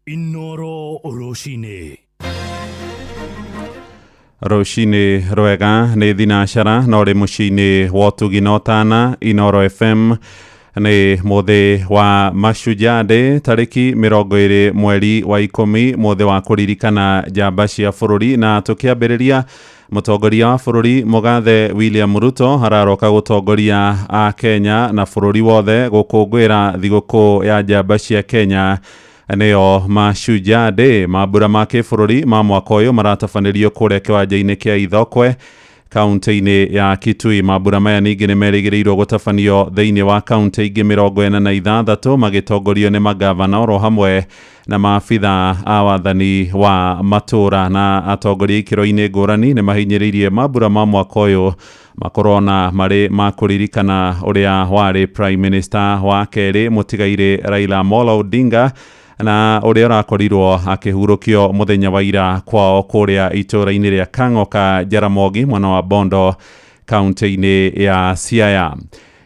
Inoro rũcinĩ. Rũcinĩ rwega, nĩ thinacara na ũrĩ mũciĩ-inĩ wa ũtugi na ũtana Inoro FM. Nĩ mũthĩ wa Mashujaa Day, tarĩki 20 mweri wa 10, mũthĩ wa kũririkana njamba cia bũrũri. Na tũkĩambĩrĩria, mũtongoria wa bũrũri Mũgathe William Ruto araroka gũtongoria a Kenya na bũrũri wothe gũkũngũĩra thigũkũ ya njamba cia Kenya, nĩyo Mashujaa Day. Mambura ma kĩbũrũri ma mwaka ũyũ maratabanĩrio kũrĩa kĩwanja-inĩ kĩa Ithokwe, kaunti-inĩ ya Kitui. Mambura maya ningĩ nĩ merĩgĩrĩirwo gũtabanio thĩinĩ wa kaunti ingĩ 46, magĩtongorio nĩ magavana oro hamwe na maabitha a wathani wa matũra. Na atongoria ikĩro-inĩ ngũrani nĩ mahinyĩrĩirie mambura ma mwaka ũyũ makorwo na marĩ ma kũririkana ũrĩa warĩ Prime Minister wa kerĩ, mũtigairĩ Raila Amolo Odinga, na ũrĩa ũrakorirwo akĩhurũkio mũthenya wa ira kwao kũrĩa itũũra-inĩ rĩa Kang'oka, Jaramogi, mwena wa Bondo, kaunti-inĩ ya Siaya.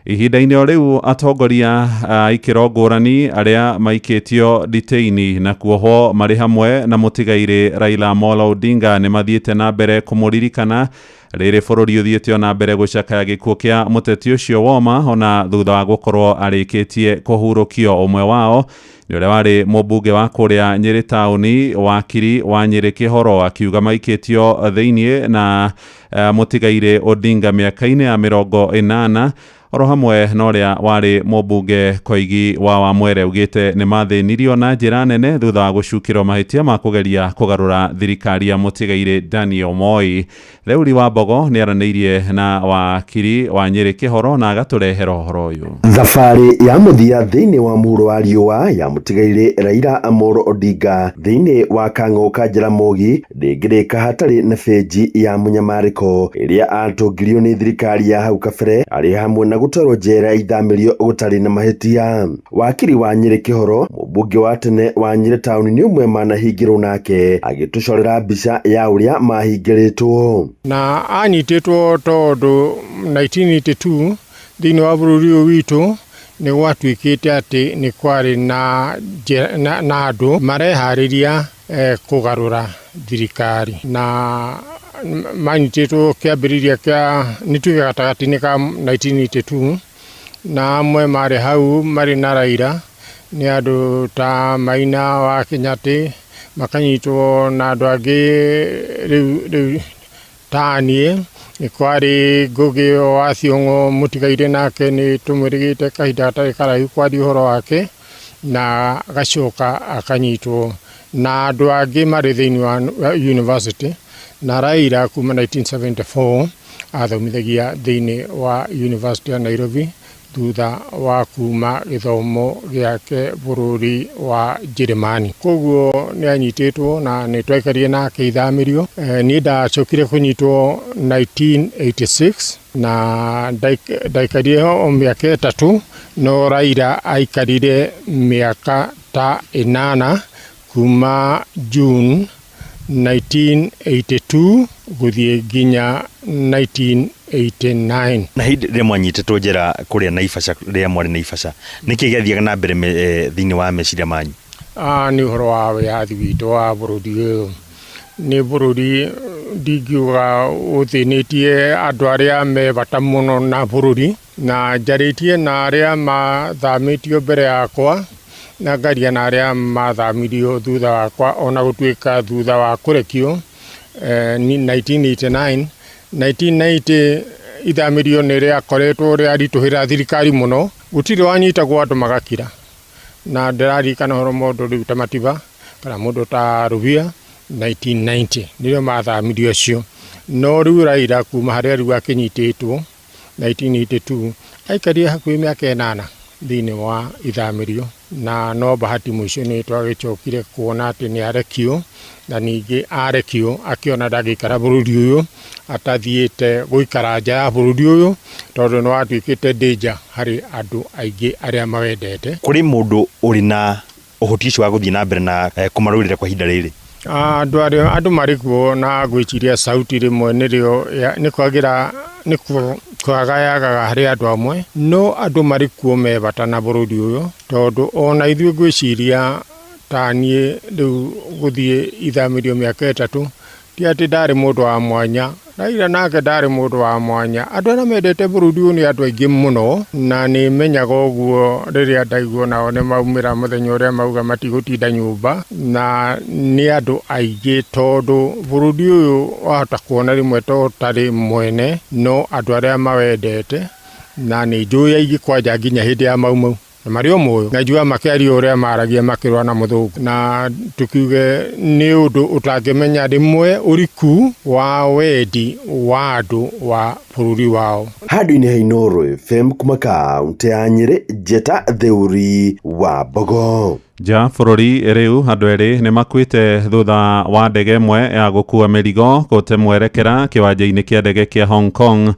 Ihinda-inĩ o rĩu, atongoria a ikĩro ngũrani arĩa maikĩtio nditĩini na kuohwo marĩ hamwe na mũtigairĩ Raila Amolo Odinga nĩ mathiĩte na mbere kũmũririkana, rĩrĩ bũrũri ũthiĩte o na mbere gũcakaya gĩkuũ kĩa mũteti ũcio woma ona thutha wa gũkorwo arĩkĩtie kũhurũkio. Ũmwe wao nĩ ũrĩa warĩ mũmbunge wa kũrĩa Nyĩrĩ taũni, wakiri wa Nyĩrĩ Kĩhoro, akiuga maikĩtio thĩiniĩ na mũtigairĩ Odinga mĩaka-inĩ ya 80, oro hamwe na ũrĩa warĩ mũmbunge Koigi wa Wamwere, augĩte nĩ mathĩnirio na njĩra nene thutha wa gũcukĩrwo mahĩtia ma kũgeria kũgarũra thirikari ya mũtigairĩ Daniel Moi. Theuri wa Mbogo nĩ aranĩirie na wakiri wa Nyĩrĩ Kĩhoro na agatũrehera ũhoro ũyũ. Thabarĩ ya mũthia thĩinĩ wa mũhuro wa riũa ya mũtigairĩ Raila Amolo Odinga thĩinĩ wa Kang'o ka Jaramogi ndĩngĩrĩka hatarĩ na benji ya mũnyamarĩko ĩrĩa atũngirio nĩ thirikari ya hau kabere, arĩ hamwe na gũtwarwo njera ithamĩrio gũtarĩ na mahĩtia. Wakiri wa Nyĩrĩ Kĩhoro, mũmbunge wa tene wa Nyĩrĩ taũni, nĩ ũmwe manahingĩrwo, nake agĩtũcorera mbica ya ũrĩa mahingĩrĩtwo. Na anyitĩtwo tondũ 1982 thĩinĩ wa bũrũri ũyũ witũ nĩ gwatuĩkĩte atĩ nĩ kwarĩ na andũ mareharĩria kũgarũra thirikari, na manyitĩtwo kĩambĩrĩria kĩa, nĩ tuge, gatagatĩ-inĩ ka 1982, na amwe marĩ hau marĩ na Raila nĩ andũ ta Maina wa Kĩnyatĩ, makanyitwo na andũ angĩ rĩu ta niĩ. Nĩ kwarĩ Ngũgĩ wa Thiong'o, mũtigairĩ, nake nĩ tũmwĩrĩgĩte kahinda gatarĩ karaihu kwaria ũhoro wake, na agacoka akanyitwo na andũ angĩ marĩ thĩinĩ wa university. Na Raila kuma 1974 athomithagia thĩinĩ wa University ya Nairobi thutha wa kuma gĩthomo gĩake bũrũri wa Njĩrĩmani. Koguo nĩ anyitĩtwo na nĩ twaikarire nake ithamĩrio. Niĩ ndacokire kũnyitwo 1986 na ndaikarire o mĩaka 3, no Raila aikarire mĩaka ta 8, kuma June 1982 gũthiĩ nginya 1989. Na hĩndĩ rĩrĩa mwanyitĩtwo njera kũrĩa Naivasha, rĩrĩa mwarĩ Naivasha, nĩkĩ gĩathiaga na mbere thĩinĩ wa meciria manyu? Nĩ ũhoro wa wĩyathi witũ wa bũrũri ũyũ. Nĩ bũrũri ndingiuga ũthĩnĩtie andũ arĩa me bata mũno na bũrũri, na njarĩtie na arĩa mathamĩtio mbere yakwa na ngaria na arĩa mathamirio thutha wakwa, ona gũtuĩka thutha wa kũrekio 1989, 1990 ithamĩrio nĩ rĩakoretwo rĩaritũhĩra thirikari mũno. Gũtirĩ wanyitagwo, andũ magakira, na ndĩraririkana ũhoro mũndũ rĩu ta Matiba kana mũndũ ta Rubia, 1990 nĩrĩo mathamirio acio. No rĩu Raila kuma harĩa rĩu akĩnyitĩtwo 1982, aikarire hakuhĩ mĩaka 8 thĩinĩ wa ithamĩrio, na no bahati mũico nĩ twagĩcokire kuona atĩ nĩ arekio, na ningĩ arekio akĩona ndangĩikara bũrũri ũyũ atathiĩte gũikara nja ya bũrũri ũyũ, tondũ nĩ watuĩkĩte danger harĩ andũ aingĩ arĩa mawendete. Kũrĩ mũndũ ũrĩ na ũhoti ũcio wa gũthiĩ na mbere na kũmarũĩrĩra kwa ihinda rĩrĩ? Andũ arĩa andũ marĩ kuo, na ngwĩciria sauti rĩmwe nĩrĩo nĩ kwagĩra nĩ kwaga yagaga harĩ andũ amwe, no andũ marĩ kuo me bata na bũrũri ũyũ, tondũ ona ithuĩ ngwĩciria Ta niĩ rĩu gũthiĩ ithamĩrio mĩaka 3 ti atĩ ndarĩ mũndũ wa mwanya. Raila nake ndarĩ mũndũ wa mwanya. Andũ arĩa mendete bũrũri ũyũ nĩ andũ aingĩ mũno, na nĩ menyaga ũguo rĩrĩa ndaigua nao nĩ maumĩra mũthenya ũrĩa mauga matigũtinda nyũmba, na nĩ andũ aingĩ tondũ bũrũri ũyũ wahota kuona rĩmwe to ũtarĩ mwene, no andũ arĩa mawendete, na nĩ njũĩ aingĩ kwanja nginya hĩndĩ ya Mau Mau na marĩ o muoyo, na njugaga makĩaria ũrĩa maragia makĩrũa na mũthũngũ, na tukiuge nĩ ũndũ ũtangĩmenya rĩmwe ũriku wa wendi wa andũ wa bũrũri wao. Handũ-inĩ ha Inooro FM kuma kaunti ya Nyĩrĩ, Njeta Theuri wa Mbogo. Nja bũrũri rĩu andũ erĩ nĩ makuĩte thutha wa ndege ĩmwe ya gũkua mĩrigo gũte mwerekera kĩwanja-inĩ kĩa ndege kĩa Hong Kong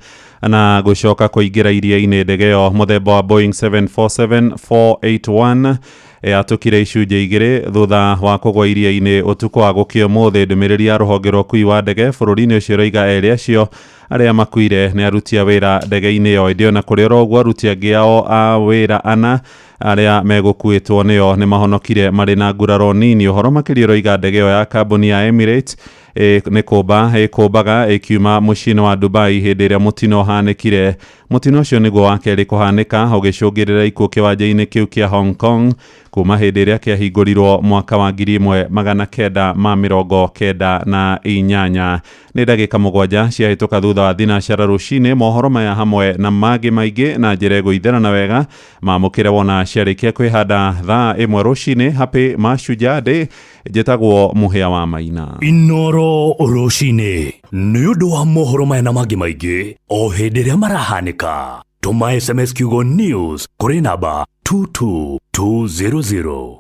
na gũcoka kũingĩra iria-inĩ. Ndege ĩyo mũthemba wa Boeing 747-481 yatũkire icunjĩ 2 thutha wa kũgwa iria-inĩ ũtukũ wa gũkĩa ũmũthĩ. Ndũmĩrĩri ya rũhonge rwa ũkui wa ndege bũrũri-inĩ ũcio ĩroiga erĩ acio arĩa makuire nĩ aruti a wĩra ndege-inĩ ĩyo. Ĩndĩ ona kũrĩ oro ũguo aruti angĩ ao a wĩra 4 arĩa megũkuĩtwo nĩo nĩ mahonokire marĩ na nguraro nini. Ũhoro makĩria ũroiga ndege ĩyo ya kambuni ya Emirates nĩ kũmba ĩkũmbaga ĩkiuma mũciĩ-inĩ wa Dubai hĩndĩ ĩrĩa mũtino ũhanĩkire. Mũtino ũcio nĩguo wa kerĩ kũhanĩka ũgĩcũngĩrĩra ikuũ kĩwanja-inĩ kĩu kĩa Hong Kong kuma hĩndĩ ĩrĩa kĩahingũrirwo mwaka wa 1998. Nĩ ndagĩka 7 ciahĩtũka thutha wa thinacara rũcinĩ. Mohoro maya hamwe na mangĩ maingĩ na njĩra ĩgũitherana wega mamũkĩre wona ciarĩkia kwĩhanda thaa 1 rũcinĩ. Happy Mashujaa Day. Njĩtagwo Mũhĩa wa Maina. Inooro rũcinĩ nĩ ũndũ wa mohoro maya na mangĩ maingĩ o hĩndĩ ĩrĩa marahanĩka. Tũma SMS kiugo news kũrĩ namba 22200.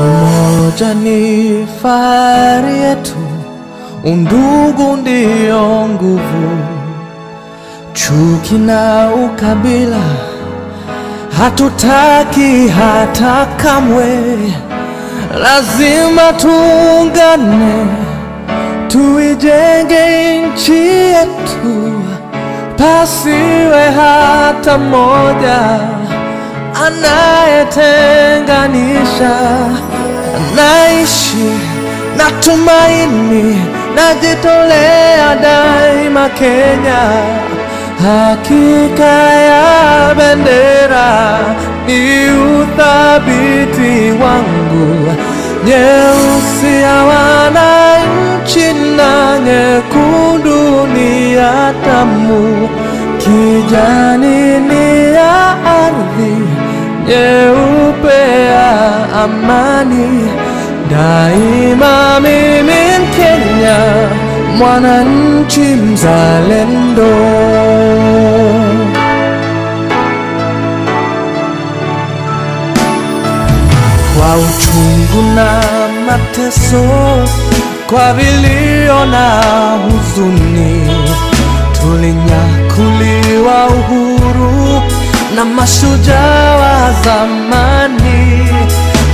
Umoja ni fahari yetu, undugu ndio nguvu. Chuki na ukabila hatutaki hata kamwe. Lazima tuungane, tuijenge nchi yetu, pasiwe hata mmoja anayetenganisha. Naishi na tumaini, najitolea daima Kenya. Hakika ya bendera ni uthabiti wangu, nyeusi ya wananchi na nyekundu ni ya damu, kijani ni ya ardhi, nyeupe ya amani. Daima mimi Mkenya, mwananchi mzalendo. Kwa uchungu na mateso, kwa vilio na huzuni, tulinyakuliwa uhuru na mashujaa wa zamani.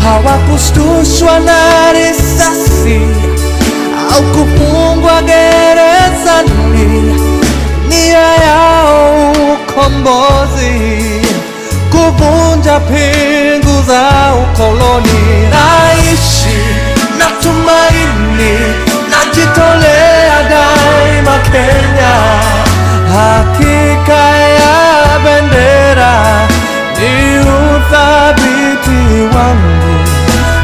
Hawakushtushwa na risasi au kufungwa gerezani, nia yao ukombozi, kuvunja pingu za ukoloni. Naishi na tumaini, najitolea daima Kenya. Hakika ya bendera ni uthabiti wangu,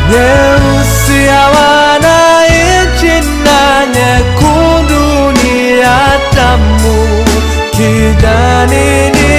nyeusi ya wananchi na nyekundu ni ya damu, kijani ni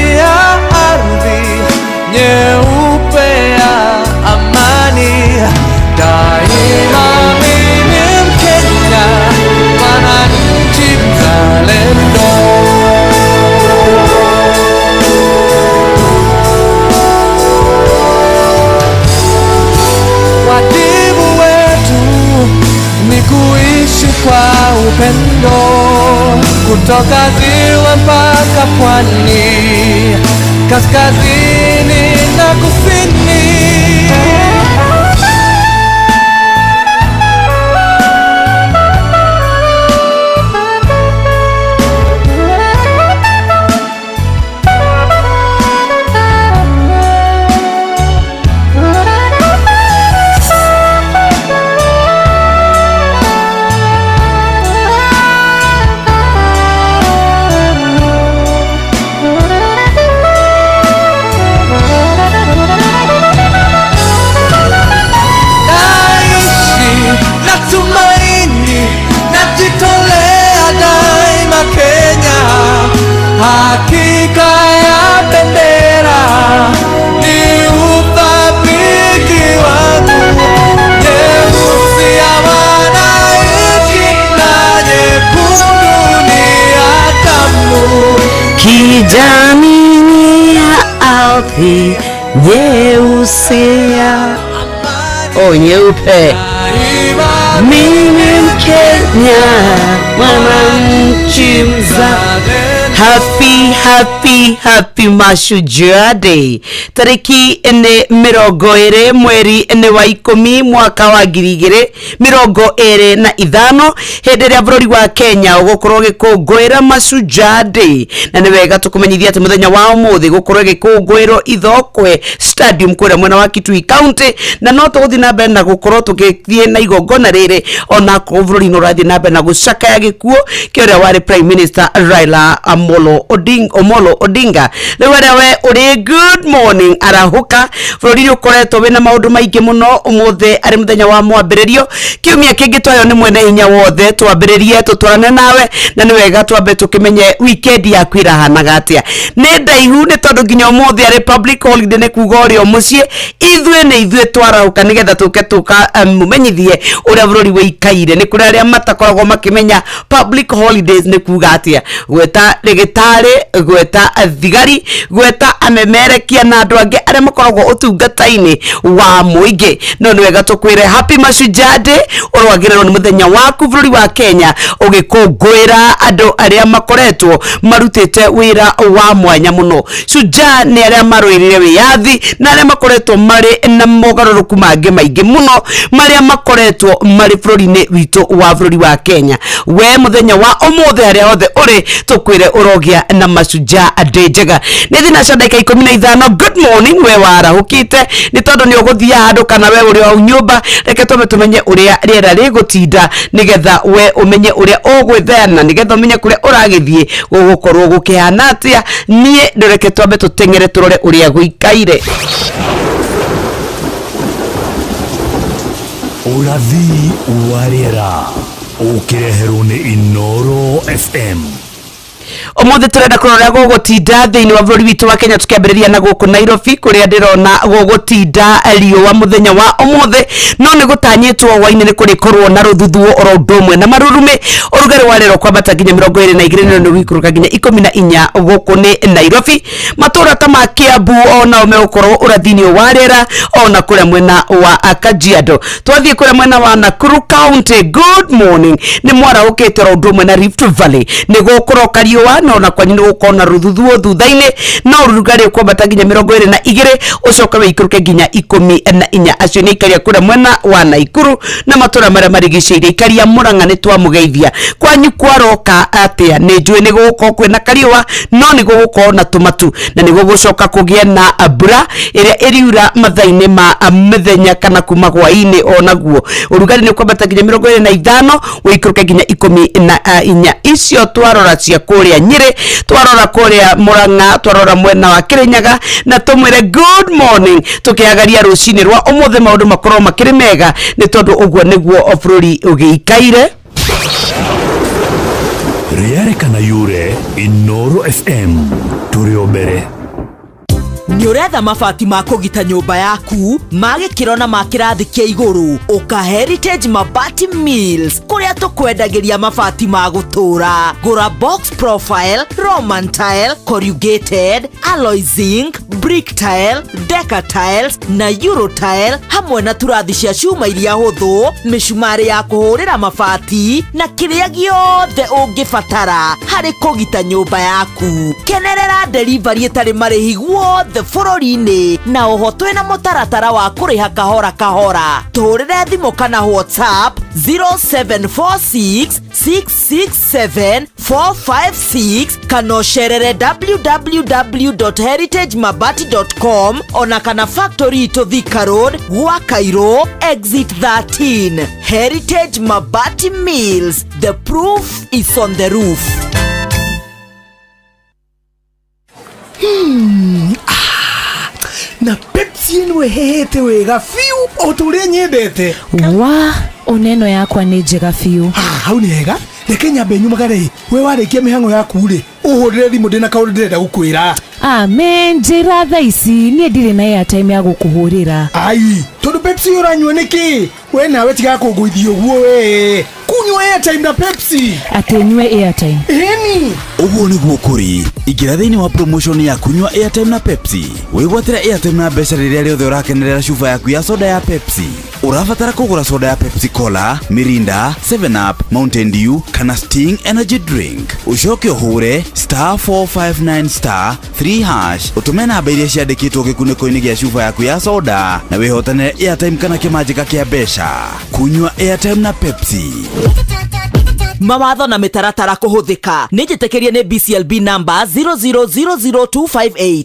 Toka ziwa mpaka pwani, kaskazini na kusini. Naishi na tumaini, najitolea daima Kenya. Hakika ya bendera ni uthabiti wangu, nyeusi ya wananchi na nyekundu ni ya damu. Kijani ni ya ardhi, nyeusi ya oh, nyeupe. Daima Mimi Mkenya, mwananchi mza Happy, happy, happy Mashujaa Day. Tariki nĩ 20 mweri nĩ wa 10 mwaka wa 2025 hĩndĩ ĩrĩa bũrũri wa Kenya ũgũkorwo ũgĩkũngũĩra Mashujaa Day, na nĩ wega tũkũmenyithia atĩ mũthenya wa ũmũthĩ gũkorwo ĩgĩkũngũĩrwo Ithookwe Stadium kũrĩa mwena wa Kitui County, na no tũgũthiĩ na mbere na gũkorwo tũgĩthiĩ na igongona rĩrĩ onakorwo bũrũri nĩ ũrathiĩ na mbere na gũcakaya gĩkuũ kĩa ũrĩa warĩ Prime Minister Raila Amolo Odinga, Omolo Odinga. Rĩu arĩa we ũrĩ good morning arahũka, bũrũri nĩ ũkoretwo wĩna maũndũ maingĩ mũno. Ũmũthĩ arĩ mũthenya wa mwambĩrĩrio, kiumia kĩngĩ twayo nĩ mwene hinya wothe, twambĩrĩrie tũtwarane nawe, na nĩ wega twambe tũkĩmenye weekend yaku ĩrahanaga atĩa. Nĩ ndaihu nĩ tondũ nginya ũmũthĩ arĩ public holiday, nĩ kuga ũrĩ o mũciĩ, ithuĩ nĩ ithuĩ twarahũka nĩgetha tũke tũkamumenyithie ũrĩa bũrũri wĩikaire. Nĩ kũrĩ arĩa matakoragwo makĩmenya public holidays nĩ kuga atĩa, gweta rĩgĩtarĩ, gweta thigari, gweta amemerekia na andũ angĩ arĩa makoragwo ũtungata-inĩ wa mũingĩ. No nĩ wega tũkwĩre happy Mashujaa Day, ũrwagĩrĩrwo nĩ mũthenya waku bũrũri wa Kenya ũgĩkũngũĩra andũ arĩa makoretwo marutĩte wĩra wa mwanya mũno. Shujaa nĩ arĩa marũĩrĩire wĩyathi na arĩa makoretwo marĩ na mogarũrũku mangĩ maingĩ mũno marĩa makoretwo marĩ bũrũri-inĩ witũ wa bũrũri wa Kenya. We mũthenya wa ũmũthĩ harĩa hothe ũrĩ tũkwĩre ũrogĩa na Mashujaa Day njega. Nĩ thinaca ndagĩka 15. Good morning we warahũkĩte nĩ tondũ nĩ ũgũthiĩ handũ kana we ũrĩ o nyũmba, reke twambe tũmenye ũrĩa rĩera rĩgũtinda nĩgetha we ũmenye ũrĩa ũgwĩtheana, nĩgetha ũmenye kũrĩa ũragĩthiĩ gũgũkorwo gũkĩhana atĩa. Niĩ ndũreke twambe tũteng'ere tũrore ũrĩa gũikaire. Ũrathi wa rĩera ũkĩreherwo nĩ Inooro FM. Ũmũthĩ tũrenda kũrora gũgũtinda thĩinĩ wa bũrũri witũ wa Kenya, tũkĩambĩrĩria na gũkũ Nairobi kũrĩa ndĩrona gũgũtinda riũa mũthenya wa ũmũthĩ, no nĩ gũtanyĩtwo hwainĩ nĩ kũrĩkorwo na rũthuthuo oro ũndũ ũmwe na marurumĩ. Ũrugarĩ wa rĩera ũkwambata nginya 22 na nĩ ũgũikũrũka nginya 14 gũkũ nĩ Nairobi. Matũra ta ma Kiambu onao megũkorwo ũrathi-inĩ wa rĩera ona kũrĩa mwena wa Kajiado. Twathiĩ kũrĩa mwena wa Nakuru County, good morning, nĩ mwarahũkĩte oro ũndũ ũmwe na Rift Valley, nĩ gũkũroka riũa na ona kwanyu nĩ gũkorwo na rũthuthuo thutha-inĩ, no ũrugarĩ ũkwambata nginya 22 ũcoke wĩikũrũke nginya 14. Acio nĩ aikaria kũrĩa mwena wa Naikuru na matũra marĩa marigicĩirie. Ikaria Mũrang'a nĩ twamũgeithia. Kwanyu kwaroka atĩa? Nĩ njũĩ nĩ gũgũkorwo kwĩna kariũa no nĩ gũgũkorwo na tũmatu na nĩ gũgũcoka kũgĩa na mbura ĩrĩa ĩriura mathaa-inĩ ma mĩthenya kana kuma hwaĩ-inĩ. Onaguo ũrugarĩ nĩ ũkwambata nginya 25 wĩikũrũke nginya 14. Icio twarora cia kũrĩa Nyĩrĩ, twarora kũrĩa Mũrang'a, twarora mwena wa Kĩrĩnyaga, na tũmwĩre good morning tũkĩagaria rũcinĩ rwa ũmũthĩ maũndũ makorwo makĩrĩ mega nĩ tondũ ũguo nĩguo bũrũri ũgĩikaire. Rĩarĩ kana yure Inooro FM tũrĩ o mbere. Nĩ Ũretha mabati ma kũgita nyũmba yaku ma gĩkĩro na ma kĩrathi kĩa igũrũ, ũka Heritage Mabati Mills kũrĩa tũkwendagĩria mabati ma gũtũũra. Gũra box profile, Roman tile, corrugated, alloy zinc, brick tile, deca tiles na euro tile, hamwe na turathi cia cuma iria hũthũ, mĩcumarĩ ya kũhũrĩra mabati na kĩrĩa gĩothe ũngĩbatara harĩ kũgita nyũmba yaku. Kenerera delivery ĩtarĩ marĩhi guothe bũrũri-inĩ, na oho twĩna mũtaratara wa kũrĩha kahora kahora. Tũhũrĩre thimũ kana WhatsApp 0746 667 456 kana ũcerere www.heritagemabati.com ona kana factory itũ Thika Road, gwa Cairo exit 13. Heritage Mabati Mills, the proof is on the roof. Na Pepsi ĩno ĩhĩhĩte wega biũ o ta ũrĩa nyendete. Wa ona ĩno yakwa nĩ njega biũ. Ah, hau nĩ hega, reke nyambe nyumagare. We warĩkia mĩhang'o yaku rĩ, ũhũrĩre thimũ, ndĩna kaũndũ ndĩrenda gũkwĩra. Amen, njĩra thaa ici, niĩ ndirĩ na airtime ya gũkũhũrĩra. Ai, tondũ Pepsi ũranyua nĩkĩ? We nawe tiga kũngũithia ũguo, we kunyua airtime na Pepsi. Atĩ nyue airtime? Ĩni. Ũguo nĩguo kũrĩ. Ingĩra thĩinĩ wa promotion ya kunyua airtime na Pepsi, wĩgwatĩre airtime na mbeca rĩrĩa rĩothe ũrakenerera cuba yaku ya soda ya Pepsi. Ũrabatara kũgũra soda ya Pepsi Cola, Mirinda, 7 Up, Mountain Dew kana Sting Energy Drink, ũcoke ũhũre *459*3# ũtũme namba iria ciandĩkĩtwo gĩkunĩko-inĩ gĩa cuba yaku ya soda na wĩhotanĩre airtime kana kĩmanjĩka kĩa mbeca. Kunyua airtime na Pepsi. Mawatho na mĩtaratara kũhũthĩka. Nĩ njĩtĩkĩrie nĩ BCLB number 0000258.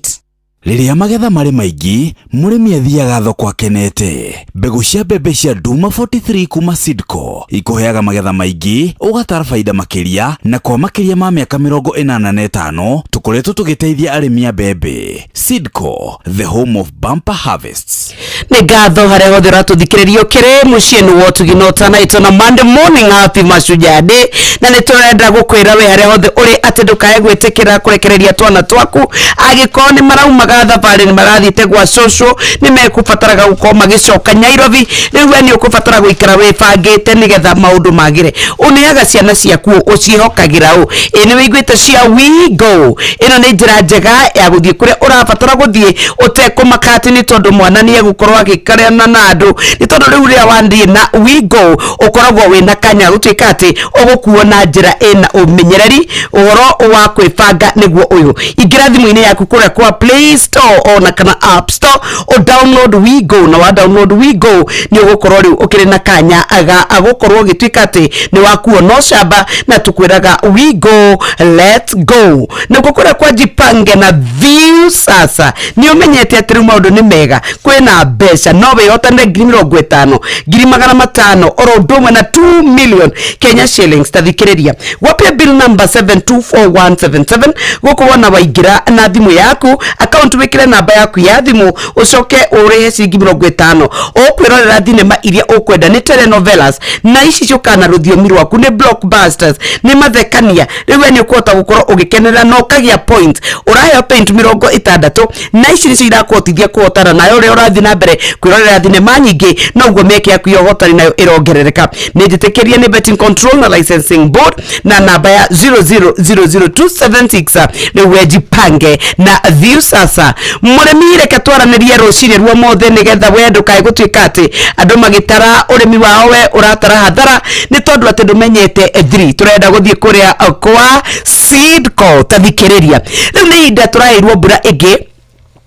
Rĩrĩa magetha marĩ maingĩ, mũrĩmi athiaga thoko akenete. Mbegũ cia mbembe cia Duma 43 kuma Sidco ikũheaga magetha maingĩ, ũgatara baida makĩria, na kwa makĩria ma mĩaka 85 tũkoretwo tũgĩteithia arĩmi a mbembe. Sidco, the home of bumper harvests. Nĩ ngatho harĩa hothe ũratũthikĩrĩria ũkĩrĩ mũciĩ nĩ wotugi na ũtanaitwo na Monday morning. Happy Mashujaa Day, na nĩ tũrenda gũkwĩra we harĩa hothe ũrĩ atĩ ndũkae gwĩtĩkĩra kũrekereria twana twaku. Angĩkorwo nĩ maraumaga thabarĩ, nĩ marathiĩte gwa cũcũ, nĩ mekũbataraga gũkorwo magĩcoka Nyairobi. Rĩu we nĩ ũkũbatara gũikara wĩbangĩte nĩgetha maũndũ magĩre. Ũneaga ciana ciaku, ũciĩhokagĩra ũ? Ĩ nĩ wĩiguĩte cia WeGo? Ĩno nĩ njĩra njega ya gũthiĩ kũrĩa ũrabatara gũthiĩ ũtekũmaka atĩ nĩ tondũ mwana nĩ egũkorwo agĩkarana na andũ, nĩ tondũ rĩu rĩrĩa wathiĩ na WeGo ũkoragwo wĩna kanya gũtuĩka atĩ ũgũkuo na njĩra ĩna ũmenyereri. Ũhoro wa kwĩbanga nĩguo ũyũ: ingĩra thimũ-inĩ yaku kũrĩa kwa Play Store ona kana App Store, ũ download WeGo, na wa download WeGo nĩ ũgũkorwo rĩu ũkĩrĩ na kanya ga gũkorwo ũgĩtuĩka atĩ nĩ wakuo no camba, na tũkwĩraga WeGo, let's go. Nĩkuo kũrĩa kwa Jipange na Viusasa, nĩ ũmenyete atĩ rĩu maũndũ nĩ mega, kwĩna mbeca, no wĩhotanĩre 50,000, 500,000, oro ũndũ ũmwe na 2 million Kenya shillings. Tathikĩrĩria gwapia bill number 724177 gũkũ wona waingĩra na thimũ yaku account, wĩkĩre namba yaku ya thimũ, ũcoke ũrĩhe ciringi 50, ũkwĩrorera thinema iria ũkwenda. Nĩ telenovelas, na ici ciũkaga na rũthiomi rwaku, nĩ blockbusters, nĩ mathekania. Rĩu we nĩ ũkũhota gũkorwo ũgĩkenerera na ũkagĩa point, ũraheo point 60, na ici nĩcio irakũhotithia kũhotana nayo. Ũrĩa ũrathiĩ na mbere kwĩrorera thinema nyingĩ, noguo mĩeke yaku ya ũhotani nayo ĩrongerereka. Nĩ njĩtĩkĩrie nĩ Betting Control na Licensing Board na namba ya 0000276. Rĩu we jipange na Viusasa. Mũrĩmi, reke twaranĩrie rũcinĩ rwa mothe nĩgetha we ndũkae gũtuĩka atĩ andũ magĩtara ũrĩmi wao we ũratara hathara nĩ tondũ atĩ ndũmenyete 3. Tũrenda gũthiĩ kũrĩa kwa Seedco. Tathikĩrĩria, rĩu nĩ ihinda tũraheirwo mbura ĩngĩ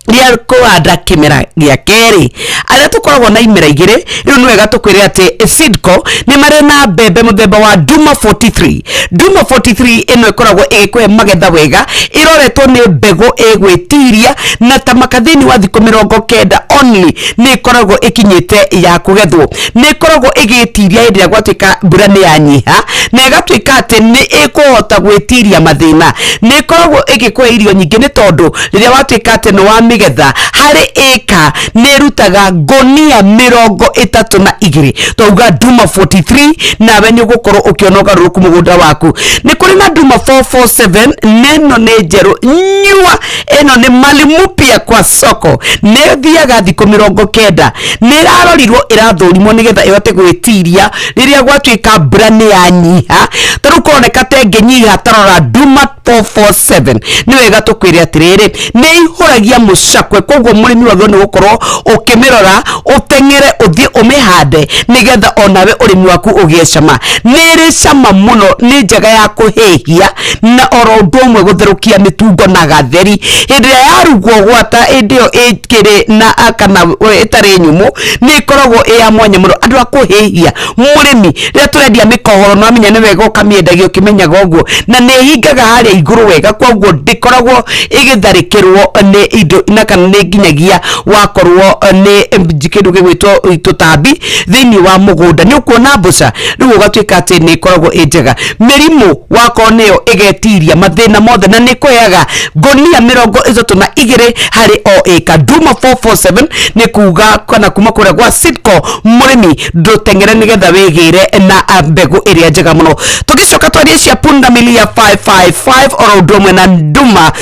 rĩa kũhanda kĩmera gĩa kerĩ, arĩa tũkoragwo na imera igĩrĩ. Rĩu nĩ wega tũkwĩre atĩ Seedco nĩ marĩ na mbembe mũthemba wa Duma 43. Duma 43 ĩno ĩkoragwo ĩgĩkũhe magetha wega, ĩroretwo nĩ mbegũ ĩgwĩtiria na ta makathini wa thikũ 90 only nĩ ĩkoragwo ĩkinyĩte ya kũgethwo. Nĩ ĩkoragwo ĩgĩtiria hĩndĩ ĩrĩa gwatuĩka mbura nĩ yanyiha, na ĩgatuĩka atĩ nĩ ĩkũhota gwĩtiria mathĩna. Nĩ ĩkoragwo ĩgĩkũhe irio nyingĩ, nĩ tondũ rĩrĩa watuĩka atĩ nĩ wamĩgetha, harĩ ĩka nĩ ĩrutaga ngonia 32. Twauga Duma 43, nawe nĩ ũgũkorwo ũkĩona ũgarũrũku mũgũnda waku. Nĩ kũrĩ na Duma 447, neno nĩ njerũ nyua, ĩno nĩ mali mupya. Ingia kwa soko nĩ thiaga thikũ 90, nĩ ĩrarorirwo ĩrathũrimwo nĩgetha ĩhote gwĩtiria rĩrĩa gwatuĩka mbura nĩ yanyiha. Ta rĩu kũroneka ta ĩngĩnyiha, tarora Duma 447, nĩ wega tũkwĩre atĩrĩrĩ, nĩ ihũragia mũcakwe, koguo mũrĩmi wagĩrĩirwo nĩ gũkorwo ũkĩmĩrora, ũteng'ere ũthiĩ ũmĩhande nĩgetha onawe ũrĩmi waku ũgĩe cama. Nĩ ĩrĩ cama mũno, nĩ njega ya kũhĩhia na oro ũndũ ũmwe gũtherũkia mĩtungo na gatheri. Hĩndĩ ĩrĩa yarugwo gwata hĩndĩ ĩyo ĩkĩrĩ na kana ĩtarĩ nyũmũ, nĩ ĩkoragwo ĩ ya mwanya mũno. Andũ a kũhĩhia, mũrĩmi rĩrĩa tũrendia mĩkohoro, no amenya nĩ wega ũkamĩendagia ũkĩmenyaga ũguo, na nĩ ĩhingaga harĩa igũrũ wega, koguo ndĩkoragwo ĩgĩtharĩkĩrwo nĩ indo na kana nĩ nginyagia wakorwo nĩ kĩndũ gĩgwĩtwo tũtambi thĩinĩ wa mũgũnda, nĩ ũkuona mbũca rĩu ũgatuĩka atĩ nĩ ĩkoragwo ĩ njega. Mĩrimũ wakorwo nĩyo ĩgetiria mathĩna mothe, na nĩ ĩkũheaga ngonia 32 harĩ o ĩka. Duma 447 nĩ kuga kana kuma kũrĩa gwa Sidco, mũrĩmi ndũteng'ere nĩgetha wĩgĩre na mbegũ ĩrĩa njega mũno. Tũgĩcoka twarie cia pundamilia 555 oro ũndũ ũmwe na Duma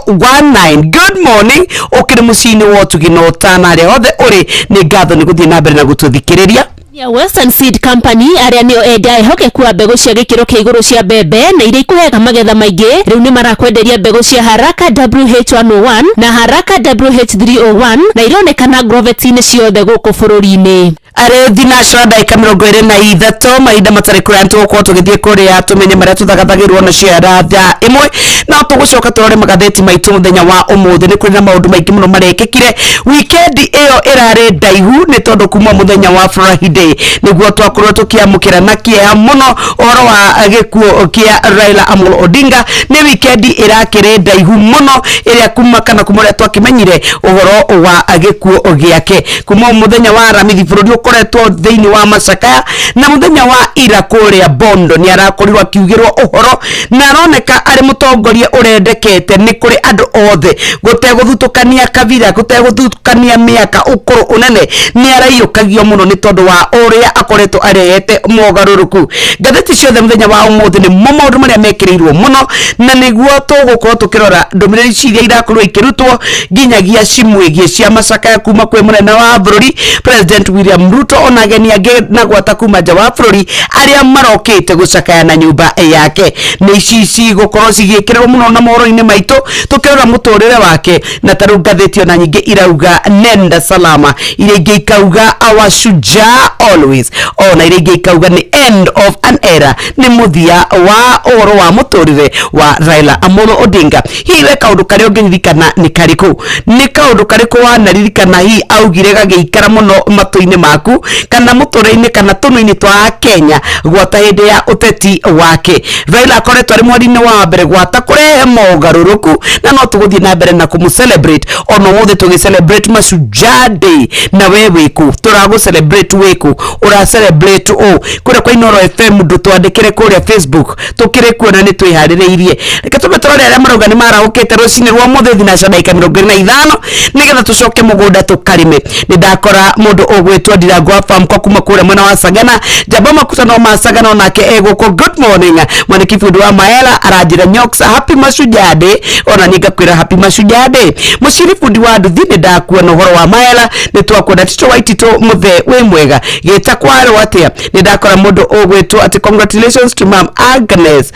419. Good morning, ũkĩrĩ mũciĩ-inĩ wa ũtugi na ũtana, arĩa othe ũrĩ, nĩ ngatho nĩ gũthiĩ na mbere na gũtũthikĩrĩria. Ya Western Seed Company, arĩa nĩo endia ehokeku a mbegũ cia gĩkĩro kĩa igũrũ cia mbembe na iria ikũheaga magetha maingĩ, rĩu nĩ marakwenderia mbegũ cia Haraka WH101 na Haraka WH301, na ironekana agrovet-inĩ ciothe gũkũ bũrũri-inĩ. Arĩ thinacara ndagĩka 23, mahinda matarĩ kũraya tũgũkorwo tũgĩthiĩ kũrĩa tũmenye marĩa tũthagathagĩrwo nacio 1:00. No tũgũcoka tũrore magathĩti maitũ mũthenya wa ũmũthĩ. Nĩ kũrĩ na maũndũ maingĩ mũno marekĩkire wikendi ĩyo ĩrarĩ ndaihu, nĩ tondũ kuma mũthenya wa Friday nĩguo twakorwo tũkĩamũkĩra na kĩeha mũno ũhoro wa gĩkuũ kĩa Raila Amolo Odinga. Nĩ wikendi ĩrakĩrĩ ndaihu mũno ĩrĩa kuma kana kuma ũrĩa twakĩmenyire ũhoro wa gĩkuũ gĩake, kuma mũthenya wa Aramithi bũrũri ũkoretwo thĩinĩ wa macakaya, na mũthenya wa ira kũrĩa Bondo nĩ arakorirwo akiugĩrwo ũhoro, na aroneka arĩ mũtongoria ũrendekete nĩ kũrĩ andũ othe, gũtegũthutũkania kabira, gũtegũthutũkania mĩaka, ũkũrũ, ũnene, nĩ araiyũkagio mũno nĩ tondũ wa ũrĩa akoretwo arehete mogarũrũku. Ngathĩti ciothe mũthenya wa ũmũthĩ nĩ mo maũndũ marĩa mekĩrĩirwo mũno, na nĩguo tũgũkorwo tũkĩrora ndũmĩrĩri iria irakorwo ikĩrutwo nginyagia cimwĩgiĩ cia macakaya kuma kwĩ mũnene wa bũrũri President William Ruto, ona ageni angĩ na gwata kuma nja wa bũrũri arĩa marokĩte gũcakaya na nyũmba yake. Nĩ ici cigũkorwo cigĩkĩrĩrwo mũno na mohoro-inĩ maitũ tũkĩrora mũtũrĩre wake. Na tarĩu ngathĩti ona nyingĩ irauga nenda salama, iria ingĩ ikauga our shujaa always, ona iria ingĩ ikauga nĩ end of an era, nĩ mũthia wa ũhoro wa mũtũrĩre wa Raila Amolo Odinga. Hihi we kaũndũ karĩa ũngĩririkana nĩ karĩkũ? Nĩ kaũndũ karĩkũ wanaririkana hihi augire gagĩikara mũno matũ-inĩ maku kana mũtũrĩre-inĩ kana tũnua-inĩ twa Kenya gwata hĩndĩ ya ũteti wake? Raila akoretwo arĩ mweri-inĩ wa mbere gwata kũrehe mogarũrũku, na no tũgũthiĩ na mbere na kũmũ celebrate ona ũmũthĩ tũgĩ celebrate Mashujaa Day. Na we wĩkũ? Tũragũ celebrate wĩkũ? Ũra celebrate ũ kũrĩa kwa Inoro FM? Ndũtwandĩkĩre kũrĩa Facebook, tũkĩrĩ kuona nĩ twĩharĩrĩirie. Reke tũme tũrore arĩa marauga nĩ marahũkĩte rũcinĩ rwa mũthĩ thinaca ndagĩka 25, nĩgetha tũcoke mũgũnda tũkarĩme. Nĩ ndakora mũndũ ũgwĩtwo Ndirango wa farm kwa kuma kũrĩa mwena wa Sagana, Njamba makuta no ma Sagana onake egũkũ. Good morning, mwaniki bundi wa Maela aranjĩra Nyox, happy Mashujaa Day. Ona niĩ ngakwĩra happy Mashujaa Day. Mũciri bundi wa nduthi, nĩ ndakuona ũhoro wa Maela, nĩ twakuona. Tito Waitito mũthe, wĩ mwega gĩta kwarwo atĩa? Nĩ ndakora mũndũ ũgwĩtwo atĩ congratulations to Mam Agnes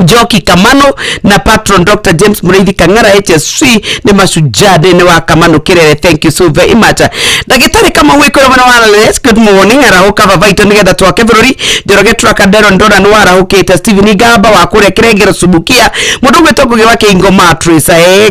Njoki Kamano na patron Dr. James Mũrĩithi Kang'ara HSC, nĩ Mashujaa Day nĩ wa Kamano Kĩrere. Thank you so very much. Ndagĩtarĩ Kamau wĩkũrĩa mwena wa Les, good morning, arahũka baba itũ nĩgetha twake bũrũri. Njoroge Traka Deron Ndona nĩ warahũkĩte. Steven Ngamba wa kũrĩa Kĩrengero Subukia, mũndũ ũgwĩtwo Ngũgĩ wa Kĩingo Matrix,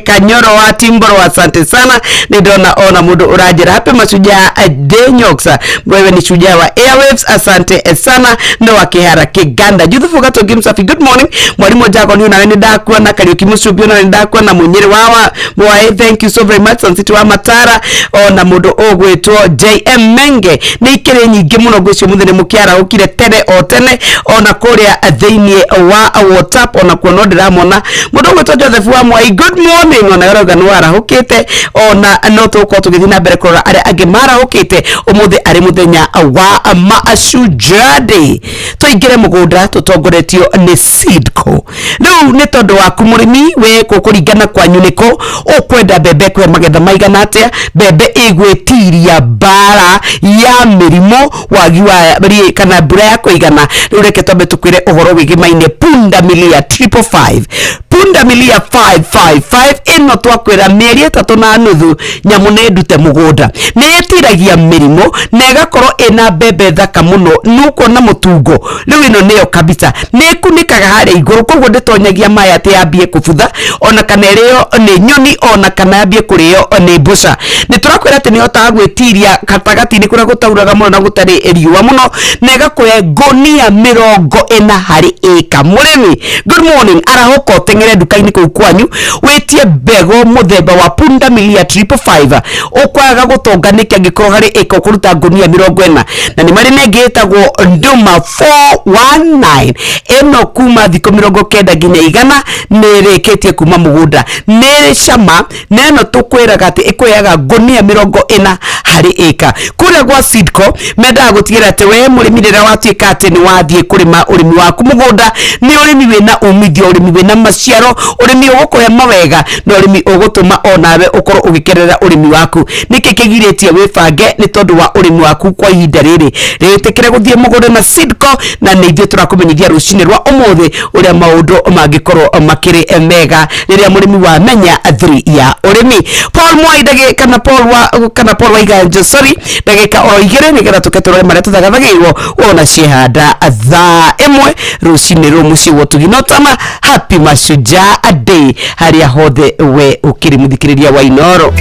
Kanyoro wa Timboro, asante sana. Nĩ ndona ona mũndũ ũranjĩra happy Mashujaa Day Nyoksa, wewe ni shujaa wa airwaves, asante sana. No wa Kĩhara Kĩganda Juthufu Gatongi Msafi, good morning. Mwalimu Jago ni nawe nĩ ndakuona. Kariuki Mũcumbi ona nĩ ndakuona. Mũnyĩrĩ wawa Mwae, thank you so very much. Sansiti wa Matara, ona mũndũ ũgwĩtwo JM Menge, nĩ ikĩrĩ nyingĩ mũno. Ngwĩcio mũthĩ nĩ mũkĩarahũkire tene o tene, ona kũrĩa thĩinĩ wa WhatsApp ona kuo no ndĩramona mũndũ ũgwĩtwo Joseph wa Mwai, good morning, ona ũrauga nĩ warahũkĩte. Ona no tũgũkorwo tũgĩthiĩ na mbere kũrora arĩa angĩ marahũkĩte ũmũthĩ arĩ mũthenya wa Mashujaa Day. Tũingĩre mũgũnda tũtongoretio nĩ Seedco. Mwaraho. Rĩu nĩ tondũ waku mũrĩmi we kũkũringana kwanyu nĩkũ ũkwenda mbembe kwe magetha maigana atĩa, mbembe ĩgwĩtiria mbara ya mĩrimũ, wagi wa kana mbura ya kũigana. Rĩu reke twambe tũkwĩre ũhoro wĩgĩmaine pundamilia 555, pundamilia 555 ĩno twakwĩra mĩeri 3.5 nyamũ nĩ ndute mũgũnda, nĩ ĩtiragia mĩrimũ na ĩgakorwo ĩna mbembe thaka mũno, nĩũkuona mũtungo. Rĩu ĩno nĩyo kabisa, nĩ ĩkunĩkaga harĩa igũrũ, koguo ndĩtonyagia maĩ atĩ yambie kũbutha ona kana ĩrĩo nĩ nyoni ona kana yambie kũrĩo nĩ mbũca. Nĩ tũrakwĩra atĩ nĩhotaga gwĩtiria gatagatĩ-inĩ kũrĩa gũtauraga mũno na gũtarĩ riũa mũno, na ĩgakũhe ngũnia 40 harĩ ĩka. Mũrĩmi, good morning, arahũka ũteng'ere nduka-inĩ kũu kwanyu wĩtie mbegũ mũthemba wa pundamilia 555. Ũkwaga gũtonga nĩkĩ angĩkorwo harĩ ĩka ũkũruta ngũnia 40? Na nĩ marĩ na ĩngĩ ĩtagwo nduma 419, ĩno kuma thikũ 90 nginya 100 nĩ ĩrĩkĩtie kuma mũgũnda, nĩ ĩrĩ cama, na ĩno tũkwĩraga atĩ ĩkũheaga ngũnia 40 harĩ ĩka. Kũrĩa gwa Seedco mendaga gũtigĩrĩra atĩ we mũrĩmi rĩrĩa watuĩka atĩ nĩ wathiĩ kũrĩma ũrĩmi waku mũgũnda, nĩ ũrĩmi wĩna umithio, ũrĩmi wĩna maciaro, ũrĩmi ũgũkũhe mawega, na ũrĩmi ũgũtũma onawe ũkorwo ũgĩkerera ũrĩmi waku. Nĩkĩ kĩgirĩtie wĩbange nĩ tondũ wa ũrĩmi waku kwa ihinda rĩrĩ? Rĩtĩkĩre gũthiĩ mũgũnda na Seedco, na nĩ ithuĩ tũrakũmenyithia rũcinĩ rwa ũmũthĩ ũrĩa maũndũ mangĩkorwo makĩrĩ mega rĩrĩa mũrĩmi wamenya thiri ya ũrĩmi. Paul Mwai ndagĩka kana Paul wa kana Paul Waiganjo, sorry, ndagĩka oro 2 nĩgetha tũke tũrore marĩa tũthagathagĩirwo wona ciehanda thaa 1 rũcinĩ rũ mũciĩ wa ũtugi. No tama happy Mashujaa Day harĩa hothe we ũkĩrĩ mũthikĩrĩria wa Inooro.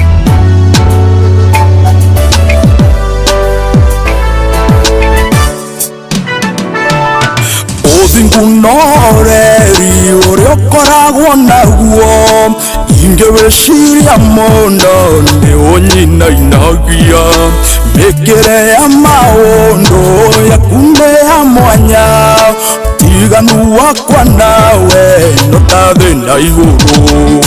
Ũthingu na ũreri ũrĩa ũkoragwo naguo, ingĩwĩciria mũno nĩ ũnyinainagia. Mĩkĩre ya maũndũ yaku nĩ ya mwanya, tiganu wakwa nawe no ta thĩ na igũrũ.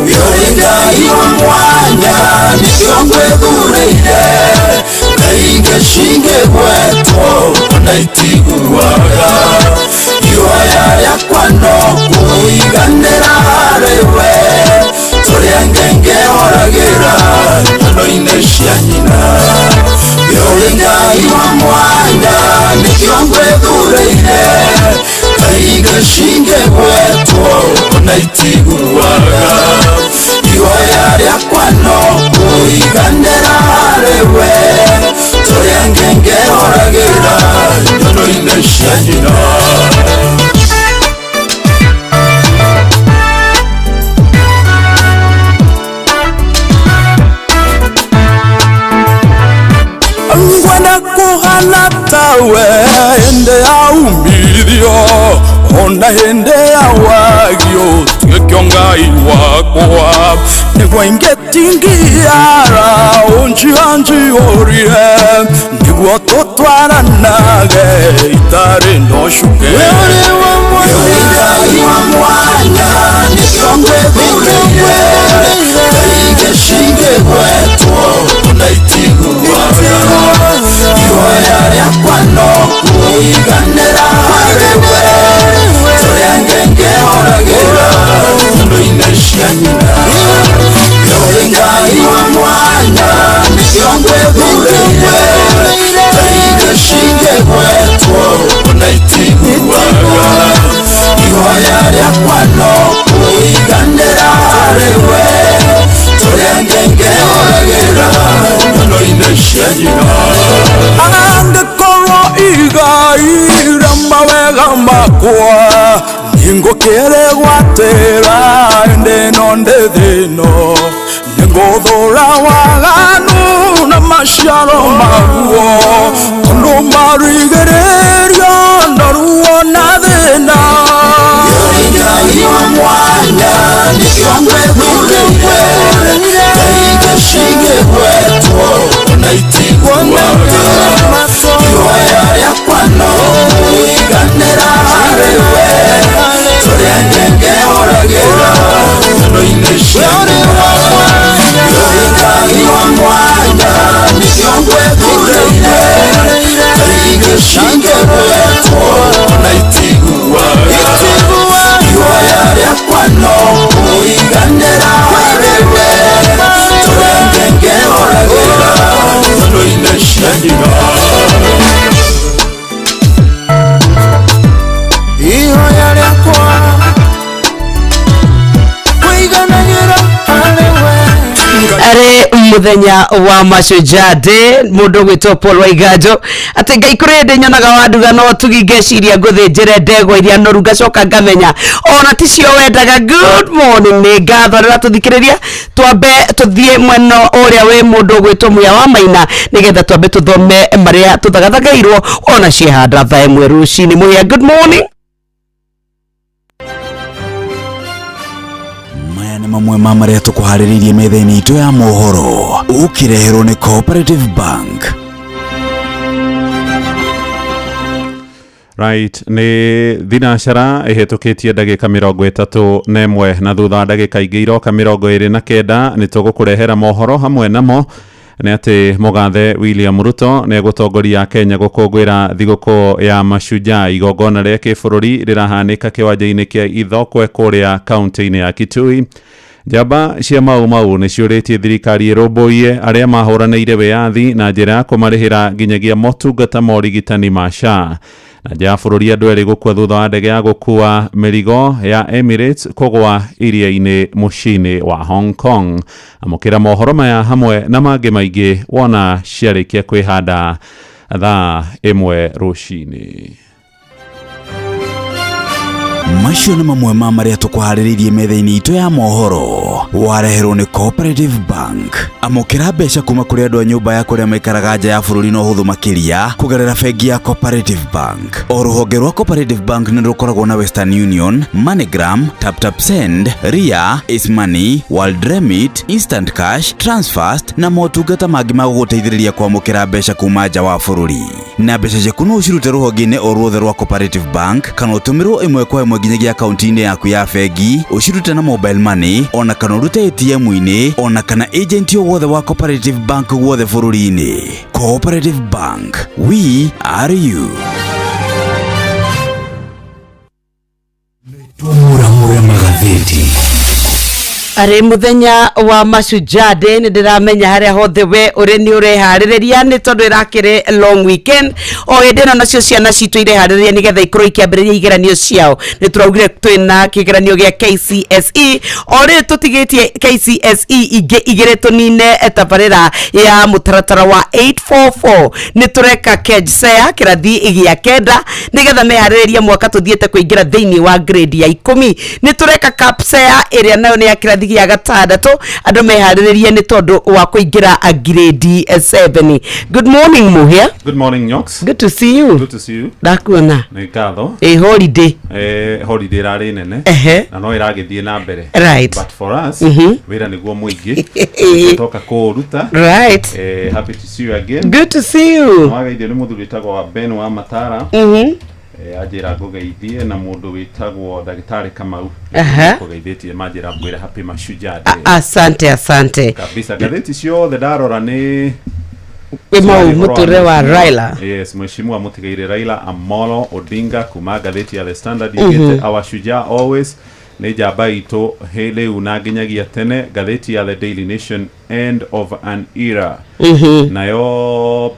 Ũrĩ Ngai wa mwanya nĩkĩo ngwĩthurĩire, kaingĩ cingĩgwetwo ona itiguaga. Ihoya rĩakwa no kũiganĩra harĩ we, tũrĩa ngengehoragĩra nyono-inĩ cia nyina. Ũrĩ Ngai wa mwanya nĩkĩo ngwĩthurĩire, kaingĩ cingĩgwetwo ona itiguaga. Ihoya rĩakwa no kũiganĩra harĩ we, tũrĩa ngengehoragĩra nyono-inĩ cia nyina. Ngwenda kũhana tawe hĩndĩ ya umithio, ona hĩndĩ ya wagio tuĩke Ngai wakwa, nĩguo ingĩtingiara ũnjianjiyũrie, nĩguo tũtwaranage itarĩ na ũcuke. Ũrĩ Ngai wa mwanya nĩkĩo ngwĩthurĩire, kaingĩ cingĩgwetwo ona itiguaga. Ihoya rĩakwa no kũiganĩra harĩ we, tũrĩa ngengehoragĩra nyono-inĩ cia nyina. Ũrĩ Ngai wa mwanya nĩkĩo ngwĩthurĩire, kaingĩ cingĩgwetwo ona itiguaga. Ihoya rĩakwa no kũiganĩra harĩ we, tũrĩa ngengehoragĩra nyono-inĩ cia nyina. Angĩkorwo igai rĩa mawega makwa nĩngũkĩrĩgwatĩra ĩndĩ ĩno ndĩ thĩ ĩno, nĩngũthũra waganu na maciaro maguo, tondũ marigĩrĩrio na ruo na thĩna. Ũrĩ Ngai wa mwanya nĩkĩo ngwĩthurĩire, kaingĩ cingĩgwetwo ona itiguaga. Ihoya rĩakwa no kũiganĩra harĩ we, tũrĩa ngengehoragĩra nyono-inĩ cia nyina. Ũrĩ Ngai wa mwanya nĩkĩo ngwĩthurĩire, kaingĩ cingĩgwetwo ona itiguaga. Arĩ mũthenya wa Mashujaa Day, mũndũ ũgwĩtwo Paul Waiganjo atĩ Ngai kũrĩ hĩndĩ nyonaga wanduga no tugi ngeciria ngũthĩnjĩre ndegwa iria noru, ngacoka ngamenya ona ticio wendaga. Good morning, nĩ ngatho rĩrĩa tũthikĩrĩria. Twambe tũthiĩ mwena ũrĩa wĩ mũndũ ũgwĩtwo Muya wa Maina, nĩgetha twambe tũthome marĩa tũthagathagairwo ona ciehanda thaa 1 rũcinĩ. Muya, good morning. Maya nĩ mamwe ma marĩa tũkũharĩrĩirie metha-inĩ itũ ya mohoro, ũkĩreherwo nĩ Cooperative Bank. Right, nĩ thinacara ĩhĩtũkĩtie ndagĩka 31, na thutha wa ndagĩka ingĩ iroka 29 nĩ tũgũkũrehera mohoro. Hamwe namo nĩ atĩ mũgathe William Ruto nĩ egũtongoria Kenya gũkũngũĩra thigũkũ ya Mashujaa. Igongona rĩa kĩbũrũri rĩrahanĩka kĩwanja-inĩ kĩa Ithokwe kũrĩa kaunti-inĩ ya Kitui. Njamba cia Mau Mau nĩ ciũrĩtie thirikari ĩrũmbũiye arĩa mahũranĩire wĩyathi na njĩra ya kũmarĩhĩra nginyagia motungata ma ũrigitani ma SHA. Na nja ya bũrũri, andũ erĩ gũkua thutha wa ndege ya gũkua mĩrigo ya Emirates kũgwa iria-inĩ mũciĩ-inĩ wa Hong Kong. Amũkĩra mohoro maya hamwe na mangĩ maingĩ wona ciarĩkia kwĩhanda thaa 1 rũcinĩ. Macio nĩ mamwe ma marĩa tũkũharĩrĩirie metha-inĩ itũ ya mohoro, wareherwo nĩ Cooperative Bank. Amũkĩra mbeca kuma kũrĩ andũ a nyũmba ya kũrĩa maikaraga nja ya bũrũri na ũhũthũ makĩria kũgerera bengi ya Cooperative Bank. O rũhonge rwa Cooperative Bank nĩ rũkoragwo na Western Union, MoneyGram, TapTap Send, Ria, Ace Money, World Remit, Instant Cash, Transfast na motungata mangĩ ma gũgũteithĩrĩria kwamũkĩra mbeca kuma nja wa bũrũri. Na mbeca ciaku no ũcirute rũhonge-inĩ o ruothe rwa Cooperative Bank, kana ũtũmĩrwo ĩmwe kwa ĩmwe nginyagia akaunti-inĩ yaku ya bengi, ũcirute na mobile money, ona kana ũrute ATM-inĩ, ona kana agent o wothe wa Cooperative Bank guothe bũrũri-inĩ. Cooperative Bank, we are you. Tũmũramũre magathĩti. Arĩ mũthenya wa Mashujaa Day, nĩ ndĩramenya harĩa hothe we ũrĩ nĩ ũreharĩrĩria, nĩ tondũ ĩrakĩrĩ long weekend o hĩndĩ ĩno. Nacio ciana citũ ireharĩrĩria nĩgetha ikorwo ikĩambĩrĩria igeranio ciao. Nĩ tũraugire twĩna kĩgeranio gĩa KCSE, o rĩu tũtigĩtie KCSE ingĩ igĩrĩ tũnine tabarĩra ya mũtaratara wa 844. Nĩ tũreka KJSEA kĩrathi gĩa 9, nĩgetha meharĩrĩrie mwaka tũthiĩte kũingĩra thĩinĩ wa grade ya 10. Nĩ tũreka KAPSEA, ĩrĩa nayo nĩ ya kĩrathi gĩa 6, andũ meharĩrĩrie nĩ tondũ wa kũingĩra grade 7. Good morning, Muhia. Good morning, Nyox. Good to see you. Good to see you. Ndakuona. Nĩ ngatho. Ĩ holiday? Holiday ĩrarĩ nene na no ĩragĩthiĩ na mbere. But for us, wĩra nĩguo mũingĩ toka kũũruta. Happy to see you again. Good to see you. Wageithio nĩ mũthuri wĩtagwo wa Ben wa Matara. Anjĩra ngũgeithie na mũndũ wĩtagwo ndagĩtarĩ Kamau. Kũgeithĩtie, manjĩra ngwĩre happy Mashujaa Day. Asante, asante. Kabisa. Ngathĩti ciothe ndarora nĩ Wĩ mau mũtũrĩre wa Raila. Yes, mheshimiwa mũtigaire Raila Amolo Odinga. Kuma ngathĩti ya The Standard yugĩte, "Our shujaa always," nĩ njamba itũ rĩu na nginyagia tene. Ngathĩti ya The Daily Nation, "End of an era." Nayo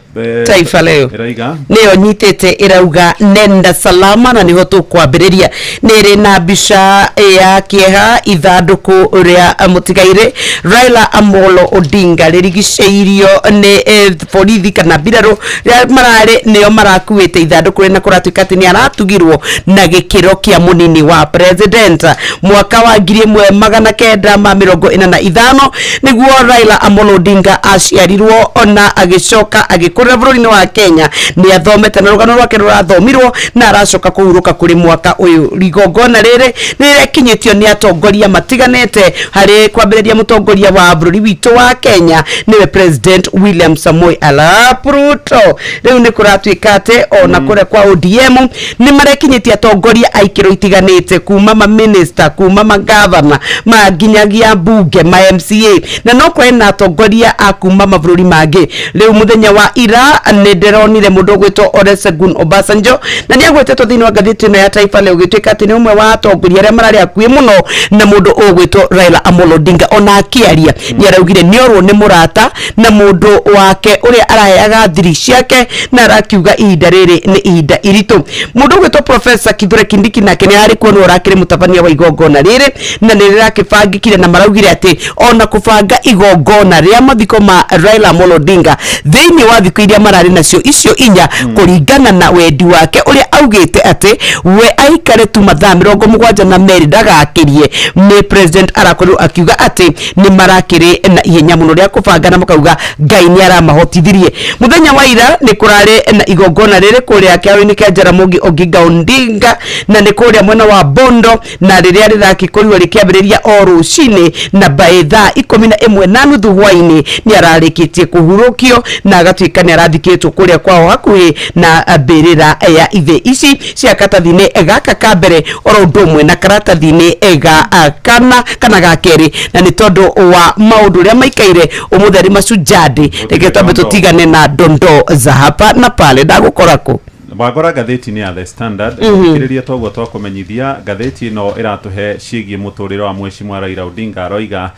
Taifa Leo ĩraiga nĩyo nyitĩte, ĩrauga "Nenda salama", na nĩho tũkwambĩrĩria. Nĩ ĩrĩ na mbica ya kĩeha, ithandũkũ rĩa mũtigairĩ Raila Amolo Odinga rĩrigicĩirio nĩ borithi kana mbirarũ rĩa mararĩ nĩo marakuĩte ithandũkũ rĩ, na kũratuĩka atĩ nĩ aratugirwo na gĩkĩro kĩa mũnini wa president. Mwaka wa 1985 nĩguo Raila Amolo Odinga aciarirwo, ona agĩcoka agĩkũrĩra bũrũri-inĩ wa Kenya. Nĩ athomete na rũgano rwake rũrathomirwo na aracoka kũhurũka kũrĩ mwaka ũyũ. Igongona rĩrĩ nĩ rĩrekinyĩtio nĩ atongoria matiganĩte, harĩ kwambĩrĩria mũtongoria wa bũrũri witũ wa Kenya, nĩwe President William Samoei Arap Ruto. Rĩu nĩ kũratuĩka atĩ ona kũrĩa kwa ODM nĩ marekinyĩtie atongoria a ikĩro itiganĩte, kuma maminista, kuma magavana, ma nginyagia mbunge, ma MCA, na no kũrĩ na atongoria a kuma mabũrũri mangĩ. Rĩu mũthenya wa ira nĩ ndĩronire mũndũ ũgwĩtwo Olusegun Obasanjo, na nĩ agwetetwo thĩinĩ wa ngathĩti ĩno ya Taifa Leo, gĩtuĩka atĩ nĩ ũmwe wa atongoria arĩa mararĩ hakuhĩ mũno na mũndũ ũgwĩtwo Raila Amolo Odinga. Ona akĩaria nĩ araugire nĩ orwo nĩ mũrata na mũndũ wake ũrĩa araheaga thiri ciake, na arakiuga ihinda rĩrĩ nĩ ihinda iritũ. Mũndũ ũgwĩtwo Professor Kithure Kindiki nake nĩ arĩ kuo, nĩwe ũrakĩrĩ mũtabania wa igongona rĩrĩ, na nĩ rĩrakĩbangĩkire, na maraugire atĩ ona kũbanga igongona Igongona rĩa mathiko ma Raila Amolo Odinga thĩinĩ wa thikũ iria mararĩ nacio icio inya, kũringana na wendi wake ũrĩa augĩte atĩ we aikare tu mathaa 72 ndagakĩrie. Nĩ president arakorirwo akiuga atĩ nĩ marakĩrĩ na ihenya mũno rĩa kũbanga, na makauga Ngai nĩ aramahotithirie. Mũthenya wa ira nĩ kũrarĩ na igongona rĩrĩ kũrĩa kĩharo-inĩ kĩa Jaramogi Oginga Odinga, na nĩ kũrĩa mwena wa Bondo, na rĩrĩa rĩrakĩkorirwo rĩkĩambĩrĩria o rũcinĩ, na by thaa 11:30 hwainĩ nĩ ararĩkĩtie kũhurũkio na agatuĩka nĩ arathikĩtwo kũrĩa kwao hakuhĩ na mbĩrĩra ya ithe. Ici cia karatathi-inĩ gaka ka mbere oro ũndũ ũmwe na karatathi-inĩ ga kana kana ga kerĩ, na nĩ tondũ wa maũndũ ũrĩa maikaire ũmũthĩ arĩ Mashujaa Day, reke twambe tũtigane na dondoo za hapa na pale. Ndagũkora kũ? Wagora ngathĩti-inĩ ya The Standard. Thikĩrĩria, toguo twakũmenyithia, ngathĩti ĩno ĩratũhe ciĩgiĩ mũtũrĩre wa Mheshimiwa Raila Odinga. Aroiga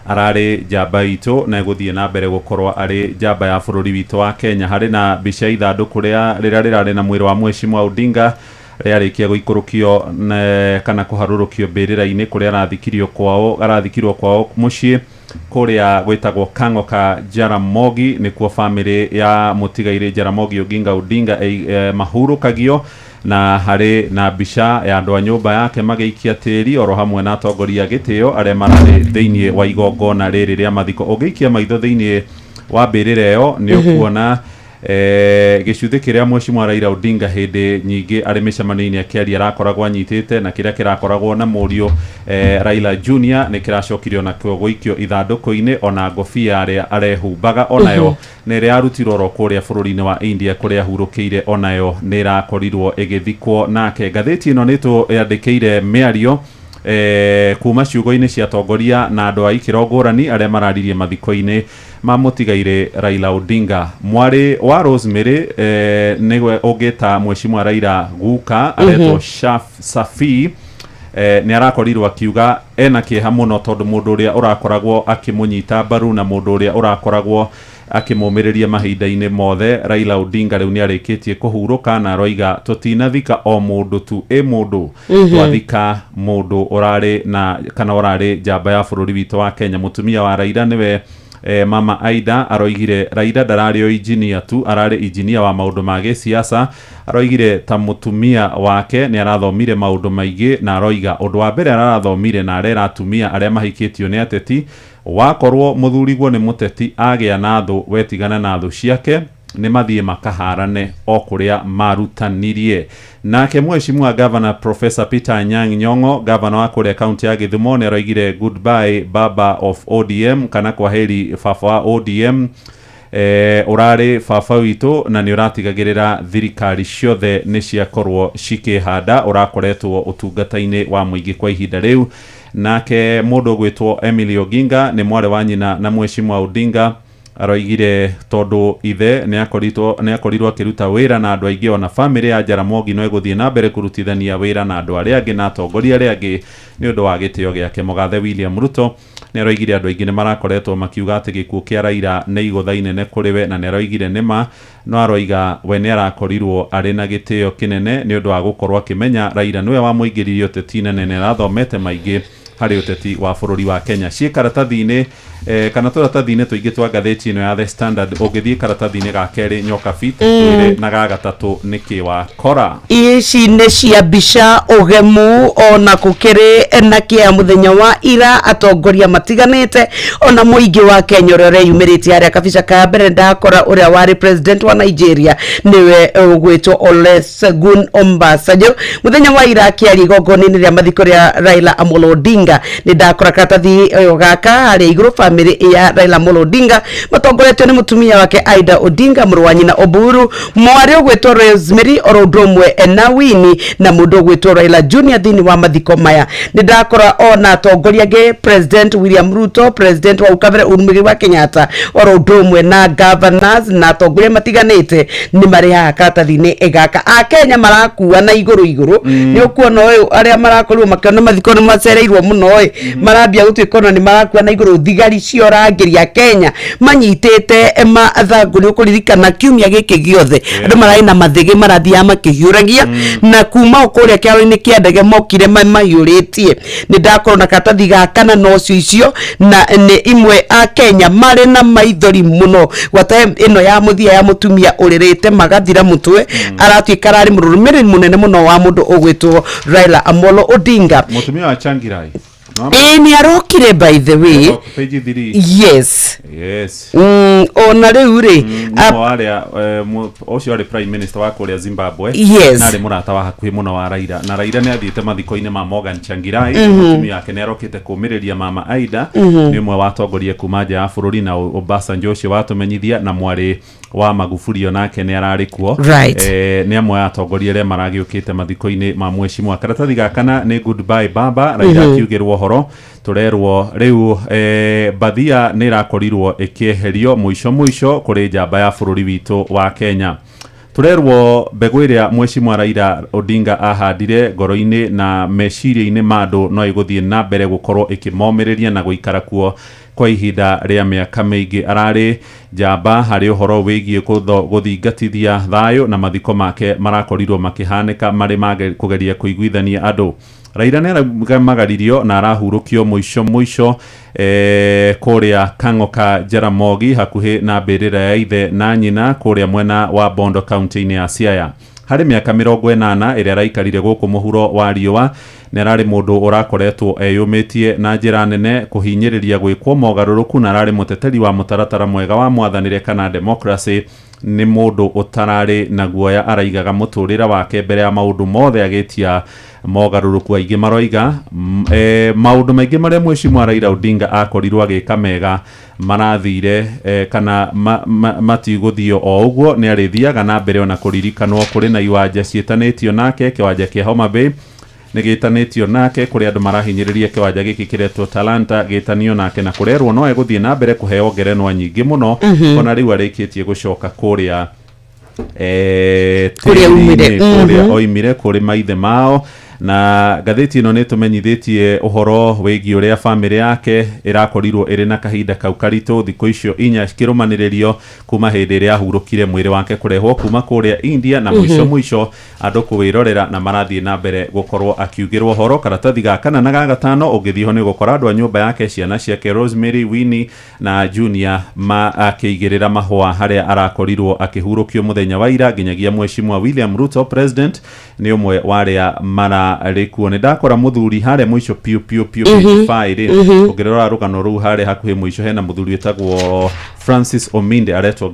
ararĩ njamba itũ na egũthiĩ na mbere gũkorwo arĩ njamba ya bũrũri witũ wa Kenya. Harĩ na mbica ya ithandũkũ rĩa rĩrĩa rĩrarĩ na mwĩrĩ wa Mheshimiwa Odinga rĩarĩkia gũikũrũkio kana kũharũrũkio mbĩrĩra-inĩ kũrĩa arathikirio kwao, arathikirwo kwao mũciĩ kũrĩa gwĩtagwo Kang'o ka Jaramogi, nĩkuo famĩlĩ ya mũtigairĩ Jaramogi Oginga Odinga mahurũkagio. Na harĩ na mbica ya andũ a nyũmba yake magĩikia tĩri oro hamwe na atongoria a gĩtĩo arĩa mararĩ thĩinĩ wa igongona rĩrĩ rĩa mathiko. Ũngĩikia maitho thĩinĩ wa mbĩrĩra ĩyo, nĩ ũkuona gĩcuthĩ kĩrĩa Mheshimiwa Raila Odinga hĩndĩ nyingĩ arĩ mĩcemanio-inĩ akĩaria arakoragwo anyitĩte, na kĩrĩa kĩrakoragwo na mũriũ Raila Junior nĩ kĩracokirio nakĩo gũikio ithandũkũ-inĩ. Ona ngobia arĩa arehumbaga onayo nĩ ĩrĩa yarutirwo oro kũrĩa bũrũri-inĩ wa India kũrĩa ahurũkĩire, onayo nĩ ĩrakorirwo ĩgĩthikwo nake. Ngathĩti ĩno nĩ tũyandĩkĩire mĩario kuma ciugo-inĩ cia atongoria na andũ a ikĩro ngũrani arĩa mararirie mathiko-inĩ ma mũtigairĩ Raila Odinga. Mwarĩ wa Rosemary, nĩwe ũngĩta Mheshimiwa Raila guka, aretwo Safi, nĩ arakorirwo akiuga ena kĩeha mũno tondũ mũndũ ũrĩa ũrakoragwo akĩmũnyita mbaru na mũndũ ũrĩa ũrakoragwo akĩmũmĩrĩria mahinda-inĩ mothe, Raila Odinga, rĩu nĩ arĩkĩtie kũhurũka. Na aroiga tũtinathika o mũndũ tu, ĩ mũndũ twathika mũndũ ũrarĩ na kana ũrarĩ njamba ya bũrũri witũ wa Kenya. Mũtumia wa Raila, nĩwe mama Aida, aroigire Raila ndararĩ o injinia tu, ararĩ injinia wa maũndũ ma gĩsiasa. Aroigire ta mũtumia wake nĩ arathomire maũndũ maingĩ, na aroiga ũndũ wa mbere arathomire na arera atumia arĩa mahikĩtio nĩ ateti, wakorwo mũthuriguo nĩ mũteti, agĩa na thũ, wetigana na thũ ciake, nĩ mathiĩ makaharane o kũrĩa marutanirie. Nake Mheshimiwa Governor Professor Peter Anyang' Nyong'o, gavana wa kũrĩa kaunti ya Gĩthumo, nĩ aroigire goodbye baba of ODM, kana kwaheri baba wa ODM. Ũrarĩ baba witũ na nĩ ũratigagĩrĩra thirikari ciothe nĩ ciakorwo cikĩhanda, ũrakoretwo ũtungata-inĩ wa mũingĩ kwa ihinda rĩu. Nake mũndũ ũgwĩtwo Emily Oginga, nĩ mwarĩ wa nyina na Mheshimiwa Odinga, aroigire tondũ ithe nĩ akorirwo akĩruta wĩra na andũ aingĩ, ona famĩlĩ ya Jaramogi no ĩgũthiĩ na mbere kũrutithania wĩra na andũ arĩa angĩ na atongoria arĩa angĩ nĩ ũndũ wa gĩtĩo gĩake. Mũgathe William Ruto nĩ aroigire andũ aingĩ nĩ marakoretwo makiuga atĩ gĩkuũ kĩa Raila nĩ igũtha inene kũrĩ we, na nĩ aroigire nĩ ma, no aroiga we nĩ arakorirwo arĩ na gĩtĩo kĩnene nĩ ũndũ wa gũkorwo akĩmenya Raila nĩwe wamũingĩririe ũteti-inĩ na nĩ arathomete maingĩ harĩ ũteti wa bũrũri wa Kenya. Ciĩ karatathi-inĩ kana tũratathi-inĩ tũingĩ twa ngathĩti ĩno ya The Standard. Ũngĩthiĩ karatathi-inĩ ga kerĩ, nyoka fit twĩre, na ga gatatũ nĩkĩ wakora. Ici nĩ cia mbica ũgemu. Ona gũkĩrĩ na kĩa mũthenya wa ira, atongoria matiganĩte ona mũingĩ wa Kenya ũrĩa ũreyumĩrĩtie harĩa kabica ka mbere, ndakora ũrĩa warĩ president wa Nigeria, nĩwe ũgwĩtwo Olusegun Obasanjo, mũthenya wa ira akĩaria igongona-inĩ rĩa mathiko rĩa Raila Amolo Odinga. Nĩ ndakora karatathi ũyũ gaka harĩa igũrũ, famĩlĩ ya Raila Amolo Odinga matongoretio nĩ mũtumia wake Aida Odinga, mũrũ wa nyina Oburu, mwarĩ ũgwĩtwo Rosemary, oro ũndũ ũmwe na Winnie, na mũndũ ũgwĩtwo Raila Junior thĩinĩ wa mathiko maya. Nĩ ndakora ona atongoria angĩ, President William Ruto, president wa ukabere Uhuru Muigai wa Kenyatta, oro ũndũ ũmwe na governors na atongoria matiganĩte nĩ marĩ haha karatathi-inĩ gaka. Akenya marakua na igũrũ igũrũ. Nĩ ũkuona ũyũ arĩa marakorirwo makĩona mathiko nĩ macereirwo mũno. mũno ĩ marambia gũtuĩka ona nĩ marakua na igũrũ. Thigari cia ũrangĩri a Kenya manyitĩte mathangũ, nĩ ũkũririkana kiumia gĩkĩ gĩothe andũ mararĩ na mathĩgĩ marathiaga makĩhiũragia na kuma o kũrĩa kĩharo-inĩ kĩa ndege mokire mahiũrĩtie. Nĩ ndakorwo na karatathi ga kana na ũcio icio na nĩ imwe a Kenya marĩ na maithori mũno gwata ĩno ya mũthia ya mũtumia ũrĩrĩte magathira mũtwe, aratuĩka ararĩ mũrũmĩrĩri mũnene mũno wa mũndũ ũgwĩtwo Raila Amolo Odinga. Mũtumia wa Changirai. Ĩĩ, nĩ arokire, by the way. Page 3. Yes. Yes. Ona rĩu rĩ Mũmwe wa arĩa ũcio arĩ prime minister wa kũrĩa Zimbabwe. Yes. Na arĩ mũrata wa hakuhĩ mũno wa Raila, na Raila nĩ athiĩte mathiko-inĩ ma Morgan Changirai. Mũtumia wake nĩ arokĩte kũmĩrĩria mama Aida. Nĩ ũmwe wa atongoria kuma nja ya bũrũri, na Obasanjo ũcio watũmenyithia, na mwarĩ wa Magufuli onake nĩ ararĩ kuo. Nĩ amwe a atongoria arĩa maragĩũkĩte mathiko-inĩ ma mheshimiwa. Karatathi ga kana nĩ "Goodbye Baba", Raila akiugĩrwo ũhoro. Tũrerwo rĩu bathia nĩ ĩrakorirwo ĩkĩeherio mũico mũico kũrĩ njamba ya bũrũri witũ wa Kenya. Tũrerwo mbegũ ĩrĩa mheshimiwa Raila Odinga ahandire ngoro-inĩ na meciria-inĩ ma andũ no ĩgũthiĩ na mbere gũkorwo ĩkĩmomĩrĩria na gũikara kuo kwa ihinda rĩa mĩaka mĩingĩ. Ararĩ njamba harĩ ũhoro wĩgiĩ gũthingatithia thayũ, na mathiko make marakorirwo makĩhanĩka marĩ ma kũgeria kũiguithania andũ. Raila nĩ aramagaririo na arahurũkio mũico mũico kũrĩa Kang'o ka Jaramogi, hakuhĩ na mbĩrĩra ya ithe na nyina kũrĩa mwena wa Bondo, kaunti-inĩ ya Siaya. Harĩ mĩaka 80 ĩrĩa araikarire gũkũ mũhuro wa riũa, nĩ ararĩ mũndũ ũrakoretwo eyũmĩtie na njĩra nene kũhinyĩrĩria gwĩkwo mogarũrũku, na ararĩ mũteteri wa mũtaratara mwega wa mwathanĩre kana democracy. Nĩ mũndũ ũtararĩ na guoya, araigaga mũtũrĩre wake mbere ya maũndũ mothe agĩtia mogarũrũku. Aingĩ maroiga maũndũ maingĩ marĩa mheshimiwa Raila Odinga akorirwo agĩka mega marathire kana matigũthio o ũguo, nĩ arĩthiaga na mbere ona kũririkanwo. Kũrĩ na iwanja ciĩtanĩtio nake, kĩwanja kĩa Homa Bay nĩ gĩtanĩtio nake, kũrĩa andũ marahinyĩrĩria kĩwanja gĩkĩ kĩretwo Talanta gĩtanio nake, na kũrerwo no egũthiĩ na mbere kũheo ngerenwa nyingĩ mũno ona rĩu arĩkĩtie gũcoka kũrĩa Kũrĩa aumire. tĩri-inĩ, kũrĩa oimire, kũrĩ maithe mao. Na ngathĩti ĩno nĩ ĩtũmenyithĩtie ũhoro wĩgiĩ ũrĩa bamĩrĩ yake ĩrakorirwo ĩrĩ na kahinda kau karitũ thikũ icio 4 cikĩrũmanĩrĩrio kuma hĩndĩ ĩrĩa ahurũkire, mwĩrĩ wake kũrehwo kuma kũrĩa India, na mũico mũico andũ kũwĩrorera na marathiĩ na mbere gũkorwo akiugĩrwo ũhoro. Karatathi ga kana na ga gatano ũngĩthiĩ ho nĩ ũgũkora andũ a nyũmba yake, ciana ciake Rosemary, Winnie na Junior akĩigĩrĩra mahũa harĩa arakorirwo akĩhurũkio mũthenya wa ira. Nginyagia mheshimiwa William Ruto, president, nĩ ũmwe wa arĩa mararĩ kuo. Nĩ ndakora mũthuri harĩa mũico piũ piũ piũ, page 5 rĩ, ũngĩrora rũgano rũu harĩa hakuhĩ mũico hena mũthuri wĩtagwo Francis Ominde, aretwo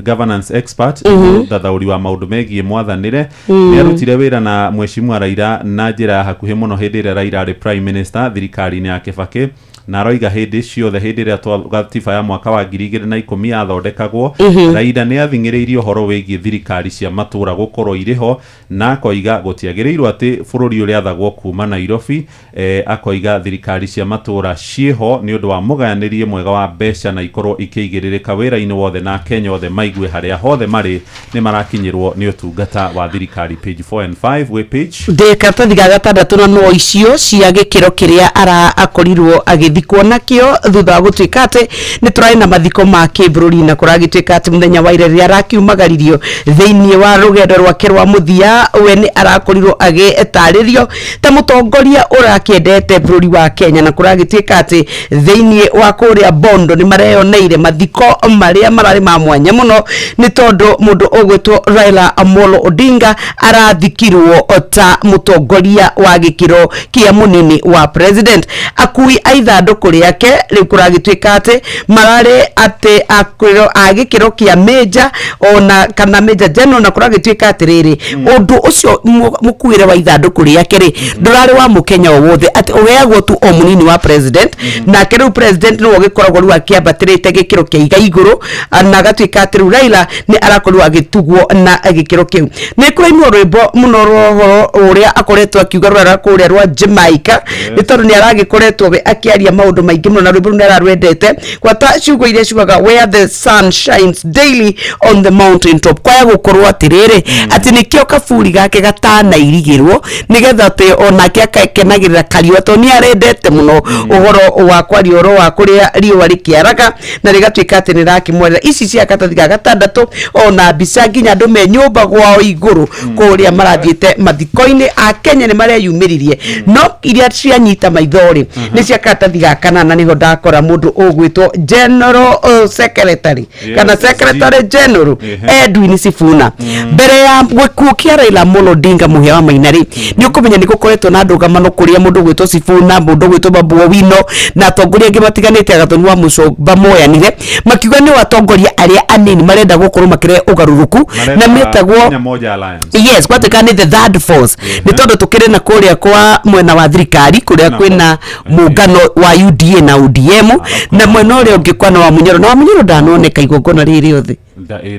governance expert, mũthathaũri wa maũndũ megiĩ mwathanĩre. Nĩ arutire wĩra na mheshimiwa Raila na njĩra ya hakuhĩ mũno hĩndĩ ĩrĩa Raila arĩ prime minister thirikari-inĩ ya Kibaki, na aroiga hĩndĩ ciothe hĩndĩ ĩrĩa gatiba ya mwaka wa 2010 yathondekagwo, Raila nĩ athing'ĩrĩirie ũhoro wĩgiĩ thirikari cia matũũra gũkorwo irĩ ho, na akoiga gũtiagĩrĩirwo atĩ bũrũri ũrĩathagwo kuma Nairobi. Akoiga thirikari cia matũũra ciĩho nĩ ũndũ wa mũgayanĩrie mwega wa mbeca na ikorwo ikĩigĩrĩrĩka wĩra-inĩ wothe, na Kenya othe maigue harĩa hothe marĩ nĩ marakinyĩrwo nĩ ũtungata wa thirikari. Page 4 and 5 wĩ page. Ndĩ karatathi ga gatandatũ, na no icio cia gĩkĩro kĩrĩa ara akorirwo agĩthikwo nakĩo thutha wa gũtuĩka atĩ nĩ tũrarĩ na mathiko ma kĩbũrũri, na kũragĩtuĩka atĩ mũthenya wa ira rĩrĩa arakiumagaririo thĩinĩ wa rũgendo rwake rwa mũthia, we nĩ arakorirwo agĩtarĩrio ta mũtongoria ũrakĩendete bũrũri wa Kenya, na kũragĩtuĩka atĩ thĩinĩ wa kũrĩa Bondo nĩ mareyoneire mathiko marĩa mararĩ ma mwanya mũno, nĩ tondũ mũndũ ũgwĩtwo Raila Amolo Odinga arathikirwo ta mũtongoria wa gĩkĩro kĩa mũnini wa president. Akui a ithandũkũ rĩake rĩu kũragĩtuĩka atĩ mararĩ atĩ a gĩkĩro kĩa major ona kana major general, na kũragĩtuĩka atĩrĩrĩ, ũndũ ũcio mũkuĩre wa ithandũkũ rĩake rĩ ndũrarĩ wa mũkenya o wothe, atĩ ũheagwo tu o mũnini wa president. Nake rĩu president nĩwe ũgĩkoragwo rĩu akĩambatĩrĩte gĩkĩro kĩa iga igũrũ, na agatuĩka atĩ rĩu Raila nĩ arakorirwo agĩtugwo na gĩkĩro kĩu. Nĩ kũrainwo rwĩmbo mũno rwa ũhoro ũrĩa akoretwo akiuga rũrĩa kũrĩa rwa Jamaica, nĩ tondũ nĩ aragĩkoretwo we akĩaria. Maũndũ maingĩ mũno na rwĩmbo rũu nĩ ararwendete, gwata ciugo iria ciugaga, "Where the sun shines daily on the mountain top." Kwaya gũkorwo atĩrĩrĩ, atĩ nĩkĩo kaburi gake gatanairigĩrwo, nĩgetha atĩ onake akakenagĩrĩra kariũa, tondũ nĩ arendete mũno ũhoro wa kwaria ũhoro wa kũrĩa riũa rĩkĩaraga na rĩgatuĩka atĩ nĩ rakĩmwarĩra. Ici cia karatathi ga gatandatũ, ona mbica nginya andũ me nyũmba gwao igũrũ kũrĩa marathiĩte mathiko-inĩ. A Kenya nĩ mareyumĩririe, no iria cianyita maitho rĩ, nĩ cia karatathi ga kanana. Nĩho ndakora mũndũ ũgwĩtwo general secretary kana secretary general Edwin Sifuna. Mbere ya gĩkuũ kĩa Raila Amolo Odinga, Mũhĩa wa Maina rĩ, nĩ ũkũmenya nĩ gũkoretwo na ndũgamano kũrĩa mũndũ ũgwĩtwo Sifuna, mũndũ ũgwĩtwo Babu Owino na atongoria angĩ matiganĩte, Agathoni wa Mũcomba, moyanire makiuga nĩ atongoria arĩa anini marenda gũkorwo makĩrehe ũgarũrũku na metagwo Kenya Moja Alliance. Yes, gwatuĩka nĩ the third force, nĩ tondũ tũkĩrĩ na kũrĩa kwa mwena wa thirikari kũrĩa kwĩna mũngano wa UDA na ODM, na mwena ũrĩa ũngĩ kwana wa Munyoro, na wa Munyoro ndanoneka igongona rĩrĩ rĩothe.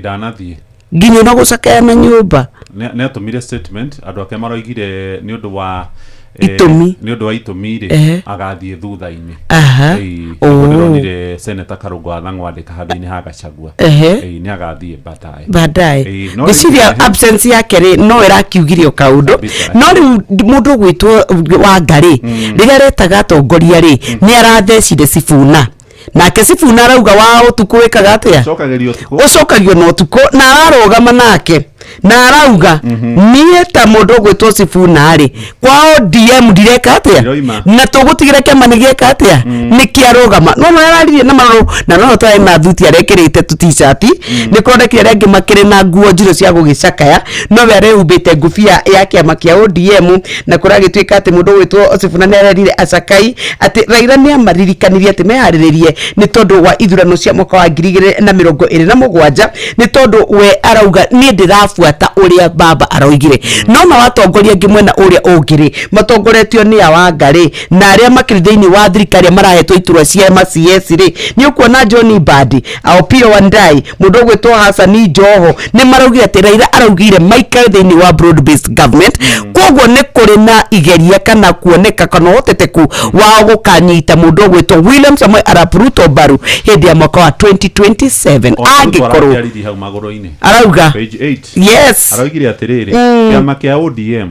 Ndanathiĩ. Nginya ona gũcakaya na nyũmba. Nĩ atũmire statement, andũ ake maroigire nĩ ũndũ wa Itũmi. Nĩ ũndũ wa itũmi rĩ, agathiĩ thutha-inĩ. Ĩĩ, nĩguo ndĩronire Senator Karũngũ wa Thang'wa andĩka handũ-inĩ ha Gachagua. Ĩĩ, nĩ agathiĩ baadaye. Baadaye. Ĩĩ, no Ngwĩciria absence yake rĩ, no ĩrakiugire o kaũndũ. No rĩu mũndũ ũgwĩtwo Wanga rĩ, rĩrĩa aretaga atongoria rĩ, nĩ arathecire Sifuna, nake Sifuna arauga wa ũtukũ wĩkaga atĩa? Cokagĩrio ũtukũ. Ũcokagio na ũtukũ, na ararũgama nake na arauga, niĩ ta mũndũ ũgwĩtwo Sifuna rĩ, kwa ODM ndireka atĩa? Ndiroima. Na tũgũtigĩra kĩama nĩ gĩeka atĩa, nĩ kĩarũgama. No no araririe na marũrũ, na no tarĩ na thuti arekĩrĩte tu t-shirt, nĩ kũronekire arĩa angĩ makĩrĩ na nguo njirũ cia gũgĩcakaya, no we arehumbĩte ngũbia ya kĩama kĩa ODM. Na kũragĩtuĩka atĩ mũndũ ũgwĩtwo Sifuna nĩ arerire acakai atĩ Raila nĩ amaririkanirie atĩ meharĩrĩrie nĩ tondũ wa ithurano cia mwaka wa 2027, nĩ tondũ we arauga, niĩ ndĩrabuata ũrĩa baba aroigire. No na watongoria angĩ mwena ũrĩa ũngĩ rĩ, matongoretio nĩ Awanga rĩ, na arĩa makĩrĩ thĩinĩ wa thirikari arĩa marahetwo iturwa cia ma CS rĩ, nĩ ũkuona John Mbadi, Opiyo Wandayi, mũndũ ũgwĩtwo Hassan Joho, nĩ maraugire atĩ Raila araugire maikare thĩinĩ wa broad based government. Koguo nĩ kũrĩ na igeria kana kuoneka kana ũhoteteku wao gũkanyita mũndũ ũgwĩtwo William Samoei Arap Ruto mbaru hĩndĩ ya mwaka wa 2027 angĩkorwo Araririe hau magũrũ-inĩ. Arauga? Page 8. Yes. Aroigire atĩrĩrĩ, kĩama kĩa ODM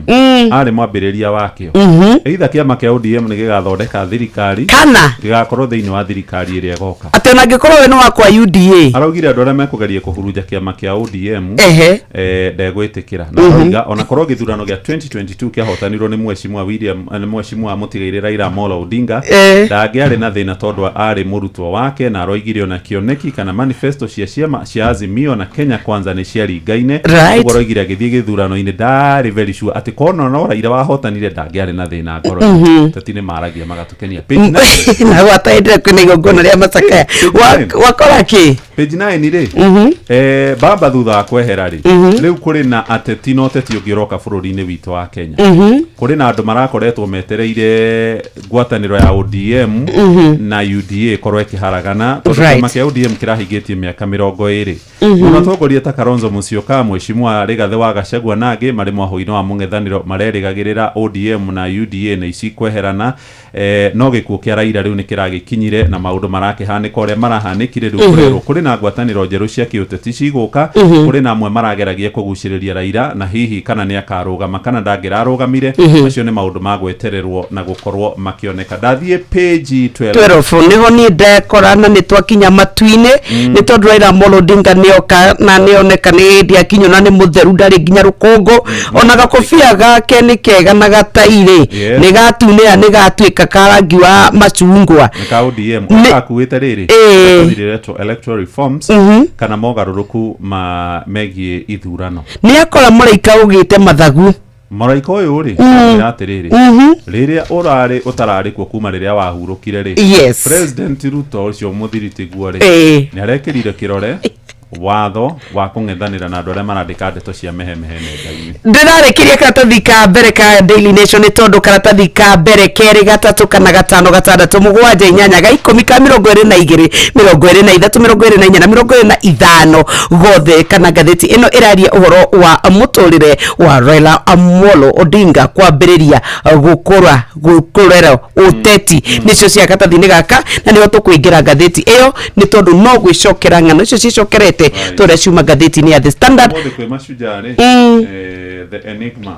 arĩ mwambĩrĩria wakĩo. Either kĩama kĩa ODM nĩ gĩgathondeka thirikari kana gĩgakorwo thĩinĩ wa thirikari ĩrĩa ĩgoka. Atĩ ona angĩkorwo we nĩ wakwa UDA. Araugire andũ arĩa mekũgeria kũhurunja kĩama kĩa ODM ndegwĩtĩkĩra, na aroiga ona korwo gĩthurano gĩa 2022 kĩahotanirwo nĩ mheshimiwa William nĩ mheshimiwa mũtigairĩ Raila Amolo Odinga, ndangĩarĩ na thĩna tondũ arĩ mũrutwo wake. Na aroigire ona kĩoneki kana manifesto cia ciama cia Azimio na Kenya Kwanza nĩ ciaringaine. Ũguo aroigire agĩthiĩ gĩthurano-inĩ ndarĩ very sure atĩ kona no Raila wahotanire ndangĩarĩ na thĩna ngoro. Teti nĩ maragia magatũkenia. Page 9. Na gwataendera kwĩna igongona rĩa macakaya. Wakora kĩ? Page 9 rĩ, baba thutha wa kwehera rĩ, rĩu kũrĩ na ateti na ũteti ũngĩ ũroka bũrũri-inĩ witũ wa Kenya. Kũrĩ na andũ marakoretwo metereire ngwatanĩro ya ODM na UDA ĩkorwo ĩkĩharagana, tondũ kĩama kĩa ODM kĩrahingĩtie mĩaka 20. Mũno atongoria ta Kalonzo Musyoka, mheshimiwa Rigathĩ wa Gachagua na angĩ marĩ mwahũ-inĩ wa mũng'ethanĩro marerĩgagĩrĩra ODM na UDA na ici kweherana. No gĩkuũ kĩa Raila rĩu nĩ kĩragĩkinyire na maũndũ marakĩhanĩka ũrĩa marahanĩkire. Rĩu kũrerwo kũrĩ na ngwatanĩro njerũ cia kĩũteti cigũka. Kũrĩ na amwe marageragia kũgucĩrĩria Raila na hihi kana nĩ akarũgama kana ndangĩrarũgamire. Macio nĩ maũndũ ma gwetererwo na gũkorwo makĩoneka. Ndathiĩ page 12. 12 niho niĩ ndekora, na nĩ twakinya matu-inĩ, nĩ tondũ Raila Amolo Odinga nĩoka na nĩoneka nĩ hĩndĩ akinywo, na nĩ mũtheru, ndarĩ nginya rũkũngũ, ona gakobia gake nĩ kega na gatairĩ nĩ gatunĩha, nĩ gatuĩka ka rangi wa macungwa. Nĩ ka ODM gakuĩte rĩrĩ rĩretwo electoral reforms kana mogarũrũku ma megiĩ ithurano. Nĩ akora mũraika ũgĩte mathagu. Mũraika ũyũ rĩ, amwĩra atĩrĩrĩ, rĩrĩa ũrarĩ ũtararĩ kuo kuma rĩrĩa wahurũkire rĩ, President Ruto ũcio mũthiritiguo rĩ, nĩ arekĩrire kĩrore. Watho wa kũng'ethanĩra na andũ arĩa marandĩka ndeto cia mehemehe nenda-inĩ. Ndĩrarĩkĩria karatathi ka mbere ka Daily Nation nĩ tondũ karatathi ka mbere, kerĩ, gatatũ, kana, gatano, gatandatũ, mũgwanja, inyanya, ga ikũmi, ka 22, 23, 24 na 25 gothe kana ngathĩti ĩno ĩraria ũhoro wa mũtũrĩre wa Raila Amolo Odinga kwambĩrĩria gũkũra gũkũrera ũteti nĩcio cia karatathi-inĩ gaka, na nĩho tũkũingĩra ngathĩti ĩyo nĩ tondũ no gwĩcokera ng'ano icio ciĩcokerete tũrĩa ciuma ngathĩti-inĩ ya The Standard. Ũmũthĩ kwĩ Mashujaa rĩ, The Enigma,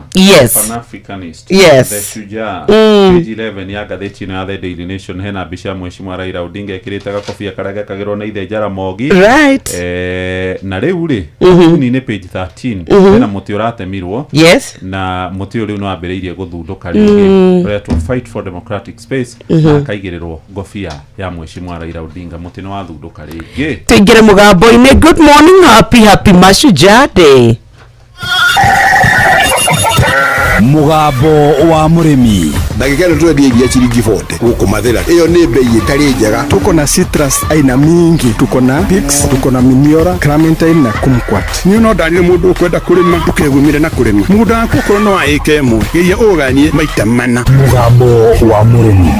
Pan-Africanist, The Shujaa, page 11 ya ngathĩti ĩno ya The Daily Nation hena mbica ya Mheshimiwa Raila Odinga ĩkĩrĩte gakobia karĩa gekagĩrwo na ithe Jaramogi. Na rĩu rĩ, cartoon-inĩ page 13 hena mũtĩ ũratemirwo na mũtĩ ũyũ rĩu nĩ wambĩrĩirie gũthundũka rĩngĩ, ũretwo Fight for Democratic Space, na akaigĩrĩrwo ngobia ya Mheshimiwa Raila Odinga. Mũtĩ nĩ wathundũka rĩngĩ. Tũingĩre mũgambo-inĩ. Good morning, happy happy Mashujaa Day. Mũgambo wa mũrĩmi. Ndagĩka ĩno tũrendia iria ciringi 40 gũkũ Mathĩra, ĩyo nĩ bei ĩtarĩ njega. Tuko na citrus aina mingi, tuko na Pix, tuko na Miniora, Clementine na Kumquat. Niĩ no ndarire mũndũ ũkwenda kũrĩma, ndũkegumire na kũrĩma mũgũnda waku, okorwo no wa ĩka ĩmwe, geria ũganie maita mana. Mũgambo wa mũrĩmi.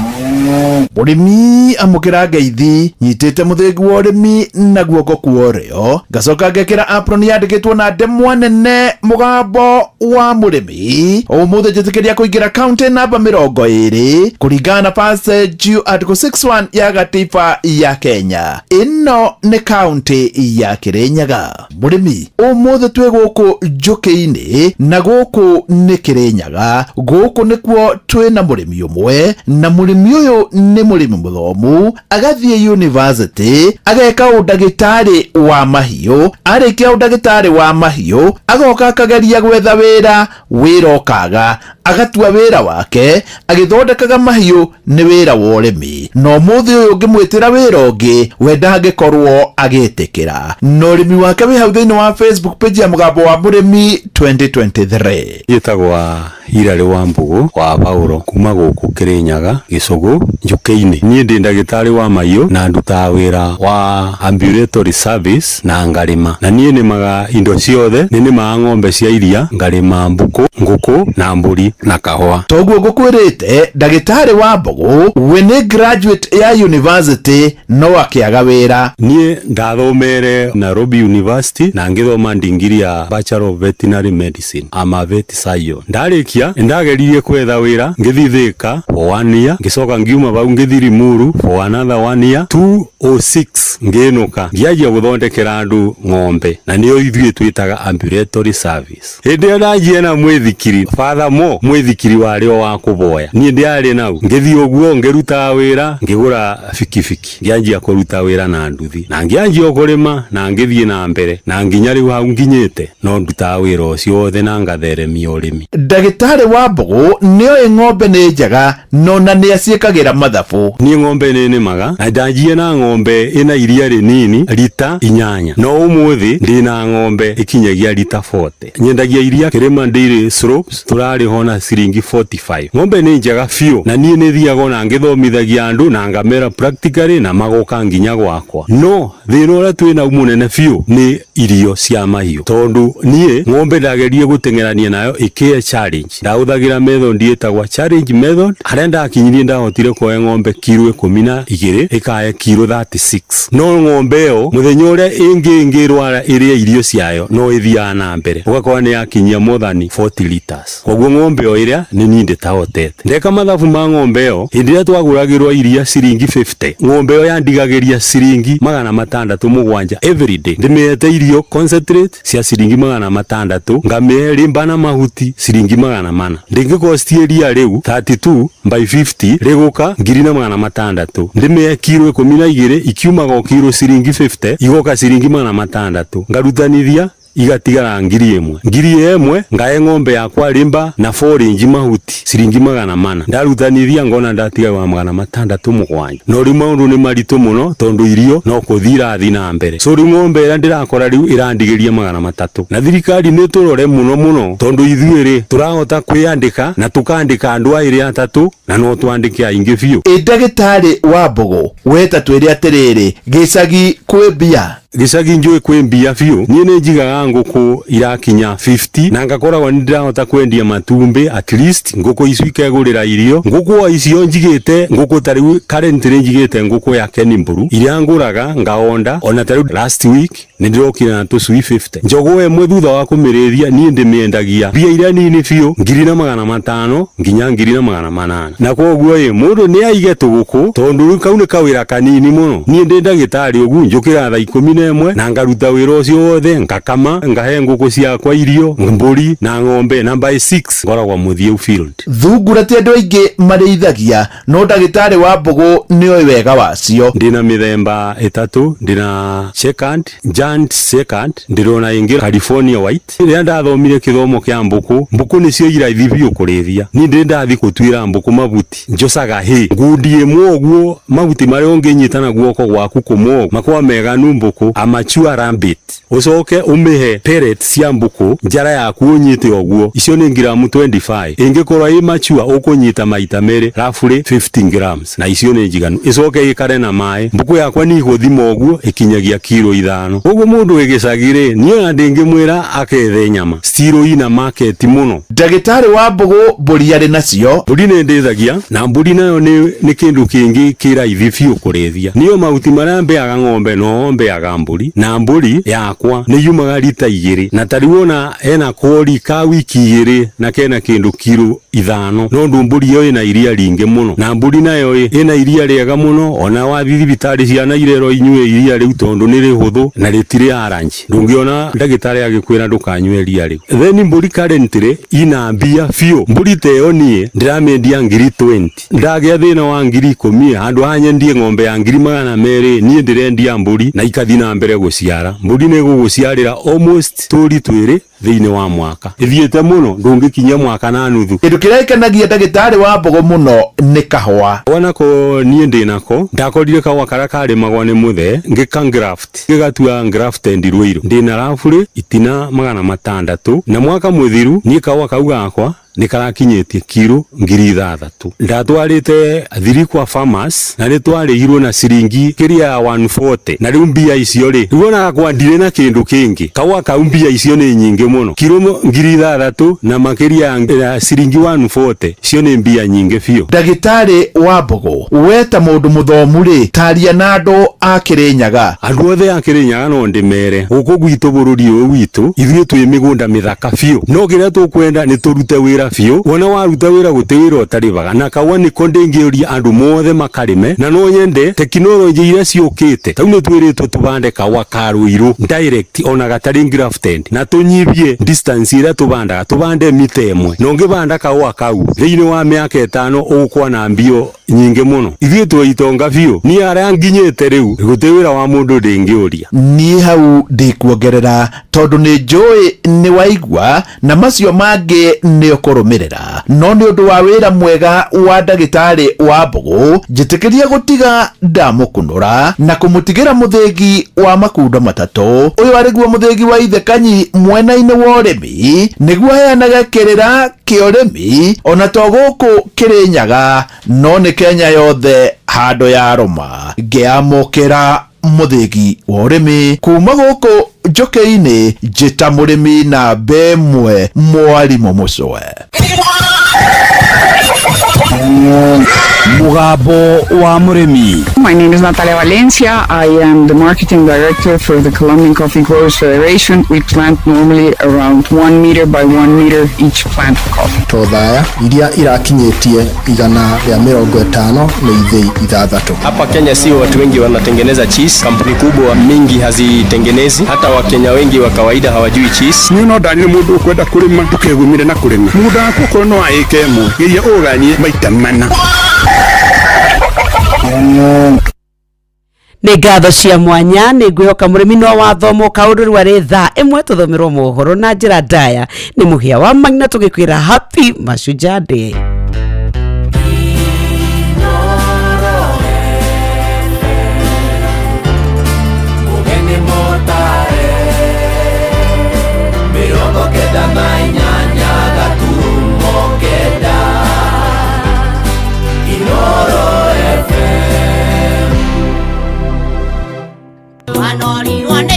Mũrĩmi, amũkĩra ngeithi. Nyitĩte mũthĩgi wa ũrĩmi na guoko kwa ũrĩo, ngacoka ngekĩra apron yandĩkĩtwo na ndemwa nene "Mũgambo wa mũrĩmi". Ũmũthĩ njĩtĩkĩria kũingĩra kaunti namba 20 kũringana na passage article 61 ya gatiba ya Kenya. Ĩno nĩ kaunti ya Kĩrĩnyaga. Mũrĩmi, ũmũthĩ twĩ gũkũ njũkĩ-inĩ na gũkũ nĩ Kĩrĩnyaga. Gũkũ nĩkuo twĩna mũrĩmi ũmwe, na mũrĩmi ũyũ nĩ mũrĩmi mũthomu, agathiĩ university ageka ũndagĩtarĩ wa mahiũ. Arĩkia ũndagĩtarĩ wa mahiũ, agoka akageria gwetha wĩra, wĩra ũkaga, agatua wĩra wake agĩthondekaga mahiũ nĩ wĩra wa ũrĩmi. Na ũmũthĩ ũyũ ũngĩmwĩtĩra wĩra ũngĩ, we ndangĩkorwo agĩtĩkĩra, na ũrĩmi wake wĩ hau thĩinĩ wa Facebook page ya Mũgambo wa Mũrĩmi 2023. Njĩtagwo Hilary wa Mbũgũ wa Paulo kuma gũkũ Kĩrĩnyaga, Gĩcũgũ, Njũkĩ-inĩ. Niĩ ndĩ ndagĩtarĩ wa mahiũ na ndutaga wĩra wa ambulatory service na ngarĩma, na niĩ nĩmaga indo ciothe. Nĩ nĩmaga ng'ombe cia iria, ngarĩma mbũkũ, ngũkũ na mbũri na kahũa. Toguo ngũkwĩrĩte, ndagĩtarĩ wa Mbũgũ we nĩ graduate ya university no akĩaga wĩra. Niĩ ndathomere Nairobi University na ngĩthoma ndingiri ya Bachelor of Veterinary Medicine. I'm a vet surgeon. Ndarĩkia nĩndageririe kwetha wĩra, ngĩthiĩ Thĩka for one year, ngĩcoka ngiuma vau ngĩthiĩ Limuru for another one year. 206 ngĩnũka, ngĩanjia gũthondekera andũ ng'ombe, na nĩyo ithuĩ twĩtaga ambulatory service. Hĩndĩ ĩyo ndanjia na mwĩthikiri Father Mo, mwĩthikiri warĩ o wa kũboya, niĩ ndiarĩ nau. Ngĩthiĩ ũguo ngĩrutaga wĩra, ngĩgũra bikibiki, ngĩanjia kũruta wĩra na nduthi, na ngĩanjia o kũrĩma, na ngĩthiĩ na mbere na nginya rĩu hau nginyĩte no ndutaga wĩra ũcio wothe na ngatheremia ũrĩmi. Ndagĩtarĩ wa Mbũgũ nĩoĩ ng'ombe nĩ njega, no na nĩ aciĩkagĩra mathabu. Niĩ ng'ombe nĩ nĩmaga, na ndanjie na ng'ombe ĩna iria rĩnini rita 8, no ũmũthĩ ndĩna ng'ombe ĩkinyagia rita 40. Nyendagia iria Kĩrĩma Dairy Slopes, tũrarĩhwo na ciringi 45. Ng'ombe nĩ njega biũ, na niĩ nĩ thiaga ona ngĩthomithagia andũ na ngamera practically na magoka nginya gwakwa. No thĩna ũrĩa twĩnau mũnene biũ nĩ irio cia mahiũ, tondũ niĩ ng'ombe ndagerie gũteng'erania nayo ĩkĩhe challenge. Ndahũthagĩra method ĩtagwo challenge method, harĩa ndakinyirie ndahotire kuoya ng'ombe kiro 12 ĩkahe kiro 36. No ng'ombe ĩyo mũthenya ũrĩa ĩngĩ ĩngĩrwara ĩrĩe irio ciayo, no ĩthiaga na mbere ũgakora nĩ yakinyia more than 40 liters. Koguo ng'ombe ĩyo ĩrĩa nĩ niĩ ndĩtahotete. Ndeka mathabu ma ng'ombe ĩyo, hĩndĩ ĩrĩa twagũragĩrwo iria ciringi 50, ng'ombe ĩyo yandigagĩria ciringi 607 every day. Ndĩmĩhete irio concentrate cia ciringi 600, ngamĩhe rĩmba na mahuti ciringi 400. Ndĩngĩkosti iria rĩu 32 by 50 rĩgũka 1,600. Ndĩmĩhe kiro 12, ikiumaga o kiro ciringi 50, igoka ciringi 600. Ngarutanithia igatigara 1,000. 1,000 ngahe ng'ombe yakwa rĩmba na forage mahuti ciringi 400. Ndarutanithia ngona ndatigagwo 607. No rĩu maũndũ nĩ maritũ mũno, tondũ irio no kũthiĩ irathiĩ na mbere. So rĩu ng'ombe ĩrĩa ndĩrakora rĩu ĩrandigĩria 300. Na thirikari nĩ tũrore mũno mũno, tondũ ithuĩ rĩ tũrahota kwĩyandĩka na tũkandĩka andũ aĩrĩ atatũ, na no twandĩke aingĩ biũ. Ĩ ndagĩtarĩ wa Mbũgũ, we ta twĩre atĩrĩrĩ, gĩcagi kwĩ mbia? Gĩcagi njũĩ kwĩ mbia biũ. Niĩ nĩ njigaga ngũkũ irakinya 50 na ngakoragwo nĩ ndĩrahota kwendia matumbĩ, at least ngũkũ icio ikegũrĩra irio. Ngũkũ o icio njigĩte ngũkũ ta rĩu currently njigĩte ngũkũ ya Keniburu iria ngũraga ngaonda, ona ta rĩu last week nĩ ndĩrokire na tũcui 50. Njogoo ĩmwe thutha wa kũmĩrĩithia niĩ ndĩmĩendagia mbia iria nini biũ, 1500 nginya 1800. Na koguo ĩ mũndũ nĩ aige tũgũkũ, tondũ rĩu kau nĩ kawĩra kanini mũno. Niĩ ndĩ ndagĩtarĩ ũguo njũkĩraga thaa 11 na ngaruta wĩra ũcio wothe, ngakama, ngahe ngũkũ ciakwa irio, mbũri na ng'ombe, na by 6 ngoragwo mũthiĩ field. Thungura ti andũ aingĩ marĩithagia, no ndagĩtarĩ wa mbũgũ nĩoĩ wega wacio. Ndĩna mĩthemba ĩtatũ, ndĩna checkered, giant checkered, ndĩrona ĩngĩ California white. Rĩrĩa ndathomire kĩthomo kĩa mbũkũ, mbũkũ nĩcio iraithi biũ kũrĩithia. Niĩ ndĩ ndathi gũtuĩra mbũkũ mabuti, njocaga hĩ ngundi ĩmwe ũguo, mahuti marĩa ũngĩnyita na guoko gwaku kũmwe makoragwo meganu mbũkũ, a mature rabbit. Ũcoke ũmĩhe pellets cia mbũkũ, njara yaku ũnyite ũguo, icio nĩ ngiramu 25. Ĩngĩkorwo ĩ mature ũkũnyita maita merĩ, roughly 15 grams, na icio nĩ njiganu. Ĩcoke ĩkare na maĩ. Mbũkũ yakwa nĩ igũthima ũguo ĩkinyagia kiro 5. Ũguo mũndũ wĩ gĩcagi rĩ, niĩ ona ndĩngĩmwĩra akethe nyama, still ina market mũno. Ndagĩtarĩ wa mbũgũ mbũri arĩ nacio. Mbũri nĩ ndĩithagia, na mbũri nayo nĩ kĩndũ kĩngĩ kĩ raithi biũ kũrĩithia. Niyo mahuti marĩa mbeaga ng'ombe no mbeaga mbũri, na mbũri yakwa nĩ yumaga rita 2, na ta rĩu ona ena kori ka wiki 2 na kena kĩndũ kiro 5, no ndũ mbũri ĩyo ĩna iria rĩingĩ mũno, na mbũri nayo ĩna iria rĩega mũno. Ona wathiĩ thibitarĩ ciana irerwo inyue iria rĩu tondũ nĩ rĩhũthũ na rĩtirĩ allergy. Ndũngĩona ndagĩtarĩ agĩkwĩra ndũkanyue iria rĩu. Then mbũri currently ina mbia biũ. Mbũri ta ĩyo niĩ ndĩramĩendia ngiri 20. Ndagĩa thĩna wa ngiri 10, handũ ha nyendie ng'ombe ya ngiri 200, niĩ ndĩrendia mbũri na ikathiĩ na mbere gũciara. Mbũri nĩ ĩgũgũciarĩra almost tũri 2 thĩinĩ wa mwaka. Ĩthiĩte mũno, ndũngĩkinyia mwaka na nuthu. Kĩndũ kĩrĩa gĩkenagia ndagĩtarĩ wa mbũgũ mũno nĩ kahũa. Wanako niĩ ndĩnako, ndakorire kahũa karĩa karĩmagwo nĩ mũthee, ngĩka graft, ngĩgatua grafted Ruiru. Ndĩna roughly itina 600, na mwaka mũthiru niĩ kahũa kau gakwa nĩ karakinyĩtie kiro 6000. Ndatwarĩte Thirikwa Farmers na nĩ twarĩhirwo na ciringi kĩrĩa ya 140, na rĩu mbia icio rĩ, rĩu ona gakwa ndirĩ na kĩndũ kĩngĩ. Kahũa kau mbia icio nĩ nyingĩ mũno, kiro 6000 na makĩria ya ciringi 140, icio nĩ mbia nyingĩ biũ. Ndagĩtarĩ wa mbũgũ, we ta mũndũ mũthomu rĩ, taria na andũ a Kĩrĩnyaga. Andũ othe a Kĩrĩnyaga no ndĩmere, gũkũ gwitũ bũrũri ũyũ witũ ithuĩ twĩ mĩgũnda mĩthaka biũ, no kĩrĩa tũkwenda nĩ tũrute wĩra biũ. Wona waruta wĩra gũtirĩ wĩra ũtarĩvaga, na kahũa nĩko ndĩngĩũria andũ mothe makarĩme, na no nyende tekinoronjĩ iria ciũkĩte. Tau nĩ twĩrĩtwo tũbande kahũa ka Ruiru direct ona gatarĩ grafted, na tũnyibie distance ĩrĩa tũbandaga, tũbande mita 1. Na ũngĩbanda kahũa kau thĩinĩ wa mĩaka 5 ũgũkorwo na mbio nyingĩ mũno. Ithuĩ twĩ itonga biũ. Niĩ harĩa nginyĩte rĩu gũtirĩ wĩra wa mũndũ ndĩngĩũria. Niĩ hau ndĩkuongerera tondũ nĩ njũĩ nĩ waigua na macio mangĩ nĩ ũkũrũmĩrĩra, no nĩ ũndũ wa wĩra mwega wa ndagĩtarĩ wa mbũgũ njĩtĩkĩria gũtiga ndamũkunũra na kũmũtigĩra mũthĩgi wa makundo 3. Ũyũ arĩguo mũthĩgi wa Ithekanyi mwena-inĩ wa ũrĩmi, nĩguo aheanage kĩrĩra kĩa ũrĩmi ona to gũkũ Kĩrĩnyaga no nĩ Kenya yothe handũ ya rũma. Ngĩamũkĩra mũthĩgi wa ũrĩmi kuma gũkũ Njũkĩ-inĩ, njĩta mũrĩmi namba 1 mwarimũ Mũcwe. Mugambo wa mũrĩmi. My name is Natalia Valencia. I am the marketing director for the Colombian Coffee Growers Federation. We plant normally around 1 meter by 1 meter each plant of coffee. Tothaya iria irakinyĩtie 150 nĩ ithĩi 6. Hapa Kenya sio watu wengi wanatengeneza cheese, kampuni kubwa mingi hazitengenezi, hata Wakenya wengi wa kawaida hawajui cheese. Niĩ no ndanire mũndũ ũkwenda kũrĩma, ndũkegumire na kũrĩma. Mũgũnda waku okorwo no wa ĩka 1, geria ũũganie maita 4. Nĩ ngatho cia mwanya, nĩ ngwĩhoka mũrĩmi no wathomwo kaũndũ rĩu arĩ thaa 1 tũthomerwo mohoro na njĩra ndaya nĩ mũhĩa wa Magna, tũgĩkwĩra happy Mashujaa Day. Manoli.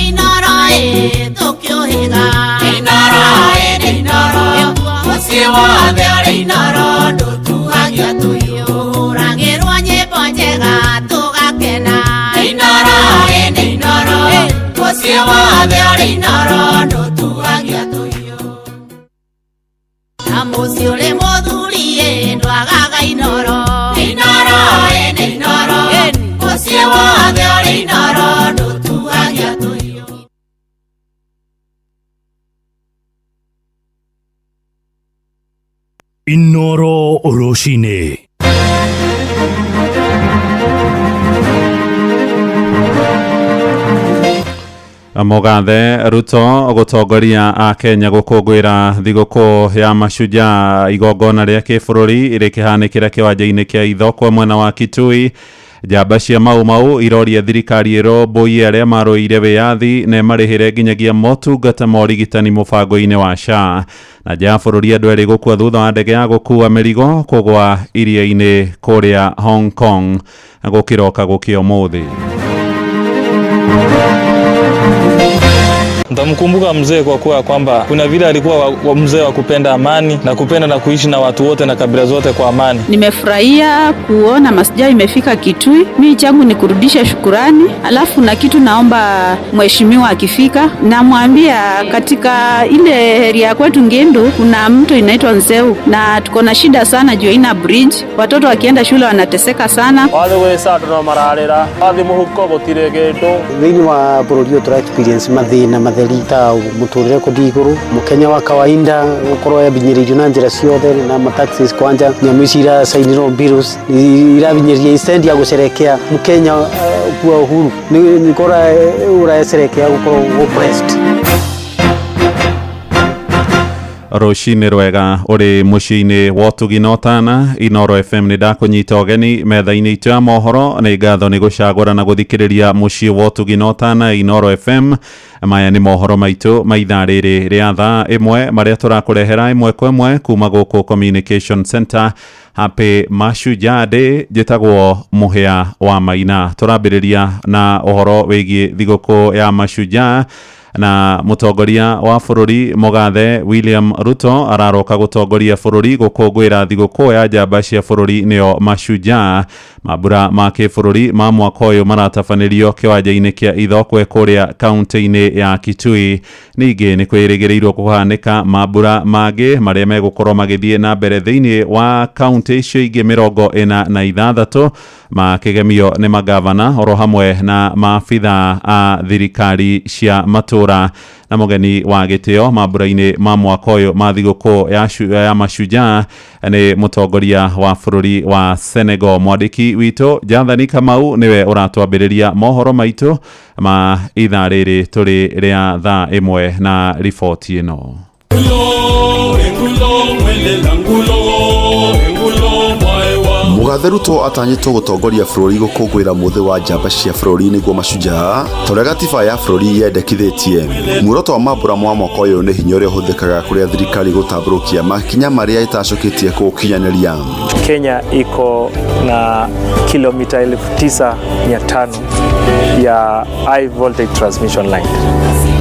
Wothe ũrĩ Inoro ndũtuagia tũhiũ. Hũragĩrwo nyĩmbo njega tũgakena. Nĩ Inoro, ĩ nĩ Inoro. Mũciĩ wothe ũrĩ Inoro ndũtuagia tũhiũ. Na mũciĩ ũrĩ mũthuri ĩ ndwagaga Inoro. Nĩ Inoro, ĩ nĩ Inoro. Mũciĩ wothe ũrĩ Inoro ndũtuagia tũhiũ. Inoro rũcinĩ. Mũgathe Ruto gũtongoria Akenya gũkũngũĩra thigũkũ ya Mashujaa igongona rĩa kĩbũrũri rĩkĩhanĩkĩra kĩwanja-inĩ kĩa Ithokwe mwena wa Kitui. Njamba cia Mau Mau iroria thirikari ĩrũmbũiye arĩa marũĩire wĩyathi na ĩmarĩhĩre nginyagia motungata ma ũrigitani mũbango-inĩ wa SHA. Na nja ya bũrũri andũ erĩ gũkua thutha wa ndege ya gũkua mĩrigo kũgwa iria-inĩ kũrĩa Hong Kong gũkĩroka gũkĩa ũmũthĩ. Nitamkumbuka mzee kwa kuwa kwamba kuna vile alikuwa wa mzee wa kupenda amani na kupenda na kuishi na watu wote na kabila zote kwa amani. Nimefurahia kuona Mashujaa imefika Kitui. Mi changu ni kurudisha shukurani, alafu na kitu naomba mheshimiwa akifika, namwambia katika ile area kwetu Ngindu kuna mto inaitwa Nzeu na tuko na shida sana juu haina bridge. Watoto wakienda shule wanateseka sana. Wathe gwĩca andũ no mararĩra, wathi mũhuko gũtirĩ kĩndũ. Thĩinĩ wa bũrũri ũyũ tũra experience mathĩna matheri ta mũtũrĩre kũthiĩ igũrũ, mũkenya wa kawaida gũkorwo abinyĩrĩirio na njĩra ciothe na mataxis kwanja nyamũ ici iracainĩrwo bills irabinyĩrĩria instead ya gũcerekea mũkenya kuwa uhuru nĩ ũracerekea gũkorwo oppressed. Rũcinĩ rwega ũrĩ mũciĩ-inĩ wa ũtugi na ũtana Inoro FM nĩ ndakũnyita ũgeni metha-inĩ itũ ya mohoro. Nĩ ngatho nĩ gũcagũra na gũthikĩrĩria mũciĩ wa ũtugi na ũtana Inoro FM. Maya nĩ mohoro maitũ ma ithaa rĩrĩ rĩa thaa ĩmwe marĩa tũrakũrehera ĩmwe kwa ĩmwe kuma gũkũ Communication Center. Happy Mashujaa Day. Njĩtagwo Mũhĩa wa Maina. Tũrambĩrĩria na ũhoro wĩgiĩ thigũkũ ya Mashujaa na mũtongoria wa bũrũri Mũgathe William Ruto araroka gũtongoria bũrũri gũkũngũĩra thigũkũ ya njamba cia bũrũri nĩyo Mashujaa. Mambura ma kĩbũrũri ma mwaka ũyũ maratabanĩrio kĩwanja-inĩ kĩa Ithokwe kũrĩa kaunti-inĩ ya Kitui. Ningĩ nĩ kwĩrĩgĩrĩirwo kũhanĩka mambura mangĩ marĩa megũkorwo magĩthiĩ na mbere thĩinĩ wa kaunti icio ingĩ 46 makĩgemio nĩ magavana oro hamwe na maabitha a thirikari cia matũra. Na mũgeni wa gĩtĩo mambura-inĩ ma mwaka ũyũ ma thigũkũ ya Mashujaa nĩ mũtongoria wa bũrũri wa Senegal. Mwandĩki witũ Jathani Kamau nĩwe ũratwambĩrĩria mohoro maitũ ma ithaa rĩrĩ tũrĩ rĩa thaa ĩmwe na riboti ĩno. Mũgathe Ruto atanyĩtwo gũtongoria bũrũri gũkũngũĩra mũthĩ wa njamba cia bũrũri nĩguo Mashujaa ta ũrĩa gatiba ya bũrũri yendekithĩtie. Muoroto wa mambura ma mwaka ũyũ nĩ hinya ũrĩa ũhũthĩkaga kũrĩa thirikari gũtambũrũkia makinya marĩa ĩtacũkĩtie kũũkinyanĩria. Kenya iko na kilomita 9500 ya high voltage transmission line.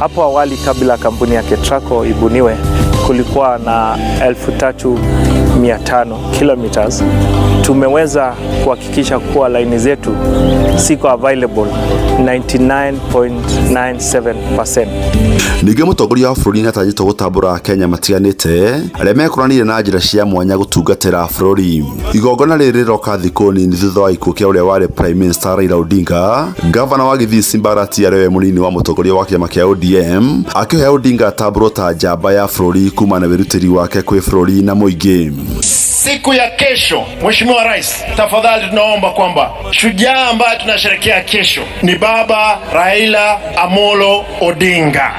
Hapo awali kabla kampuni ya Ketraco ibuniwe kulikuwa na 3500 kilometers. Tumeweza kuhakikisha kuwa laini zetu siko available 99.97%. Ningĩ mũtongoria wa bũrũri nĩatanyĩtwo gũtambũra Akenya matiganĩte arĩa mekũranĩire na njĩra cia mwanya gũtungatĩra bũrũri. Igongona rĩrĩ rĩroka thikũ nini thutha wa gĩkuũ kĩa ũrĩa warĩ Prime Minister Raila Odinga. Gavana wa Gĩthii Simba Arati arĩ we mũnini wa mũtongoria wa kĩama kĩa ODM akĩhoya Odinga atambũrwo ta njamba ya bũrũri kuma na wĩrutĩri wake kwĩ bũrũri na mũingĩ. Siku ya kesho, Mheshimiwa Rais, tafadhali tunaomba kwamba shujaa ambaye tunasherekea kesho ni Baba Raila Amolo Odinga.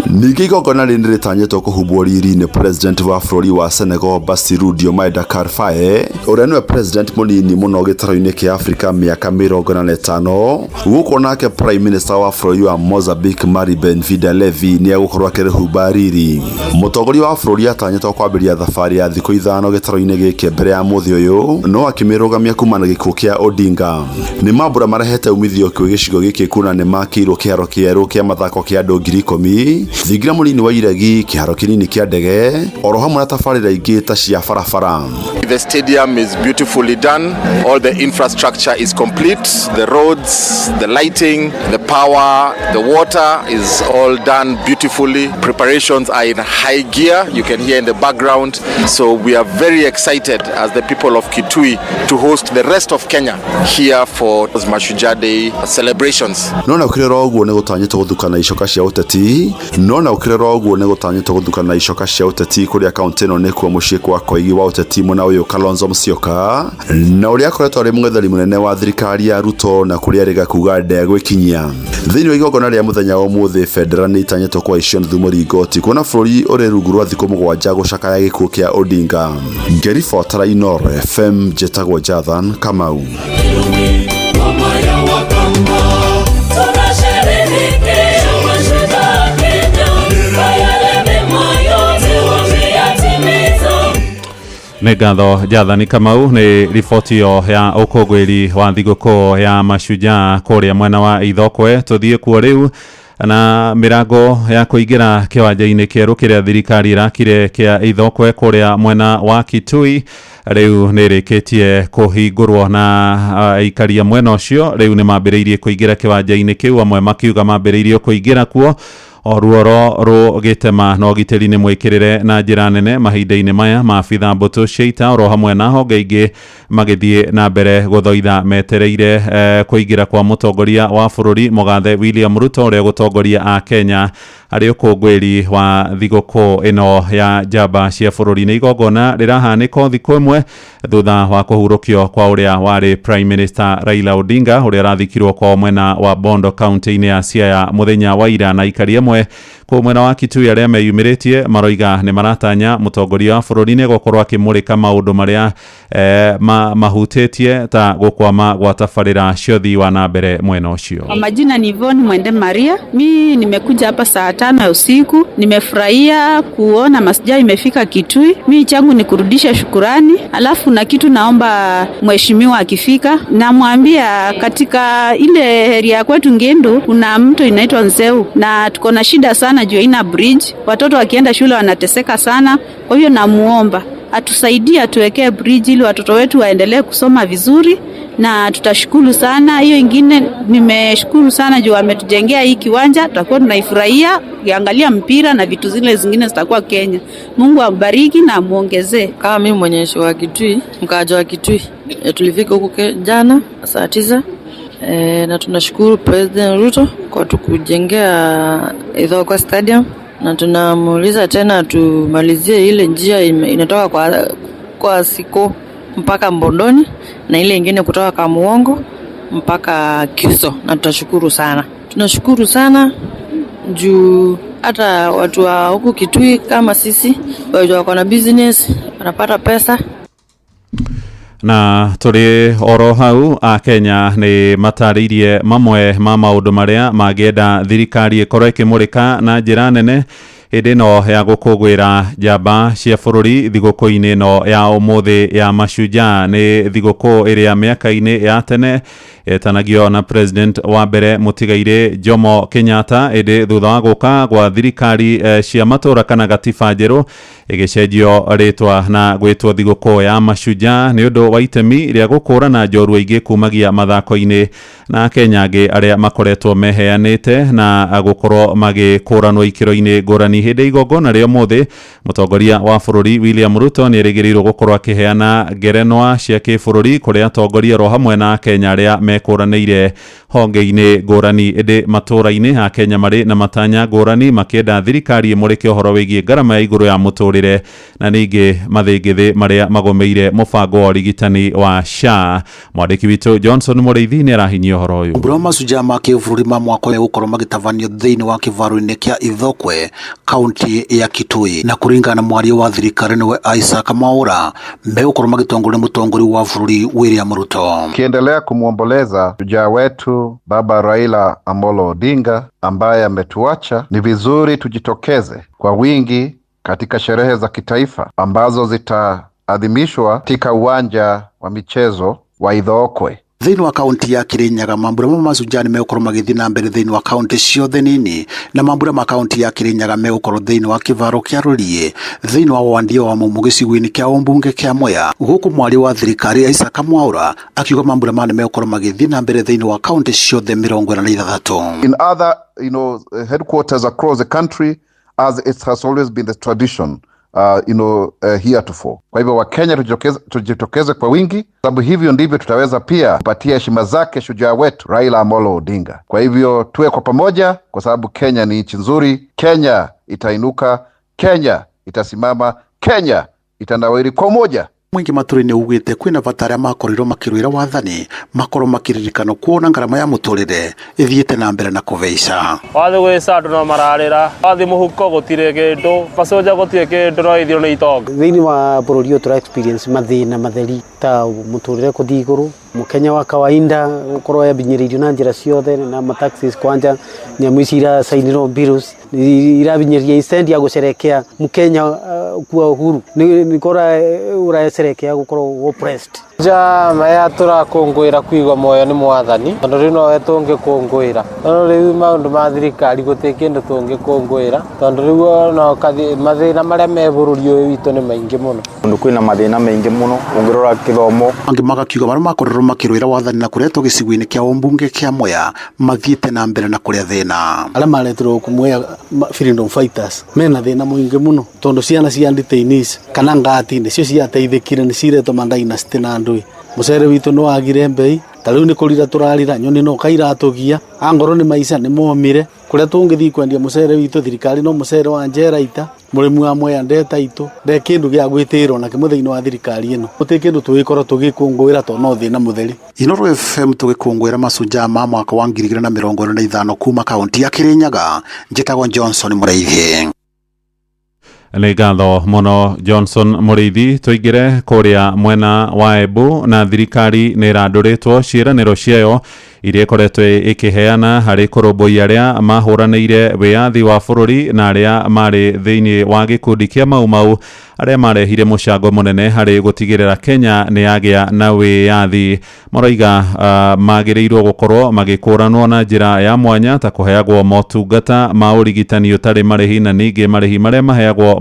Ningĩ igongona rĩrĩ nĩrĩtanyĩtwo kũhumbwo riri nĩ President wa bũrũri wa Senegal Bassirou Diomaye Diakhar Faye ũrĩa nĩwe President mũnini mũno gĩtarũ-inĩ kĩa Afrika mĩaka 45. Gũkũ nake Prime Minister wa bũrũri wa Mozambique Mari Benvida Levy nĩegũkorwo akĩrĩhumba riri. Mũtongoria wa bũrũri atanyĩtwo kwambĩrĩria thabarĩ ya thikũ 5 gĩtarũ-inĩ gĩkĩ mbere ya mũthĩ ũyũ no akĩmĩrũgamia kuma na gĩkuũ kĩa Odinga. Nĩ mambura marehete umithio kwĩ gĩcigo gĩkĩ kuona nĩ makĩirwo kĩharo kĩerũ kĩa mathako kĩa andũ 10,000, thingira mũnini wa iregi, kĩharo kĩnini kĩa ndege oro hamwe na tabarĩra ingĩ ta cia barabara. The stadium is beautifully done. All the infrastructure is complete. The roads, the lighting, the power, the water is all done beautifully. Preparations are in high gear. You can hear in the background. So we are very excited as the people of Kitui to host the rest of Kenya here for Mashujaa Day celebrations. No na ukirora ũguo nĩ gũtanyĩtwo gũthukana icoka cia ũteti no na ukirora ũguo nĩ gũtanyĩtwo gũthukana icoka cia ũteti kũrĩa kaunti ĩno nĩkuo mũciĩ kwa koigi wa ũteti mwena ũyũ Kalonzo Musyoka na ũrĩa akoretwo arĩ mũng'etheri mũnene wa thirikari ya Ruto na kũrĩa arĩga kuga ndegwĩkinyia. Thĩinĩ wa igongona rĩa mũthenya wa ũmũthĩ bendera nĩ itanyĩtwo kũhaicio nuthu mũringoti kuona bũrũri ũrĩ rungu rwa thikũ 7 gũcakaya gĩkuũ kĩa Odinga. Ngĩribotera Inooro FM njĩtagwo Jathan Kamau. Nĩ ngatho Jathani Kamau nĩ riboti ĩyo ya ũkũngũĩri wa thigũkũ ya Mashujaa kũrĩa mwena wa Ithokwe. Tũthiĩ kuo rĩu na mĩrango ya kũingĩra kĩwanja-inĩ kĩerũ kĩrĩa thirikari ĩrakire kĩa Ithokwe kũrĩa mwena wa Kitui rĩu nĩ ĩrĩkĩtie kũhingũrwo na aikaria mwena ũcio rĩu nĩ mambĩrĩirie kũingĩra kĩwanja-inĩ kĩu, amwe makiuga mambĩrĩirie kũingĩra kuo o ruoro rũgĩtema na ũgitĩri nĩ mwĩkĩrĩre na njĩra nene mahinda-inĩ maya. Maabitha mbũtũ cia ita oro hamwe na honge ingĩ magĩthiĩ na mbere gũthoitha metereire kũingĩra kwa mũtongoria wa bũrũri mũgathe William Ruto ũrĩa gũtongoria a Kenya harĩ ũkũngũĩri wa thigũkũ ĩno ya njamba cia bũrũri. Nĩ igongona rĩrahanĩka thikũ ĩmwe thutha wa kũhurũkio kwa ũrĩa warĩ Prime Minister Raila Odinga ũrĩa arathikirwo kwa mwena wa Bondo kaunti-inĩ ya Siaya mũthenya wa ira, na aikari amwe kũu mwena wa Kitui arĩa meyumĩrĩtie maroiga nĩ maratanya mũtongoria wa bũrũri nĩ gũkorwo akĩmũrĩka maũndũ marĩa mahutĩtie ta gũkwama gwa tabarĩra cia ũthii wa na mbere mwena ũcio. Kwa majina ni Yvonne Mwende Maria. Mi nimekuja hapa saa 5 ya usiku. Nimefurahia kuona Mashujaa imefika Kitui. Mi changu ni kurudisha shukurani. Alafu na kitu naomba mheshimiwa akifika, namwambia katika ile area kwetu Ngendu kuna mto inaitwa Nzeu na tuko na shida sana juu ina bridge. Watoto wakienda shule wanateseka sana. Kwa hiyo namuomba atusaidie atuwekee bridge ili watoto wetu waendelee kusoma vizuri, na tutashukuru sana. Hiyo ingine nimeshukuru sana juu ametujengea hii kiwanja, tutakuwa tunaifurahia ukiangalia mpira na vitu zile zingine zitakuwa Kenya. Mungu ambariki na amuongezee. Kama mimi mwenyeji wa Kitui, mkaaji wa Kitui, tulifika huku jana saa 9 na tunashukuru President Ruto kwa tukujengea Ithokwe Stadium, na tunamuuliza tena tumalizie ile njia inatoka kwa Siko mpaka Mbondoni na ile ingine kutoka Kamuongo mpaka Kiso, na tutashukuru sana. Tunashukuru sana juu hata watu wa huku Kitui kama sisi watu wako na business wanapata pesa. Na tũrĩ oro hau a Kenya nĩ matarĩirie mamwe ma maũndũ marĩa mangĩenda thirikari ĩkorwo ĩkĩmũrĩka na njĩra nene hĩndĩ ĩno ya gũkũngũĩra njamba cia bũrũri thigũkũ-inĩ ĩno ya ũmũthĩ ya Mashujaa. Nĩ thigũkũ ĩrĩa mĩaka-inĩ ya tene yetanagio na president wa mbere mũtigairĩ Jomo Kenyatta, ĩndĩ thutha wa gũka gwa thirikari cia matũra kana gatiba njerũ ĩgĩcenjio rĩtwa na gwĩtwo thigũkũ ya Mashujaa nĩ ũndũ wa itemi rĩa gũkũrana njorua ingĩ kumagia mathako-inĩ na Kenya angĩ arĩa makoretwo meheanĩte na gũkorwo magĩkũranwo ikĩro-inĩ ngũrani. Hĩndĩ igongona rĩa ũmũthĩ mũtongoria wa bũrũri William Ruto nĩ erĩgĩrĩirwo gũkorwo akĩheana ngerenwa cia kĩbũrũri kũrĩ atongoria oro hamwe na Kenya arĩa mekũranĩire honge-inĩ ngũrani. Ĩndĩ matũra-inĩ a Kenya marĩ na matanya ngũrani makĩenda thirikari ĩmũrĩke ũhoro wĩgiĩ ngarama ya igũrũ ya mũtũrĩre na ningĩ mathĩngĩthĩ marĩa magũmĩire mũbango wa ũrigitani wa SHA. Mwandĩki witũ Johnson Mũrĩithi nĩ arahinyia ũhoro ũyũ. Mbura Mashujaa ma kĩbũrũri ma mwaka ũyũ gũkorwo magĩtabanio thĩinĩ wa kĩvaro-inĩ kĩa Ithokwe kaunti ya Kitui, na kũringana na mwaria wa thirikari nĩwe Isaac Mwaura megũkorwo magĩtongoria mũtongoria wa bũrũri William Ruto. Kiendelea kumwomboleza shujaa wetu Baba Raila Amolo Odinga ambaye ametuacha, ni vizuri tujitokeze kwa wingi katika sherehe za kitaifa ambazo itaadhimishwa katika uwanja wa michezo wa Ithookwe. Thĩinĩ wa kaunti ya Kirinyaga, mambura ma Mashujaa nĩmegũkorwo magĩthiĩ na mbere thĩinĩ wa kaunti ciothe nini, na mambura ma kaunti ya Kirinyaga megũkorwo thĩinĩ wa kĩvaro kĩa Rũriĩ, thĩinĩ wa Wandia wa Mumu gĩcigo-inĩ kĩa ũmbunge kĩa Mwea, gũkũ mwaria wa thirikari Isaac Mwaura akiuga mambura maya nĩmegũkorwo magĩthiĩ na mbere thĩinĩ wa kaunti ciothe 46. In other headquarters across the country, as it has always been the tradition heretofore. Kwa hivyo Wakenya tujitokeze kwa wingi, sababu hivyo ndivyo tutaweza pia kupatia heshima zake shujaa wetu Raila Amolo Odinga. Kwa hivyo tuwe kwa pamoja, kwa sababu Kenya ni nchi nzuri. Kenya itainuka, Kenya itasimama, Kenya itanawiri kwa umoja. Mwingi maturi-inĩ ugĩte kwĩna bata arĩa makorirwo makĩrũĩra wathani makorwo makĩririkanwo kuona ngarama ya mũtũrĩre ĩthiĩte na mbere na kũveica. Wathi gwĩca andũ no mararĩra, wathi mũhuko gũtirĩ kĩndũ, macoja gũtirĩ kĩndũ, no ithiro nĩ itonga. Thĩinĩ wa bũrũri ũyũ tũra experience mathĩna matheri ta mũtũrĩre kũthiĩ igũrũ, mũkenya wa kawaida gũkorwo abinyĩrĩirio na njĩra ciothe na mataxes kwanja nyamũ ici iracainĩrwo bills irabinyĩrĩria instead ya gũcerekea mũkenya kuwa uhuru nĩ ũracerekea gũkorwo oppressed. Ja maya tũrakũngũĩra kuigwa muoyo nĩ mwathani, tondũ rĩu nowe tũngĩkũngũĩra, tondũ rĩu maũndũ ma thirikari gũtirĩ kĩndũ tũngĩkũngũĩra, tondũ rĩu no mathĩna marĩa me bũrũri ũyũ witũ nĩ maingĩ mũno. Tondũ kwĩna mathĩna maingĩ mũno ũngĩrora kĩthomo. Angĩ magakiuga marĩa makorirwo makĩrũĩra wathani na kũretwo gĩcigo-inĩ kĩa ũmbunge kĩa Mwea mathiĩte na mbere na kũrĩa thĩna. Arĩa maretirwo gũkũ Mwea freedom fighters mena thĩna mũingĩ mũno, tondũ ciana cia detainees kana ngati nĩcio ciateithĩkire, nĩ ciretwo ma dynasty na andũ. Mũcere witũ nĩ wagire mbei, ta rĩu nĩ kũrira tũrarira, nyoni no kairatũgia, angorwo nĩ maica nĩ momire, kũrĩa tũngĩthiĩ kwendia mũcere witũ thirikari no mũcere wa njera ita, mũrĩmi wa Mwea ndeta itũ, nde kĩndũ gĩa gwĩtĩrwo nakĩo thĩinĩ wa thirikari ĩno, gũtirĩ kĩndũ tũgĩkorwo tũgĩkũngũĩra tondũ no thĩna mũtheri. Inooro FM tũgĩkũngũĩra Mashujaa ma mwaka wa 2025 kuma kaunti ya Kirinyaga, njĩtagwo Johnson Mũrĩithi. Nĩ ngatho mũno Johnson Mũrĩithi. Tũingĩre kũrĩa mwena wa Embu, na thirikari nĩ ĩrandũrĩtwo ciĩranĩro ciayo iria ĩkoretwo ĩkĩheana harĩ kũrũmbũiya arĩa mahũranĩire wĩyathi wa bũrũri na arĩa marĩ thĩinĩ wa gĩkundi kĩa Mau Mau, arĩa marehire mũcango mũnene harĩ gũtigĩrĩra Kenya nĩ yagĩa na wĩyathi. Maroiga magĩrĩirwo gũkorwo magĩkũranwo na njĩra ya mwanya ta kũheagwo motungata ma ũrigitani ũtarĩ marĩhi, na ningĩ marĩhi marĩa maheagwo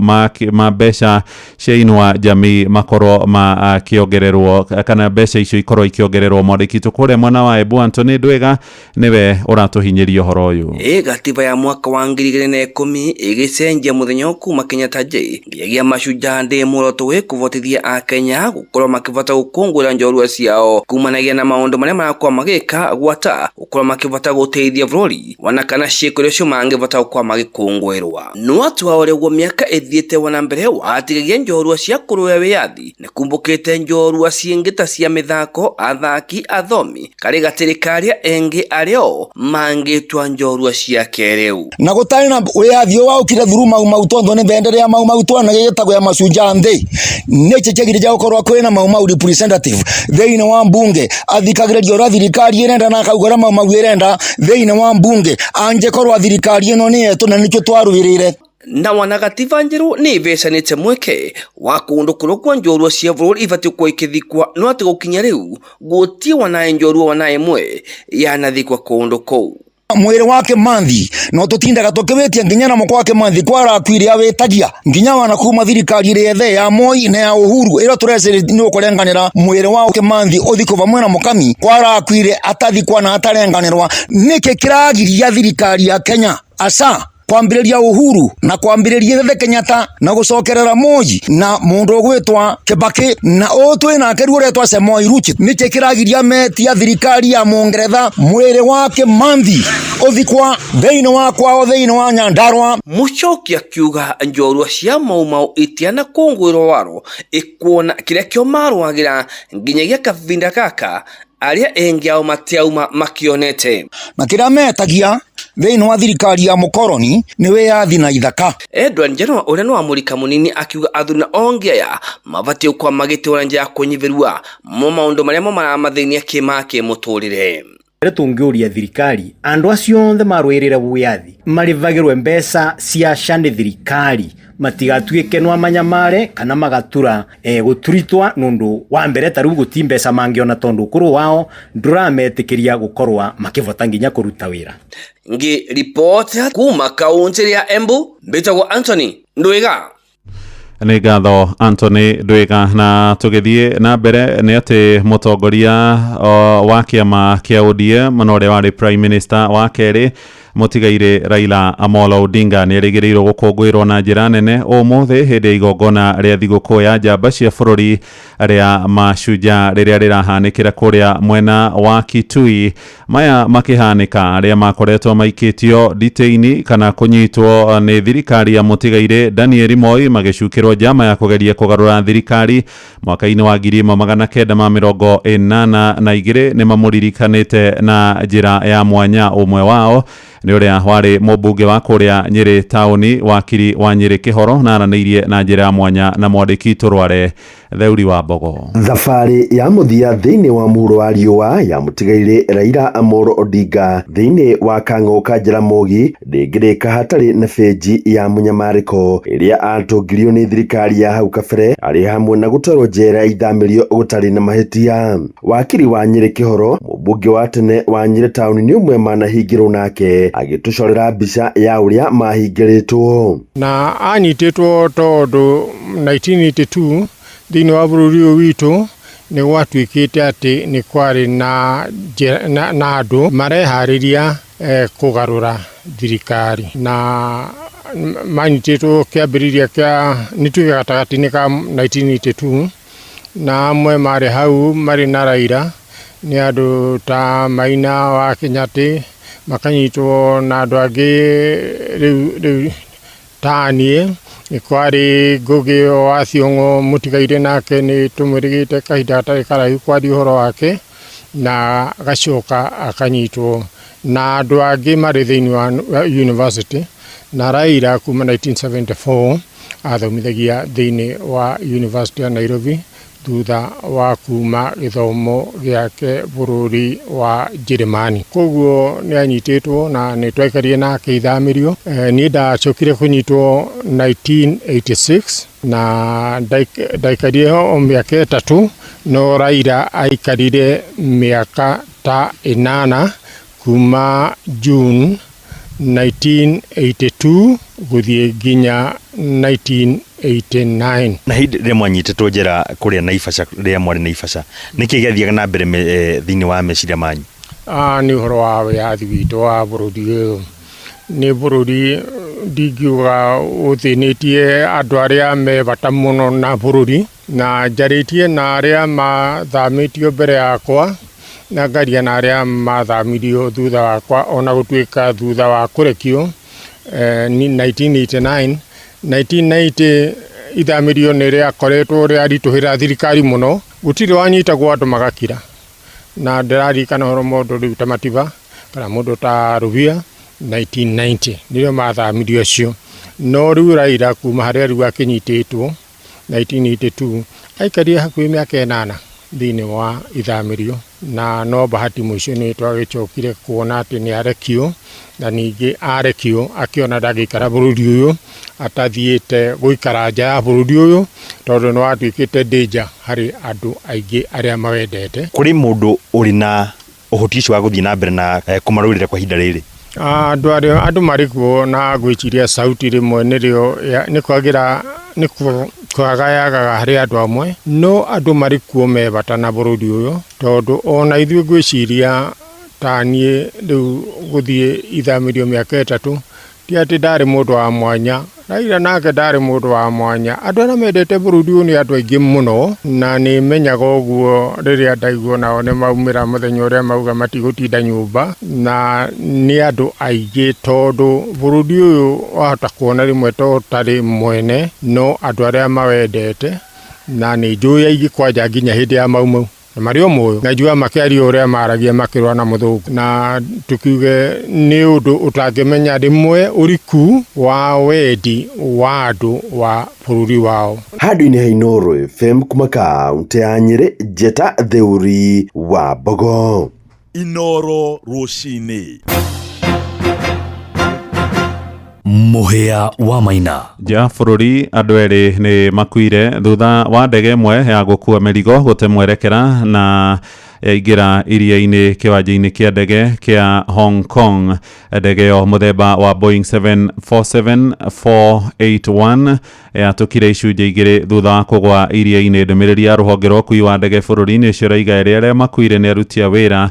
ma mbeca cia Inua Jamii makorwo makĩongererwo, kana mbeca icio ikorwo ikĩongererwo. Mwandĩki witũ kũrĩa mwena wa Embu Anthony Ndwega nĩwe ũratũhinyĩria ũhoro ũyũ. Gatiba ya mwaka wa 2010 ĩgĩcenjia mũthenya kuma Kenyatta J nginyagia Mashujaa Day muoroto wĩ kũvotithia akenya gũkorwo makĩvota gũkũngũĩra njorua ciao kumanagia na maũndũ marĩa marakorwo magĩka gwata gũkorwo makĩvota gũteithia bũrũri wana kana ciĩko iria cio mangĩvota gũkorwo magĩkũngũĩrwa. No atwa ũrĩa guo mĩaka ĩthiĩte wana mbere watigagia njorua cia kũrũa wĩyathi nĩ kumbũkĩte njorua ciĩngĩ ta cia mĩthako, athaki, athomi karĩ gatĩrĩ karĩa engĩ arĩo mangĩtwa njorua cia kereu. Na gũtarĩ na wĩyathi ũyũ waũkire through Mau Mau, tondũ nĩ bendera ya Mau Mau twana gĩtagwo ya Mashujaa Day, nĩkĩ kĩagĩrĩire gĩa gũkorwo kwĩna Mau Mau representative thĩinĩ wa mbunge athikagĩrĩria ũrĩa thirikari ĩrenda na akauga ũrĩa Mau Mau ĩrenda thĩinĩ wa mbunge, angĩkorwo thirikari ĩno nĩ yetũ na nĩkĩo twarũĩrĩire. Na wanagatiba njerũ nĩ ivecanĩte mweke wa kũndũ kũrĩa kwa njorua cia bũrũri ibatiĩ gũkorwo ikĩthikwa, no atĩ gũkinya rĩu gũtirĩ wanaĩ njorua wanaĩ ĩmwe yanathikwa kũndũ kũu. Mwĩrĩ wa Kĩmanthi no tũtindaga tũkĩwĩtia nginya na mũkwa wa Kĩmanthi kwarakuire awĩtagia nginya wana kuma thirikari ĩrĩa ĩthe ya Moi na ya Uhuru ĩrĩa tũrecĩrĩ nĩ ũkũrenganĩra mwĩrĩ wa Kĩmanthi ũthikwo vamwe na mũkami kwarakuire atathikwa na atarenganĩrwa. Nĩkĩ kĩragiria thirikari ya Kenya asa kwambĩrĩria Uhuru na kwambĩrĩria Ithe Kenyatta na gũcokerera Moi na mũndũ ũgwĩtwa Kibaki na ũũ twĩ nake rĩu ũretwa Samoei Ruto? Nĩkĩ kĩragiria metia thirikari ya Mũngeretha mwĩrĩ wa Kĩmanthi ũthikwa thĩinĩ wa kwao thĩinĩ wa Nyandarua? Mũcoki akiuga njorua cia Mau Mau itiana kũngũĩrwo waro ĩkuona kĩrĩa kĩo marũagĩra nginyagia kavinda gaka arĩa engi ao matiauma makionete. Na kĩrĩa metagia thĩinĩ wa thirikari ya mũkoroni nĩ wĩyathi na ithaka. Edward Njenwa ũrĩa nĩ wa mũrika mũnini akiuga athuri na ongi aya mabatiĩ gũkorwo magĩtĩwa na njĩra ya kũnyivĩrua mo maũndũ marĩa mo maramathĩnia kĩma kĩmũtũrĩre. Rä tũngĩũria thirikari andũ acio othe marũĩrĩre wĩyathi marĩvagĩrwe mbeca cia SHA nĩ thirikari matigatuĩke no manyamare kana magatura gũturitwa nũndũ wa mbere ta rĩu gũti mbeca mangĩona tondũ ũkũrũ wao ndũrametĩkĩria gũkorwa makĩvota nginya kũruta wĩra. Ngi ripoti kuma kaunti ya Embu, mbitagwo Anthony Ndwiga. Nĩ ngatho Anthony Ndwiga. Na tũgĩthiĩ na mbere nĩ atĩ mũtongoria wa kĩama kĩa ODM na ũrĩa warĩ prime minister wa kerĩ mũtigairĩ Raila Amolo Odinga nĩ erĩgĩrĩirwo gũkũngũĩrwo na njĩra nene ũmũthĩ hĩndĩ ya igongona rĩa thigũkũ ya njamba cia bũrũri rĩa Mashujaa rĩrĩa rĩrahanĩkĩra kũrĩa mwena wa Kitui. Maya makĩhanĩka arĩa makoretwo maikĩtio nditĩini kana kũnyitwo nĩ thirikari ya mũtigairĩ Daniel Moi magĩcukĩrwo njama ya kũgeria kũgarũra thirikari mwaka-inĩ wa 1982 nĩ mamũririkanĩte na njĩra ya mwanya. Ũmwe wao nĩ ũrĩa warĩ mũmbunge wa kũrĩa Nyĩrĩ taũni wakiri wa Nyĩrĩ Kĩhoro na aranĩirie na njĩra ya mwanya na mwandĩki Tũrware Theuri wa Mbogo. Thabarĩ ya mũthia thĩinĩ wa mũhuro wa riũa ya mũtigairĩ Raila Amolo Odinga thĩinĩ wa Kang'o ka Jaramogi ndĩngĩrĩka hatarĩ na benji ya mũnyamarĩko ĩrĩa atũngirio nĩ thirikari ya hau kabere arĩ hamwe na gũtwarwo njera ithamĩrio gũtarĩ na mahĩtia. Wakiri wa Nyĩrĩ Kĩhoro, mũmbunge wa tene wa Nyĩrĩ taũni, nĩ ũmwe manahingĩrwo nake agĩtũcorera mbica ya ũrĩa mahingĩrĩtwo. Na anyitĩtwo tondũ 1982 thĩinĩ wa bũrũri ũyũ witũ nĩ gwatuĩkĩte atĩ nĩ kwarĩ na andũ mareharĩria kũgarũra thirikari, na manyitĩtwo kĩambĩrĩria kĩa nĩ tuge gatagatĩ-inĩ ka 1982, na amwe marĩ hau marĩ na Raila nĩ andũ ta Maina wa Kĩnyatĩ, makanyitwo na andũ angĩ rĩu ta niĩ. Nĩ kwarĩ Ngũgĩ wa Thiong'o mũtigairĩ, nake nĩ tũmwĩrĩgĩte kahinda gatarĩ karaihu kwaria ũhoro wake, na agacoka akanyitwo na andũ angĩ marĩ thĩinĩ wa university. Na Raila kuma 1974 athomithagia thĩinĩ wa University ya Nairobi thutha wa kuma gĩthomo gĩake bũrũri wa Njĩrĩmani. Koguo nĩ anyitĩtwo na nĩ twaikarire nake ithamĩrio. Niĩ ndacokire kũnyitwo 1986 na ndaikarire o mĩaka 3, no Raila aikarire mĩaka ta 8 kuma June 1982 gũthiĩ nginya 1989. Na hĩndĩ ĩrĩa mwanyitĩtwo njera kũrĩa Naivasha, rĩrĩa mwarĩ Naivasha, nĩkĩ gĩathiaga na mbere thĩinĩ wa meciria manyu? Nĩ ũhoro wa wĩyathi witũ wa bũrũri ũyũ. Nĩ bũrũri ndingiuga ũthĩnĩtie andũ arĩa me bata mũno na bũrũri, na njarĩtie na arĩa mathamĩtio mbere yakwa na ngaria na arĩa mathamirio thutha wakwa, ona gũtuĩka thutha wa kũrekio 1989 1990 ithamĩrio nĩ rĩakoretwo rĩaritũhĩra thirikari mũno, gũtirĩ wanyitagwo andũ magakira. Na ndĩraririkana ũhoro mũndũ rĩu ta Matiba kana mũndũ ta Rubia 1990 nĩrĩo mathamirio acio. No rĩu Raila kuma harĩa rĩu akĩnyitĩtwo 1982 aikarire hakuhĩ mĩaka 8 thĩinĩ wa ithamĩrio, na no bahati mũico nĩ twagĩcokire kuona atĩ nĩ arekio, na ningĩ arekio akĩona ndangĩikara bũrũri ũyũ atathiĩte gũikara nja ya bũrũri ũyũ tondũ nĩ watuĩkĩte danger harĩ andũ aingĩ arĩa mawendete. Kũrĩ mũndũ ũrĩ na ũhoti ũcio wa gũthiĩ na mbere na kũmarũĩrĩra kwa ihinda rĩrĩ? Andũ marĩ kuo, na ngwĩciria sauti rĩmwe nĩrĩo nĩ kwagĩra nĩ kwagayagaga harĩ andũ amwe, no andũ marĩ kuo me bata na bũrũri ũyũ, tondũ ona ithuĩ ngwĩciria ta niĩ rĩu gũthiĩ ithamĩrio mĩaka 3 ti atĩ ndarĩ mũndũ wa mwanya. Raila nake ndarĩ mũndũ wa mwanya. Andũ arĩa mendete bũrũri ũyũ nĩ andũ aingĩ mũno, na nĩ menyaga ũguo rĩrĩa ndaigua nao nĩ maumĩra mũthenya ũrĩa mauga matigũtinda nyũmba, na nĩ andũ aingĩ tondũ bũrũri ũyũ wahota kuona rĩmwe to ũtarĩ mwene, no andũ arĩa mawendete, na nĩ njũĩ aingĩ kwanja nginya hĩndĩ ya Mau Mau na marĩ o muoyo, na njua makĩaria ũrĩa maragia makĩrũa na mũthũngũ, na tukiuge nĩ ũndũ ũtangĩmenya rĩmwe ũriku wa wendi wa andũ wa bũrũri wao. Handũ-inĩ ha Inooro FM kuma kaũntĩ ya Nyĩrĩ, Njeta Theuri wa Mbogo. Inoro rũcinĩ. Mũhĩa wa Maina. Nja bũrũri andũ erĩ nĩ makuire thutha wa ndege ĩmwe ya gũkua mĩrigo gũte mwerekera na yaingĩra iria-inĩ kĩwanja-inĩ kĩa ndege kĩa Hong Kong. Ndege ĩyo mũthemba wa Boeing 747-481 yatũkire icunjĩ igĩrĩ thutha wa kũgwa iria-inĩ. Ndũmĩrĩri ya rũhonge rwa ũkui wa ndege bũrũri-inĩ ũcio ĩrauga erĩ arĩa makuire nĩ aruti a wĩra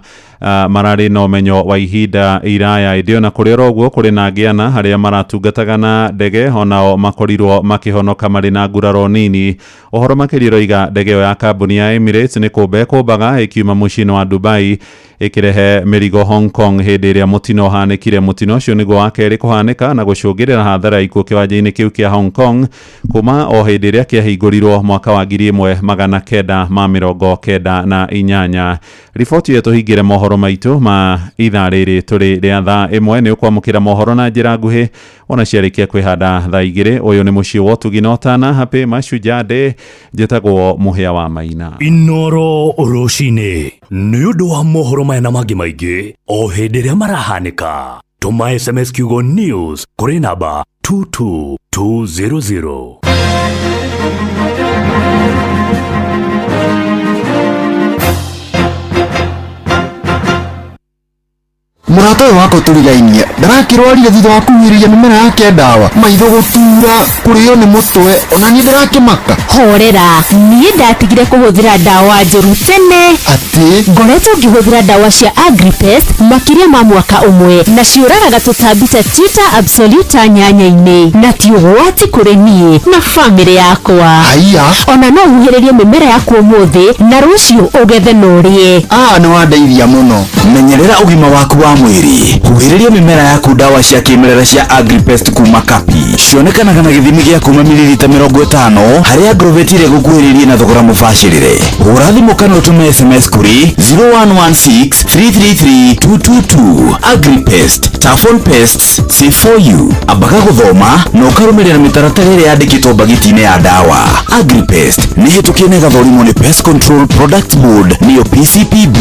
mararĩ na ũmenyo wa ihinda iraya. Ĩndĩ ona kũrĩ oro ũguo kũrĩ na angĩ ana arĩa maratungataga na ndege onao makorirwo makĩhonoka marĩ na nguraro nini. Ũhoro makĩria ũroiga ndege ĩyo ya kambuni ya Emirates nĩ kũmba ĩkũmbaga ĩkiuma mũciĩ-inĩ wa Dubai ĩkĩrehe mĩrigo Hong Kong hĩndĩ ĩrĩa mũtino ũhanĩkire. Mũtino ũcio nĩguo wa kerĩ kũhanĩka na gũcũngĩrĩra hathara ya ikuũ kĩwanja-inĩ kĩu kĩa Hong Kong kuma o hĩndĩ ĩrĩa kĩahingũrirwo mwaka wa 1998. Riboti ĩyo tũhingĩre mohoro maitũ ma ithaa rĩrĩ tũrĩ rĩa thaa 1. Nĩ ũkwamũkĩra mohoro na njĩra nguhĩ ona ciarĩkia kwĩhanda thaa 2. Ũyũ nĩ mũciĩ wa ũtugi na ũtana. Happy Mashujaa Day. Njĩtagwo Mũhĩa wa Maina. Inoro rũcinĩ nĩ ũndũ wa mohoro maya na mangĩ maingĩ o hĩndĩ ĩrĩa marahanĩka. Tũma SMS kiugo news kũrĩ namba 22200. Mũrata ũyũ wakwa tũrigainie ndarakĩrwarire thutha wa kuhuhĩrĩria mĩmera yake ndawa, maitho gũtura, kũrĩo nĩ mũtwe, ona niĩ ndĩrakĩmaka. Horera, niĩ ndatigire kũhũthĩra ndawa njũru tene. Atĩ? Ngoretwo ngĩhũthĩra ndawa cia Agripest makĩria ma mwaka ũmwe na ciũragaga tũtambi ta Tuta absoluta nyanya-inĩ, na ti ũgwati kũrĩ niĩ na bamĩrĩ yakwa. Haiya. Ona no ũhuhĩrĩrie mĩmera yaku ũmũthĩ na rũciũ ũgethe na ũrĩe. Nĩ wandeithia mũno. Menyerera ũgima waku wa mwĩrĩ. Huhĩrĩria mĩmera yaku ndawa cia kĩmerera cia Agripest kuma Kapi. Cionekanaga na gĩthimi gĩa kuma mililita 50 harĩa Agrovet ĩrĩa ĩgũkuhĩrĩirie na thogora mũbacĩrĩre. Hũra thimũ kana ũtũme SMS kũrĩ 0116 333 222. Agripest, tough on pests, safe for you. Ambaga gũthoma na ũkarũmĩrĩra mĩtaratara ĩrĩa yandĩkĩtwo mbagiti-inĩ ya ndawa. Agripest nĩ hĩtũkie na ĩgathũrimwo nĩ Pest Control Products Board nĩyo PCPB.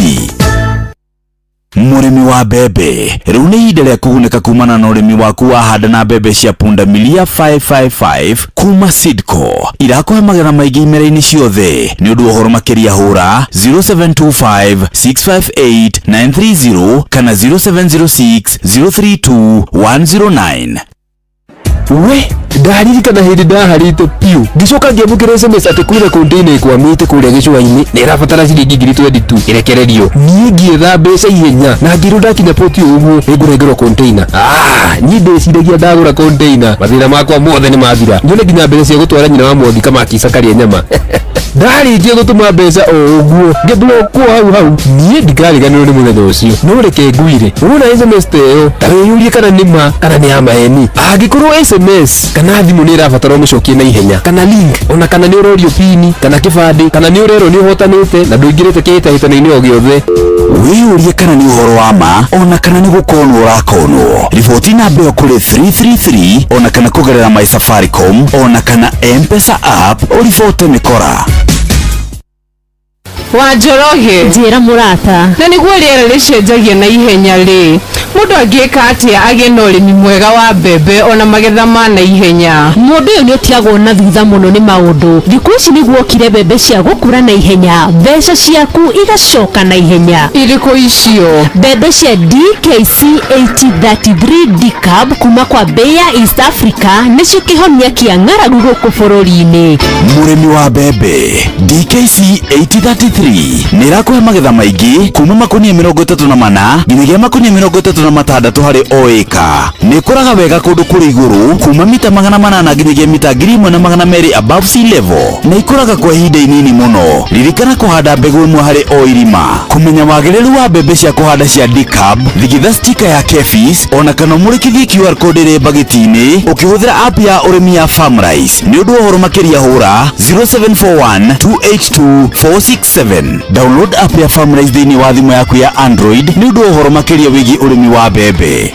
Mũrĩmi wa mbembe, rĩu nĩ ihinda rĩa kũgunĩka kumana na ũrĩmi waku wa handa na mbembe cia pundamilia 555 kuma Sidco. Irakũhe magetha maingĩ imera-inĩ ciothe. Nĩ ũndũ wa ũhoro makĩria hũra 0725 658 930 kana 0706 032 109. We ndaririkana hĩndĩ ndaharĩte piũ ngĩcoka ngĩamũkĩra SMS atĩ kwĩna container ĩkwamĩte kũrĩa gĩcũa-inĩ na ĩrabatara ciringi 22,000 ĩrekererio. Niĩ ngĩetha mbeca ihenya na ngĩrwo ndakinya poti o ũguo nĩngũnengerwo container. Niĩ ndĩciragia ndagũra container mathĩna makwa mothe nĩ mathira, nyone nginya mbeca cia gũtwara nyina wa Mwangi Kamakisa karĩe nyama. Ndarĩkia gũtũma mbeca o ũguo ngĩblockwo hau hau. Niĩ ndikariganĩrwo nĩ mũthenya ũcio, no reke ngwire wona SMS ta ĩyo ta wĩyũrie kana nĩ ma kana nĩ ya maheni. Angĩkorwo SMS kana thimũ nĩ ĩrabatara ũmĩcokie na ihenya, kana link, ona kana nĩ ũrorio pini kana kĩbandĩ, kana nĩ ũrerwo nĩ ũhotanĩte na ndũingĩrĩte kĩhĩtahĩtano-inĩ o gĩothe, wĩyũrie kana nĩ ũhoro wa ma ona kana nĩ gũkonwo ũrakonwo. Riboti namba ĩyo kũrĩ 333 ona kana kũgerera My Safaricom ona kana M-Pesa app ũribote mĩkora. Wa Njoroge, njĩra mũrata, na nĩguo rĩera rĩcenjagia na ihenya rĩ, mũndũ angĩka atĩa agĩe na ũrĩmi mwega wa mbembe ona magetha ma na ihenya? Mũndũ ũyũ nĩ ũtigagwo na thutha mũno nĩ maũndũ. Thikũ ici nĩguo okire mbembe cia gũkũra na ihenya, mbeca ciaku igacoka na ihenya. Irĩkũ icio? Mbembe cia DKC 8033 DCAB kuma kwa Bayer East Africa nĩcio kĩhonia kĩa ng'aragu gũkũ bũrũri-inĩ. Mũrĩmi wa mbembe DKC 8033 nĩ ĩrakũhe magetha maingĩ kuma makunia 34 nginyagia makunia 36 harĩ o ĩka. Nĩ ĩkũraga wega kũndũ kũrĩ igũrũ kuma mita 800 nginyagia mita 1200 above sea level, na ikũraga kwa ihinda inini mũno. Ririkana kũhanda mbegũ ĩmwe harĩ o irima. Kũmenya wagĩrĩru wa mbembe cia kũhanda cia DCAB, thigitha stika ya KEPHIS ona kana ũmũrĩkithie QR code ĩrĩ mbagiti-inĩ ũkĩhũthĩra app ya ũrĩmi ya Farmrice. Nĩ ũndũ wa ũhoro makĩria hũra 0741 282 467. Download app ya Farmrice thĩinĩ wa thimũ yaku ya Android nĩ ũndũ wa ũhoro makĩria wĩgiĩ ũrĩmi wa mbembe.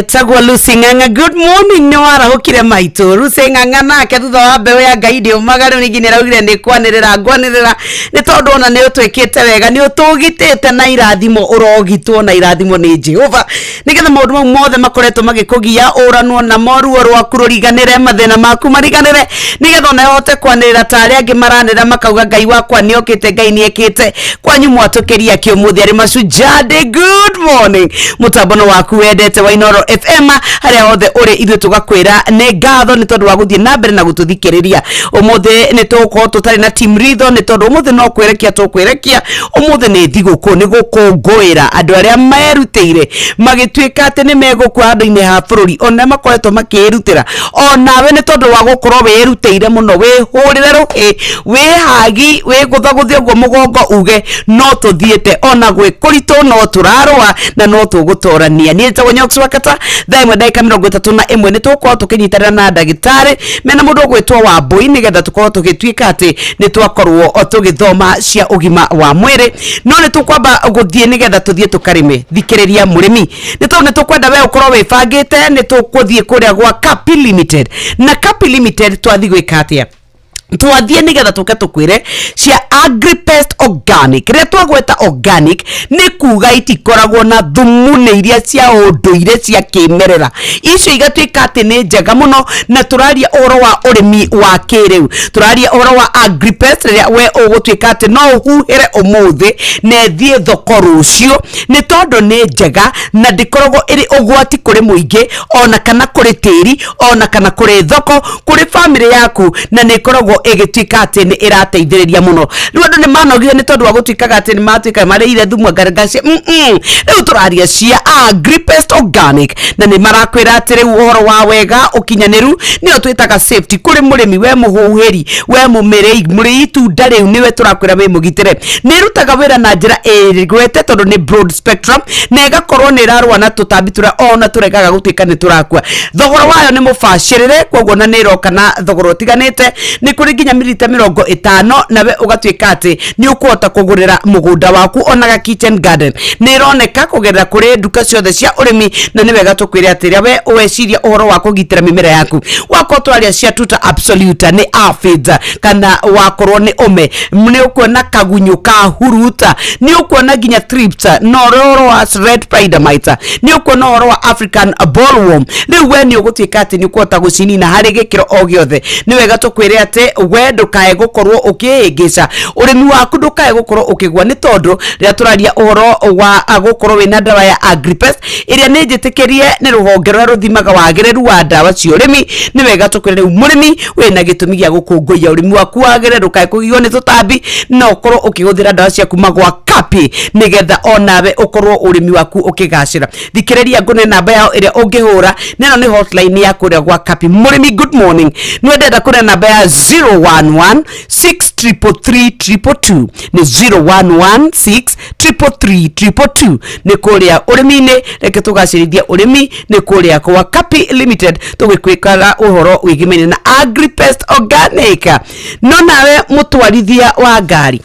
Etagwo Lucy Ng'ang'a. Good morning, nĩ warahũkire maitũ. Lucy Ng'ang'a nake thutha wa mbeũ ya Ngai ndĩũmaga rĩu ningĩ nĩaraugire nĩ kwanĩrĩra ngwanĩrĩra nĩ tondũ ona nĩ ũtwĩkĩte wega, nĩ ũtũgitĩte na irathimo, ũrogitwo na irathimo nĩ Jehova nĩgetha maũndũ mau mothe makoretwo magĩkũgia ũranwo namo, ruo rwaku rũriganĩre, mathĩna maku mariganĩre, nĩgetha ona ũhote kwanĩrĩra ta arĩa angĩ maranĩrĩra makauga Ngai wakwa nĩokĩte, Ngai nĩekĩte. Kwanyu mwatũkĩria kĩũmũthĩ arĩ Mashujaa Day. Good morning, mũtambo waku wendete wa Inooro FM harĩa hothe ũrĩ, ithuĩ tũgakwĩra nĩ ngatho nĩ tondũ wa gũthiĩ na mbere na gũtũthikĩrĩria. Ũmũthĩ nĩ tũgũkorwo tũtarĩ na team ritho nĩ tondũ ũmũthĩ no kwĩrekia tũkwĩrekia. Ũmũthĩ nĩ thigũkũ, nĩ gũkũngũĩra andũ arĩa merutĩire magĩtuĩka atĩ nĩ megũkua handũ-inĩ ha bũrũri, ona makoretwo makĩĩrutĩra. Onawe nĩ tondũ wa gũkorwo wĩrutĩire mũno, wĩhũrĩre rũhĩ, wĩhagi, wĩgũthagũthe ũguo mũgongo uge no tũthiĩte ona gwĩ kũritũ, no tũrarũa na no tũgũtorania. Niĩ njĩtagwo Nyox Wakata. 1:31 nĩ tũgũkorwo tũkĩnyitanĩra na ndagĩtarĩ mena mũndũ ũgwĩtwo Wambui nĩgetha tũkorwo tũgĩtuĩka atĩ nĩ twakorwo tũgĩthoma cia ũgima wa mwĩrĩ, no nĩ tũkwamba gũthiĩ nĩgetha tũthiĩ tũkarĩme. Thikĩrĩria mũrĩmi, nĩ tondũ nĩ tũkwenda we ũkorwo wĩbangĩte. Nĩ tũkũthiĩ kũrĩa gwa Kapi Limited, na Kapi Limited twathiĩ gwĩka atĩa? Twathiĩ nĩgetha tũke tũkwĩre cia Agripest Organic. Rĩrĩa twagweta organic nĩ kuga itikoragwo na thumu, nĩ iria cia ũndũire cia kĩmerera, icio igatuĩka atĩ nĩ njega mũno. Na tũraria ũhoro wa ũrĩmi wa kĩrĩu, tũraria ũhoro wa Agripest rĩrĩa we ũgũtuĩka atĩ no ũhuhĩre ũmũthĩ na ĩthiĩ thoko rũciũ, nĩ tondũ nĩ njega na ndĩkoragwo ĩrĩ ũgwati kũrĩ mũingĩ ona kana kũrĩ tĩri ona kana kũrĩ thoko, kũrĩ bamĩrĩ yaku, na nĩ ĩkoragwo ĩgĩtuĩka atĩ nĩ ĩrateithĩrĩria mũno. Rĩu andũ nĩ manogire nĩ tondũ wa gũtuĩkaga atĩ nĩ matuĩka marĩire thumu angarangacia. Rĩu tũraria cia Agripest Organic na nĩ marakwĩra atĩ rĩu ũhoro wa wega ũkinyanĩru nĩyo twĩtaga safety kũrĩ mũrĩmi, we mũhuhĩri, we mũmĩrĩi, mũrĩi itunda rĩu nĩwe tũrakwĩra wĩ mũgitĩre. Nĩ ĩrutaga wĩra na njĩra ĩgwete tondũ nĩ broad spectrum na ĩgakorwo nĩ ĩrarũa na tũtambi tũrĩa ona tũregaga gũtuĩka nĩ tũrakua. Thogora wayo nĩ mũbacĩrĩre, koguo na nĩ ĩroka na thogora ũtiganĩte, nĩ kũrĩ nginya mililita 50, nawe ũgatuĩka atĩ nĩ ũkũhota kũgũrĩra mũgũnda waku ona ga kitchen garden. Nĩ ĩroneka kũgerera kũrĩ nduka ciothe cia ũrĩmi, na nĩ wega tũkwĩre atĩ rĩrĩa we weciria ũhoro wa kũgitĩra mĩmera yaku, wakorwo twaria cia Tuta Absoluta nĩ aphids kana wakorwo nĩ ũme, nĩ ũkuona kagunyũ ka huruta, nĩ ũkuona nginya thrips, na ũhoro wa red spider mite, nĩ ũkuona ũhoro wa African bollworm. Rĩu we nĩ ũgũtuĩka atĩ nĩ ũkũhota gũcinina harĩ gĩkĩro o gĩothe. Nĩ wega tũkwĩre atĩ we ndũkae gũkorwo ũkĩhĩngĩca ũrĩmi waku, ndũkae gũkorwo ũkĩgua, nĩ tondũ rĩrĩa tũraria ũhoro wa gũkorwo wĩna ndawa ya Agripest ĩrĩa nĩ njĩtĩkĩrie nĩ rũhonge rũrĩa rũthimaga wagĩrĩru wa ndawa cia ũrĩmi, nĩ wega tũkwĩre rĩu mũrĩmi wĩna gĩtũmi gĩa gũkũngũiya ũrĩmi waku wagĩrĩre, ndũkae kũgio nĩ tũtambi, na ũkorwo ũkĩhũthĩra ndawa ciaku magwa Kapi nĩgetha onawe ũkorwo ũrĩmi waku ũkĩgacĩra. Thikĩrĩria ngũne namba yao ĩrĩa ũngĩhũra, na ĩno nĩ hotline ya kũrĩa gwa Kapi. Mũrĩmi, good morning, nĩ ndenda kũrĩa namba ya 011 633 222, nĩ 0116 333 222, nĩ kũrĩa ũrĩmi-inĩ. Reke tũgacĩrithie ũrĩmi, nĩ kũrĩa kwa Kapi Limited tũgĩkwĩkaga ũhoro wĩgimaine na Agripest Organic. No nawe mũtwarithia wa ngari,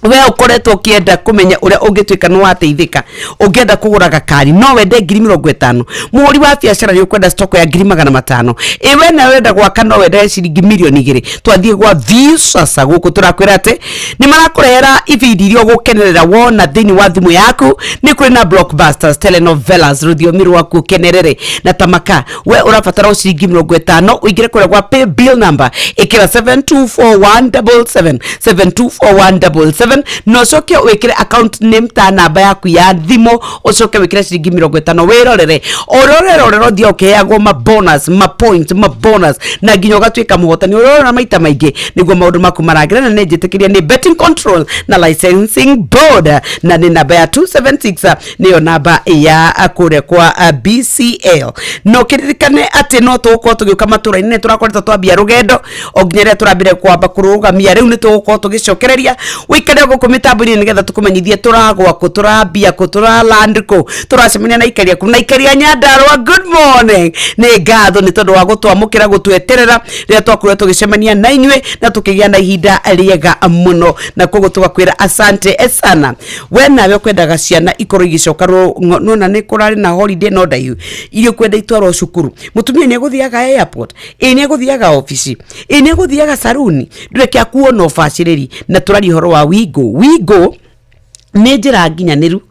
we ũkoretwo ũkĩenda kũmenya ũrĩa ũngĩtuĩka nĩ wateithĩka, ũngĩenda kũgũra gakari no wende 50,000, mũhũri wa biacara nĩ ũkwenda stock ya 500,000, ĩ we nawe wenda gwaka no wende ciringi 2,000,000. Twathiĩ gwa Viusasa gũkũ tũrakwĩra atĩ nĩ marakũrehera ibindi iria ũgũkenerera wona thĩinĩ wa thimũ yaku. Nĩ kũrĩ na blockbusters, telenovelas, rũthiomi rwaku ũkenerere na tamaka. We ũrabatara o ciringi 50, ũingĩre kũrĩa gwa pay bill number, ĩkĩra 724177, 724177, na ũcoke wĩkĩre account name ta namba yaku ya thimũ, ũcoke wĩkĩre ciringi 50, wĩrorere ũrĩa ũrerorera, ũthiĩ ũkĩheagwo ma bonus, ma point, ma bonus, na nginya ũgatuĩka mũhotani. Ũrorora maita maingĩ nĩguo maũndũ maku maragĩra. Na nĩ njĩtĩkĩria nĩ Betting Control na Licensing Board, na nĩ namba ya 276, nĩyo namba ya kũrĩa kwa BCL. No kĩririkane atĩ no tũgũkorwo tũgĩũka matũra-inĩ, nĩ tũrakoretwo twambia rũgendo o nginya rĩrĩa tũrambire kwamba kũrũgamia, rĩu nĩ tũgũkorwo tũgĩcokereria. Wĩikare Tũrĩ gũkũ mĩtambo-inĩ nĩgetha tũkũmenyithie tũragwa kũ, tũrambia kũ, tũraland kũ, tũracemania na aikari aku na aikari a Nyandarua. Good morning, nĩ ngatho nĩ tondũ wa gũtwamũkĩra, gũtweterera rĩrĩa twakorirwo tũgĩcemania na inyuĩ na tũkĩgĩa na ihinda rĩega mũno, na koguo tũgakwĩra asante sana. We nawe ũkwendaga ciana ikorwo igĩcoka nona nĩ kũrarĩ na holiday no ndaihu iria ũkwenda itwarwo cukuru. Mũtumia nĩ egũthiaga airport, ĩ nĩ egũthiaga obici, ĩ nĩ egũthiaga saruni, ndũreke akuo na ũbacĩrĩri. Na tũraria ũhoro wa Wigo. Wigo nĩ njĩra nginyanĩru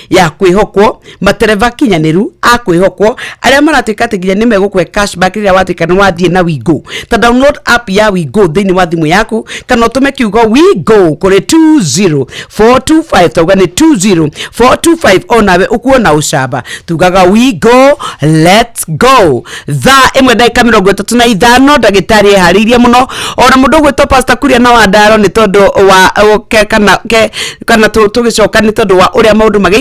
ya kwĩhokwo, matereba kinyanĩru a kwĩhokwo arĩa maratuĩka atĩ nginya nĩ megũkũhe cashback rĩrĩa watuĩka nĩ wathiĩ na Wigo. Ta download app ya Wigo thĩinĩ wa thimũ yaku, kana ũtũme kiugo Wigo kũrĩ 20425, tauga nĩ 20425, onawe ũkuona ũcamba. Tugaga Wigo, let's go. Thaa 1 ndagĩka 35, ndagĩtarĩ eharĩirie mũno, ona mũndũ ũgwĩtwo Pastor Kuria na Wandaro nĩ tondũ wa ke, kana ke, kana tũgĩcoka nĩ tondũ wa ũrĩa maũndũ magĩikaire.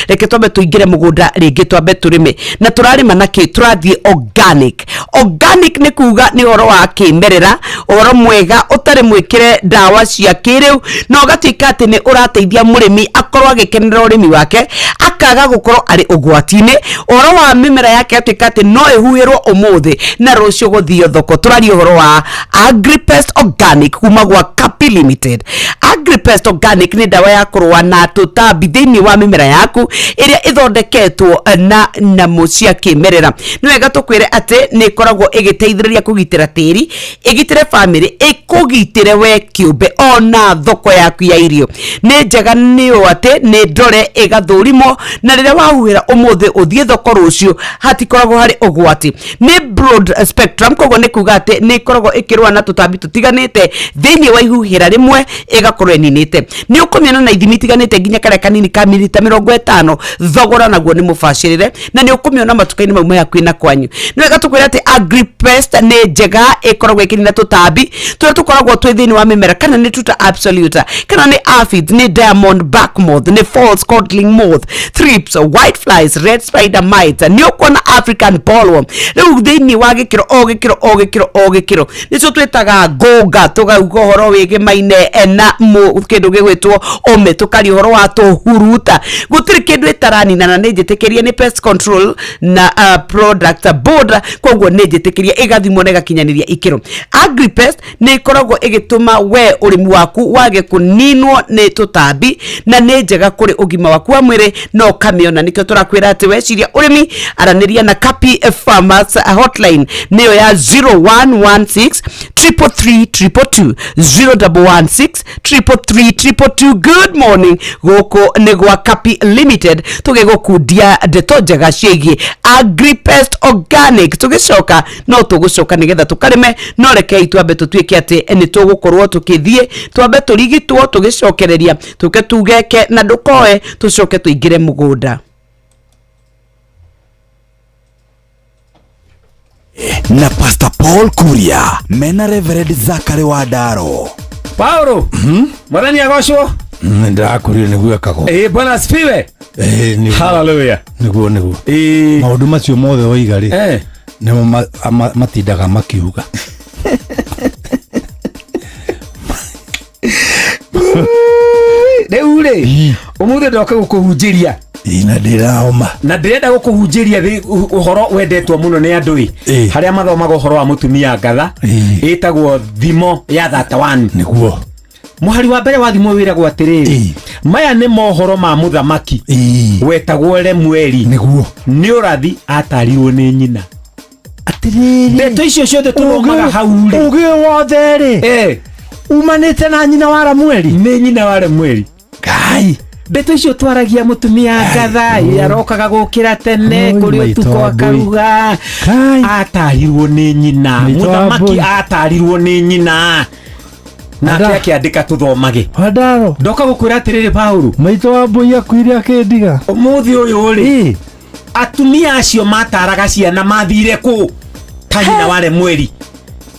Reke twambe tũingĩre mũgũnda rĩngĩ, twambe tũrĩme. Na tũrarĩma na kĩ? Tũrathiĩ organic. Organic nĩ kuga nĩ ũhoro wa kĩmerera, ũhoro mwega ũtarĩ mwĩkĩre ndawa cia kĩrĩu, na ũgatuĩka atĩ nĩ ũrateithia mũrĩmi akorwo agĩkenera ũrĩmi wake, akaga gũkorwo arĩ ũgwati-inĩ. Ũhoro wa mĩmera yake atuĩka atĩ no ĩhuhĩrwo ũmũthĩ na rũciũ gũthio thoko. Tũraria ũhoro wa Agripest Organic kuma gwa Kapi Limited. Agripest Organic nĩ ndawa ya kũrũa na tũtambi thĩinĩ wa mĩmera yaku ĩrĩa ĩthondeketwo na nyamũ cia kĩmerera. Nĩ wega tũkwĩre atĩ nĩ ĩkoragwo ĩgĩteithĩrĩria kũgitĩra tĩri, ĩgitĩre bamĩrĩ, ĩkũgitĩre we kĩũmbe ona thoko yaku ya irio. Nĩ njega nĩ ũũ atĩ nĩ ndore ĩgathũrimwo, na rĩrĩa wahuhĩra ũmũthĩ ũthiĩ thoko rũciũ hatikoragwo harĩ ũgwati. Nĩ broad spectrum, koguo nĩ kuga atĩ nĩ ĩkoragwo ĩkĩrũa na tũtambi tũtiganĩte thĩinĩ wa ihuhĩra rĩmwe, ĩgakorwo ĩninĩte. Nĩ ũkũmĩona na ithimi itiganĩte nginya karĩa kanini ka mililita 50, thogora naguo nĩ mũbacĩrĩre, na nĩ ũkũmĩona matuka-inĩ mau me hakuhĩ na kwanyu. Nĩ wega tũkwĩre atĩ Agripest nĩ njega, ĩkoragwo ĩkĩnina tũtambi tũrĩa tũkoragwo twĩ thĩinĩ wa mĩmera, kana nĩ tuta absoluta, kana nĩ aphids, nĩ diamond back moth, nĩ false codling moth, thrips, white flies, red spider mites, nĩ ũkuona African bollworm. Rĩu thĩinĩ wa gĩkĩro o gĩkĩro o gĩkĩro o gĩkĩro nĩcio twĩtaga ngũnga, tũgauga ũhoro wĩgĩmaine na kĩndũ gĩgwĩtwo ũme, tũkaria ũhoro wa tũhuruta. Gũtirĩ kĩndũ ĩtaranina, na nĩ njĩtĩkĩrie nĩ pest control na product board, koguo nĩ njĩtĩkĩrie ĩgathimwo na ĩgakinyanĩria ikĩro. Agripest nĩ ĩkoragwo ĩgĩtũma we ũrĩmi waku wage kũninwo nĩ tũtambi, na nĩ njega kũrĩ ũgima waku wa mwĩrĩ na ũkamĩona. Nĩkĩo tũrakwĩra atĩ weciria ũrĩmi, aranĩria na Kapi Farmers hotline, nĩyo ya 0116 333 222, 0116 333 222. Good morning, gũkũ nĩ gwa Kapi Limited, tũgĩgũkundia ndeto njega ciĩgiĩ Agripest Organic. Tũgĩcoka no tũgũcoka nĩgetha tũkarĩme, no rekei twambe tũtuĩke atĩ nĩ tũgũkorwo tũkĩthiĩ, twambe tũrigitwo, tũgĩcokereria tũke tugeke na ndũkoe, tũcoke tũingĩre mũgũnda. Na Pastor Paul Kuria mena Reverend Zachary Wandaro. Paulo, mwathani agocwo. Ndĩrakwĩrire nĩguo ekagwo. Bwana asifiwe. Hallelujah. Nĩguo nĩguo. Maũndũ macio mothe woiga rĩ, nĩmo matindaga makiuga. Rĩu rĩ, ũmũthĩ ndoka gũkũhunjĩria. Na ndĩrahoma. Na ndĩrenda gũkũhunjĩria ũhoro wendetwo mũno nĩ andũ ĩ, harĩa mathomaga ũhoro wa mũtumia ngatha, ĩtagwo thimo ya 31. Nĩguo. Mũhari wa mbere wa thimo wĩragwo atĩrĩrĩ, maya nĩ mohoro ma mũthamaki wetagwo Lemueli. Nĩguo. Nĩ ũrathi atarirwo nĩ nyina. Atĩrĩrĩ, ndeto icio ciothe tũthomaga hau rĩ, ũgĩ wothe rĩ, umanĩte na nyina wa Lemueli. Nĩ nyina wa Lemueli. Ngai. Ndeto icio twaragia mũtumia ngatha arokaga gũkĩra tene kũrĩ ũtukũ akaruga, atarirwo nĩ nyina. Mũthamaki atarirwo nĩ nyina, nake akĩandĩka tũthomage. Wandaro, ndoka gũkwĩra atĩrĩrĩ Paulo, maitũ wa mbũi akuire akĩndiga. Ũmũthĩ ũyũ rĩ, atumia acio mataraga ciana mathire kũ ta nyina wa Lemueli.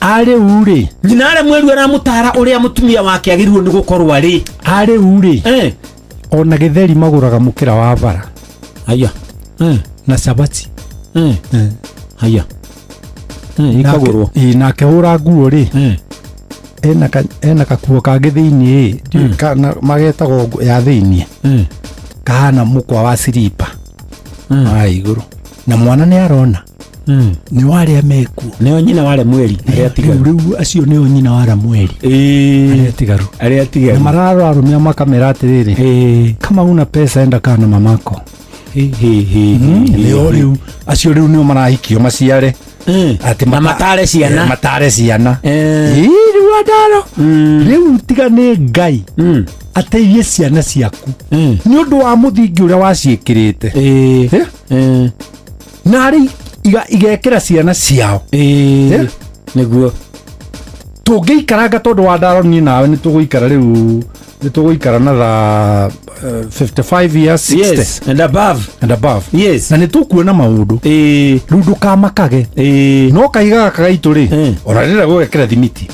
Arĩu rĩ, nyina wa Lemueli aramũtara ũrĩa mũtumia wake agĩrĩirwo nĩ gũkorwo arĩ. Arĩu rĩ, ona gĩtheri magũraga mũkĩra wa bara. Haya. Na cabaci. Haya. Ikagũrwo. Nake hũra nguo rĩ, Ena kakuo kangĩ thĩiniĩ, ndiũĩ kana magetagwo ya thĩiniĩ, kahana mũkwa wa siripa wa igũrũ, na mwana nĩ arona nĩ warĩa mekuo. Nĩo nyina wa Lemueli arĩa atigaru. Rĩu acio nĩo nyina wa Lemueli arĩa atigaru. Arĩa atigaru. Na mararora arũme makamera atĩrĩrĩ, kama una pesa enda kaa na mamako. Nĩo rĩu acio rĩu nĩo marahikio maciare. Atĩ Na matare ciana. Matare ciana. Ĩĩ, rĩu andaro rĩu tiga nĩ Ngai ateithie ciana ciaku nĩ ũndũ wa mũthingi ũrĩa waciĩkĩrĩte. Na rĩ igekĩra ciana ciao. Nĩguo tũngĩikaranga tondũ wa ndaro niĩ nawe nĩ tũgũikara rĩu, nĩ tũgũikara na tha 55 years, 60. Yes, and above. And above. Yes. Na nĩ tũkuona maũndũ. Rĩu ndũkamakage. No kahiga gaka gaitũ rĩ, ona rĩrĩa gũgekĩra thimiti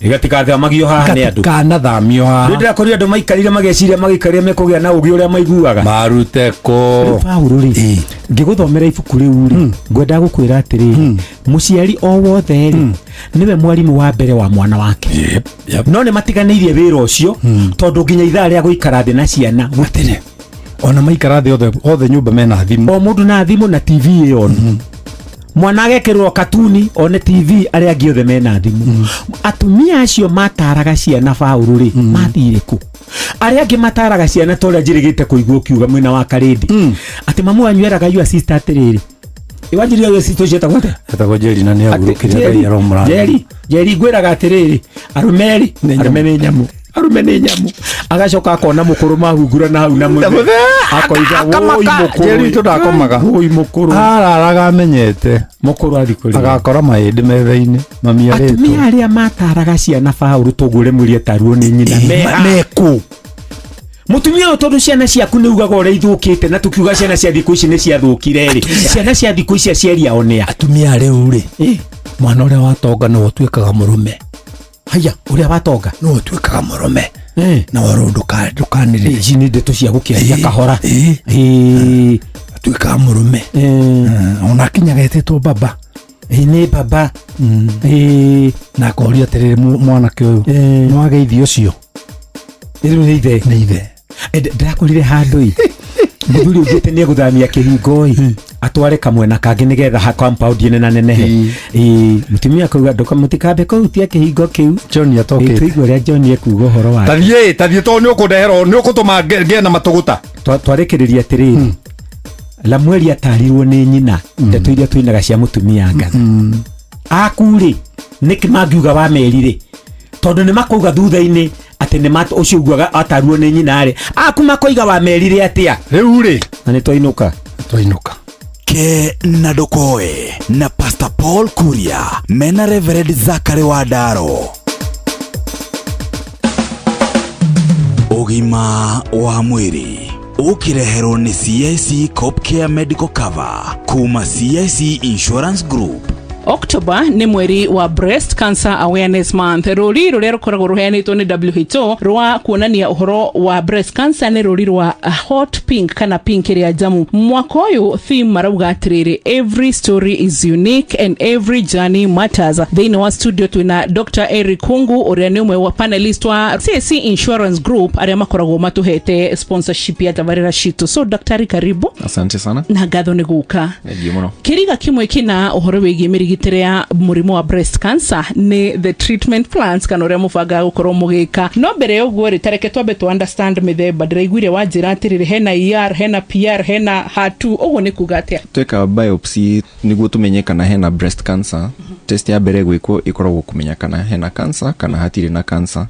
Gatikaathamagio haha nĩ andũ. Gatikanathamio haha. Rĩu ndĩrakorire andũ maikarire mageciria magĩikarire mekũgĩa na ũgĩ ũrĩa maiguaga. Marute kũ? Rĩu Paũlũ rĩ, ngĩgũthomera ibuku rĩu rĩ, ngwendaga gũkwĩra atĩrĩrĩ, mũciari o wothe rĩ, nĩwe mwarimũ wa mbere wa mwana wake. No nĩ matiganĩirie wĩra ũcio tondũ nginya ithaa rĩa gũikara thĩ na ciana gũtirĩ. Ona maikara thĩ othe nyũmba mena thimũ. O mũndũ na thimũ na TV ĩyo. Mwana agekĩrwo katuni one TV, arĩa angĩ othe mena thimũ. Atumia acio mataraga ciana Paũlũ rĩ, mathire kũ? Arĩa angĩ mataraga ciana ta ũrĩa njĩrĩgĩte kũigua ũkiuga mwena wa Karĩndĩ. Atĩ mamu wanyu eraga your sister atĩrĩrĩ. Ĩwanjĩrire your sister ũcio etagwo atĩa? Etagwo Jerry na nĩ agurũkire Ngai aromũrathima. Jerry, Jerry ngwĩraga atĩrĩrĩ, arũme rĩ, arũme nĩ nyamũ. Arũme nĩ nyamũ. Agacoka akona mũkũrũ mahungura na hau na mũthee. Akoiga woi mũkũrũ. Jerry witũ ndakomaga. Woi mũkũrũ. Araraga amenyete. Mũkũrũ athiĩ kũrĩa. Agakora mahĩndĩ metha-inĩ. Mami arĩtwo. Atumia arĩa mataraga ciana Paũlũ tũguo Lemueli atarwo nĩ nyina. Meku. Mũtumia ũyũ tondũ ciana ciaku nĩ ugaga ũrĩa ithũkĩte na tũkiuga ciana cia thikũ ici nĩ ciathũkire rĩ. Ciana cia thikũ ici aciari ao nĩ a? Atumia rĩu rĩ, mwana ũrĩa watonga nĩwe ũtuĩkaga mũrũme. Haya, ũrĩa watonga nĩwe ũtuĩkaga mũrũme. Na waro ndũkanĩrĩre. Ici nĩ ndeto cia gũkĩaria kahora. Atuĩkaga mũrũme. Ona akinyaga etĩtwo baba. Nĩ baba. Na akoria atĩrĩrĩ, mwanake ũyũ nĩ wageithio ũcio? Rĩu nĩ ithe. Nĩ ithe. Ndĩrakorire handũ ĩ. Mũthuri ũngĩte nĩ egũthamia kĩhingo ĩ. Atware kamwena kangĩ nĩgetha ha compound ĩne na nenehe. Mũtumia akauga mũtikambe kũhutia kĩhingo kĩu. John atokĩte. Tũigue ũrĩa John ekuuga ũhoro wake. Tathiĩ, tathiĩ tondũ nĩ ũkũndehera, nĩ ũkũtũma ngĩe na matũgũta. Twarĩkĩrĩria atĩrĩrĩ. Lemueli atarirwo nĩ nyina ndeto iria tũinaga cia mũtumia ngatha. Aku rĩ, nĩkĩ mangiuga wa meri rĩ? Tondũ nĩ makauga thutha-inĩ atĩ nĩ ũcio ugaga atarirwo nĩ nyina rĩ. Aku makoiga wa meri rĩ atĩa? Rĩu rĩ. Na nĩ twainũka. Twainũka. Ke na Ndokoe na Pastor Paul Kuria mena Reverend Zachary Wandaro. Ũgima wa mwĩrĩ ũkĩreherwo nĩ CIC Copcare Medical Cover kuma CIC Insurance Group. October nĩ mweri wa Breast Cancer Awareness Month. Rũri rũrĩa rũkoragwo rũheanĩtwo nĩ WHO rwa kuonania ũhoro wa breast cancer nĩ rũri rwa hot pink kana pink ĩrĩa njamu. Mwaka ũyũ theme marauga atĩrĩrĩ, every story is unique and every journey matters. Thĩinĩ wa studio twĩna Dr. Eric Kungu ũrĩa nĩ ũmwe wa panelist wa CIC Insurance Group arĩa makoragwo matũhete sponsorship ya tabarĩra citũ. So daktari, karibu. Asante sana. Na ngatho nĩ gũka. Thengiũ mũno. Kĩriga kĩmwe kĩna ũhoro wĩgiĩ mĩrigitĩre ya mũrimũ wa breast cancer nĩ the treatment plans kana ũrĩa mũbangaga gũkorwo mũgĩka. No mbere ya ũguo rĩ, tareke twambe tũ understand mĩthemba. Ndĩraiguire wanjĩra atĩrĩrĩ, hena ER, hena PR, hena HER2, ũguo nĩ kuga atĩa? Tweka biopsy nĩguo tũmenye kana hena breast cancer. Test ya mbere gwĩkwo ĩkoragwo kũmenya kana hena cancer kana hatirĩ na cancer.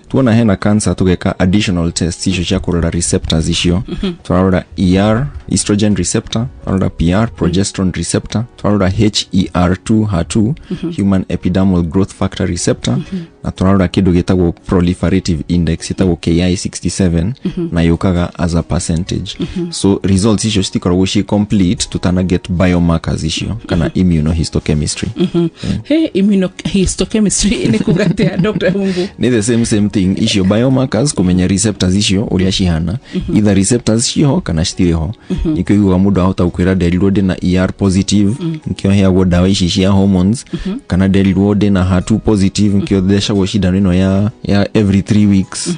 Tuona hena cancer tũgeka additional tests icio cia kũrora receptors icio. Tũrarora ER, estrogen receptor, tũrarora PR, progesterone receptor, tũrarora HER2, HER2, human epidermal growth factor receptor, na tũrarora kĩndũ gĩtagwo proliferative index ĩtagwo KI67, na yũkaga as a percentage. So results icio citikoragwo ciĩ complete tutana get biomarkers icio kana immunohistochemistry. Hey, immunohistochemistry nĩ kuga atĩa, Dr. Hungu? Nĩ the same thing, icio biomarkers kũmenya receptors icio ũrĩa cihana, either receptors ciho kana citirĩ ho. Nĩkĩo ũiguaga mũndũ ahota gũkwĩra nderirwo ndĩna ER positive, nĩkĩo heagwo ndawa ici cia hormones, kana nderirwo ndĩna HER2 positive, nĩkĩo thecagwo ũthecagwo cindano ĩno ya every 3 weeks,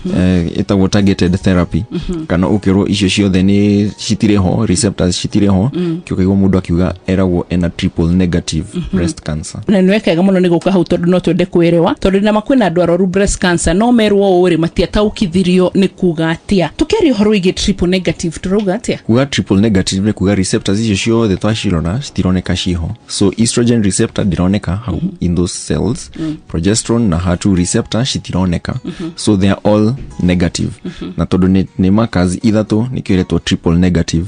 ĩtagwo targeted therapy, kana ũkerwo icio ciothe nĩ citirĩ ho, receptors citirĩ ho, kĩo kaigua mũndũ akiuga eragwo ena triple negative breast cancer. Na nĩ wekega mũno nĩ gũka hau, tondũ no twende kwĩrewa, tondũ nama kwĩna andũ arwaru breast cancer no merwo ũũ rĩ, matiataũkithirio nĩ kuga atĩa. Tũkĩaria ũhoro wĩgiĩ triple negative, tũrauga atĩa? Kuga triple negative nĩ kuga receptors icio ciothe twacirora citironeka ciho. So estrogen receptor ndĩroneka hau in those cells, progesterone na HER2 receptor citironeka, so they are all negative. Na tondũ nĩ markers ithatũ, nĩkĩo ĩretwo triple negative: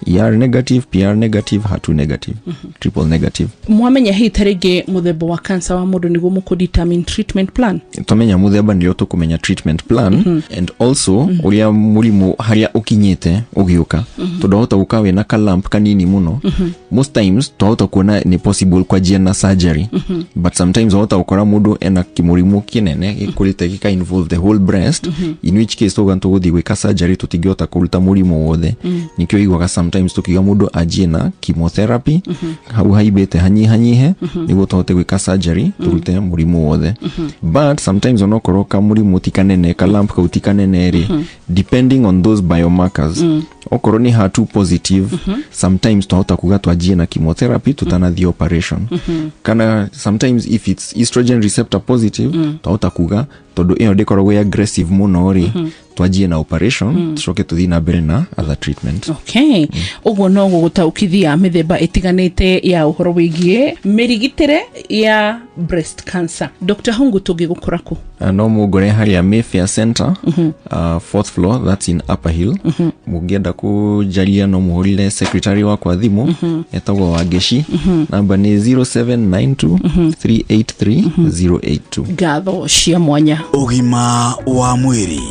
ER negative, PR negative, HER2 negative, triple negative. Mwamenya hihi ta rĩngĩ mũthemba wa cancer wa mũndũ nĩguo mũkũ determine treatment plan? Twamenya mũthemba nĩrĩo tũkũmenya treatment plan, and also ũrĩa mũrimũ harĩa ũkinyĩte ũgĩũka, tondũ wahota gũka wĩna ka lump kanini mũno. Most times twahota kuona nĩ possible kwanjia na surgery, but sometimes wahota gũkora mũndũ ena kĩmũrimũ kĩnene gĩkũrĩte gĩka involve the whole breast, in which case tauga tũgũthiĩ gwĩka surgery tũtingĩhota kũruta mũrimũ wothe. Nĩkĩo iguaga sometimes tũkiuga mũndũ anjie na chemotherapy hau haimbĩte hanyihanyihe, nĩguo tũhote gwĩka surgery tũrute mũrimũ wothe. But sometimes onokorwo ka mũrimũ ti kanene, ka lump kau ti kanene rĩ, depending on those biomarkers, okorwo nĩ HER2 positive, sometimes twahota kuga twanjie na chemotherapy tutanathiĩ operation. Kana sometimes if it's estrogen receptor positive, twahota kuga tondũ ĩyo ndĩkoragwo ĩ aggressive mũno rĩ, twanjie na operation, tucoke tũthiĩ na mbere na other treatment. Okay, ũguo no gũgũtaũkithia mĩthemba ĩtiganĩte ya ũhoro wĩgiĩ mĩrigitĩre ya breast cancer. Dr Hungu, tũngĩgũkora kũ? No mũngore harĩa Mayfair Center, fourth floor, that's in Upper Hill. Mũngĩenda kũnjaria no mũhũrĩre secretary wakwa thimũ, etagwo Wangeci. Namba nĩ 0792 383 082. Ngatho cia mwanya. Ũgima wa mwĩrĩ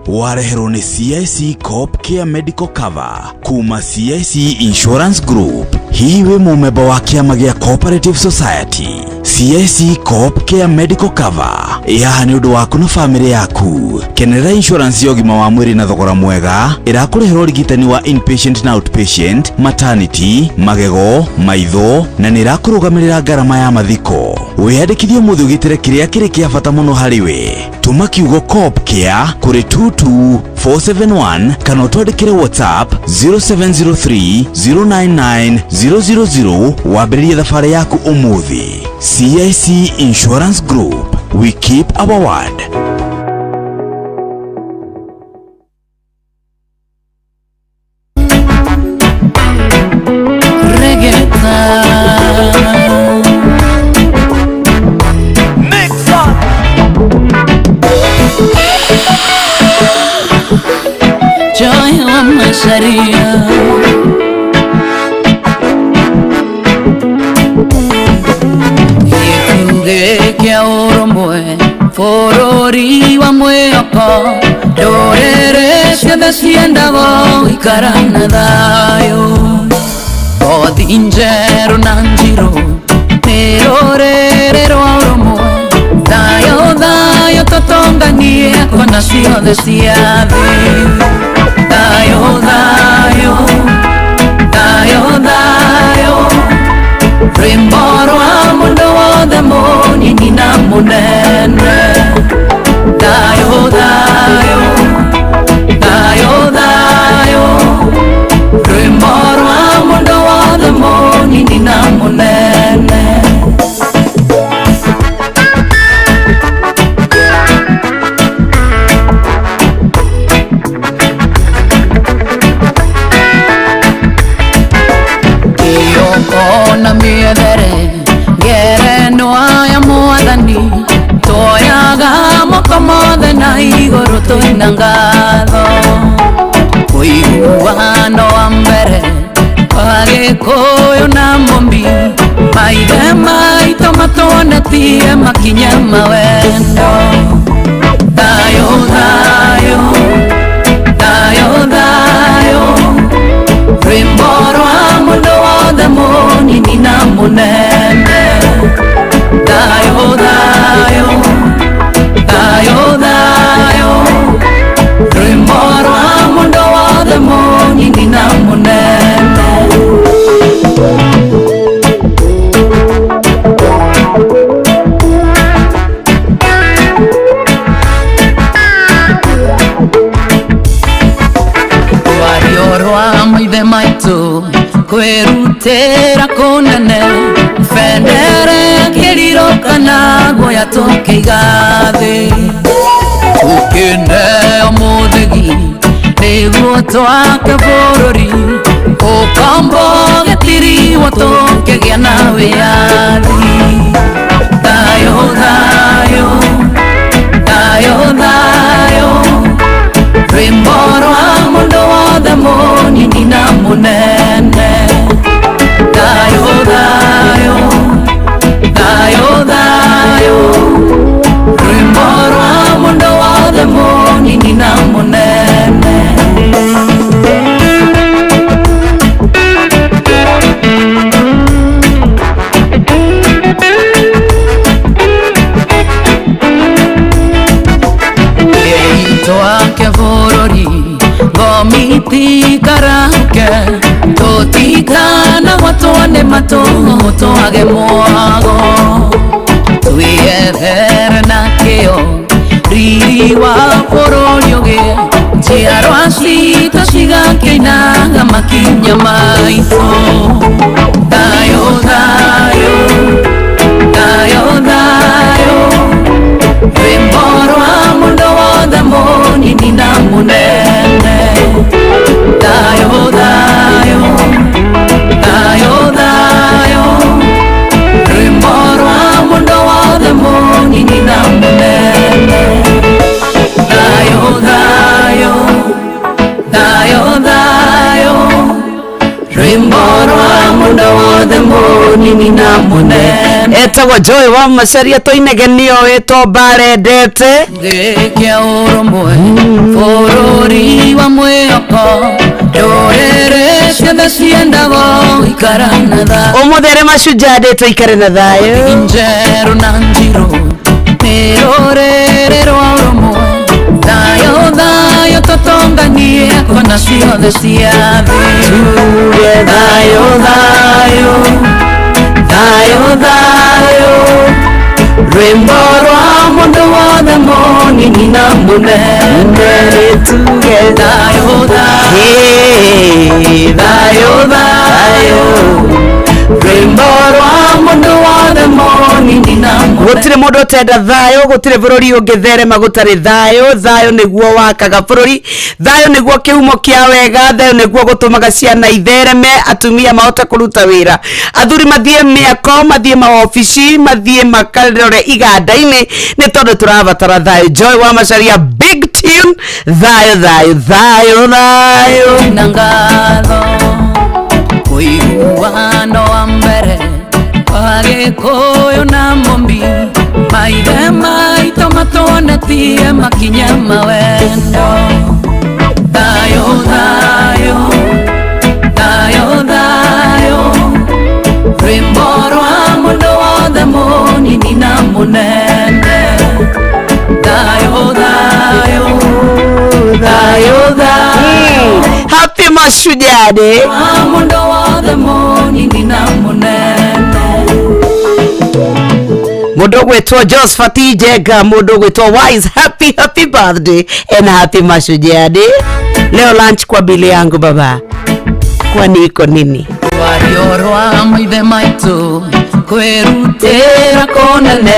wareherwo nĩ CIC Coop Care Medical Cover kuma CIC Insurance Group. Hihi wĩ mũmemba wa kĩama gĩa Cooperative Society? CIC Coop Care Medical Cover ĩ haha nĩ ũndũ waku na bamĩrĩ yaku. Kenerera insurance ya ũgima wa mwĩrĩ na thogora mwega, ĩrakũrĩhĩra ũrigitani wa inpatient na outpatient, maternity, magego, maitho, na nĩ ĩrakũrũgamĩrĩra ngarama ya mathiko. Wĩyandĩkithie ũmũthĩ ũgitĩre kĩrĩa kĩrĩ kĩa bata mũno harĩ we. Tũma kiugo Coop Care kũrĩ 22471 kana ũtwandĩkĩre WhatsApp 0703 099 000 wambĩrĩrie thabarĩ yaku ũmũthĩ. CIC Insurance Group, we keep our word. Reggaeton. Mix up. Joy wa Macharia. Gĩkuge kĩa ũrũmwe bũrũri wa mwĩhoko, ndũrĩrĩ ciothe ciendago gũikara na thayũ. Ngothi njerũ na njirũ nĩ rũrĩrĩ rwa ũrũmwe, thayũ thayũ tũtũnganie kona ciothe cia thĩ. Thayũ thayũ thayũ thayũ, rwĩmbo rwa mũndũ wothe mũnini na mũnene. Thayũ thayũ thayũ thayũ, rwĩmbo rwa mũndũ wothe mũnini na mũnene. Kĩoko na mĩethere ngerenwa ya mwathani, tuoyaga moko mothe na igũrũ twĩna ngatho. Ũiguano wa mbere wa Gĩkũyũ na Mũmbi, maithe maitũ matuonetie makinya ma wendo. Thayũ thayũ thayũ thayũ, rwĩmbo rwa mũndũ wothe mũnini na mũnene. Thayũ thayũ thayũ thayũ, rwĩmbo rwa mũndũ wothe mũnini na mũnene. Kwĩrutĩra kũnene bendera ya kĩriro kana guoya tũkĩiga thĩ tũkĩneo mũthĩgi nĩguo twake bũrũri ũkombo gĩtiriwo tũkĩgĩa na wĩyathi thayũ thayũ thayũ thayũ rwĩmbo rwa mũndũ wothe mũnini na mũnene thayũ thayũ thayũ thayũ rwĩmbo rwa mũndũ wothe mũnini na mũnene. Twake bũrũri ngomiti karauke tũtikana gwatwo nĩ matũ twage mwago twĩethere na kĩo riri wa bũrũri ũgĩe njiarwa citũ cigakĩinaga makinya maitũ thayũ thayũ thayũ thayũ rwĩmbo rwa mũndũ wothe mũnini na mũnene thayũ thayũ thayũ thayũ rwĩmbo rwa mũndũ wothe mũnini na mũnene thayũ thayũ thayũ thayũ rwĩmbo rwa mũndũ wothe mũnini na mũnene. Etagwo Joy wa Macharia toinegenio ĩtwo mbarendete gĩkĩa ũrũmwe bũrũri wa mwĩhoko ndũrĩrĩ ciothe ciendago gũikara na thayũ ũmũthĩ arĩ Mashujaa Day tũikare na thayũ njerũ na njirũ nĩ rũrĩrĩ rwa ũrũmwe thayũ thayũ tũtonganie kona ciothe cia thĩ tuge thayũ thayũ thayũ thayũ rwĩmbo rwa mũndũ wothe mũnini na mũnene tuge thayũ thayũ thayũ thayũ rwĩmbo rwa mũndũ wothe mũnini na mũnene. Gũtirĩ mũndũ ũtenda thayũ, gũtirĩ bũrũri ũngĩtherema gũtarĩ thayũ. Thayũ nĩguo wakaga bũrũri, thayũ nĩguo kĩhumo kĩa wega, thayũ nĩguo gũtũmaga ciana ithereme, atumia mahote kũruta wĩra, athuri mathiĩ mĩako, mathiĩ maobici, mathiĩ makarore iganda-inĩ, nĩ tondũ tũrabatara thayũ. Joy wa Macharia, big tune, thayũ thayũ thayũ thayũ na ngatho ũiguano wa mbere wa Gĩkũyũ na Mũmbi maithe maitũ matuonetie makinya ma wendo thayũ thayũ thayũ thayũ rwĩmbo rwa mũndũ wothe mũnini na mũnene thayũ thayũ thayũ thayũ. Happy Mashujaa Day. Mũndũ wothe mũnini na mũnene. Mũndũ ũgwĩtwo Josephat Njenga, mũndũ ũgwĩtwo Wise, happy happy birthday and happy Mashujaa Day. Leo lunch kwa bili yangu baba, kwani iko nini? Rwario rwa maithe maitũ kwĩrutĩra kũnene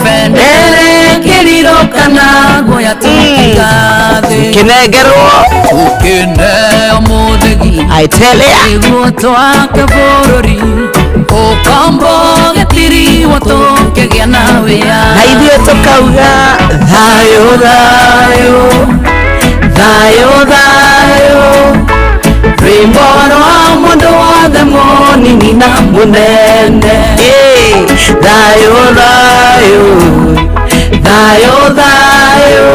bendera kĩriro kana guoya tũkĩiga thĩ Kĩnengerwo tũkĩneo mũthĩgi I tell ya nĩguo twake bũrũri ũkombo gĩtiriwo tũkĩgĩa na wĩyathi na ithuĩ tũkauga thayũ thayũ thayũ thayũ rwĩmbo rwa mũndũ wothe mũnini na mũnene thayũ thayũ thayũ thayũ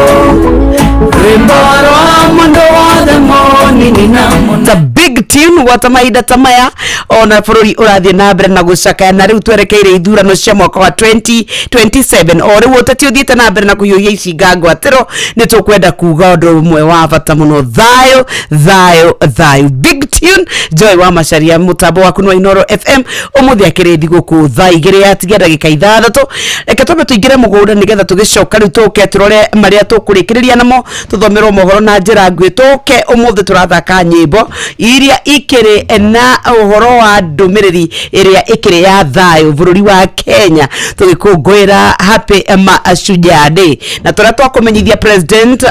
rwĩmbo rwa mũndũ wothe mũnini na mũnene. The big tune gwata mahinda ta maya ona bũrũri ũrathiĩ na mbere na gũcakaya na rĩu twerekeire ithurano cia mwaka wa 2027 o rĩu ũteti ũthiĩte na mbere na kũhiũhia icinga ngwatĩro nĩ tũkwenda kuga ũndũ ũmwe wa bata mũno thayũ thayũ thayũ. Big tune Joy wa Macharia mũtambo waku nĩ wa Inooro FM ũmũthĩ akĩrĩ thigũkũ thaa 2 yatigia ndagĩka 6. Reke twambe tũingĩre mũgũnda nĩgetha tũgĩcoka rĩu tũke tũrore marĩa tũkũrĩkĩrĩria namo tũthomerwo mohoro na njĩra nguhĩ tũke ũmũthĩ tũrathaka nyĩmbo iria iria ikĩrĩ na ũhoro wa ndũmĩrĩri ĩrĩa ĩkĩrĩ ya thayũ bũrũri wa Kenya tũgĩkũngũĩra Happy Mashujaa Day na tũrĩa twakũmenyithia President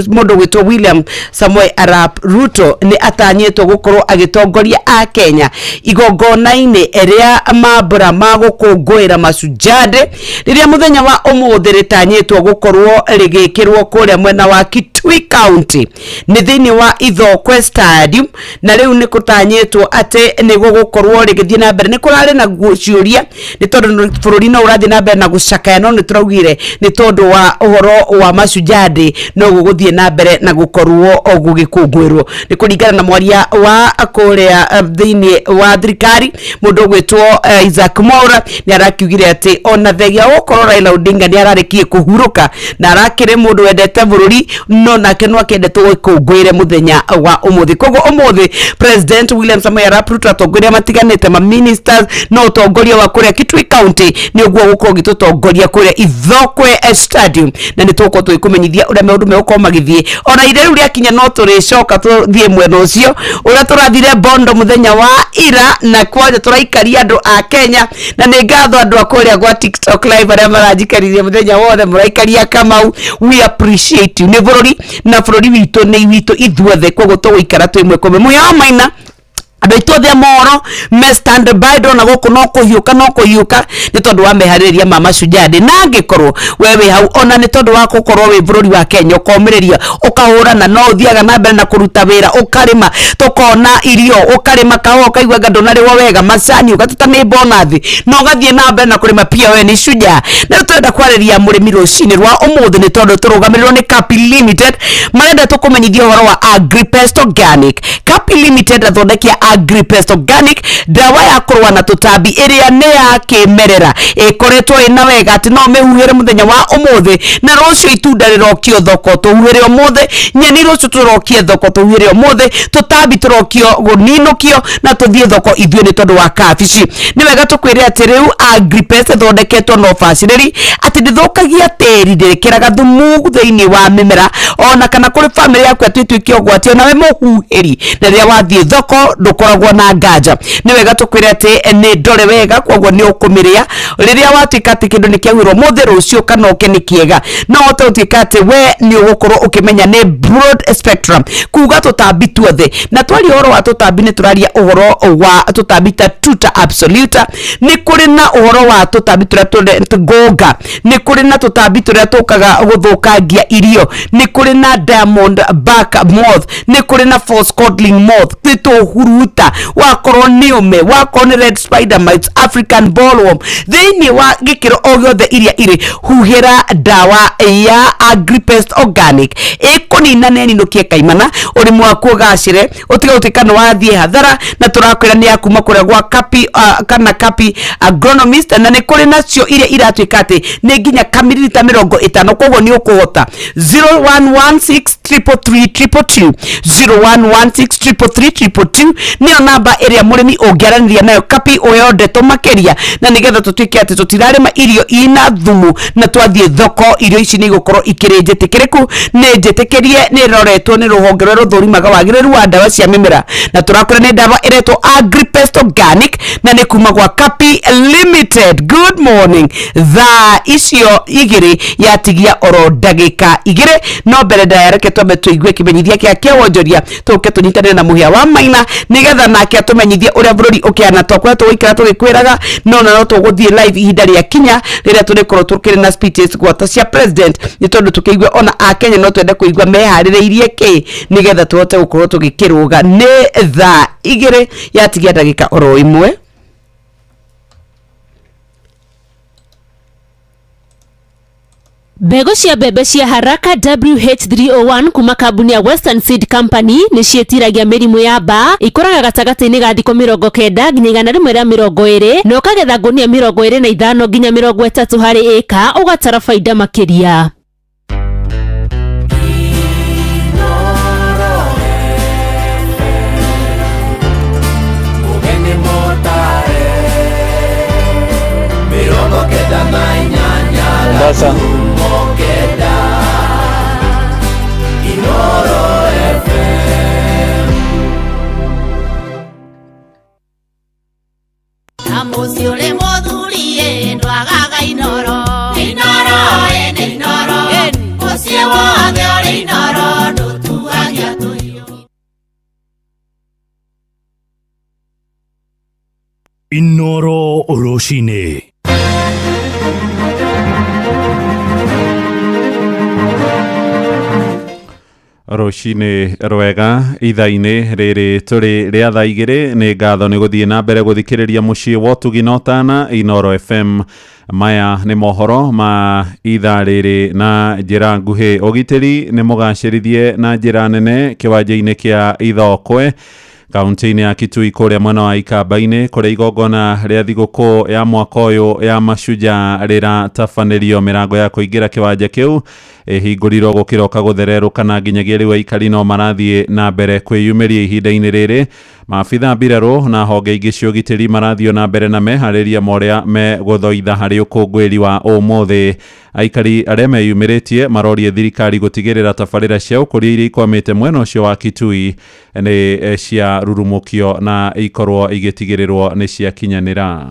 mũndũ gwĩtwo William Samoei Arap Ruto nĩ atanyĩtwo gũkorwo agĩtongoria a Kenya igongona-inĩ rĩa mambura ma gũkũngũĩra Mashujaa Day rĩrĩa mũthenya wa ũmũthĩ rĩtanyĩtwo gũkorwo rĩgĩkĩrwo kũrĩa mwena wa Kitui County nĩ thĩinĩ wa Ithookwe Stadium na rĩu nĩ kũtanyĩtwo atĩ nĩ gũgũkorwo rĩgĩthiĩ na mbere nĩ kũrarĩ na ciũria nĩ tondũ bũrũri no ũrathiĩ na mbere na gũcakaya no nĩ tũraugire nĩ tondũ wa ũhoro wa Mashujaa Day no gũgũthiĩ na mbere na gũkorwo gũgĩkũngũĩrwo nĩ kũringana na mwaria wa kũrĩa thĩinĩ wa thirikari mũndũ ũgwĩtwo Isaac Mwaura nĩ arakiugire atĩ ona thengia gũkorwo Raila Odinga nĩ ararĩkie kũhurũka na arakĩrĩ mũndũ wendete bũrũri no nake no akĩendete gũkũngũĩre mũthenya wa ũmũthĩ. Koguo ũmũthĩ President William Samoei Arap Ruto atongoria matiganĩte ma ministers no ũtongoria wa kũrĩa Kitui County nĩ ũguo gũkorwo gĩtũtongoria kũrĩa Ithookwe Stadium na nĩ tũgũkorwo tũgĩkũmenyithia ũrĩa maũndũ megũkorwo magĩthiĩ ona ire rĩu rĩakinya no tũrĩcoka tũthiĩ mwena ũcio ũrĩa tũrathire Bondo mũthenya wa ira na kwanja tũraikaria andũ a Kenya na nĩ ngatho andũ a kũrĩa gwa TikTok live arĩa maranjikaririe mũthenya wothe mũraikaria Kamau, we appreciate you nĩ bũrũri na bũrũri witũ nĩ witũ ithuothe koguo tũgũikara twĩ mwekome mũya wa maina andũ aitũ othe a mohoro me stand by ndona gũkũ no kũhiũka nĩ tondũ wa meharĩrĩria ma Mashujaa Day na angĩkorwo we wĩ hau ona nĩ tondũ wa gũkorwo wĩ bũrũri wa Kenya ũkomĩrĩria ũkahũrana no ũthiaga na mbere na kũruta wĩra ũkarĩma tũkona irio ũkarĩma kahũa ũkaigua anga ndũnarĩwo wega macani ũgatuta nĩ bonathi na ũgathiĩ na mbere na kũrĩma pia we nĩ shujaa. Na rĩu tũrenda kwarĩria mũrĩmi rũcinĩ rwa ũmũthĩ nĩ tondũ tũrũgamĩrĩrwo nĩ Kapi Limited marenda tũkũmenyithia ũhoro wa Agripest Organic. Kapi Limited athondekia Agripest Organic ndawa ya kũrũa na tũtambi ĩrĩa nĩ ya kĩmerera ĩkoretwo ĩna wega atĩ no mĩhuhĩre mũthenya wa ũmũthĩ na rũciũ itunda rĩrokio thoko tũhuhĩre ũmũthĩ nyeni rũciũ tũrokie thoko tũhuhĩre ũmũthĩ tũtambi tũrokio gũninũkio na tũthiĩ thoko ithuĩ nĩ tondũ wa kabici. Nĩ wega tũkwĩre atĩ rĩu Agripest ĩthondeketwo na ũbacĩrĩri atĩ ndĩthũkagia tĩri ndĩkĩraga thumu thĩinĩ wa mĩmera ona kana kũrĩ bamĩrĩ yaku atĩ ĩtuĩke ũgwati ona we mũhuhĩri na rĩrĩa wathiĩ thoko ndũkoragwo na nganja. Nĩ wega tũkwĩre atĩ nĩ ndore wega koguo nĩ ũkũmĩrĩa rĩrĩa watuĩka atĩ kĩndũ nĩ kĩahuhĩrwo mũthĩ rũciũ kana ũke nĩ kĩega no ũhote gũtuĩka atĩ we nĩ ũgũkorwo ũkĩmenya nĩ broad spectrum kuga tũtambi tuothe na twaria ũhoro wa tũtambi nĩ tũraria ũhoro wa tũtambi ta tuta absoluta nĩ kũrĩ na ũhoro wa tũtambi tũrĩa ngũnga nĩ kũrĩ na tũtambi tũrĩa tũkaga gũthũkangia irio nĩ kũrĩ na diamond back moth nĩ kũrĩ na false codling moth nĩ tũhuruta wakorwo nĩ ũme wakorwo nĩ red spider mites African bollworm thĩinĩ wa gĩkĩro o gĩothe iria irĩ huhĩra ndawa ya Agripest Organic ĩkũnina na ĩninũkie kaimana ũrĩmi waku ũgacĩre ũtige gũtuĩka nĩ wathiĩ hathara na tũrakwĩra nĩ ya kuma kũrĩa gwa Kapi kana Kapi agronomist na nĩ kũrĩ nacio iria iratuĩka atĩ nĩ nginya kamiririta 50 koguo nĩ ũkũhota 0116333222 0116333222 nĩyo namba ĩrĩa mũrĩmi ũngĩaranĩria nayo Kapi ũheo ndeto makĩria na nĩgetha tũtuĩke atĩ tũtirarĩma irio ina thumu na twathiĩ thoko irio ici nĩ igũkorwo ikĩrĩ njĩtĩkĩrĩku nĩ njĩtĩkĩrie nĩ ĩroretwo nĩ rũhonge rũrĩa rũthũrimaga wagĩrĩru wa ndawa cia mĩmera na tũrakwĩra nĩ ndawa ĩretwo Agripest Organic na nĩ kuma gwa Kapi Limited. Good morning. Thaa icio 2 yatigia oro ndagĩka 2 no mbere ndayareke twambe tũigue kĩmenyithia kĩa kĩawonjoria tũke tũnyitanĩre na mũhĩa wa maina nĩgetha nake atũmenyithie ũrĩa bũrũri ũkĩhana twakwĩra tũgũikara tũgĩkwĩraga no na no tũgũthiĩ live ihinda rĩa kinya rĩrĩa tũrĩkorwo tũkĩrĩ na speeches gwata cia president nĩ tondũ tũkĩigua ona akenya no twende kũigua meharĩrĩirie kĩ nĩgetha tũhote gũkorwo tũgĩkĩrũga. Nĩ thaa 2 yatigia ndagĩka oro 1. Mbegũ cia mbembe cia Haraka WH301 kuma kambuni ya Western Seed Company nĩ ciĩtiragia mĩrimũ ya mbaa ikũraga gatagatĩ-inĩ ga thikũ 90 nginya 120 na ũkagetha ngũnia 25 nginya 30 harĩ ĩka ũgatara baida makĩria. Mombasa. Inoro rũcinĩ. Rũcinĩ rwega ithaa-inĩ rĩrĩ tũrĩ rĩa thaa 2. Nĩ ngatho nĩ gũthiĩ na mbere gũthikĩrĩria mũciĩ wa ũtugi na ũtana Inoro FM. Maya nĩ mohoro ma ithaa rĩrĩ na njĩra nguhĩ. Ũgitĩri nĩ mũgacĩrithie na njĩra nene kĩwanja-inĩ kĩa Ithokwe kaunti-inĩ ya Kitui kũrĩa mwena wa Ikamba-inĩ, kũrĩa igongona rĩa thigũkũ ya mwaka ũyũ ya Mashujaa rĩratabanĩrio. Mĩrango ya kũingĩra kĩwanja kĩu ĩhingũrirwo gũkĩroka gũthererũka na nginyagia rĩu aikari no marathiĩ na mbere kwĩyumĩria ihinda-inĩ rĩrĩ. Maabitha mbirarũ na honge ingĩ cia ũgitĩri marathiĩ na mbere na meharĩria ma ũrĩa megũthoitha harĩ ũkũngũĩri wa ũmũthĩ. Aikari arĩa meyumĩrĩtie marorie thirikari gũtigĩrĩra tabarĩra cia ũkũria iria ikwamĩte mwena ũcio wa Kitui nĩ cia rurumũkio na ikorwo igĩtigĩrĩrwo nĩ ciakinyanĩra.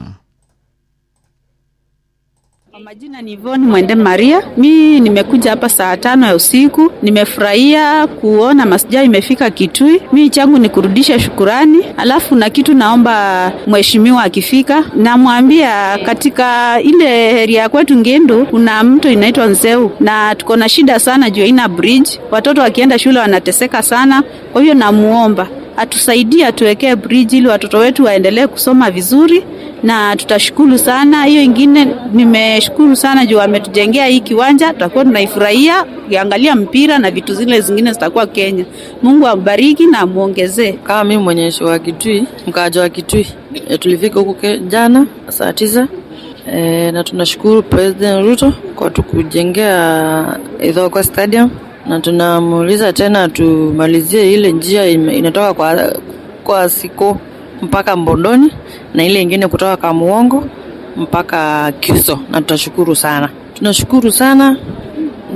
Kwa majina ni Yvonne Mwende Maria. Mi nimekuja hapa saa 5 ya usiku. Nimefurahia kuona Mashujaa imefika Kitui. Mi changu ni kurudisha shukurani. Alafu na kitu naomba mheshimiwa akifika, namwambia katika ile area kwetu Ngendu kuna mto inaitwa Nzeu na tuko na shida sana juu haina bridge. Watoto wakienda shule wanateseka sana. Kwa hiyo namuomba atusaidie atuwekee bridge ili watoto wetu waendelee kusoma vizuri, na tutashukuru sana. Hiyo ingine nimeshukuru sana juu ametujengea hii kiwanja, tutakuwa tunaifurahia ukiangalia mpira na vitu zile zingine zitakuwa Kenya. Mungu ambariki na amuongezee. Kama mimi mwenyeji wa Kitui, mkaaji wa Kitui, tulifika huku jana saa 9 na tunashukuru President Ruto kwa tukujengea Ithokwe Stadium, na tunamuuliza tena tumalizie ile njia inatoka kwa Siko mpaka Mbondoni na ile ingine kutoka Kamuongo mpaka Kiso, na tutashukuru sana. Tunashukuru sana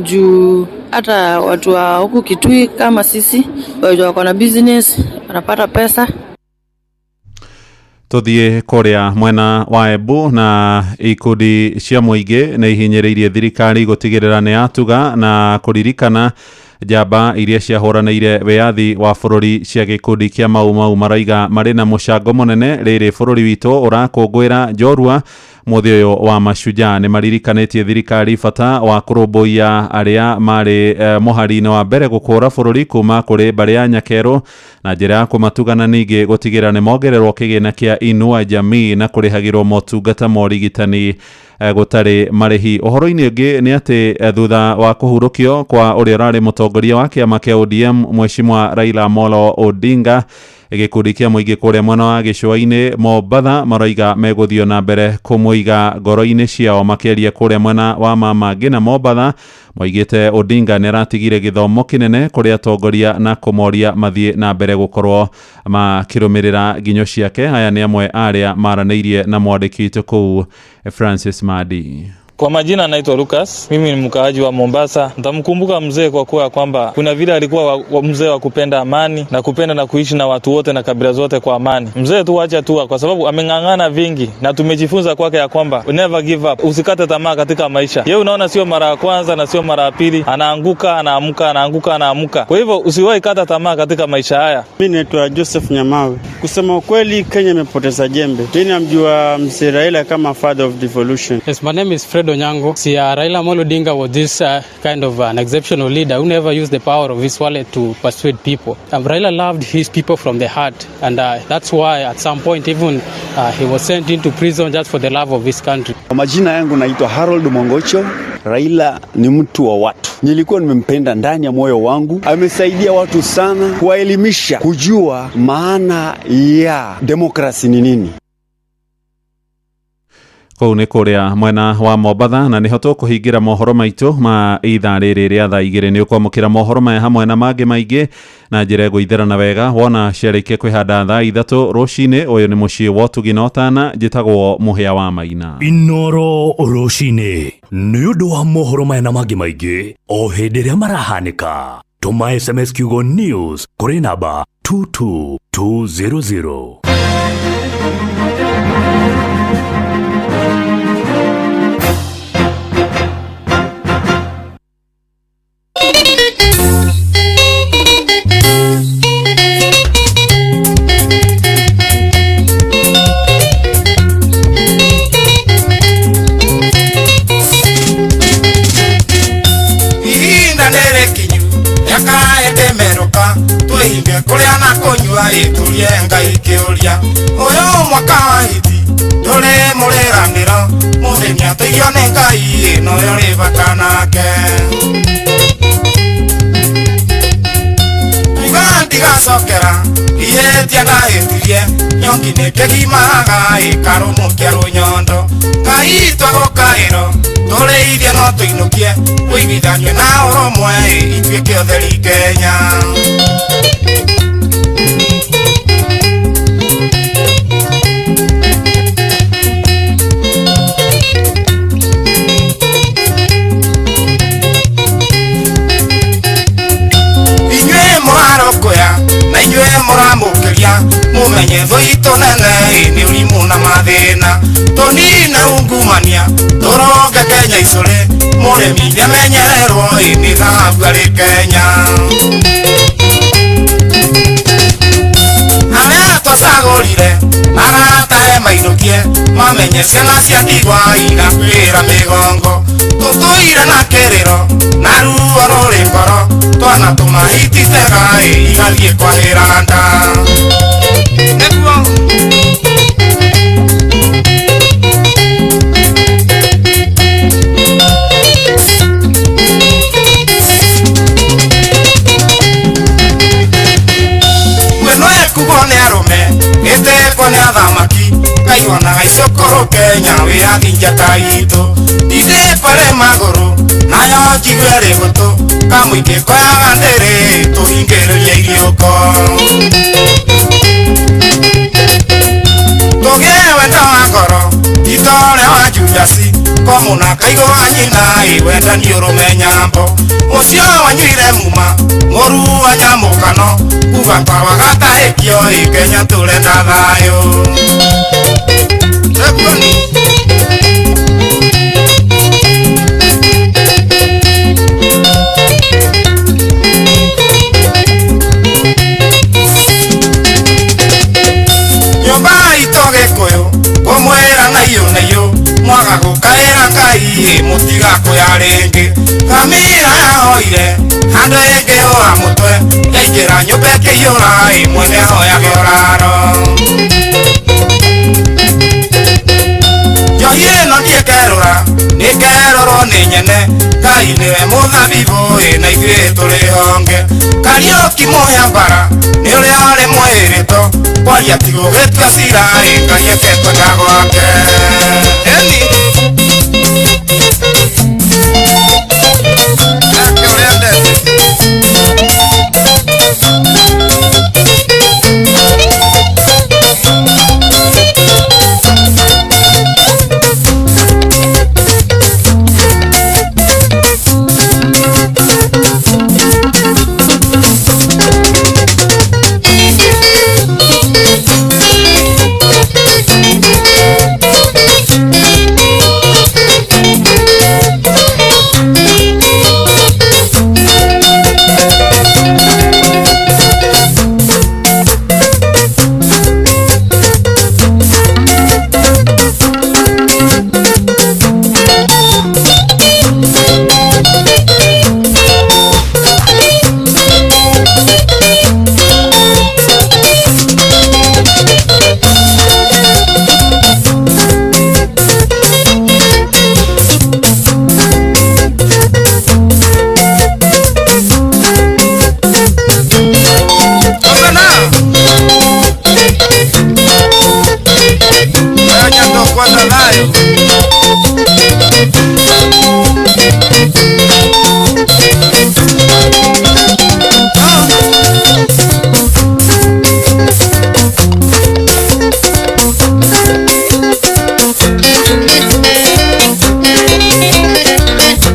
juu hata watu wa huku Kitui kama sisi watu wako na business wanapata pesa. Tuthie kuria mwena wa Embu na ikundi cia mũingĩ nĩ ihinyĩrĩirie thirikari gũtigĩrĩra nĩ yatuga na kũririkana njamba iria ciahũranĩire wĩyathi wa bũrũri cia gĩkundi kĩa Mau Mau. Maraiga marĩ na mũcango mũnene rĩrĩ bũrũri witũ ũrakũngũĩra njorua mũthĩ ũyũ wa Mashujaa. Nĩ maririkanĩtie thirikari bata wa kũrũmbũiya arĩa marĩ mũhari-inĩ wa mbere gũkũra bũrũri kuma kũrĩ mbarĩ ya Nyakerũ na njĩra ya kũmatugana, ningĩ gũtigĩrĩra nĩ mongererwo kĩgĩna kĩa Inua Jamii na kũrĩhagĩrwo motungata ma ũrigitani gũtarĩ marĩhi. Ũhoro-inĩ ũngĩ nĩ atĩ thutha wa kũhurũkio kwa ũrĩa ũrarĩ mũtongoria wa kĩama kĩa ODM Mheshimiwa Raila Amolo Odinga, gĩkundi kĩa mũingĩ kũrĩa mwena wa gĩcũa-inĩ Mombatha maroiga megũthiĩ na mbere kũmũiga ngoro-inĩ ciao. Makĩaria kũrĩa mwena wa Mamangĩ na Mombatha moigĩte Odinga nĩ aratigire gĩthomo kĩnene kũrĩ atongoria na kũmoria mathiĩ na mbere gũkorwo makĩrũmĩrĩra nginyo ciake. Aya nĩ amwe arĩa maranĩirie na mwandĩki witũ kũu Francis Madi. Kwa majina naitwa Lucas, mimi ni mkaaji wa Mombasa. Nitamkumbuka mzee kwa kuwa kwamba kuna vile alikuwa mzee wa kupenda amani na kupenda na kuishi na watu wote na kabila zote kwa amani. Mzee tu acha tu, kwa sababu ameng'ang'ana vingi na tumejifunza kwake ya kwamba never give up, usikate tamaa katika maisha. Yeye unaona sio mara ya kwanza na sio mara ya pili, anaanguka anaamka, anaanguka anaamka. Kwa hivyo usiwahi kata tamaa katika maisha haya. Mimi naitwa Joseph Nyamawe. Kusema ukweli, Kenya imepoteza jembe. Mimi namjua mzee Raila kama father of devolution. Yes, my name is Fred Onyango. See, Raila Amolo Odinga was this kind of an exceptional leader who never used the power of his wallet to persuade people. Raila loved his people from the heart, and that's why at some point even he was sent into prison just for the love of his country. Kwa majina yangu naitwa Harold Mongocho. Raila ni mtu wa watu. Nilikuwa nimempenda ndani ya moyo wangu. Amesaidia watu sana kuwaelimisha, kujua maana ya demokrasi ni nini. Kũu nĩ kũrĩa mwena wa Mombatha, na nĩho tũkũhingĩra mohoro maitũ ma ithaa rĩrĩ rĩa thaa 2. Nĩ ũkwamũkĩra mohoro maya hamwe na mangĩ maingĩ na njĩra ĩgũitherana wega wona ciarĩkia kwĩhanda thaa 3 rũcinĩ. Ũyũ nĩ mũciĩ wa ũtugi na ũtana. Njĩtagwo Mũhĩa wa Maina. Inoro rũcinĩ nĩ ũndũ wa mohoro maya na mangĩ maingĩ o hĩndĩ ĩrĩa marahanĩka. Tũma SMS kiugo news kũrĩ namba 22200. Mwaka wa hiti ndũrĩ mũrĩranĩro mũthĩni ateithio nĩ Ngai noyo rĩ bata nake. Kuga ndigacokera ihĩtia ndahĩtirie nyongi nĩ kĩgimaga ĩkarũmũkia rũnyondo. Ngai twagũkaĩro tũrĩithie no tũinũkie ũiguithanio na ũrũmwe ituĩke ũtheri Kenya. Inyuĩ mũrarũkũya na inyuĩ mũramũkĩria mũmenye thũ itũ nene nĩ ũrimũ na mathĩna tũnine ungumania tũrũnge Kenya icũrĩ mũrĩmi nĩamenyererwo nĩ thahabu arĩ Kenya. Arĩa twacagũrire maratahe mainũkie mamenye ciana cia ndigwa igakuĩra mĩgongo tũtũire na kĩrĩro na ruo rũrĩ ngoro twana tũmahititega igathiĩ kwahĩra nda. Nĩguo mwena ĩkugwo nĩ arũme ĩtekwo nĩ athamaki kaiguanaga icũkũrũ Kenya wĩyathi njata itũ ndindĩko rĩ magũrũ nayo njigue rĩ gũtũ kamũingĩ koyaga ndĩrĩ tũhingĩrĩrie iriũko. Tũgĩe wendo wa ngoro ti ta ũrĩa wa Judasi komũna kaigũ wa nyina wendani ũrũme nyambo ũcio wanyuire muma mũru wa nyamũkano kuga twawagatahĩkio Kenya tũrenda thayũ. Nĩguo. Nyũmba itũ Gĩkũyũ kũmwĩra na iyũ na iyũ mwaga gũkaĩra Ngai mũtigakũya rĩngĩ. Ngamĩra yahoire handũ ĩngĩhũra mũtwe yaingĩra nyũmba ĩkĩiyũra mwene ahoyage ũraro. Njohi ĩno ndiĩkerũra nĩkerũrwo nĩ nyene Ngai nĩwe mũthabibũ na ithuĩ tũrĩ honge. Kariũki mũhĩa mbara nĩ ũrĩa ũrĩ mwĩrĩto kwaria ti gũgĩtua cira Ngai eke kwenda gwake. Ĩni eke ũrĩa endete.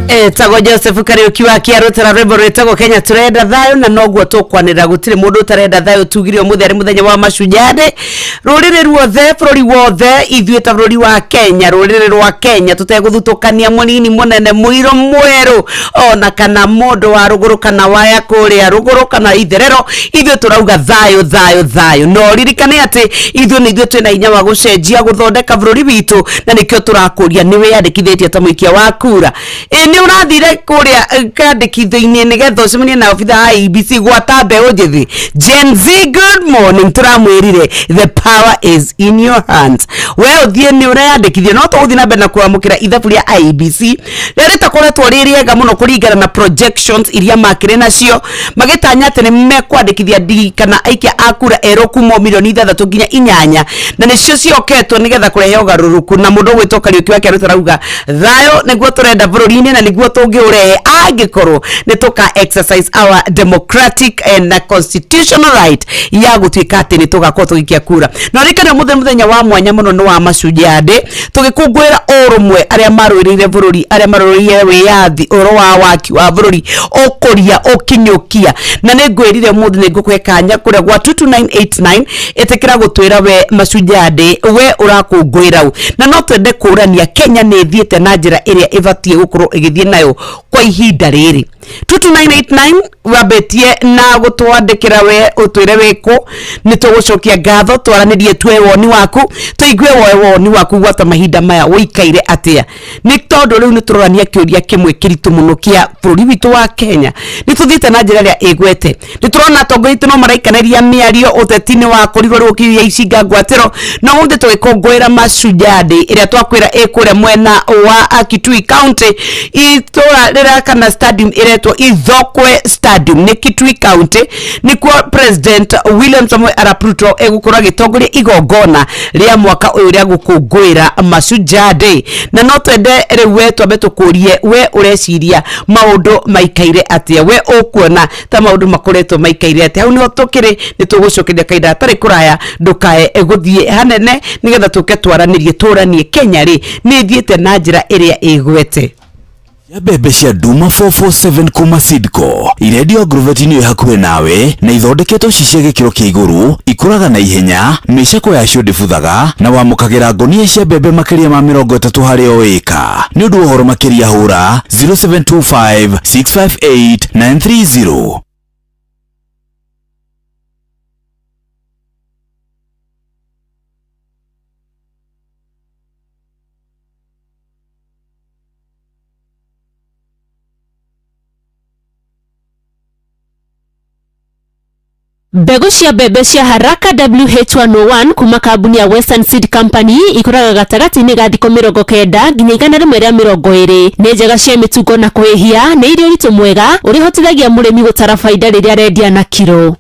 Etagwo Joseph Kariuki wa Kiarutara rwimbo rwĩtagwo Kenya turenda thayũ na noguo tũkwanĩrĩra gũtirĩ mũndũ ũtarenda thayũ tugire ũmũthĩ arĩ mũthenya wa Mashujaa Day. Rũrĩrĩ ruothe bũrũri wothe ithuĩ ta bũrũri wa Kenya rũrĩrĩ rwa Kenya tũtegũthutũkania mũnini mũnene mũirũ mwerũ ona kana mũndũ wa rũgũrũ kana waya kũrĩa rũgũrũ kana itherero ithuĩ tũrauga thayũ thayũ thayũ. No ririkane atĩ ithuĩ nĩ ithuĩ twĩna hinya wa gũcenjia gũthondeka bũrũri witũ na nĩkĩo tũrakũria nĩ wĩyandĩkithĩtie ta mũikia wa kura. Ĩ nĩ Ũrathire kũrĩa kandĩkithio-inĩ nĩgetha ũcemanie na obitha wa IEBC gwata mbeũ njĩthĩ. Gen Z, good morning. Tũramwĩrire the power is in your hands. We ũthiĩ nĩ ũreyandĩkithia, no tũgũthiĩ na mbere na kwamũkĩra ithabu rĩa IEBC rĩrĩa rĩtakoretwo rĩ rĩega mũno kũringana na projections iria makĩrĩ nacio, magĩtanya atĩ nĩ mekwandĩkithia ndigi kana aikia a kura erũ kuma milioni 6 nginya 8, na nĩcio cioketwo nĩgetha kũrehe ũgarũrũku. Na mũndũ ũgwĩtwo Kariũki wa Kĩarũ arauga thayũ nĩguo tũrenda bũrũri-inĩ na nĩguo tũngĩũrehe angĩkorwo nĩ tũka exercise our democratic and constitutional right ya gũtuĩka atĩ nĩ tũgakorwo tũgĩikia kura. Na ririkane ũmũthĩ mũthenya wa mwanya mũno nĩ wa Mashujaa Day, tũgĩkũngũĩra ũrũmwe arĩa marũĩrĩire bũrũri, arĩa marũĩrĩire wĩyathi, ũhoro wa waki wa bũrũri, ũkũria, ũkinyũkia. Na nĩ ngwĩrire ũmũthĩ nĩ ngũkũhe kanya kũrĩa gwa 22989, ĩtĩkĩra gũtwĩra we Mashujaa Day we ũrakũngũĩra ũ. Na no twende kũrania Kenya nĩ ĩthiĩte na njĩra ĩrĩa ĩbatiĩ gũkorwo ĩgĩthiĩ nayo kwa ihinda rĩrĩ. 22989 wambĩtie na gũtwandĩkĩra we ũtwĩre wĩkũ, nĩ tũgũcokia ngatho, twaranĩrie, tue woni waku, tũigue woe woni waku gwata mahinda maya ũikaire atĩa, nĩ tondũ rĩu nĩ tũrorania kĩũria kĩmwe kĩritũ mũno kĩa bũrũri witũ wa Kenya. Nĩ tũthiĩte na njĩra ĩrĩa ĩgwete, nĩ tũrona atongoria aitũ no maraikanĩria mĩario, ũteti nĩ wakorirwo rĩu ũkiria icinga ngwatĩro. No ũmũthĩ tũgĩkũngũĩra Mashujaa Day ĩrĩa twakwĩra ĩ kũrĩa mwena wa Kitui County, itũra rĩrĩa kana stadium ĩretwo Ithokwe Stadium nĩ Kitui County, nĩkuo President William Samoei Arap Ruto egũkorwo agĩtongoria igongona rĩa mwaka ũyũ rĩa gũkũngũĩra Mashujaa Day. Na no twende rĩu we twambe tũkũrie we ũreciria maũndũ maikaire atĩa, we ũkuona ta maũndũ makoretwo maikaire atĩa. Hau nĩho tũkĩrĩ, nĩ tũgũcokeria kahinda gatarĩ kũraya, ndũkae gũthiĩ hanene nĩgetha tũke twaranĩrie, tũranie Kenya rĩ nĩ ĩthiĩte na njĩra ĩrĩa ĩgwete. Ya mbembe cia Duma 447 kuma Sidco irendio agrovet-inĩ ĩ hakuhĩ nawe na ithondeketwo ci cia gĩkĩro kĩa igũrũ, ikũraga na ihenya, mĩcakwe yacio ndĩbuthaga na wamũkagĩra ngonia cia mbembe makĩria ma 30 harĩ o ĩka. Nĩ ũndũ wa ũhoro makĩria hũra 0725 658 930. Mbegũ cia mbembe cia Haraka WH101 kuma kambuni ya Western Seed Company ikũraga gatagatĩ-inĩ ga thikũ 90 nginya 120. Nĩ njega cia mĩtungo na kũhĩhia, nĩ irĩ ũritũ mwega ũrĩa ũhotithagia mũrĩmi gũtara baida rĩrĩa arendia na kiro.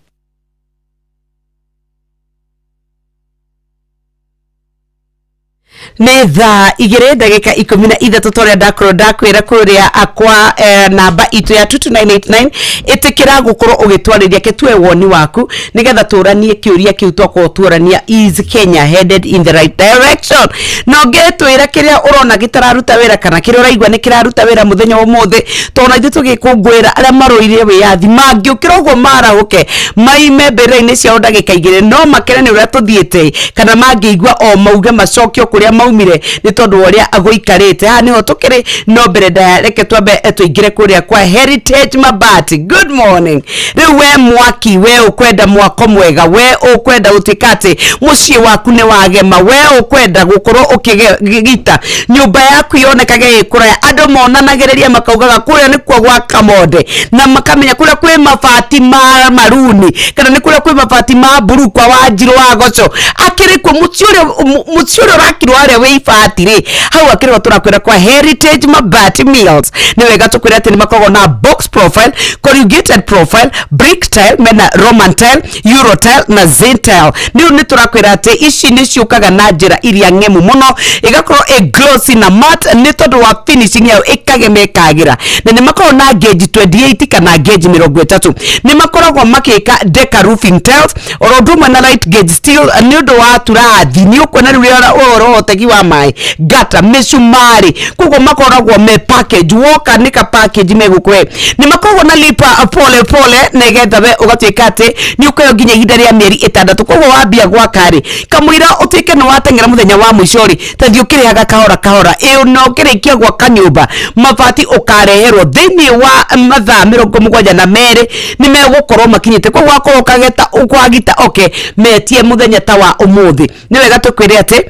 Nĩ thaa 2:13 tũrĩa ndakorwo ndakwĩra kũrĩa akwa namba itũ ya 22989, ĩtĩkĩra gũkorwo ũgĩtwarĩria ketue woni waku nĩgetha tũranie kĩũria kĩu twakorwo tuorania, is Kenya headed in the right direction? Na ũngĩtwĩra kĩrĩa ũrona gĩtararuta wĩra kana kĩrĩa ũraigua nĩ kĩraruta wĩra mũthenya wa ũmũthĩ, tondũ na ithuĩ tũgĩkũngũĩra arĩa marũire wĩyathi mangĩũkĩra ũguo marahũke maime mbĩrĩra-inĩ ciao ndagĩka 2 no makene nĩ ũrĩa tũthiĩte, kana mangĩigua o mauge macokio kũrĩa maumire nĩ tondũ wa ũrĩa gũikarĩte. Haha nĩho tũkĩrĩ, no mbere ndaya reke twambe tũingĩre kũrĩa kwa Heritage Mabati. Good morning. Rĩu we mwaki, we ũkwenda mwako mwega, we ũkwenda gũtuĩka atĩ mũciĩ waku nĩ wagema, we ũkwenda gũkorwo ũkĩgita nyũmba yaku yonekage ĩ kũraya, andũ monanagĩrĩria makaugaga kũrĩa nĩkuo gwa Kamonde, na makamenya kũrĩa kwĩ mabati ma maruni kana nĩ kũrĩa kwĩ mabati ma mburu kwa Wanjirũ wa Goco, akĩrĩ kuo mũciĩ ũrĩa ũrakirwo harĩa wĩ ibati rĩ, hau akĩrĩ tũrakwĩra kwa Heritage Mabati Mills. Nĩ wega tũkwĩra atĩ nĩ makoragwo na box profile, corrugated profile, brick tile, mena Roman tile, Euro tile na zinc tile. Rĩu nĩ tũrakwĩra atĩ ici nĩ ciũkaga na njĩra iria ng'emu mũno, ĩgakorwo ĩ glossy na matte nĩ tondũ wa finishing yayo ĩkagema ĩkagĩra, na nĩ makoragwo na gauge 28 kana gauge 30. Nĩ makoragwo makĩka deca roofing tiles oro ũndũ ũmwe na light gauge steel nĩ ũndũ wa turathi, nĩ ũkuona rĩu rĩrĩa ũhoro wa ũtegi wa maĩ, gata, mĩcumarĩ, koguo makoragwo me package, woka nĩ ka package megũkũhe. Nĩ makoragwo na lipa pole pole nĩgetha we ũgatuĩka atĩ nĩ ũkũheo nginya ihinda rĩa mĩeri 6. Koguo wambia gwaka rĩ, kamũira ũtuĩke nĩ wateng'era mũthenya wa mũico rĩ, ta thiĩ ũkĩrĩhaga kahora kahora, ĩ na ũkĩrĩkia gwaka nyũmba mabati ũkareherwo thĩinĩ wa mathaa 72 nĩ megũkorwo makinyĩte. Koguo wakorwo ũkageta ũkwagita oke metie mũthenya ta wa ũmũthĩ. Nĩ wega tũkwĩre atĩ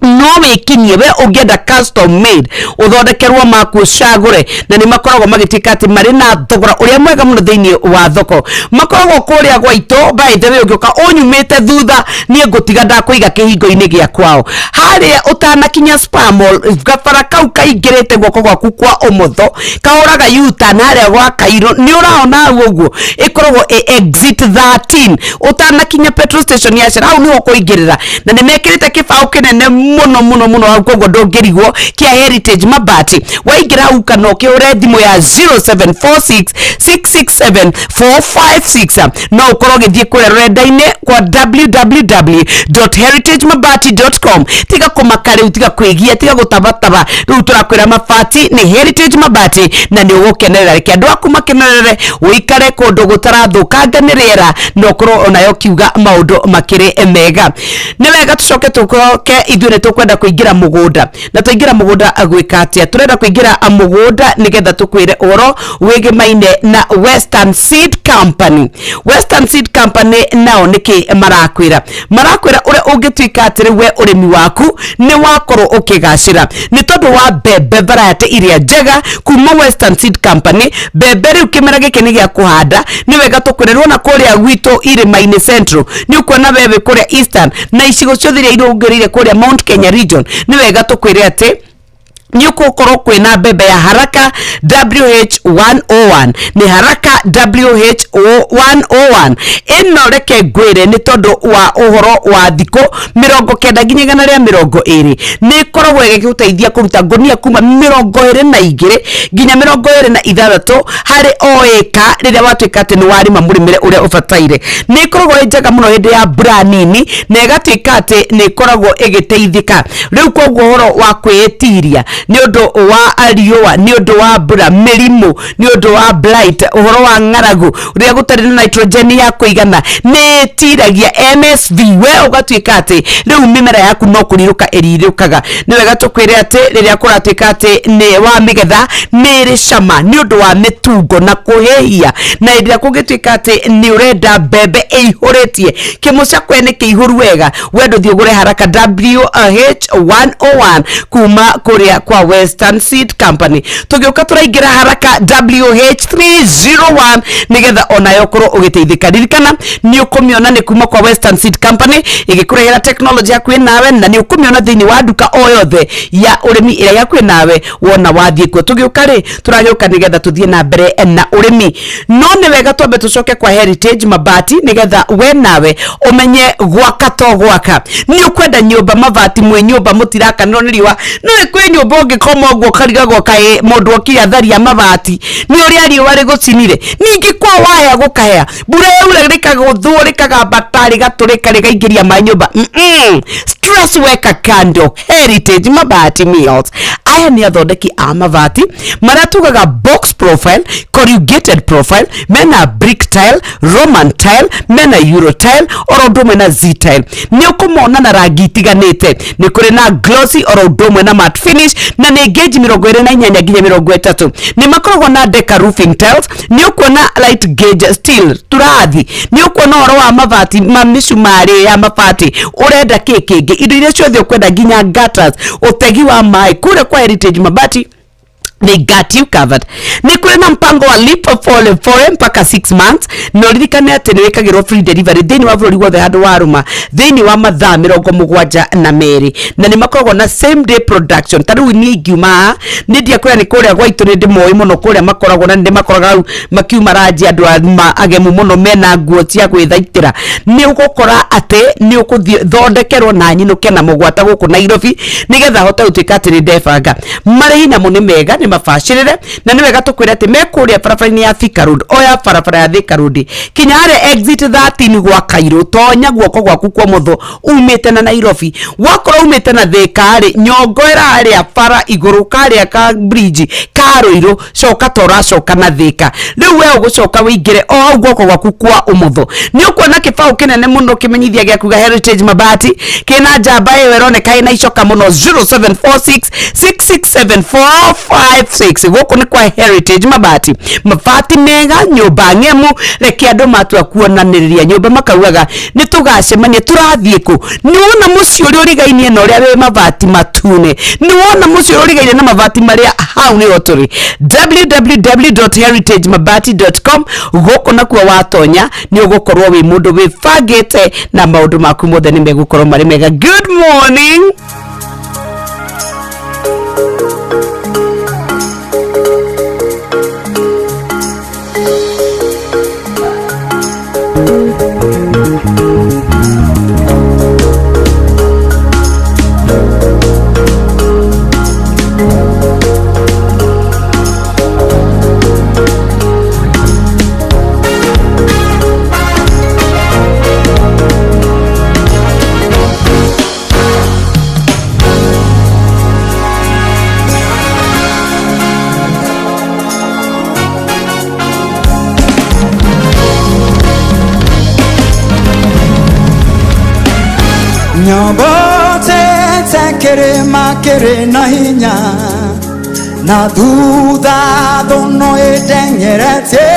No wĩkinyie we ũngĩenda custom made ũthondekerwo maku ũcagũre, na nĩ makoragwo magĩtuĩka atĩ marĩ na thogora ũrĩa mwega mũno thĩinĩ wa thoko. Makoragwo kũrĩa gwaitũ. By the way, ũngĩũka ũnyumĩte thutha, niĩ ngũtiga ndakũiga kĩhingo-inĩ gĩa kwao harĩa ũtanakinya Spar Mall, gabara kau kaingĩrĩte guoko gwaku kwa ũmotho kahũraga U-turn harĩa gwa Kairũ, nĩ ũraona hau ũguo ĩkoragwo ĩ exit 13, ũtanakinya petrol station ya Shell, hau nĩho kũingĩrĩra, na nĩ mekĩrĩte kĩbaũ kĩnene mũno mũno mũno hau, koguo ndũngĩrigwo, kĩa Heritage Mabati. Waingĩra hau kana ũkĩhũre thimũ ya 0746 667 456, no ũkorwo ũgĩthiĩ kũrĩa rũrenda-inĩ kwa www.heritagemabati.com. Tiga kũmaka rĩu, tiga kwĩgia, tiga gũtabataba, rĩu tũrakwĩra mabati nĩ Heritage Mabati na nĩ ũgũkenerera. Reke andũ aku makenerere, ũikare kũndũ gũtarathũkanga nĩ rĩera na ũkorwo onayo kiuga maũndũ makĩrĩ mega. Nĩ wega tũcoke tũcoke, ithuĩ nĩ tũkwenda kũingĩra mũgũnda, na twaingĩra mũgũnda gwĩka atĩa? Tũrenda kũingĩra mũgũnda nĩgetha tũkwĩre ũhoro wĩgĩmaine na Western Seed Company. Western Seed Company nao nĩkĩ marakwĩra? Marakwĩra ũrĩa ũngĩtuĩka atĩ rĩu we ũrĩmi waku nĩ wakorwo ũkĩgacĩra nĩ tondũ wa mbembe variety iria njega kuma Western Seed Company. Mbembe rĩu kĩmera gĩkĩ nĩ gĩa kũhanda. Nĩ wega tũkwĩre rwona kũrĩa gwitũ irĩma-inĩ Central, nĩ ũkuona wewe kũrĩa Eastern na icigo ciothe iria irũngĩrĩire kũrĩa Mount Kenya region, nĩ wega tũkwĩre atĩ nĩ ũgũkorwo kwĩna mbembe ya Haraka WH101. Nĩ Haraka WH101 ĩno, reke ngwĩre, nĩ tondũ wa ũhoro wa thikũ 90 nginya 120, nĩ ĩkoragwo ĩgĩgũteithia kũruta ngũnia kuma 22 nginya 26 harĩ o ĩka rĩrĩa watuĩka atĩ nĩ warĩma mũrĩmĩre ũrĩa ũbataire. Nĩ ĩkoragwo ĩ njega mũno hĩndĩ ya mbura nini na ĩgatuĩka atĩ nĩ ĩkoragwo ĩgĩteithĩka. Rĩu koguo ũhoro wa kwĩĩtiria nĩ ũndũ wa riũa, nĩ ũndũ wa mbura, mĩrimũ, nĩ ũndũ wa blight, ũhoro wa ng'aragu, rĩrĩa gũtarĩ na nitrogen ya kũigana, nĩ ĩtiragia MSV, we ũgatuĩka atĩ rĩu mĩmera yaku no kũrirũka ĩrirũkaga. Nĩ wega tũkwĩre atĩ rĩrĩa kũratuĩka atĩ nĩ wa mĩgetha, nĩ ĩrĩ cama nĩ ũndũ wa mĩtungo na kũhĩhia, na hĩndĩ ĩrĩa kũngĩtuĩka atĩ nĩ ũrenda mbembe ĩihũrĩtie kĩmũcakwe nĩ kĩihũru wega, we ndũthiĩ ũgũre Haraka WH101 kuma kũrĩa kwa Western Seed Company. Tũgĩũka tũraingĩra Haraka WH301 nĩgetha onayo ũkorwo ũgĩteithĩka. Ririkana nĩ ũkũmĩona nĩ kuma kwa Western Seed Company, ĩgĩkũrehera technology hakuhĩ nawe, na nĩ ũkũmĩona thĩinĩ wa nduka o yothe ya ũrĩmi ĩrĩa hakuhĩ nawe wona wathiĩ kuo. Tũgĩũka rĩ, tũragĩũka nĩgetha tũthiĩ na mbere na ũrĩmi, no nĩ wega twambe tũcoke kwa Heritage Mabati nĩgetha we nawe ũmenye gwaka to gwaka. Nĩ ũkwenda nyũmba mabati, mwĩ nyũmba mũtirakanĩrwo nĩ riũa. No nĩ kwĩ nyũmba ũngĩkoma ũguo ũkarigagwo kaĩ mũndũ okire atharia mabati nĩ ũrĩa riũa rĩgũcinire. Ningĩ kwa waya gũkahĩa, mbura yaura rĩkagũthwo, rĩkagambata, rĩgatũrĩka, rĩkaingĩria maĩ nyũmba. Stress weka kando. Heritage Mabati Mills, aya nĩ athondeki a mabati marĩa tugaga box profile, corrugated profile, mena brick tile, Roman tile, mena euro tile, oro ũndũ ũmwe na Z tile. Nĩ ũkũmona na rangi itiganĩte, nĩ kũrĩ na glossy oro ũndũ ũmwe na matte finish, na nĩ gauge 28 nginya 30. Nĩ makoragwo na deca roofing tiles, nĩ ũkuona light gauge steel turathi, nĩ ũkuona ũhoro wa mabati ma mĩcumarĩ ya mabati. Ũrenda kĩ kĩngĩ? Indo iria ciothe ũkwenda, nginya gutters, ũtegi wa maĩ, kũrĩa kwa Heritage Mabati they got you covered. Nĩ kũrĩ na mpango wa lipa pole pole mpaka 6 months, na ũririkane atĩ nĩ wĩkagĩrwo free delivery thĩinĩ wa bũrũri wothe handũ warũma thĩinĩ wa mathaa 72, na nĩ makoragwo na same day production. Ta rĩu niĩ ingiuma haha nĩ ndiakwĩra nĩ kũrĩa gwaitũ, nĩ ndĩmoĩ mũno kũrĩa makoragwo, na nĩ makoraga hau makiuma ranji andũ agemu mũno mena nguo cia gwĩthaitĩra. Nĩ ũgũkora atĩ nĩ ũkũthiĩ thondekerwo na nyinũke na mũgwata gũkũ Nairobi nĩgetha hote gũtuĩka atĩ nĩ ndebanga. Marĩhi namo nĩ mega, nĩ mabacĩrĩre, na nĩ wega tũkwĩre atĩ me kũrĩa barabara-inĩ ya Thika Road. Oya barabara ya Thika Road kinya harĩa exit 13 gwa Kairũ, tonya guoko gwaku kwa ũmotho umĩte na Nairobi. Wakorwo umĩte na Thika rĩ, nyongo ĩra harĩa bara igũrũ karĩa ka bridge ka Rũirũ, coka ta ũracoka na Thika. Rĩu we ũgũcoka wĩingĩre o hau guoko gwaku kwa ũmotho, nĩ ũkuona kĩbaũ kĩnene mũno kĩmenyithia gĩa kuga Heritage Mabati, kĩna njamba ĩyo ĩroneka ĩna icoka mũno, 0746 667. 256. Gũkũ nĩ kwa Heritage Mabati, mabati mega, nyũmba ng'emu. Reke andũ matua kuonanĩrĩria nyũmba makaugaga nĩ tũgacemania, tũrathiĩ kũ? Nĩ wona mũciĩ ũrĩa ũrigainie na ũrĩa wĩ mabati matune, nĩ wona mũciĩ ũrĩa ũrigainie na mabati marĩa, hau nĩho tũrĩ, www.heritagemabati.com. Gũkũ nakuo watonya nĩ ũgũkorwo wĩ mũndũ wĩbangĩte na maũndũ maku mothe nĩ megũkorwo marĩ mega. Good morning. Nyambate kĩrĩma kĩrĩ na hinya, na thutha thũno ĩteng'eretie,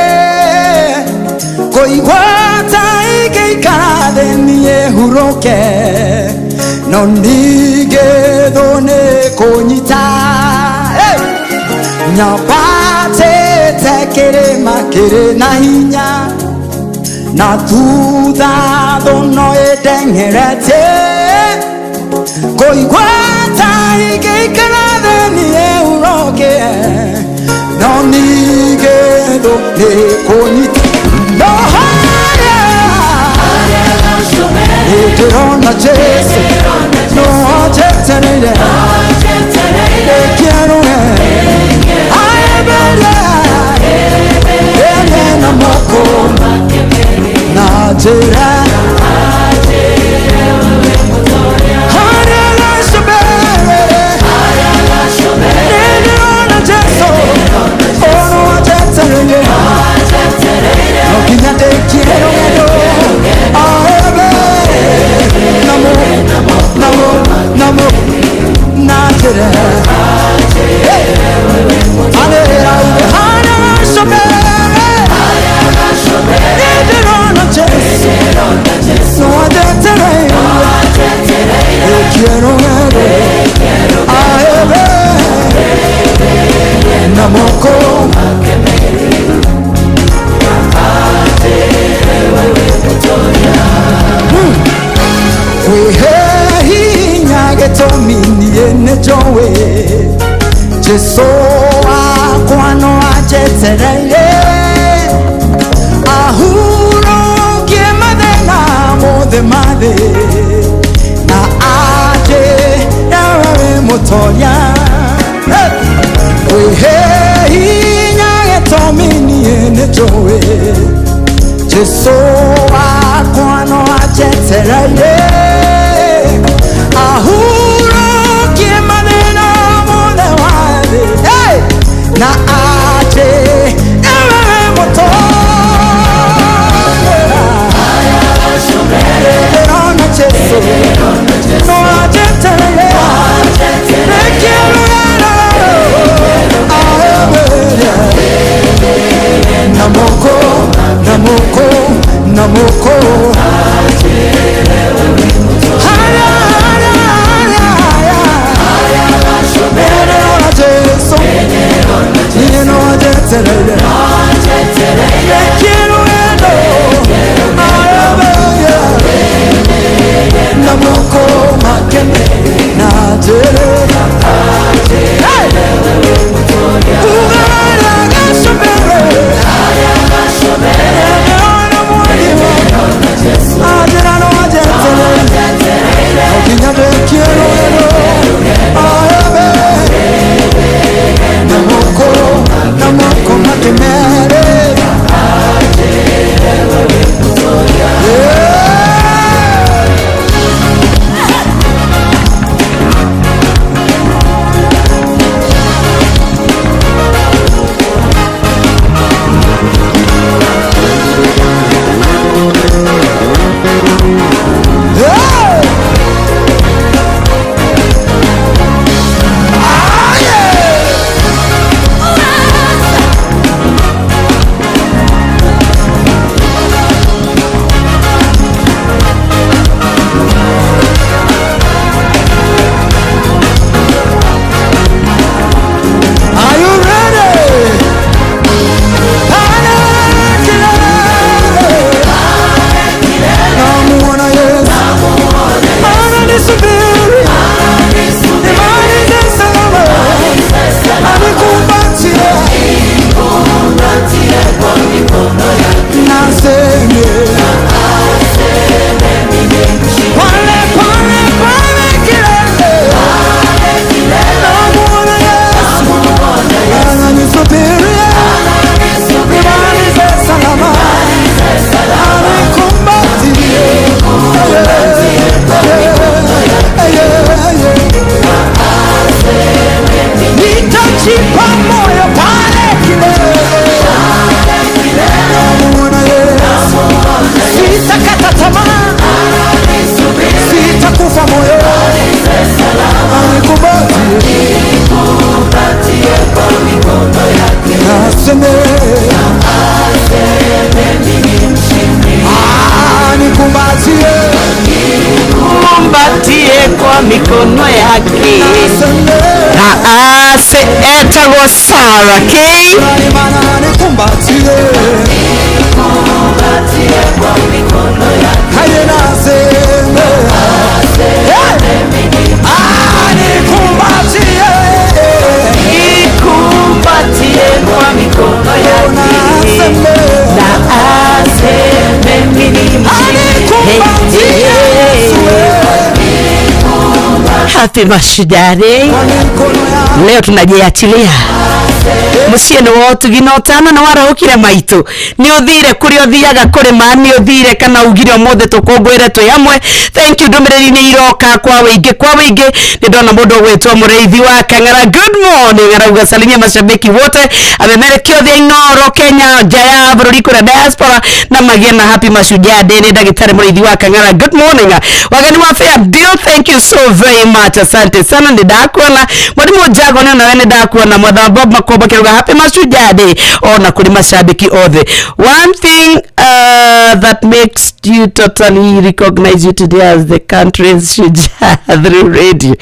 kũigua ta ingĩikara thĩ niĩ hurũke, no ningĩ thũ nĩ kũnyita. Hey! Nyambatĩte kĩrĩma kĩrĩ na hinya, na thutha thũno ĩteng'eretie, kũigua ta ingĩikara thĩ niĩ hurũke, no ningĩ thũ nĩ kũnyita. No harĩa nĩndĩrona Jesũ, no anjetereire, ndĩkĩerũre aemberie ĩrĩ na moko na njĩra. Jesu wakwa no anjetereire, ahurũkie mathĩna mothe ma thĩ, na anjĩre we wĩ mũtoria. Kwĩhe hinya gĩtũmi niĩ nĩnjũĩ, Jesu wakwa no anjetereire, ahurũkie mathĩna mothe ma thĩ. Hey! Na aje ewe mũtoria. Nĩndĩrona Jesũ, no anjetereire, ndĩkĩrũgano aemberie na moko, na moko, na moko. Haya, haya, haya, haya. Nĩndĩrona Jesũ, niĩ no anjetereire, ndĩkĩrũgano aemberie na moko make na njĩra. Hey! Ugarara gacũmbĩrĩ, nĩndĩrona mwathi wakwa, anjĩra no anjetereire, no nginya ndĩkie rũgendo aembe na moko, na moko make. Sarah K. Nikumbatie kwa mikono yake na aseme mimi ni mshindi. Hey, hey. Happy Mashujaa Day. Leo tunajiachilia muciĩ nĩ wotugi na ũtana nĩ warahũkire maitũ nĩ ũthire kũrĩa ũthiaga kũrĩma nĩ ũthire kana ugire ũmũthĩ tũkũngũĩre twĩ hamwe. Thank you, ndũmĩrĩri nĩ iroka kwa wĩingĩ kwa wĩingĩ. Nĩ ndona mũndũ ũgwĩtwo Mũrĩithi wa Kang'ara, good morning, arauga salimia mashabiki wote amemerekio thĩ Inooro Kenya nja ya bũrũri kũrĩa diaspora na magĩe na happy Mashujaa Day. Nĩ ndagĩtarĩ Mũrĩithi wa Kang'ara, good morning. Wageni wa fair deal, thank you so very much, asante sana, nĩ ndakuona. Mwalimu Jago nĩ onawe nĩ ndakuona. Mwatha Bob Makomba kiruga happy Mashujaa Day ona kuri mashabiki othe. One thing that makes you totally recognize you today as the country's shujaa through radio.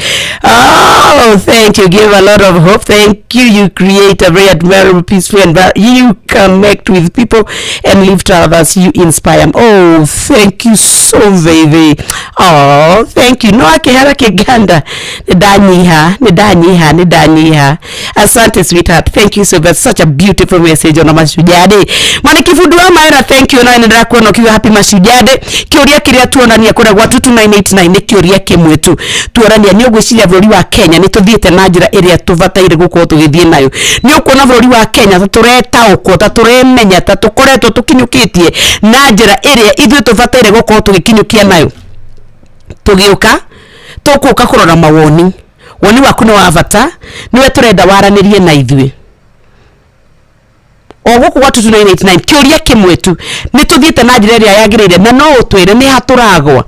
Oh, thank you. Give a lot of hope. Thank you. You create a very admirable, peaceful environment. You connect with people and lift others. You inspire. Oh, thank you so very, very. Oh, thank you. No akihara kiganda. Nidanyiha, nidanyiha, nidanyiha. Asante sweetheart. Thank you so much. Such a beautiful message on Mashujaa Day. Mwanikifudu wa Maera, thank you. Na nenda kuona ukiwa happy Mashujaa Day. Kiuria kiria tuonania kuria gwa 2989 ni kiuria kimwe tu. Tuonania ni ugwiciria bũrũri wa Kenya ni tuthiite na njira iria tubataire gukorwo tugithie nayo. Ni ukuona bũrũri wa Kenya ta turetaũkwo, ta turemenya, ta tukoretwo tukinyukitie na njira iria ithuĩ tubataire gukorwo tugikinyukia nayo. Tugiuka tukuka kurora mawoni. Woni waku nĩ wa bata, niwe turenda waranĩrie na ithuĩ. O gũkũ gwa 2989 kĩũria kĩmwe tu, nĩ tũthiĩte na njĩra ĩrĩa yagĩrĩire na no ũtwĩre nĩ ha tũragwa.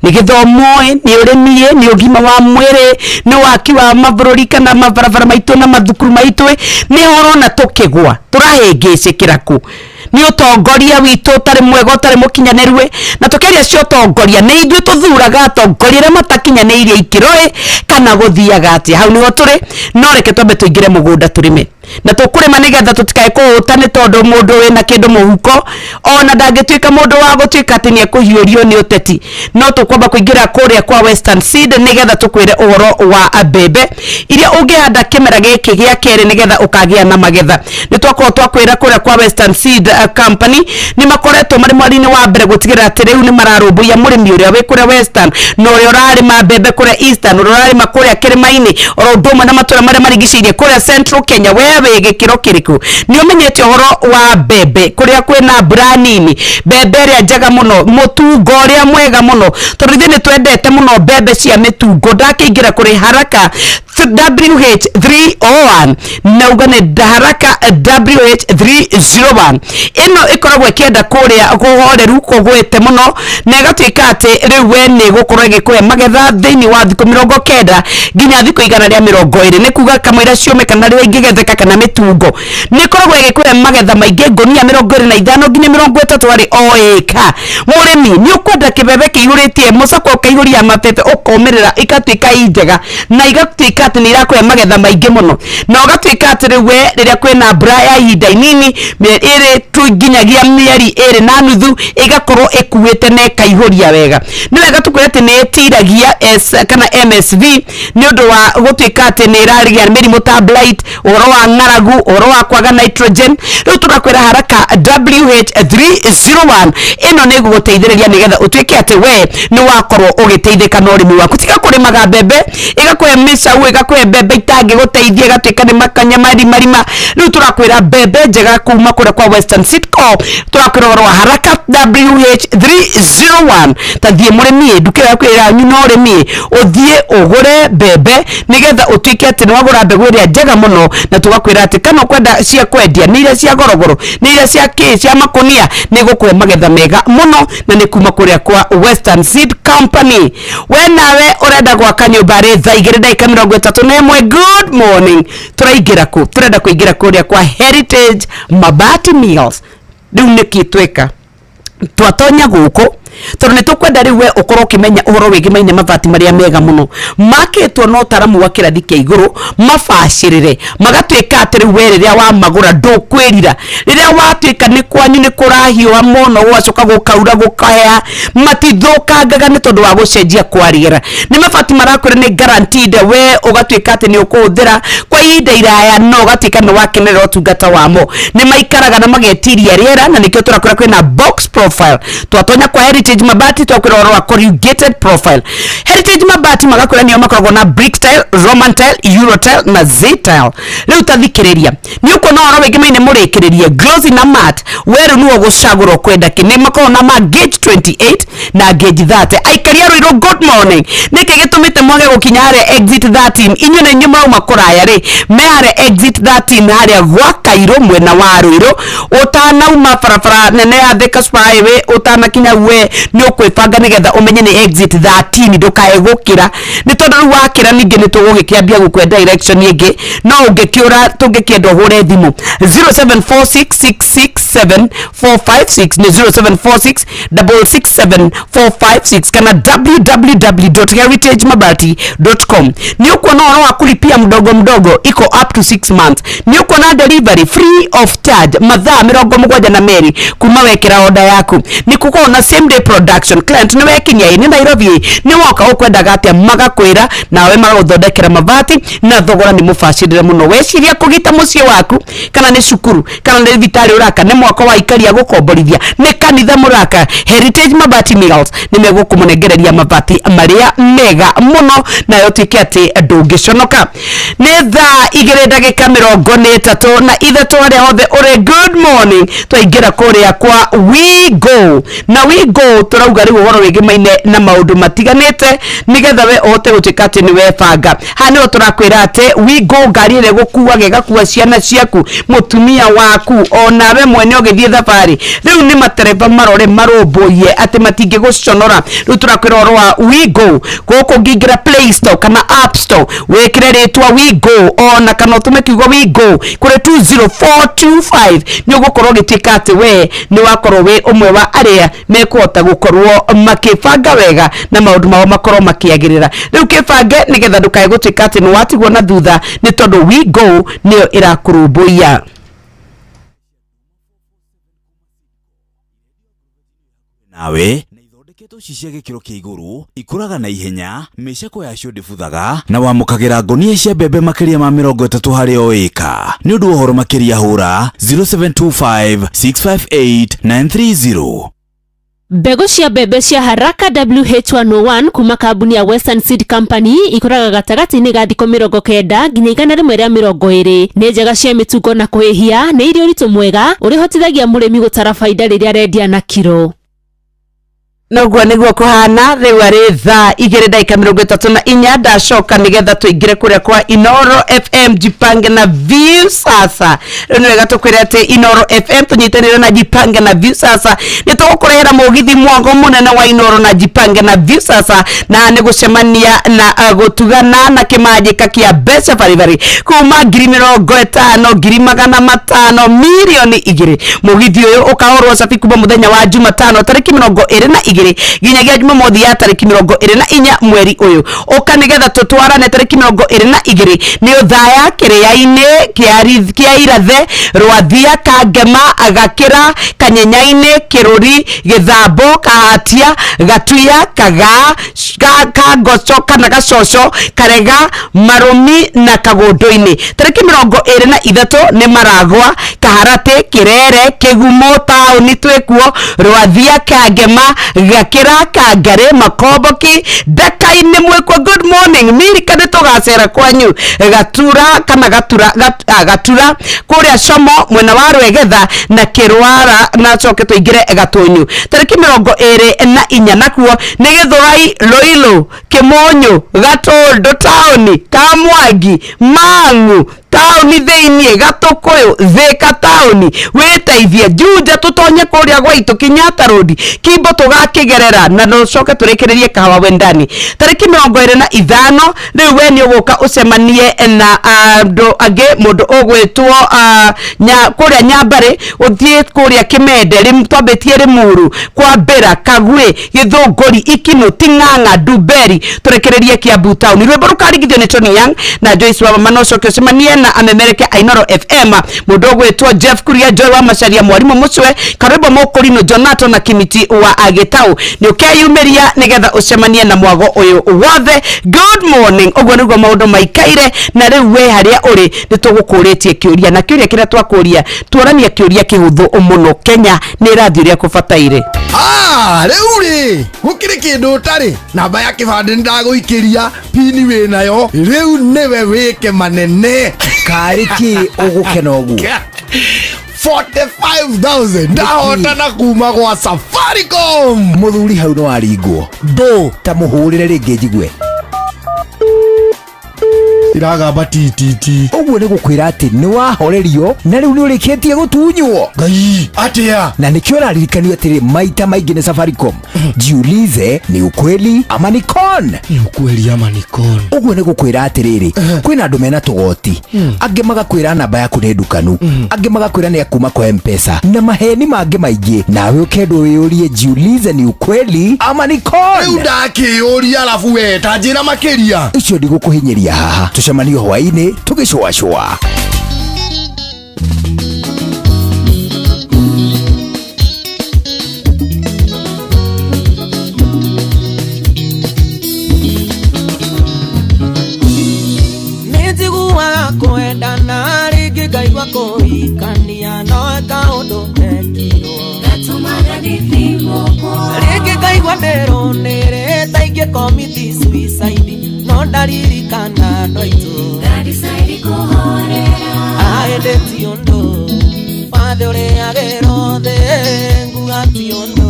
Nĩ gĩthomo ĩ, nĩ ũrĩmi ĩ, nĩ ũgima wa mwĩrĩ, nĩ waki wa mabũrũri kana mabarabara maitũ na mathukuru maitũ ĩ, nĩ ũrona tũkĩgwa, tũrahĩngĩcĩkĩra kũ? Nĩ ũtongoria witũ ũtarĩ mwega, ũtarĩ mũkinyanĩru ĩ, na tũkĩaria cia ũtongoria nĩ ithuĩ tũthuraga atongoria arĩa matakinyanĩirie ikĩro ĩ, kana gũthiaga atĩa? Hau nĩho tũrĩ. No reke twambe tũingĩre mũgũnda tũrĩme na tũkũrĩma nĩgetha tũtikae kũhũta nĩ tondũ mũndũ wĩna kĩndũ mũhuko ona ndangĩtuĩka mũndũ wa gũtuĩka atĩ nĩekũhiũrio nĩ ũteti. No tũkwamba kũingĩra kũrĩa kwa Western Seed nĩgetha tũkwĩre ũhoro wa mbembe iria ũngĩhanda kĩmera gĩkĩ gĩa kerĩ nĩgetha ũkagĩa na magetha. Nĩ twakorwo twakwĩra kũrĩa kwa Western Seed Company nĩ makoretwo marĩ mweri-inĩ wa mbere gũtigĩrĩra atĩ rĩu nĩ mararũmbũiya mũrĩmi ũrĩa wĩ kũrĩa Western na ũrĩa ũrarĩma mbembe kũrĩa Eastern, ũrĩa ũrarĩma kũrĩa kĩrĩma-inĩ, oro ũndũ ũmwe na matũra marĩa marigicĩirie kũrĩa Central Kenya. We wĩ gĩkĩro kĩrĩkũ? Nĩ ũmenyete ũhoro wa mbembe kũrĩa kwĩna mbura nini, mbembe ĩrĩa njega mũno, mũtungo ũrĩa mwega mũno, tondũ ithuĩ nĩ twendete mũno mbembe cia mĩtungo. Ndakĩingĩra kũrĩ Haraka WH301 na uga nĩ Haraka WH301 ĩno ĩkoragwo ĩkĩenda kũrĩa kũhoreru kũgwĩte mũno na ĩgatuĩka atĩ rĩu we nĩ ĩgũkorwo ĩgĩkũhe magetha thĩinĩ wa thikũ 90 nginya thikũ 120. Nĩ kuga kamũira ciũme kana rĩrĩa ingĩgetheka kana mĩtungo nĩ ĩkoragwo ĩgĩkũhe magetha maingĩ, ngũnia 25 nginya 30 harĩ o ĩka. Mũrĩmi nĩ ũkwenda kĩbebe kĩihũrĩtie mũcakwa ũkaihũria mabebe ũkomĩrĩra ikatuĩka i njega na igatuĩka atĩ nĩ irakũhe magetha maingĩ mũno, na ũgatuĩka atĩ rĩu we rĩrĩa kwĩna mbura ya ihinda inini mĩeri ĩrĩ tu nginyagia mĩeri 2.5 ĩgakorwo ĩkuĩte na ĩkaihũria wega. Nĩ wega tũkwĩre atĩ nĩ ĩtiragia S kana MSV nĩ ũndũ wa gũtuĩka atĩ nĩ ĩrarigĩa mĩrimũ ta blight, ũhoro wa ng'aragu, ũhoro wa kwaga nitrogen. Rĩu tũrakwĩra Haraka WH301 ĩno nĩ ĩgũgũteithĩrĩria nĩgetha ũtuĩke atĩ we nĩ wakorwo ũgĩteithĩka na ũrĩmi waku. Tiga kũrĩmaga mbembe ĩgakũhe mĩcau, ĩgakũhe mbembe itangĩgũteithia, ĩgatuĩka nĩ makanya marimarima. Rĩu tũrakwĩra mbembe njega kuma kũrĩa kwa Western Seed Co. Tũrakwĩra ũhoro wa Haraka WH301. Ta thiĩ mũrĩmi nduka ĩyo yaku ĩranyu na ũrĩmi, ũthiĩ ũgũre mbembe nĩgetha ũtuĩke atĩ nĩ wagũra mbegũ ĩrĩa njega mũno, na tũgakwĩra atĩ kana ũkwenda cia kwendia nĩ iria cia gorogoro, nĩ iria cia kĩ cia makũnia, nĩ gũkũhe magetha mega mũno na nĩ kuma kũrĩa kwa Western Seed Company. We nawe ũrenda gwaka nyũmba rĩ thaa 2:31, good morning. Tũraingĩra kũ? Tũrenda kũingĩra kũrĩa kwa Heritage Mabati Mills. Rĩu nĩkĩ tweka? Twatonya gũkũ Tondu nĩ tũkwenda rĩu we ũkorwo ũkĩmenya ũhoro wĩgĩmaine mabati marĩa mega mũno makĩtwo na ũtaramu wa kĩrathi kĩa igũrũ, mabacĩrĩre magatuĩka atĩ rĩu we rĩrĩa wamagũra ndũkwĩrira. Rĩrĩa watuĩka nĩ kwanyu nĩ kũrahiũha mũno, gũgacoka gũkaura gũkahea, matithũkangaga nĩ tondũ wa gũcenjia kwa rĩera. Nĩ mabati marakwĩra nĩ guaranteed, we ũgatuĩka atĩ nĩ ũkũhũthĩra kwa ihinda iraya no ũgatuĩka nĩ wakenerera ũtungata wamo. Nĩ maikaraga na magetiria rĩera, na nĩkĩo tũrakwĩra kwĩna box profile. Twatonya kwa Heritage Mabati twakwĩra ũhoro wa corrugated profile. Heritage Mabati magakwĩra nĩo makoragwo na brick tile, Roman tile, Euro tile na Z tile. Rĩu ta thikĩrĩria, nĩ ũkuona ũhoro wĩgĩmaine mũrĩkĩrĩrie glossy na matte, we rĩu nĩwe ũgũcagũra ũkwenda kĩ. Nĩ makoragwo na ma gauge 28 na gauge 30. Aikari a Ruiru, good morning. Nĩkĩ gĩtũmĩte mwage gũkinya harĩa exit 13? Inyuĩ na inyuĩ murauma kũraya rĩ, me harĩa exit 13 harĩa gwa Kairũ mwena wa Ruiru, ũtanauma barabara nene ya Thika Super Highway, ũtanakinya we nĩ ũkwĩbanga nĩgetha ũmenye nĩ exit 13, ndũkae gũkĩra, nĩ tondũ rĩu wakĩra ningĩ nĩ tũgũgĩkĩambia gũkũhe direction ĩngĩ. No ũngĩkĩũra tũngĩkĩenda ũhũre thimũ 0746667456, nĩ 0746667456 kana www.heritagemabati.com. Nĩ ũkuona ũhoro wa kulipia mdogo mdogo iko up to 6 months. Nĩ ũkuona delivery free of charge mathaa 72 kuma wekĩra order yaku. Nĩ gũkorwo na same day production. Client nĩ wekinyia ĩ nĩ Nairobi ĩ nĩ woka ũkwendaga atĩa, magakwĩra nawe magagũthondekera mabati na thogora nĩ mũbacĩrĩre mũno. Weciria kũgita mũciĩ waku, kana nĩ cukuru, kana nĩ thibitarĩ ũraka, nĩ mwako wa ikaria gũkomborithia, nĩ kanitha mũraka, Heritage Mabati Mills nĩ megũkũmũnengereria mabati marĩa mega mũno nayo tuĩke atĩ ndũngĩconoka. Nĩ thaa igĩrĩ ndagĩka mĩrongo nĩ ĩtatũ na ithatũ harĩa hothe ũrĩ, good morning. Twaingĩra kũrĩa kwa We Go, na We Go tũrauga rĩu ũhoro wĩgĩmaine na maũndũ matiganĩte nĩgetha we ũhote gũtuĩka atĩ nĩ webanga. Haha nĩho tũrakwĩra atĩ We Go ngari ĩrĩa ĩgũkuaga ĩgakua ciana ciaku, mũtumia waku, onawe mwene ũgĩthiĩ thabarĩ. Rĩu nĩ matereba marore marũmbũiye atĩ matingĩgũconora. Rĩu tũrakwĩra ũhoro wa We Go. Gũkũ ũngĩingĩra Play Store kana App Store wĩkĩre rĩtwa We Go ona kana ũtũme kiugo We Go kũrĩ 20425, nĩ ũgũkorwo ũgĩtuĩka atĩ we nĩ wakorwo wĩ ũmwe wa arĩa mekũhota gũkorwo makĩbanga wega na maũndũ mao makorwo makĩagĩrĩra. Rĩu kĩbange nĩgetha ndũkae gũtuĩka atĩ nĩ watigwo na thutha, nĩ tondũ We Go nĩyo ĩrakũrũmbũiya. Nawe na ithondeketwo ci cia gĩkĩro kĩa igũrũ, ikũraga na ihenya, mĩceko yacio ndĩbuthaga, na wamũkagĩra ngonia cia mbembe makĩria ma 30 harĩ o ĩka. Nĩ ũndũ wa ũhoro makĩria hũra 0725658930. Mbegũ cia mbembe cia Haraka WH101 kuma kambuni ya Western Seed Company ikũraga gatagatĩ-inĩ ga thikũ 90 nginya 120. Nĩ njega cia mĩtungo na kũhĩhia, nĩ irĩ ũritũ mwega ũrĩa ũhotithagia mũrĩmi gũtara baida rĩrĩa arendia na kiro. Noguo nĩguo kũhana. Rĩu arĩ thaa igĩrĩ ndagĩka 34. Ndacoka nĩgetha tũingĩre kũrĩa kwa Inoro FM Jipange na View Sasa. Rĩu nĩ wega tũkwĩre atĩ Inoro FM tũnyitanĩire na Jipange na View Sasa, nĩ tũgũkũrehera mũgithi mwago mũnene wa Inoro na Jipange na View Sasa, na nĩ gũcemania na gũtugana na kĩmanjĩka kĩa mbeca baribari kuma 50,000, 500,000, 2 million. Mũgithi ũyũ ũkahorwo cabi kuma mũthenya wa Jumatano tarĩki 22 nginyagia Jumamothi ya tarĩki 24 mweri ũyũ. Ũka nĩgetha tũtwarane tarĩki 22 nĩ ũthaya kĩrĩa-inĩ kĩa Irathe, Rwathia, Kangema, Gakĩra, Kanyenya-inĩ, Kĩrũri, Gĩthambo, Kahatia, Gatuya, Kagaa, Kangoco kana Gacoco, Karega, Marũmi na Kagũndũ-inĩ. Tarĩki 23 nĩ Maragwa, Kaharatĩ, Kĩrere, Kĩgumo, taũni twĩkuo, Rwathia, Kangema, Gakĩra, Kangarĩ, Makomboki, Ndaka-inĩ mwĩkuo. Good morning Mirika, nĩ tũgacera kwanyu Gatura kana Gatura, Gatura kũrĩa Como mwena wa Rwegetha na Kĩrwara, na coke tũingĩre Gatũnyũ. Tarĩki 24 nakuo nĩ Gĩthũrai, Ruiru, Kĩmũnyũ, Gatũndũ taũni, Kamwangi, Mang'u. Taũni thĩiniĩ Gatũkũyũ Thĩka taũni wĩteithie Juja tũtonye kũrĩa gwaitũ Kenyatta Road Kimbo tũgakĩgerera na tũcoke tũrĩkĩrĩrie kahawa wendani tarĩki 25 rĩu we nĩ ũgũka ũcemanie na andũ angĩ mũndũ ũgwĩtwo kũrĩa Nyambarĩ ũthiĩ kũrĩa Kĩmende twambĩtie Rĩmuru Kwambĩra Kagwĩ Gĩthũngũri Ikinũ Ting'ang'a Ndumberi tũrekererie Kiambu town rwĩmbo rũkarigithio nĩ Tony Young na Joyce wa mama no coke ũcemanie na amemereke Ainoro FM mũndũ ũgwĩtwo Jeff Kuria Joy wa Macharia Mwarimũ Mũcwe Karwĩmbo Mũkũrinũ Jonato na Kimiti wa Agĩtau nĩ ũkeyumĩria nĩgetha ũcemanie na mwago ũyũ wothe. Good morning. Ũguo nĩguo maũndũ maikaire na rĩu we harĩa ũrĩ nĩ tũgũkũrĩtie kĩũria na kĩũria kĩrĩa twakũria tuorania kĩũria kĩhũthũ mũno. Kenya nĩ ĩrathiĩ ũrĩa kũbataire. Rĩu rĩ gũkĩrĩ kĩndũ ũtarĩ namba ya kĩbandĩ nĩndagũikĩria pini wĩnayo rĩu nĩwe wĩke manene karĩ kĩ ũgũkena ũguo 45,000 ndahotana kuma gwa Safaricom. Mũthuri hau no aringwo ndũ ta mũhũrĩre rĩngĩ njigue iragamba ttt ũguo nĩ gũkwĩra atĩ nĩ wahorerio na rĩu nĩ ũrĩkĩtie gũtunywo. Ngai atĩa na nĩkĩo ũraririkanio atĩrĩ maita maingĩ nĩ Safaricom. Jiulize ni ukweli ama ni con. Ni ukweli ama ni con. Ũguo nĩ gũkwĩra atĩrĩrĩ kwĩna andũ mena tũgoti angĩ magakwĩra namba yaku nĩ ndukanu angĩ magakwĩra nĩ akuma kwa M-Pesa na maheni mangĩ maingĩ nawe ũkendwo wĩyũrie jiulize ni ukweli ama ni con. Rĩu ndakĩyũria arabu we ta njĩra makĩria icio ndigũkũhinyĩria haha tũcemanio hwaĩ-inĩ tũgĩcũacũa. Nĩnjiguaga kwendana rĩngĩ ngaigua kũhikania no kaũndũ mekirwo rĩngĩ ngaigua ndĩrũnĩrĩ ta ingĩ commit suicide no ndaririkana andũ aitũ aĩndĩ ti ũndũ wathe ũrĩagĩrwo thĩ nguga ti ũndũ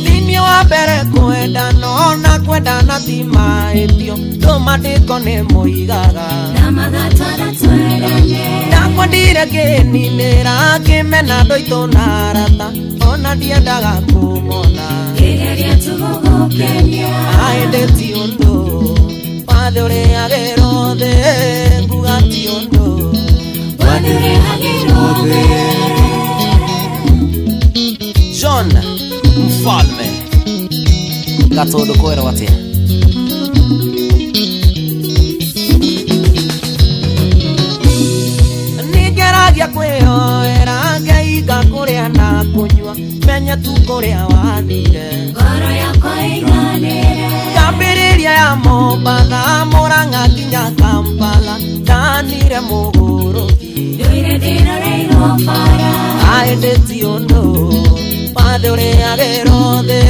Thĩinĩ wa mbere kwendana ona kwendana ti mahĩtio ndũmandĩko nĩ moigaga ndakwendire ngĩninĩra ngĩmena andũ aitũ na arata ona ndiendaga kũmona aĩndĩ ti ũndũ wathe ũrĩagĩrwo thĩ nguga ti ũndũ John Mfalme Gatũndũ kwĩrwo atĩa Nĩngeragia kwĩyoera ngeiga kũrĩa na kũnyua menye tu kũrĩa wathire Ngoro yakwa ĩiganĩre Ngambĩrĩria ya Mombatha Mũrang'a nginya Kampala ndanire mũgũrũki Ndũire ndĩroreirwo bara aĩndĩ ti ũndũ wathe ũrĩagĩrwo thĩ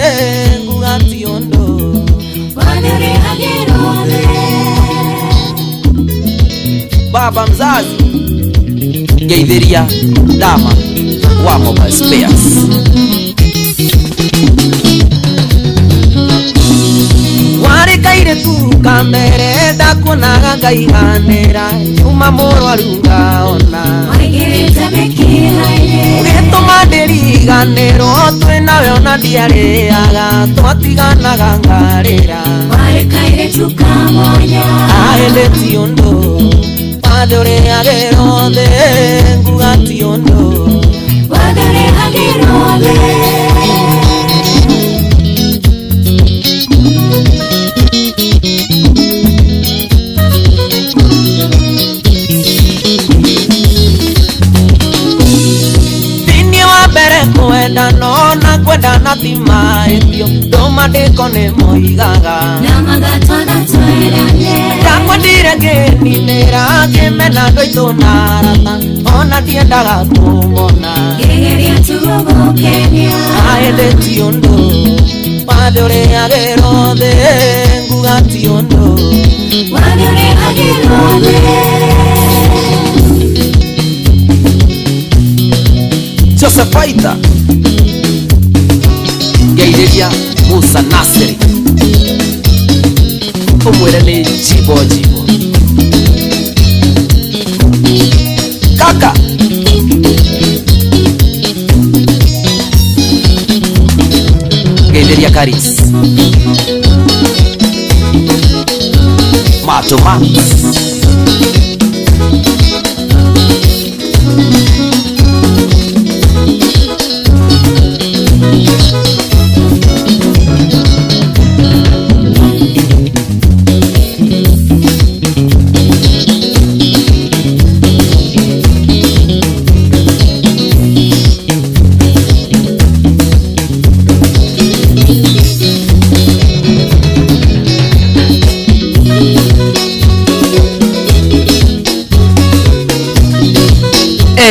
nguga ti ũndũ Wathe ũrĩhagĩrwo thĩ Baba mzazi ngeithĩria Dama wa Mobile Spares. Warĩ kairĩtu ka mbere ndakuonaga ngaiganĩra nyuma mũrwaru ngaona Waingĩrĩte mĩkiha-inĩ ũgĩtũma ndĩriganĩrwo twĩ nawe ona ndiarĩaga twatiganaga ngarĩra Warĩ kairĩtu ka mwanya aĩndĩ ti ũndũ wathe ũrĩagĩrwo thĩ nguga ti ũndũ Wathe ũrĩhagĩrwo thĩ Thĩinĩ wa mbere kwendana ona kwendana ti mahĩtio ndũmandĩko nĩ moigaga Ndakwendire ngĩninĩra ngĩmena andũ aitũ na arata ona ndiendaga kũmona aĩndĩ ti ũndũ wathe ũrĩagĩrwo thĩ nguga ti ũndũ Wathe ũrĩhagĩrwo thĩ. Musa Fighter Ngeithĩria Musa Nasiri Ũmwĩre nĩ jibo jibo Kaka Ngeithĩria Karis Mato Max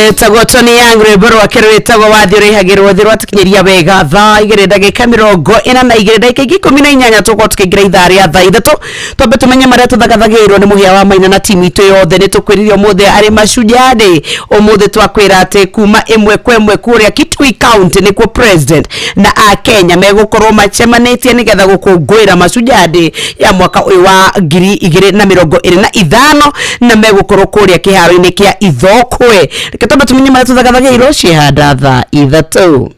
Etagwo Tony Young rwĩmbo rwake rwĩtagwo wathi ũrĩhagĩrwo thĩ rwatũkinyĩria wega thaa igĩrĩ ndagĩka 42 ndagĩka ingĩ 18 tũkorwo tũkĩingĩra ithaa rĩa thaa 3 twambe tũmenye marĩa tũthagathagĩirwo nĩ mũhĩa wa maina na timu itũ yothe nĩ tũkwĩrire ũmũthĩ arĩ Mashujaa Day ũmũthĩ twakwĩra atĩ kuma ĩmwe kwa ĩmwe kũrĩa Kitui County nĩkuo president na akenya megũkorwo macemanĩtie nĩgetha gũkũngũĩra Mashujaa Day ya mwaka ũyũ wa 2025 na megũkorwo kũrĩa kĩharo-inĩ kĩa Ithokwe. Reke twambe tumenye marĩa tũthagathagĩirwo ciĩhanda thaa 3.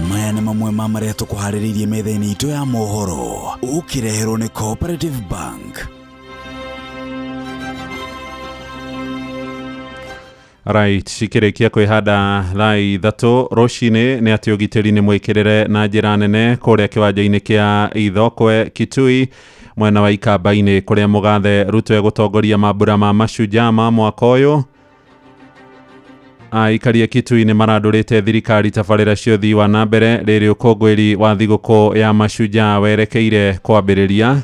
Maya nĩ mamwe ma marĩa tũkũharĩrĩirie metha-inĩ itũ ya mohoro ũkĩreherwo nĩ Cooperative Bank. Right, cikĩrĩkia kwĩhanda thaa 3 rũcinĩ nĩ atĩ ũgitĩri nĩ mwĩkĩrĩre na njĩra nene kũrĩa kĩwanja-inĩ kĩa Ithokwe Kitui mwena wa Ikamba-inĩ kũrĩa mũgathe Ruto egũtongoria mambura ma Mashujaa ma mwaka ũyũ. Aikari a Kitui nĩ marandũrĩte thirikari tabarĩra cia ũthii wa na mbere rĩrĩ ũkũngũĩri wa thigũkũ ya Mashujaa werekeire kwambĩrĩria.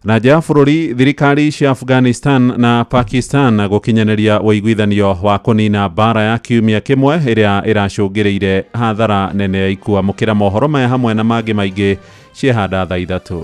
Na nja ya bũrũri, thirikari cia Afghanistan na Pakistan gũkinyanĩria ũiguithanio wa kũnina mbara ya kiumia kĩmwe ĩrĩa ĩracũngĩrĩire hathara nene ya ikuũ. Amũkĩra mohoro maya hamwe na mangĩ maingĩ ciĩhanda thaa 3.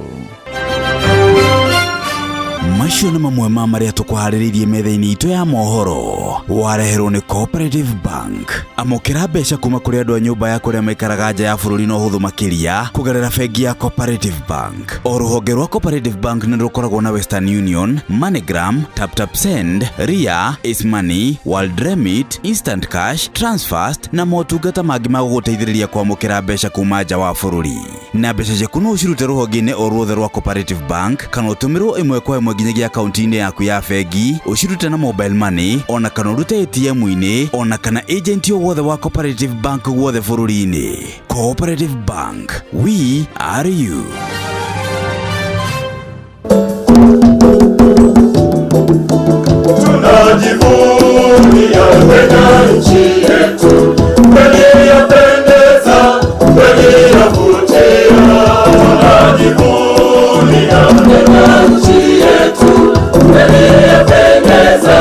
Macio nĩ mamwe ma marĩa tũkũharĩrĩirie metha-inĩ itũ ya mohoro wareherwo nĩ Cooperative Bank. Amũkĩra mbeca kuma kũrĩ andũ a nyũmba ya kũrĩa maikaraga nja ya bũrũri na ũhũthũ makĩria kũgerera bengi ya Cooperative Bank. O rũhonge rwa Cooperative Bank nĩ rũkoragwo na Western Union, MoneyGram, TapTap Send, Ria, Ace Money, World Remit, Instant Cash, Transfast na motungata mangĩ ma gũgũteithĩrĩria kwamũkĩra mbeca kuma nja wa bũrũri. Na mbeca ciaku no ũcirute rũhonge-inĩ o ruothe rwa Cooperative Bank kana ũtũmĩrwo ĩmwe kwa ĩmwe nginyagia akaunti-inĩ yaku ya bengi, ũcirute na mobile money ona kana ũrute ATM-inĩ ona kana agent o wothe wa Cooperative Bank guothe bũrũri-inĩ. Cooperative Bank, we are you. Tunajivunia Kenya nchi yetu, kweli yapendeza, kweli yavutia. Tunajivunia Kenya nchi yetu, kweli yapendeza,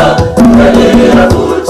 kweli yavutia.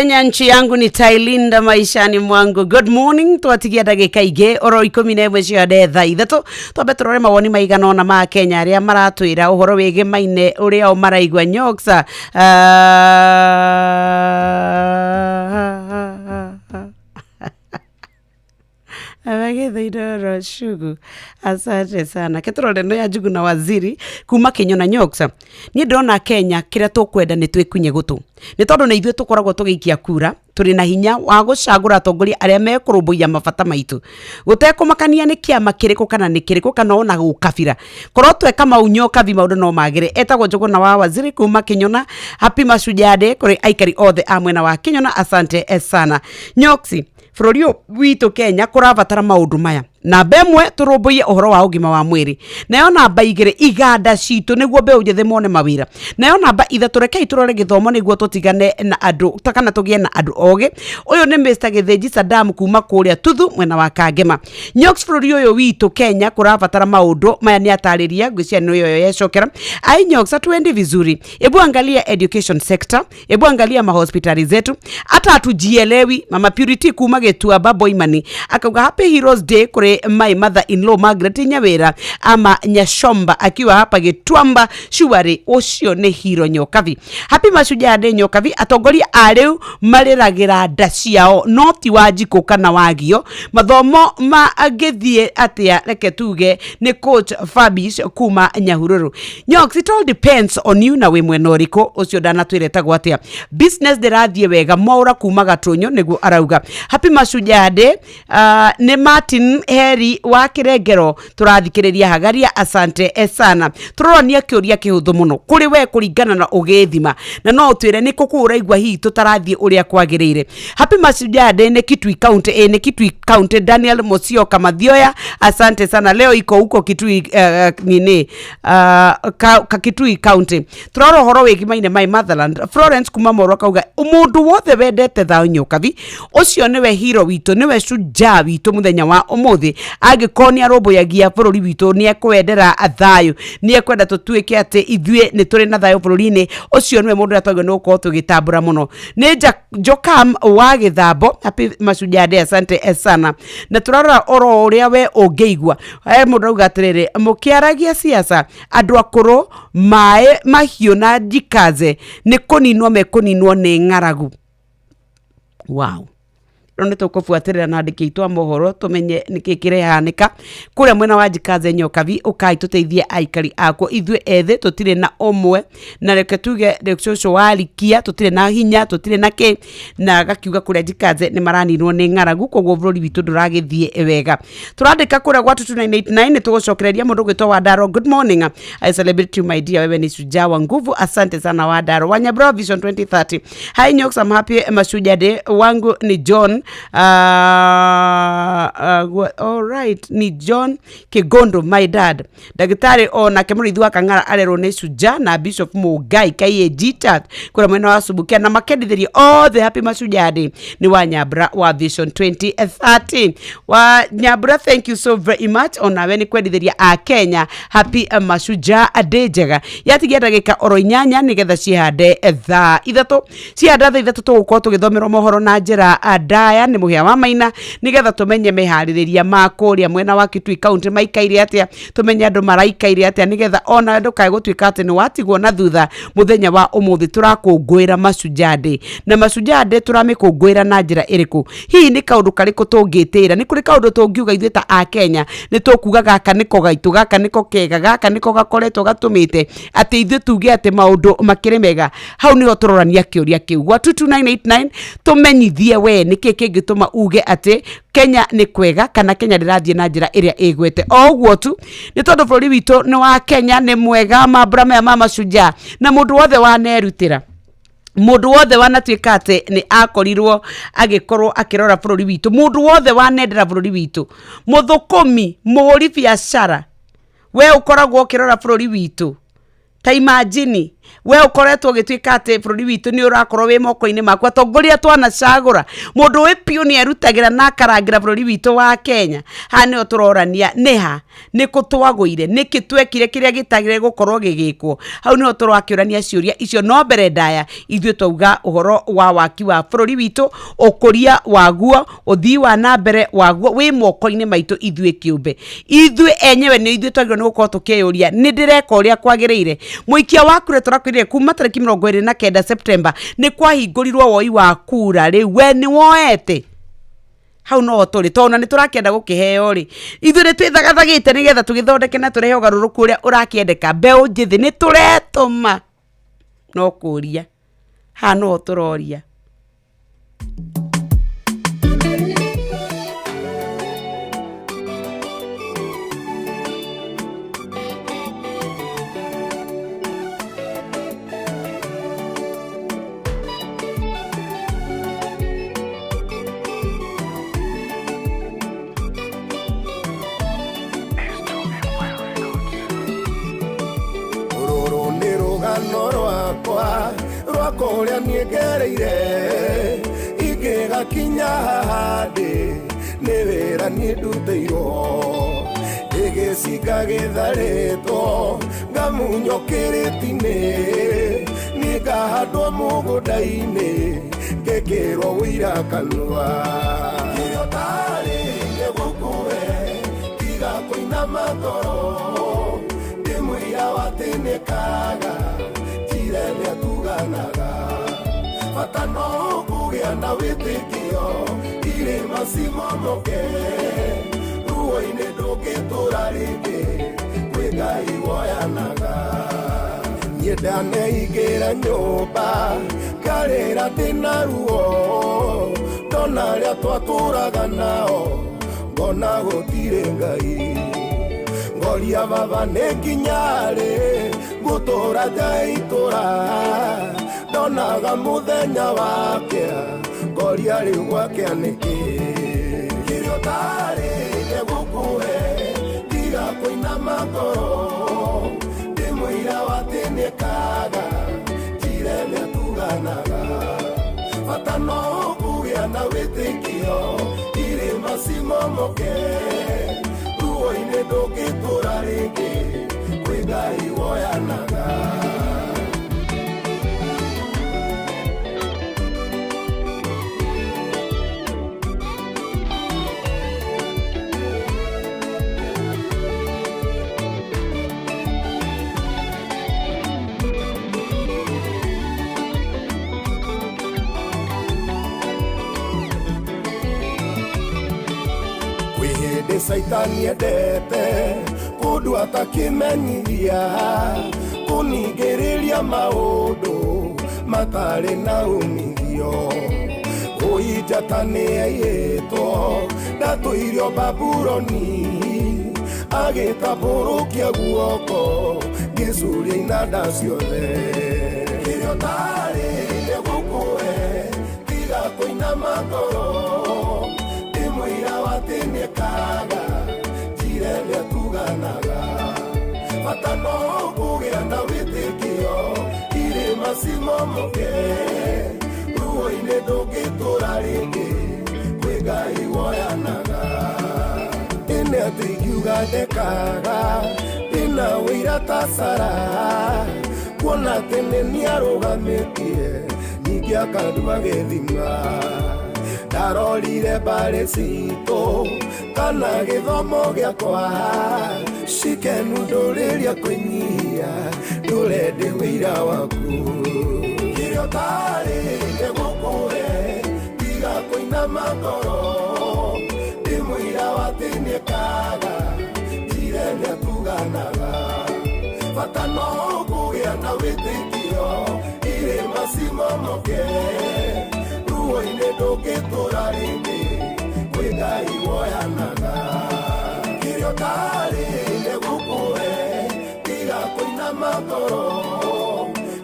Kenya nchi yangu nitailinda maishani mwangu. Good morning, twatigia ndagĩka ingĩ oro 11 cia thaa 3 twambe tũrore mawoni maigana ũna ma Kenya arĩa maratwĩra ũhoro wĩgĩmaine ũrĩa o maraigua nyoksa. Abagithairoro shugu, asante sana. Ketũrore no ya Njugu na Waziri kuma Kinyona Nyoksa. Niĩ ndĩrona Kenya kĩrĩa tũkwenda nĩ twĩkunye gũtũ, nĩ tondũ nĩ ithuĩ tũkoragwo tũgĩikia kura, tũrĩ na hinya wa gũcagũra atongoria arĩa mekũrũmbũiya mabata maitũ, gũtekũmakania nĩ kĩama kĩrĩkũ kana nĩ kĩrĩkũ kana ona gũkabira. Korwo tweka mau nyokabi maũndũ no magĩre. Etagwo Njũgũna wa Waziri kuma Kinyona. Happy Mashujaa Day kũrĩ aikari othe a mwena wa Kinyona, asante sana. Nyoksi, bũrũri ũyũ witũ Kenya kũrabatara maũndũ maya. Namba 1, tũrũmbũiye ũhoro wa ũgima wa mwĩrĩ. Nayo namba 2, iganda citũ nĩguo mbeũ njĩthĩ mone mawĩra. Nayo namba 3, rekei tũrore gĩthomo nĩguo tũtigane na andũ kana tũgĩe na andũ ogĩ. Ũyũ nĩ Mr. Gĩthĩnji Saddam kuma kũrĩa Tuthu mwena wa Kangema. Nyox, bũrũri ũyũ witũ Kenya kũrabatara maũndũ maya, nĩ atarĩria ngwĩciria nĩ ũyũ yecokera. Ai Nyox, hatuendi vizuri. Ebu angalia education sector, ebu angalia mahospitali zetu, hata hatujielewi. Mama Purity kuma Gĩtuamba Boimani akauga happy Heroes Day kũrĩ my mother in law Margaret Nyawira ama Nyashomba akiwa hapa Gĩtuamba shuari, ũcio nĩ hero Nyokabi. Happy Mashujaa Day Nyokabi. Atongoria a rĩu marĩragĩra nda ciao no ti Wanjikũ kana Wagio. Mathomo mangĩthiĩ atĩa? Reke tuge nĩ coach Fabish kuma Nyahururu. Nyox, it all depends on you na wĩ mwena ũrĩkũ. Ũcio ndanatwĩra etagwo atĩa. Business ndĩrathiĩ wega, Mwaũra kuma Gatũnyũ nĩguo arauga. Happy Mashujaa Day nĩ Martin Heri wa Kĩrengero tũrathikĩrĩria Hagaria, asante sana. Tũrorania kĩũria kĩhũthũ mũno kũrĩ we kũringana na ũgĩthima, na no ũtwĩre nĩ kũ kũu ũraigua hihi tũtarathiĩ ũrĩa kwagĩrĩire. Happy Mashujaa Day nĩ Kitui County, nĩ Kitui County. Daniel Mosioka Mathioya, asante sana. Leo iko huko Kitui, nini, Kitui County. Tũrora ũhoro wĩgimaine my motherland. Florence kuma Moro akauga mũndũ wothe wendete thayũ Nyokabi, ũcio nĩwe hero witũ, nĩwe shujaa witũ mũthenya wa ũmũthĩ. Angĩkorwo nĩ arũmbũyagia bũrũri witũ, nĩ ekwendera thayũ, nĩ ekwenda tũtuĩke atĩ ithuĩ nĩ tũrĩ na thayũ bũrũri-inĩ, ũcio nĩwe mũndũ ũrĩa twagĩrĩirwo nĩ gũkorwo tũgĩtambũra mũno. Nĩ Jokam wa Gĩthambo, happy Mashujaa Day, asante sana. Na tũrarora oro ũrĩa we ũngĩigua. He mũndũ auga atĩrĩrĩ, mũkĩaragia siasa andũ akũrũ maĩ mahiũ na njikaze nĩ kũninwo mekũninwo nĩ ng'aragu. Wow. Rĩu nĩ tũkũbuatĩrĩra na andĩki aitũ a mohoro tũmenye nĩkĩ kĩrehanĩka kũrĩa mwena wa Njikaze Nyokabi. Ũkai tũteithie aikari akuo, ithuĩ ethĩ tũtirĩ na ũmwe, na reke tuge cũcũ warikia tũtirĩ na hinya, tũtirĩ na kĩ, na agakiuga kũrĩa Njikaze nĩ maraninwo nĩ ng'aragu, koguo bũrũri witũ ndũragĩthiĩ wega. Tũrandĩka kũrĩa gwa 2989 nĩ tũgũcokereria mũndũ ũgwĩtwo Wandaro. Good morning, I celebrate you my dear, wewe ni shujaa wa nguvu, asante sana Wandaro. Wanyabro Vision 2030. Hi Nyox, I'm happy Mashujaa Day wangu ni John all right, ni John Kigondo, my dad ndagĩtarĩ onake mũrĩithi wa Kang'ara arerwo nĩ shujaa na Bishop Mũngai KAG Chat kũrĩa mwena wa Subukia, na makendithĩrie othe happy Mashujaa Day. Nĩ wa Nyambura wa Vision 2030. Wa Nyambura, thank you so very much, onawe nĩ kwendithĩria a Kenya happy Mashujaa Day njega. Yatigia ndagĩka oro 8 nĩgetha cihande thaa 3, cihanda thaa 3 tũgũkorwo tũgĩthomerwo mohoro na njĩra ndaya nĩ Mũhĩa wa Maina, nĩgetha tũmenye meharĩrĩria ma kũrĩa mwena wa Kitui County maikaire atĩa, tũmenye andũ maraikaire atĩa, nĩgetha ona ndũkae gũtuĩka atĩ nĩ watigwo na thutha. Mũthenya wa ũmũthĩ tũrakũngũĩra Mashujaa Day, na Mashujaa Day tũramĩkũngũĩra na njĩra ĩrĩkũ? Hihi nĩ kaũndũ karĩkũ tũngĩtĩra? Nĩ kũrĩ kaũndũ tũngiuga ithuĩ ta a Kenya nĩ tũkuga gaka nĩko gaitũ, gaka nĩko kega, gaka nĩko gakoretwo gatũmĩte atĩ ithuĩ tuge atĩ maũndũ makĩrĩ mega? Hau nĩho tũrorania kĩũria kĩu gwa 22989, tũmenyithie we nĩkĩ kĩngĩtũma uge atĩ Kenya nĩ kwega kana Kenya ndĩrathiĩ na njĩra ĩrĩa ĩgwete. O ũguo tu nĩ tondũ bũrũri witũ nĩ wa Kenya nĩ mwega, mambura maya ma mashujaa na mũndũ wothe wanerutĩra, mũndũ wothe wanatuĩka atĩ nĩ akorirwo agĩkorwo akĩrora bũrũri witũ, mũndũ wothe wanendera bũrũri witũ, mũthũkũmi, mũhũri biacara, we ũkoragwo ũkĩrora bũrũri witũ, ta imagine We ũkoretwo ũgĩtuĩka atĩ bũrũri witũ nĩ ũrakorwo wĩ moko-inĩ maku, atongoria twanacagũra mũndũ wĩ piũ nĩ erutagĩra na akarangĩra bũrũri witũ wa Kenya. Haha nĩho tũrorania nĩ ha, nĩ kũ twagũire, nĩkĩ twekire kĩrĩa gĩtagĩrĩire gũkorwo gĩgĩkwo. Hau nĩho tũrakĩũrania ciũria icio. No mbere ndaya ithuĩ twauga ũhoro wa waki wa bũrũri witũ, ũkũria waguo, ũthii wa na mbere waguo wĩ moko-inĩ maitũ ithuĩ kĩũmbe. Ithuĩ enyewe nĩ ithuĩ twagĩrĩirwo nĩ gũkorwo tũkĩyũria nĩ ndĩreka ũrĩa kwagĩrĩire. Mũikia wa kura tũrakwĩrire kuma tarĩki 29 Septemba nĩ kwahingũrirwo woi wa kura. Rĩu we nĩ woete hau noho tũrĩ, tondũ ona nĩ tũrakĩenda gũkĩheo rĩ, ithuĩ nĩ twĩthagathagĩte nĩgetha tũgĩthondeke na tũrehe ũgarũrũku ũrĩa ũrakĩendeka. Mbeũ njĩthĩ nĩ tũretũma, no kũria haha noho tũroria. Rũrũ nĩ rũgano rwakwa rwa kũrĩa niĩ ngereire, ingĩgakinya haha ndĩ nĩ wĩra niĩ ndutĩirwo, ndĩgĩcinga gĩtharĩtwo ngamunywo kĩrĩti-inĩ, niĩ ngahandwo mũgũnda-inĩ ngĩkĩrwo wũira kanua. Kĩrĩa ũtarĩ nĩgũkũhe tiga kũinama ngoro, ndĩ mũira wa atĩnĩkaga njira ĩrĩa tuganaga, bata no kũgĩa na wĩtĩkio irĩma cimomoke, ruo-inĩ ndũngĩtũra rĩngĩ kwĩ Ngai woyanaga. Niĩ ndaneingĩra nyũmba ngarĩra ndĩna ruo, ndona arĩa twatũraga nao ngona gũtirĩ Ngai, ngoria baba nĩ nginya rĩ ngũtũra nja itũra, ndonaga mũthenya wakĩa ngoria rĩu gwakĩa nĩkĩ. Kĩrĩa ũtarĩ nĩgũkũhe tiga kũinama ngoro, ndĩ mũira wa atĩ nĩkaga njira ĩrĩa tuganaga, bata no kũgĩa na wĩtĩkio irĩma cimomoke, ruo-inĩ ndũngĩtũra rĩngĩ kwĩ Ngai woyanaga. Kwĩ hĩndĩ caitani endete kũndũ atakĩmenyithia, kũningĩrĩria maũndũ matarĩ na umithio, ũi njata nĩ aiyĩtwo ndatũirio Babuloni, agĩtambũrũkia guoko ngĩcuria inanda ciothe. Kĩrĩa ũtarĩ nĩgũkũhe tiga kũinama ngoro, ndĩ mũira wa atĩ nĩkaga njira ĩrĩa tuganaga, bata no kũgĩa na wĩtĩkio irĩma cimomoke, ruo-inĩ ndũngĩtũra rĩngĩ kwĩ Ngai woyanaga. Ĩnĩ atĩ ingiuga ndekaga ndĩna wũira ta Sara, kuona atĩ nĩ niarũgamĩtie ningĩ akandua gĩthima, ndarorire mbarĩ citũ kana gĩthomo gĩakwa, cikenu ndũrĩria kwĩnyihia ndũre ndĩ wĩira waku. Kĩrĩa ũtarĩ nĩgũkũhe tiga kũinama ngoro, ndĩ mũira wa atĩ nĩkaga njira ĩrĩa tuganaga, bata no kũgĩa na wĩtĩkio irĩma cimomoke, ruo-inĩ ndũngĩtũra rĩngĩ kwĩ Ngai woyanaga. Kĩrĩa ũtarĩ nĩgũkũhe tiga kũinama ngoro,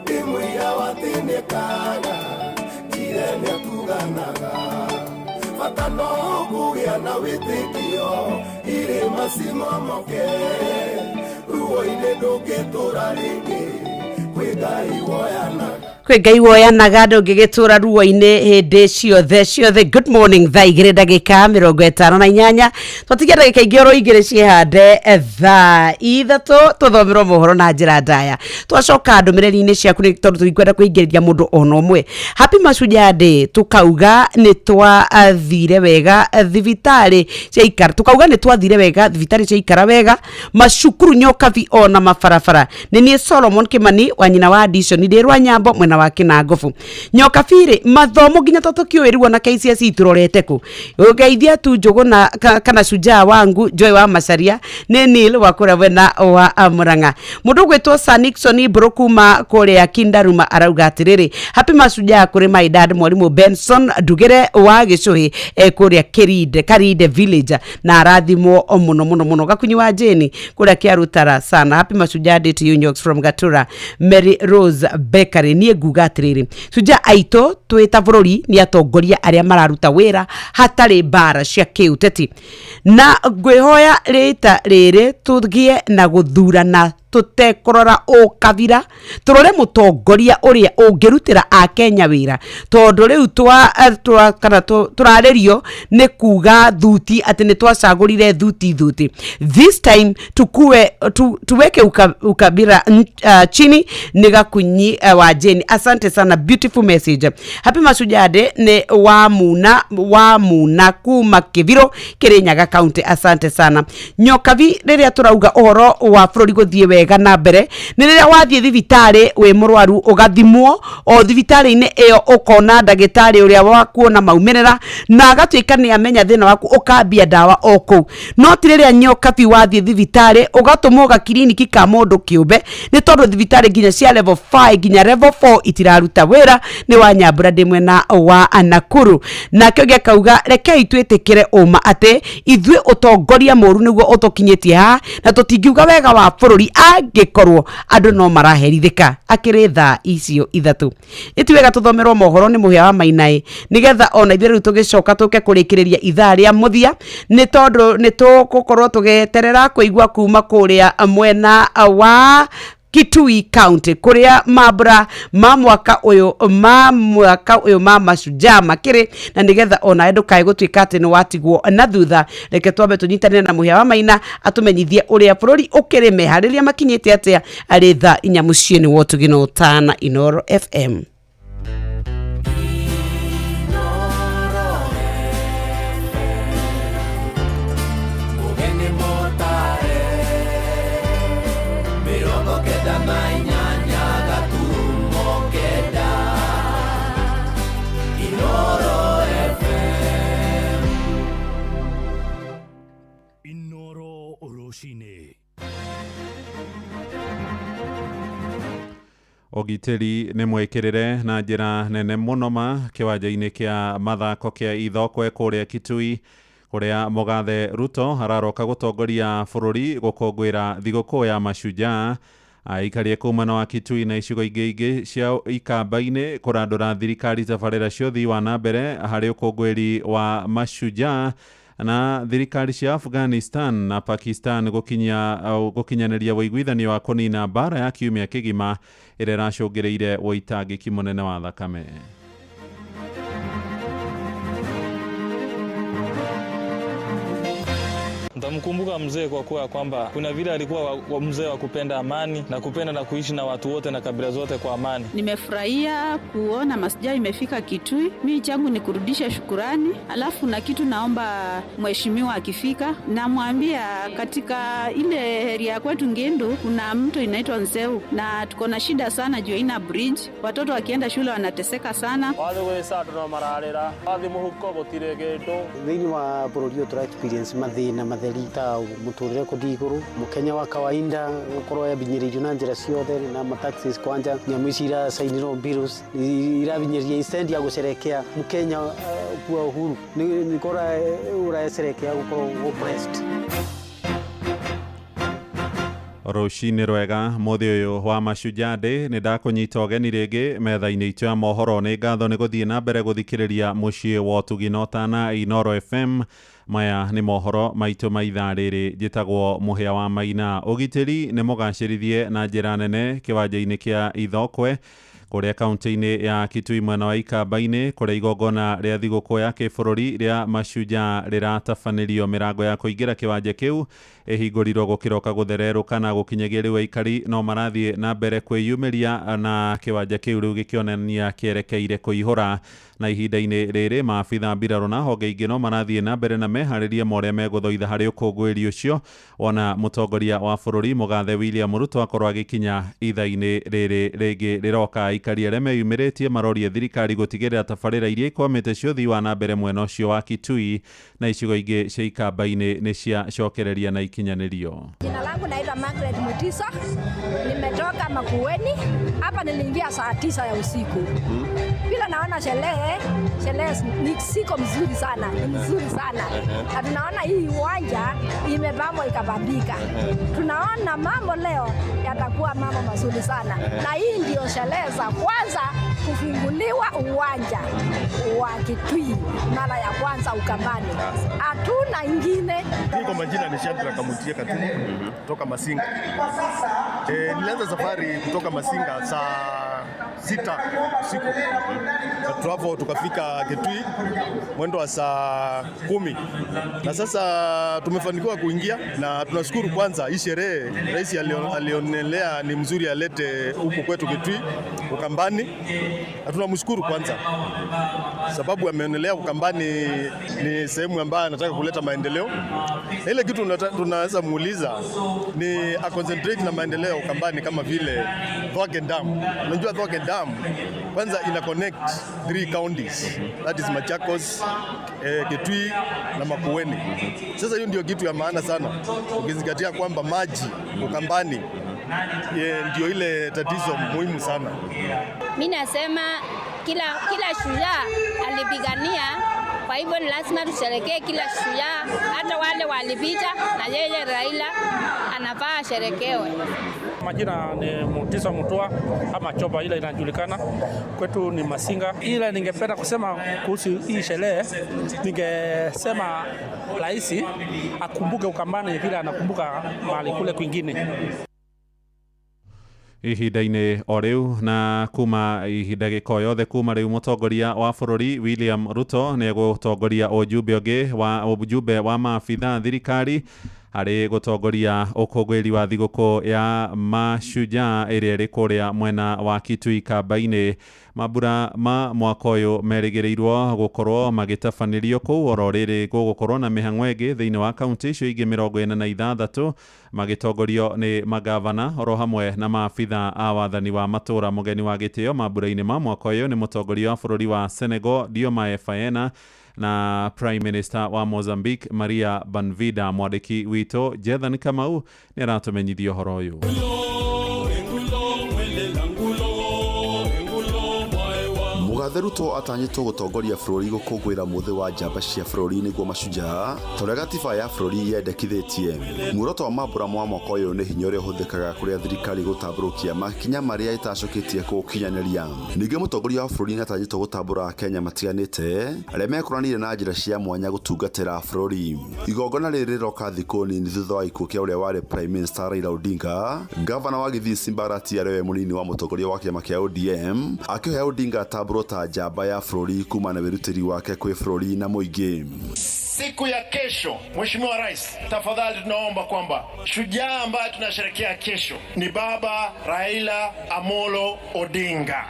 ndĩ mũira wa atĩ nĩkaga njira ĩrĩa tuganaga, bata no kũgĩa na wĩtĩkio irĩma cimomoke, ruo-inĩ ndũngĩtũra rĩngĩ Kwĩ Ngai woyanaga ndũngĩgĩtũra ruo-inĩ hĩndĩ ciothe ciothe. Good morning, thaa 2 ndagĩka 58, twatigia ndagĩka ingĩ oro 2 ciĩhande thaa 3 tũthomerwo mohoro na njĩra ndaya. Twacoka ndũmĩrĩri-inĩ ciaku nĩ tondũ tũtikwenda kũingĩrĩria mũndũ ona ũmwe. Happy Mashujaa Day, tukauga nĩ twathire wega thibitarĩ ciaikara, tukauga nĩ twathire wega thibitarĩ ciaikara wega, macukuru Nyokabi ona mabarabara. Nĩ niĩ Solomon Kimani wa nyina wa Dishon ndĩ rwa Nyambo mwena wa Kinangobu. Nyokabi rĩ, mathomo nginya to tũkĩũĩ rĩu ona KCSE tũrorete kũ. Ũgeithia tu Njũgũna kana shujaa wangu Joy wa Macharia nĩ Neil wa kũrĩa mwena wa Murang'a. Mũndũ ũgwĩtwo Sir Nixon Mbũrũ kuma kũrĩa Kindaruma arauga atĩrĩrĩ, happy Mashujaa kũrĩ my dad mwarimũ Benson Ndugĩre wa Gĩcũhĩ kũrĩa Kirinde, Karinde village, na arathimwo mũno mũno mũno. Gakunyi wa Jane kũrĩa Kĩarutara sana, happy Mashujaa Day to you Nyoks from Gatura. Mary Rose Bakery, niĩ nguga atĩrĩrĩ, shujaa aitũ twĩ ta bũrũri nĩ atongoria arĩa mararuta wĩra hatarĩ mbara cia kĩũteti, na ngwĩhoya rĩta rĩrĩ tũgĩe na gũthurana tũtekũrora ũkabira, tũrore mũtongoria ũrĩa ũngĩrutĩra akenya wĩra, tondũ rĩu kana tũrarĩrio nĩ kuga thuti atĩ nĩ twacagũrire thuti thuti. This time tukue tuweke ukabira chini. Nĩ Gakunyi wa Jane, asante sana, beautiful message. Happy Mashujaa Day nĩ wa Muna wa Muna kuma Kĩbirũ Kĩrĩnyaga County, asante sana. Nyokabi, rĩrĩa tũrauga ũhoro wa bũrũri gũthiĩ wega na mbere nĩ rĩrĩa wathiĩ thibitarĩ wĩ mũrwaru ũgathimwo o thibitarĩ-inĩ ĩyo, ũkona ndagĩtarĩ ũrĩa wakuona maumĩrĩra na agatuĩka nĩ amenya thĩna waku, ũkambia ndawa o kũu. No ti rĩrĩa Nyokabi wathiĩ thibitarĩ ũgatũmwo gakiriniki ka mũndũ kĩũmbe, nĩ tondũ thibitarĩ nginya cia level 5 nginya level 4 itiraruta wĩra. Nĩ wa Nyambura ndĩ mwena wa Nakuru. Nake ũngĩ akauga rekei twĩtĩkĩre ũma atĩ ithuĩ ũtongoria mũru nĩguo ũtũkinyĩtie haha, na tũtingiuga wega wa bũrũri angĩkorwo andũ no maraherithĩka. Akĩrĩ thaa icio 3 ĩti wega tũthomerwo mohoro nĩ mũhĩa wa Mainaĩ, nĩgetha ona ithuĩ rĩu tũgĩcoka tũke kũrĩkĩrĩria ithaa rĩa mũthia, nĩ tondũ nĩ tũgũkorwo tũgĩeterera kũigua kuma kũrĩa mwena wa Kitui County kũrĩa mambura ma mwaka ũyũ ma mashujaa makĩrĩ, na nĩgetha onawe ndũkae gũtuĩka atĩ nĩ watigwo na thutha. Reke twambe tũnyitanĩre na mũhĩa wa Maina atũmenyithie ũrĩa bũrũri ũkĩrĩ meharĩria makinyĩte atĩa arĩ thaa 4 mũciĩ-inĩ wa Ũtugi na Ũtana, Inooro FM. Ũgitĩri nĩ mwĩkĩrĩre na njĩra nene mũno ma kĩwanja-inĩ kĩa mathako kĩa Ithokwe kũrĩa Kitui, kũrĩa Mũgathe Ruto araroka gũtongoria bũrũri gũkũngũĩra thigũkũ ya Mashujaa. Aikarie kũu mwena wa Kitui na icigo ingĩ ingĩ cia ikamba-inĩ kũrandũra thirikari tabarĩra cia ũthii wa na mbere harĩ ũkũngũĩri wa Mashujaa, na thirikari cia Afghanistan na Pakistan gũkinyanĩria ũiguithanio wa kũnina mbara ya kiumia kĩgima ĩrĩa ĩracũngĩrĩire ũitangĩki mũnene wa thakame. Nitamkumbuka mzee kwa kuwa kwamba kuna vile alikuwa mzee wa kupenda amani na kupenda na kuishi na watu wote na kabila zote kwa amani. Nimefurahia kuona Mashujaa imefika Kitui. Mimi changu ni kurudisha shukurani. Alafu na kitu naomba mheshimiwa akifika, namwambia katika ile area kwetu Ngindu kuna mto inaitwa Nzeu na tuko na shida sana juu ina bridge. Watoto wakienda shule wanateseka sana. Wathe gwĩca andũ no mararĩra, wathiĩ mũhuko gũtirĩ kĩndũ. Thĩinĩ wa bũrũri ũyũ tũra experience mathĩna matheri ta mũtũrĩre kũthiĩ igũrũ, mũkenya wa kawaida gũkorwo abinyĩrĩirio na njĩra ciothe na mataxis kwanja nyamũ ici iracainĩrwo bills irabinyĩrĩria instead ya gũcerekea mũkenya kuwa uhuru nĩ ũracerekea gũkorwo oppressed. Rũcinĩ rwega mũthĩ ũyũ wa Mashujaa Day nĩ ndakũnyita ũgeni rĩngĩ metha-inĩ itũ ya mohoro. Nĩ ngatho nĩ gũthiĩ na mbere gũthikĩrĩria mũciĩ wa ũtugi na ũtana Inooro FM. Maya nĩ mohoro maitũ ma ithaa rĩrĩ. Njĩtagwo Mũhĩa wa Maina. Ũgitĩri nĩ mũgacĩrithie na njĩra nene kĩwanja-inĩ kĩa Ithokwe kũrĩa kaunti-inĩ ya Kitui mwena wa Ikamba-inĩ, kũrĩa igongona rĩa thigũkũ ya kĩbũrũri rĩa Mashujaa rĩratabanĩrio. Mĩrango ya kũingĩra kĩwanja kĩu ĩhingũrirwo gũkĩroka gũthererũka na gũkinyagia rĩu aikari no marathiĩ na mbere kwĩyumĩria na kĩwanja kĩu rĩu gĩkĩonania kĩerekeire kũihũra. Na ihinda-inĩ rĩrĩ maabitha mbirarũ na honge ingĩ no marathiĩ na mbere na meharĩrie ma ũrĩa megũthoitha harĩ ũkũngũĩri ũcio, ona mũtongoria wa bũrũri mũgathe William Ruto akorwo agĩkinya ithaa-inĩ rĩrĩ rĩngĩ rĩroka. Aikari arĩa meyumĩrĩtie marorie thirikari gũtigĩrĩra tabarĩra iria ikwamĩte cia ũthii wa na mbere mwena ũcio wa Kitui na icigo ingĩ cia Ikamba-inĩ nĩ ciacokereria na ikinyanĩrio. Jina langu naitwa Margaret Mutiso, nimetoka Makueni. Hapa niliingia saa 9 ya usiku. Bila naona sherehe ni siko mzuri sana, ni mzuri sana. Na tunaona hii uwanja imepambwa ikabambika. Tunaona mambo leo yatakuwa mambo mazuri sana. Na hii ndio sherehe za kwanza kufunguliwa uwanja wa Kitui mara ya kwanza Ukambani. Hatuna ingine. Kwa majina ni Shandra Kamutie Katumu kutoka Masinga. Nilianza safari kutoka Masinga saa 6 usiku. Na travel tukafika Kitui mwendo wa saa 10. Na sasa tumefanikiwa kuingia na tunashukuru. Kwanza hii sherehe rais alionelea ni mzuri alete huku kwetu Kitui Ukambani. Na tunamshukuru kwanza sababu ameonelea Ukambani ni sehemu ambayo anataka kuleta maendeleo. Na ile kitu tunaweza muuliza ni a concentrate na maendeleo Ukambani kama vile Thwake Dam. Unajua Thwake Dam kwanza ina connect 3 counties, that is Machakos, Kitui na Makueni. Sasa hiyo ndio kitu ya maana sana ukizingatia kwamba maji Ukambani ndio ile tatizo muhimu sana. Mimi nasema kila shujaa alipigania, kwa hivyo ni lazima tusherekee kila shujaa, hata wale walipita na yeye Raila anafaa sherekewe. Majina ni Mutiso Mutua ama Chopa ile inajulikana kwetu ni Masinga. Ila ningependa kusema kuhusu hii sherehe, ningesema rais akumbuke Ukambani vile anakumbuka mahali kule kwingine. Ihinda-inĩ o rĩu na kuma ihinda gĩko yothe kuma rĩu mũtongoria wa bũrũri William Ruto nĩ egũtongoria ũjumbe ũngĩ wa ũjumbe wa maabitha thirikari harĩ gũtongoria ũkũngũĩri wa thigũkũ ya Mashujaa ĩrĩa ĩrĩ kũrĩa mwena wa Kitui Kamba-inĩ. Mambura ma mwaka ũyũ merĩgĩrĩirwo gũkorwo magĩtabanĩrio kũu oro rĩrĩ gũgũkorwo na mĩhang'o ĩngĩ thĩinĩ wa kaunti icio ingĩ 46 magĩtongorio nĩ magavana oro hamwe na maabitha a wathani wa matũra. Mũgeni wa gĩtĩo mambura-inĩ ma mwaka ũyũ nĩ mũtongoria wa bũrũri wa Senegal Diomaye Faye na Prime Minister wa Mozambique Maria Banvida. Mwandĩki witũ Jethan Kamau nĩ aratũmenyithia ũhoro ũyũ. Mũgathe Ruto atanyĩtwo gũtongoria bũrũri gũkũngũĩra mũthĩ wa njamba cia bũrũri nĩguo Mashujaa ta ũrĩa gatiba ya bũrũri yendekithĩtie. Muoroto wa mambura ma mwaka ũyũ nĩ hinya ũrĩa ũhũthĩkaga kũrĩa thirikari gũtambũrũkia makinya marĩa ĩtacokĩtie kũũkinyanĩria. Ningĩ mũtongoria wa bũrũri nĩatanyĩtwo gũtambũra Akenya matiganĩte arĩa mekũranĩire na njĩra cia mwanya gũtungatĩra bũrũri. Igongona rĩrĩ rĩroka thikũ nini thutha wa gĩkuũ kĩa ũrĩa warĩ Prime Minister Raila Odinga. Gavana wa Gĩthii Simba Arati arĩa we mũnini wa mũtongoria wa kĩama kĩa ODM akĩoya Odinga atambũrwo ta njamba ya bũrũri kuma na wĩrutĩri wake kwĩ bũrũri na mũingĩ. Siku ya kesho, Mheshimiwa Rais, tafadhali tunaomba kwamba shujaa ambaye tunasherehekea kesho ni Baba Raila Amolo Odinga.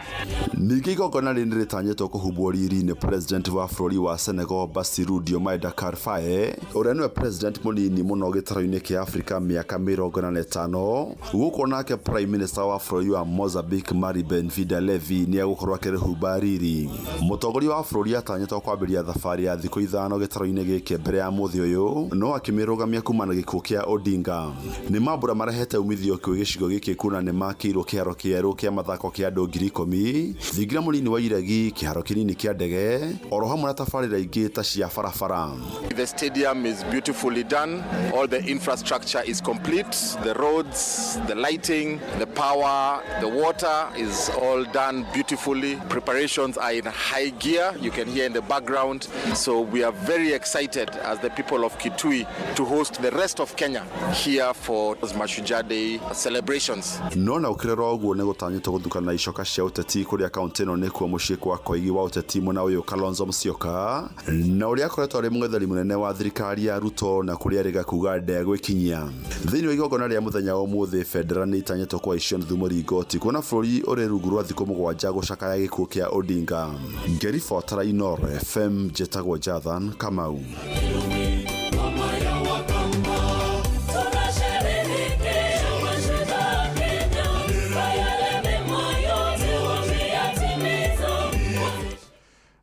Ningĩ igongona rĩrĩ nĩrĩtanyĩtwo kũhumbwo riri nĩ President wa bũrũri wa Senegal Bassirou Diomaye Diakhar Faye ũrĩa nĩwe President mũnini mũno gĩtarũ-inĩ kĩa Afrika mĩaka 45. Gũkũ nake Prime Minister wa bũrũri wa Mozambique Marie Benvida Levy nĩegũkorwo akĩrĩhumba riri. Mũtongoria wa bũrũri atanyĩtwo kwambĩrĩria thabarĩ ya thikũ 5 gĩtarũ-inĩ gĩkĩ mbere ya mũthĩ ũyũ no akĩmĩrũgamia kuma na gĩkuũ kĩa Odinga. Nĩ mambura marehete umithio kwĩ gĩcigo gĩkĩ kuona nĩ makĩirwo kĩharo kĩerũ kĩa mathako kĩa andũ 10,000, thingira mũnini wa iregi, kĩharo kĩnini kĩa ndege oro hamwe na tabarĩra ingĩ ta cia barabara. The stadium is beautifully done. All the infrastructure is complete. The roads, the lighting, the power, the water is all done beautifully. Preparations are in high gear. You can hear in the background. So we are very excited as the people of Kitui to host the rest of Kenya here for Mashujaa Day celebrations. No na ũkĩrora ũguo nĩ gũtanyĩtwo gũthukana icoka cia ũteti kũrĩa kaũntĩ ĩno nĩkuo mũciĩ kwa koigi wa ũteti mwena ũyũ Kalonzo Musyoka na ũrĩa akoretwo arĩ mũng'etheri mũnene wa thirikari ya Ruto na kũrĩa arĩga kuga ndegwĩkinyia. Thĩinĩ wa igongona rĩa mũthenya wa ũmũthĩ bendera nĩ itanyĩtwo kũhaicio nuthu mũringoti kuona bũrũri ũrĩ rungu rwa thikũ 7 gũcakaya gĩkuũ kĩa Odinga. Ngĩribotera Inooro FM njĩtagwo Jathan Kamau.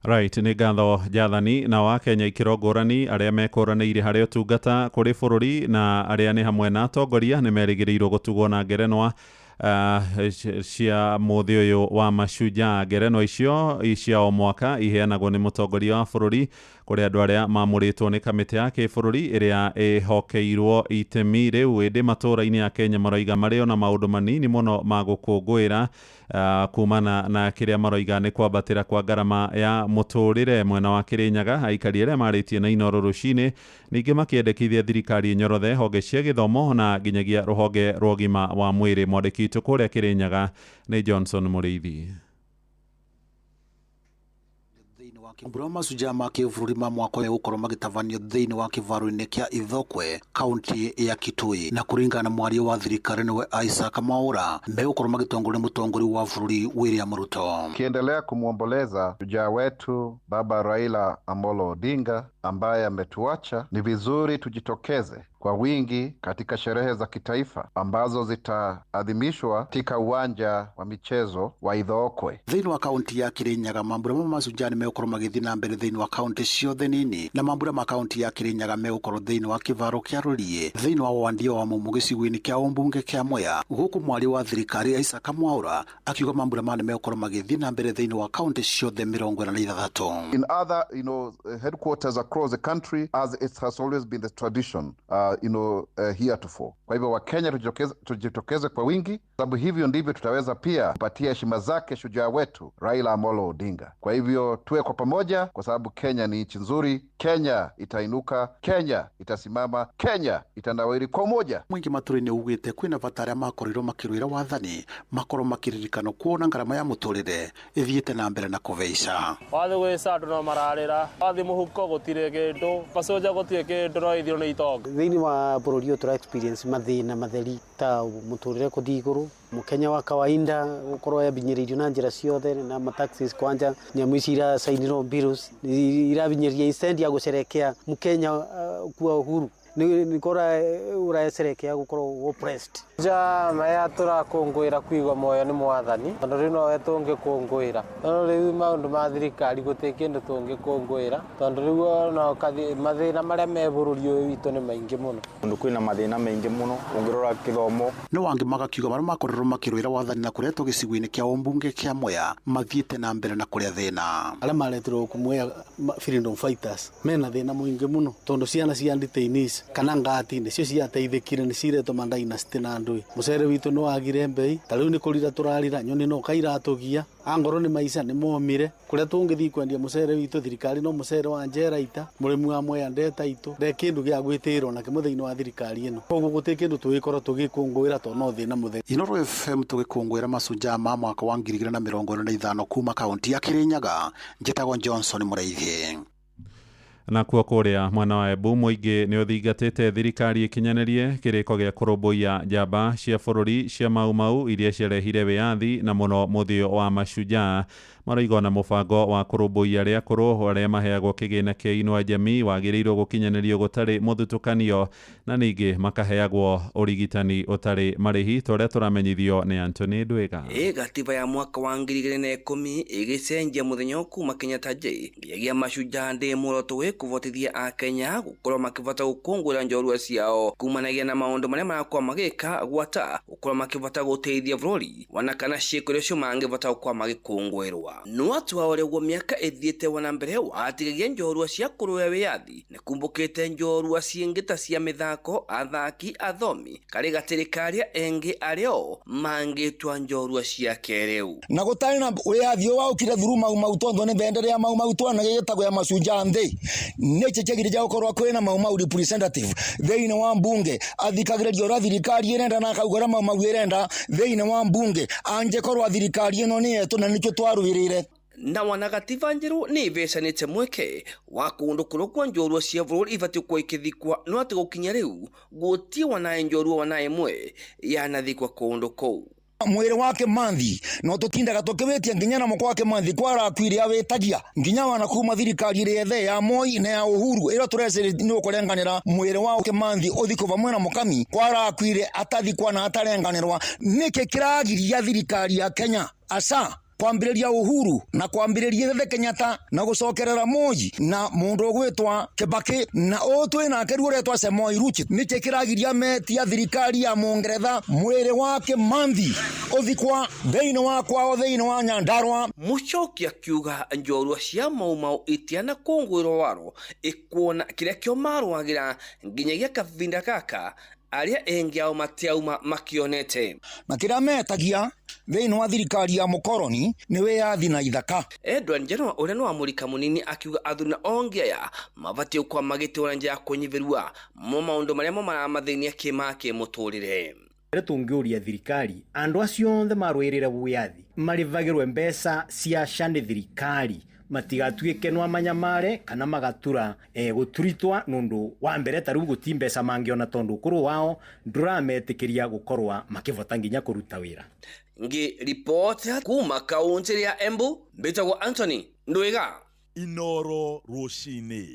Right, nĩ ngatho Jathani. Na wa Kenya ikĩro ngũrani arĩa mekũranĩire harĩ ũtungata kũrĩ bũrũri na arĩa nĩ hamwe na atongoria nĩ merĩgĩrĩirwo gũtugwo na ngerenwa cia mũthĩ ũyũ wa Mashujaa. Ngerenwa icio cia o mwaka iheanagwo nĩ mũtongoria wa bũrũri kũrĩ andũ arĩa mamũrĩtwo nĩ kamĩtĩ ya kĩbũrũri ĩrĩa ĩhokeirwo itemi rĩu. Ĩndĩ matũũra-inĩ ya Kenya maroiga marĩ ona maũndũ manini mũno ma gũkũngũĩra kumana na kĩrĩa maroiga nĩ kwambatĩra kwa ngarama ya mũtũrĩre. Mwena wa Kĩrĩnyaga aikari arĩa marĩtie na Inooro rũcinĩ ningĩ makĩendekithia thirikari ĩnyorothe honge cia gĩthomo na nginyagia rũhonge rwa ũgima wa mwĩrĩ. Mwandĩki witũ kũrĩa Kĩrĩnyaga nĩ Johnson Mũrĩithi. Mambura ma Mashujaa ma kĩbũrũri ma mwaka ũyũ gũkorwo magĩtabanio thĩinĩ wa kĩvaro-inĩ kĩa Ithokwe kaunti ya Kitui, na kũringana na mwaria wa thirikari nĩwe Isaac Mwaura megũkorwo magĩtongoria mũtongoria wa bũrũri William Ruto. Kiendelea kumwomboleza shujaa wetu Baba Raila Amolo Odinga ambaye ametuacha, ni vizuri tujitokeze kwa wingi katika sherehe za kitaifa ambazo zitaadhimishwa katika uwanja wa michezo wa Ithokwe. Thĩinĩ wa kaunti ya Kirinyaga mambura ma Mashujaa nĩ megũkorwo magĩthiĩ na mbere thĩinĩ wa kaunti ciothe nini, na mambura ma kaunti ya Kirinyaga megũkorwo thĩinĩ wa kĩvaro kĩa Rũriĩ thĩinĩ wa wandia wa Mumu gĩcigo-inĩ kĩa ũmbunge kĩa Mwea, gũkũ mwaria wa thirikari Isaac Mwaura akiuga mambura maya nĩ megũkorwo magĩthiĩ na mbere thĩinĩ wa kaunti ciothe 46. In other, headquarters across the country, as it has always been the tradition heretofore. Kwa hivyo Wakenya tujitokeze kwa wingi, sababu hivyo ndivyo tutaweza pia kupatia heshima zake shujaa wetu Raila Amolo Odinga. Kwa hivyo tuwe kwa pamoja, kwa sababu Kenya ni nchi nzuri, Kenya itainuka, Kenya itasimama, Kenya itanawiri kwa umoja. Mwingi maturi-inĩ ugĩte kwĩna bata arĩa makorirwo makĩrũĩra wathani makorwo makĩririkano kuona ngarama ya mũtũrĩre ĩthiĩte na mbere na kũveica. Wathi gwĩca andũ no mararĩra, wathi mũhuko gũtirĩ kĩndũ, macoja gũtirĩ kĩndũ no ithio nĩ itonga. Thĩinĩ wa bũrũri ũyũ tũra experience mathĩna matheri ta mũtũrĩre kũthiĩ igũrũ, mũkenya wa kawaida gũkorwo yabinyĩrĩirio na njĩra ciothe na mataxis kwanja nyamũ ici iracainirwo bills irabinyĩrĩria instead ya gũcerekea mũkenya kuwa uhuru nikora uracerekea gũkorwo oppressed. Ja maya tũrakũngũĩra kũigua moyo nĩ mwathani tondũ rĩu nowe tũngĩkũngũĩra, tondũ rĩu maũndũ ma thirikari gũtirĩ kĩndũ tũngĩkũngũĩra tondũ rĩu ona mathĩna marĩa me bũrũri ũyũ witũ nĩ maingĩ mũno. Tondũ kwĩna mathĩna maingĩ mũno ũngĩrora kĩthomo. No angĩ magakiuga marĩa makorirwo makĩrũĩra wathani na kũretwo gĩcigo-inĩ kĩa ũmbunge kĩa Mwea mathiĩte na mbere na kũrĩa thĩna. Arĩa maretirwo gũkũ Mwea freedom fighters mena thĩna mũingĩ mũno tondũ ciana cia detainees kana ngati nĩcio ciateithĩkire nĩ ciretwo ma dynasty na andũ mũcere witũ nĩ wagire mbei ta rĩu nĩ kũrira tũrarira nyoni no kairatũgia angorwo nĩ maica nĩ momire kũrĩa tũngĩthiĩ kwendia mũcere witũ thirikari no mũcere wa njera ita mũrĩmi wa Mwea ndeta itũ nde kĩndũ gĩa gwĩtĩrwo nakĩo mũthĩinĩ wa thirikari ĩno koguo gũtirĩ kĩndũ tũgĩkorwo tũgĩkũngũĩra tondũ no thĩna mũtheri. Inooro FM tũgĩkũngũĩra Mashujaa ma mwaka wa 2025 kuma kaunti ya Kirinyaga. Njĩtagwo Johnson Mũrĩithi. Na kuo kũrĩa mwena wa Embu mũingĩ nĩ ũthingatĩte thirikari ĩkinyanĩrie kĩrĩko gĩa kũrũmbũiya njamba cia bũrũri cia Mau Mau iria ciarehire wĩyathi na mũno mũthĩ wa Mashujaa. Maroiga ona mũbango wa kũrũmbũiya arĩa akũrũ arĩa maheagwo kĩgĩna kĩa Inua Jamii wagĩrĩirwo gũkinyanĩrio gũtarĩ mũthutũkanio na ningĩ makaheagwo ũrigitani ũtarĩ marĩhi ta ũrĩa tũramenyithio nĩ Anthony Ndwiga. Ĩ gatiba ya mwaka wa 2010 ĩgĩcenjia mũthenya ũyũ kuma Kenyatta J nginyagia Mashujaa Day muoroto wĩ kũvotithia akenya gũkorwo makĩvota gũkũngũĩra njorua ciao kumanagia na maũndũ marĩa marakorwo magĩka gwata gũkorwo makĩvota gũteithia bũrũri wana kana ciĩko iria cio mangĩvota gũkorwo magĩkũngũĩrwa. No atua ũrĩa guo mĩaka ĩthiĩte wana mbere watigagia njorua cia kũrũa wĩyathi nĩkumbũkĩte njorua ciĩngĩ ta cia mĩthako, athaki, athomi karĩ gatĩrĩ karĩa engĩ arĩo mangĩtwa njorua cia kĩrĩu. Na gũtarĩ na wĩyathi ũyũ waũkire through Mau Mau tondũ nĩ bendera ya Mau Mau twana gĩgĩtagwo ya Mashujaa nthĩ. Nĩkĩ kĩagĩrĩire gĩa gũkorwo kwĩna Mau Mau representative thĩinĩ wa mbunge athikagĩrĩria ũrĩa thirikari ĩrenda na akauga ũrĩa Mau Mau ĩrenda thĩinĩ wa mbunge angĩkorwo thirikari ĩno nĩ yetũ na nĩkĩo twarũĩrĩire. Na wanagatiba njerũ nĩ ivecanĩte mweke wa kũndũ kũrĩa kwa njorua cia bũrũri ibatiĩ gũkorwo ikĩthikwa no atĩ gũkinya rĩu gũtiĩ wanaĩ njorua wanaĩ ĩmwe yanathikwa kũndũ kũu. Mwĩrĩ wa Kĩmanthi no tũtindaga tũkĩwĩtia nginya na mũkwa wa Kĩmanthi kwarakuire awĩtagia nginya wana kuma thirikari ĩrĩa ĩthe ya Moi na ya Uhuru ĩrĩa tũrecĩrĩ nĩ ũkũrenganĩra mwĩrĩ wa Kĩmanthi ũthikwo vamwe na mũkami kwarakuire atathikwa na atarenganĩrwa. Nĩkĩ kĩragiria thirikari ya Kenya aca kwambĩrĩria Uhuru na kwambĩrĩria Ithe Kenyatta na gũcokerera Moi na mũndũ ũgwĩtwa Kibaki na ũũ twĩ nake rĩu ũretwa Samoei Ruto? Nĩkĩ kĩragiria metia thirikari ya Mũngeretha mwĩrĩ wa Kĩmanthi ũthikwa thĩinĩ wa kwao thĩinĩ wa Nyandarua? Mũchoki akiuga njorua cia Mau Mau itianakũngũĩrwo waro ĩkuona kĩrĩa kĩo marũagĩra nginyagia kavinda gaka arĩa engi ao matiauma makionete. Na kĩrĩa metagia thĩinĩ wa thirikari ya mũkoroni nĩ wĩyathi na ithaka. Edward Njenwa ũrĩa nĩ wa mũrika mũnini akiuga athuri na ongi aya mabatiĩ gũkorwo magĩtũra nja ya kũnyivĩrua mo maũndũ marĩa mo maramathĩnia kĩma kĩmũtũrĩre. Rĩrĩa tũngĩũria thirikari andũ acio othe marũĩrĩre wĩyathi marĩvagĩrwe mbeca cia SHA nĩ thirikari matigatuĩke no manyamare kana magatura gũturitwa nũndũ wa mbere ta rĩu gũti mbeca mangĩona tondũ ũkũrũ wao ndũrametĩkĩria gũkorwa makĩvota nginya kũruta wĩra. Ngi ripoti kuma kaunti ya Embu, mbĩtagwo Anthony Ndwiga. Inoro rũcinĩ.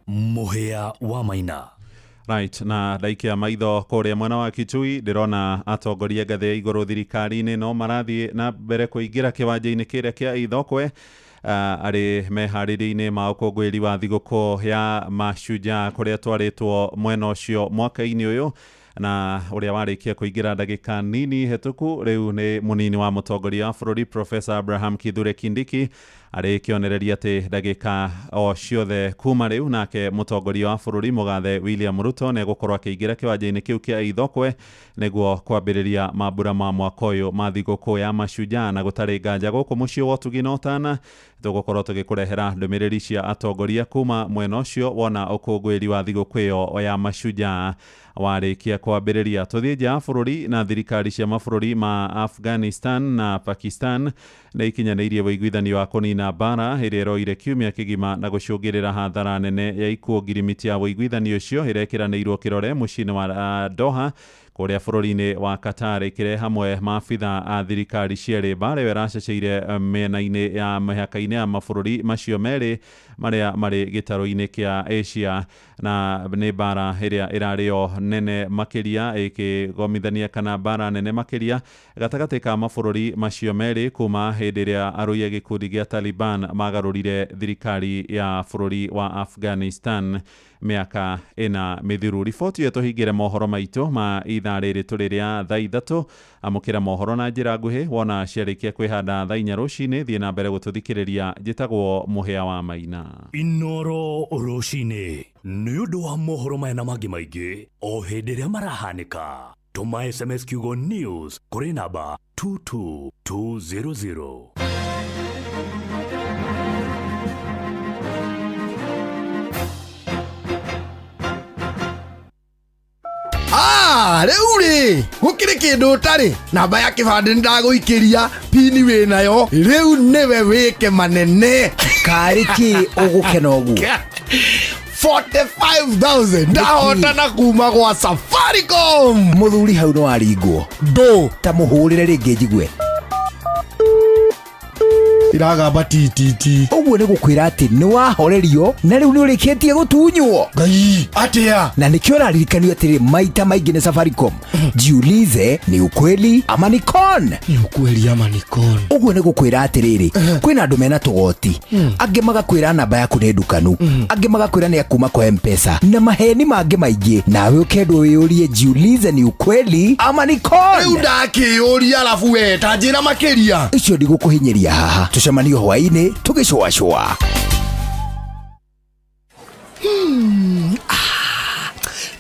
Mũhĩa wa Maina. Right, na ndaikia maitho kũrĩa mwena wa Kitui ndĩrona atongoria ngathĩ ya igũrũ thirikari-inĩ no marathiĩ na mbere kũingĩra kĩwanja-inĩ kĩrĩa kĩa Ithokwe arĩ meharĩria-inĩ ma ũkũngũĩri wa thigũkũ ya Mashujaa kũrĩa twarĩtwo mwena ũcio mwaka-inĩ ũyũ na ũrĩa warĩkia kũingĩra ndagĩka nini hĩtũku rĩu nĩ mũnini wa mũtongoria wa bũrũri Professor Abraham Kithure Kindiki arĩ kĩonereria atĩ ndagĩka o ciothe kuma rĩu nake mũtongoria wa bũrũri mũgathe William Ruto nĩ egũkorwo akĩingĩra kĩwanja-inĩ kĩu kĩa Ithokwe nĩguo kwambĩrĩria mambura ma mwaka ũyũ ma thigũkũ ya Mashujaa na gũtarĩ nganja gũkũ mũciĩ wa ũtugi na ũtana tũgũkorwo tũgĩkũrehera ndũmĩrĩri cia atongoria kuma mwena ũcio wona ũkũngũĩri wa thigũkũ ĩyo ya Mashujaa warĩkia kwambĩrĩria. Tũthiĩ nja ya bũrũri na thirikari cia mabũrũri ma Afghanistan na Pakistan nĩ ikinyanĩirie ũiguithanio wa kũnina mbara ĩrĩa ĩroire kiumia kĩgima na gũcũngĩrĩra hathara nene ya ikuũ ngirimiti ya ũiguithanio ũcio ĩrekĩranĩirwo kĩrore mũciĩ-inĩ wa Doha kũrĩa bũrũri-inĩ wa Qatar ĩkĩrehe hamwe maabitha a thirikari cierĩ. Mbara ĩyo ĩracaceire mĩena-inĩ ya mĩhaka-inĩ ya mabũrũri macio merĩ marĩa marĩ gĩtarũ-inĩ kĩa Asia na nĩ mbara ĩrĩa ĩrarĩ nene makĩria ĩkĩgomithania kana mbara nene makĩria gatagatĩ ka mabũrũri macio merĩ kuma hĩndĩ ĩrĩa arũi a gĩkundi gĩa Taliban magarũrire thirikari ya bũrũri wa Afghanistan mĩaka ĩna mĩthiru. Riboti ĩyo tũhingĩre mohoro maitũ ma ithaa rĩrĩ tũrĩ rĩa thaa ithatũ. Amũkĩra mohoro na njĩra nguhĩ wona ciarĩkia kwĩhanda thaa inya rũcinĩ. Thiĩ na mbere gũtũthikĩrĩria. Njĩtagwo Mũhĩa wa Maina. Inoro rũcinĩ nĩ ũndũ wa mohoro maya na mangĩ maingĩ o hĩndĩ ĩrĩa marahanĩka. Tũma SMS kiugo news kũrĩ namba 22200. Rĩu rĩ gũkĩrĩ kĩndũ ũtarĩ namba ya kĩbandĩ nĩndagũikĩria pini wĩnayo rĩu nĩwe wĩke manene karĩ kĩ ũgũkena ũguo 45,000 ndahotana kuma gwa Safaricom mũthuri hau no aringwo ndũ ta mũhũrĩre rĩngĩ njigue. Iragamba tititi. Ũguo nĩ gũkwĩra atĩ nĩ wahorerio na rĩu nĩ ũrĩkĩtie gũtunywo. Ngai atĩa? Na nĩkĩo ũraririkanio atĩrĩ maita maingĩ nĩ Safaricom, jiulize ni ukweli ama ni con. Ni ukweli ama ni con. Ũguo nĩ gũkwĩra atĩrĩrĩ, kwĩna andũ mena tũgoti, angĩ magakwĩra namba yaku nĩ ndukanu, angĩ magakwĩra nĩ akuma kwa M-Pesa na maheni mangĩ maingĩ, nawe ũkendwo wĩyũrie jiulize ni ukweli ama ni con. Rĩu ndakĩyũria arabu we ta njĩra makĩria. Icio ndigũkũhinyĩria haha, tũcemanio hwaĩ-inĩ tũgĩcũacũa.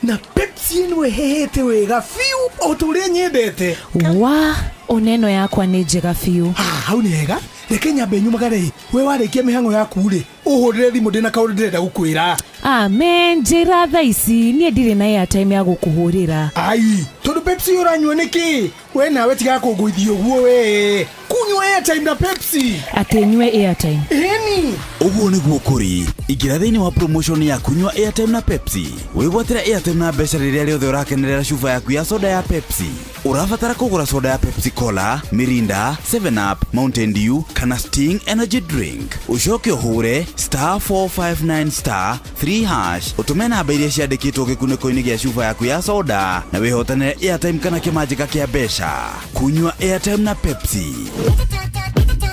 Na Pepsi ĩno ĩhehete wega biũ o ta ũrĩa nyendete. Wa oneno yakwa nĩ njega biũ. Hau nĩ hega, reke nyambe nyumagare. We warĩkia mĩhang'o yaku rĩ, ũhũrĩre thimũ ndĩna kaũndũ ndĩrenda gũkwĩra. Amen, njĩra thaa ici niĩ ndirĩ na airtime ya gũkũhũrĩra. Ai, tondũ Pepsi ũranyua nĩkĩ? We nawe tiga kũngũithia ũguo we. Kunyua airtime na Pepsi. Atĩ nyue airtime? Ĩni. Ũguo nĩguo kũrĩ. Ingĩra thĩinĩ wa promotion ya kunyua airtime na Pepsi. Wĩgwatĩre airtime na mbeca rĩrĩa rĩothe ũrakenerera cuba yaku ya soda ya Pepsi. Ũrabatara kũgũra soda ya Pepsi Cola, Mirinda, 7 Up, Mountain Dew kana Sting Energy Drink. Ũcoke ũhũre *459*3# ũtũme namba iria ciandĩkĩtwo gĩkunĩko-inĩ gĩa cuba yaku ya soda na wĩhotanĩre airtime kana kĩmanjĩka kĩa mbeca. Kunyua airtime na Pepsi.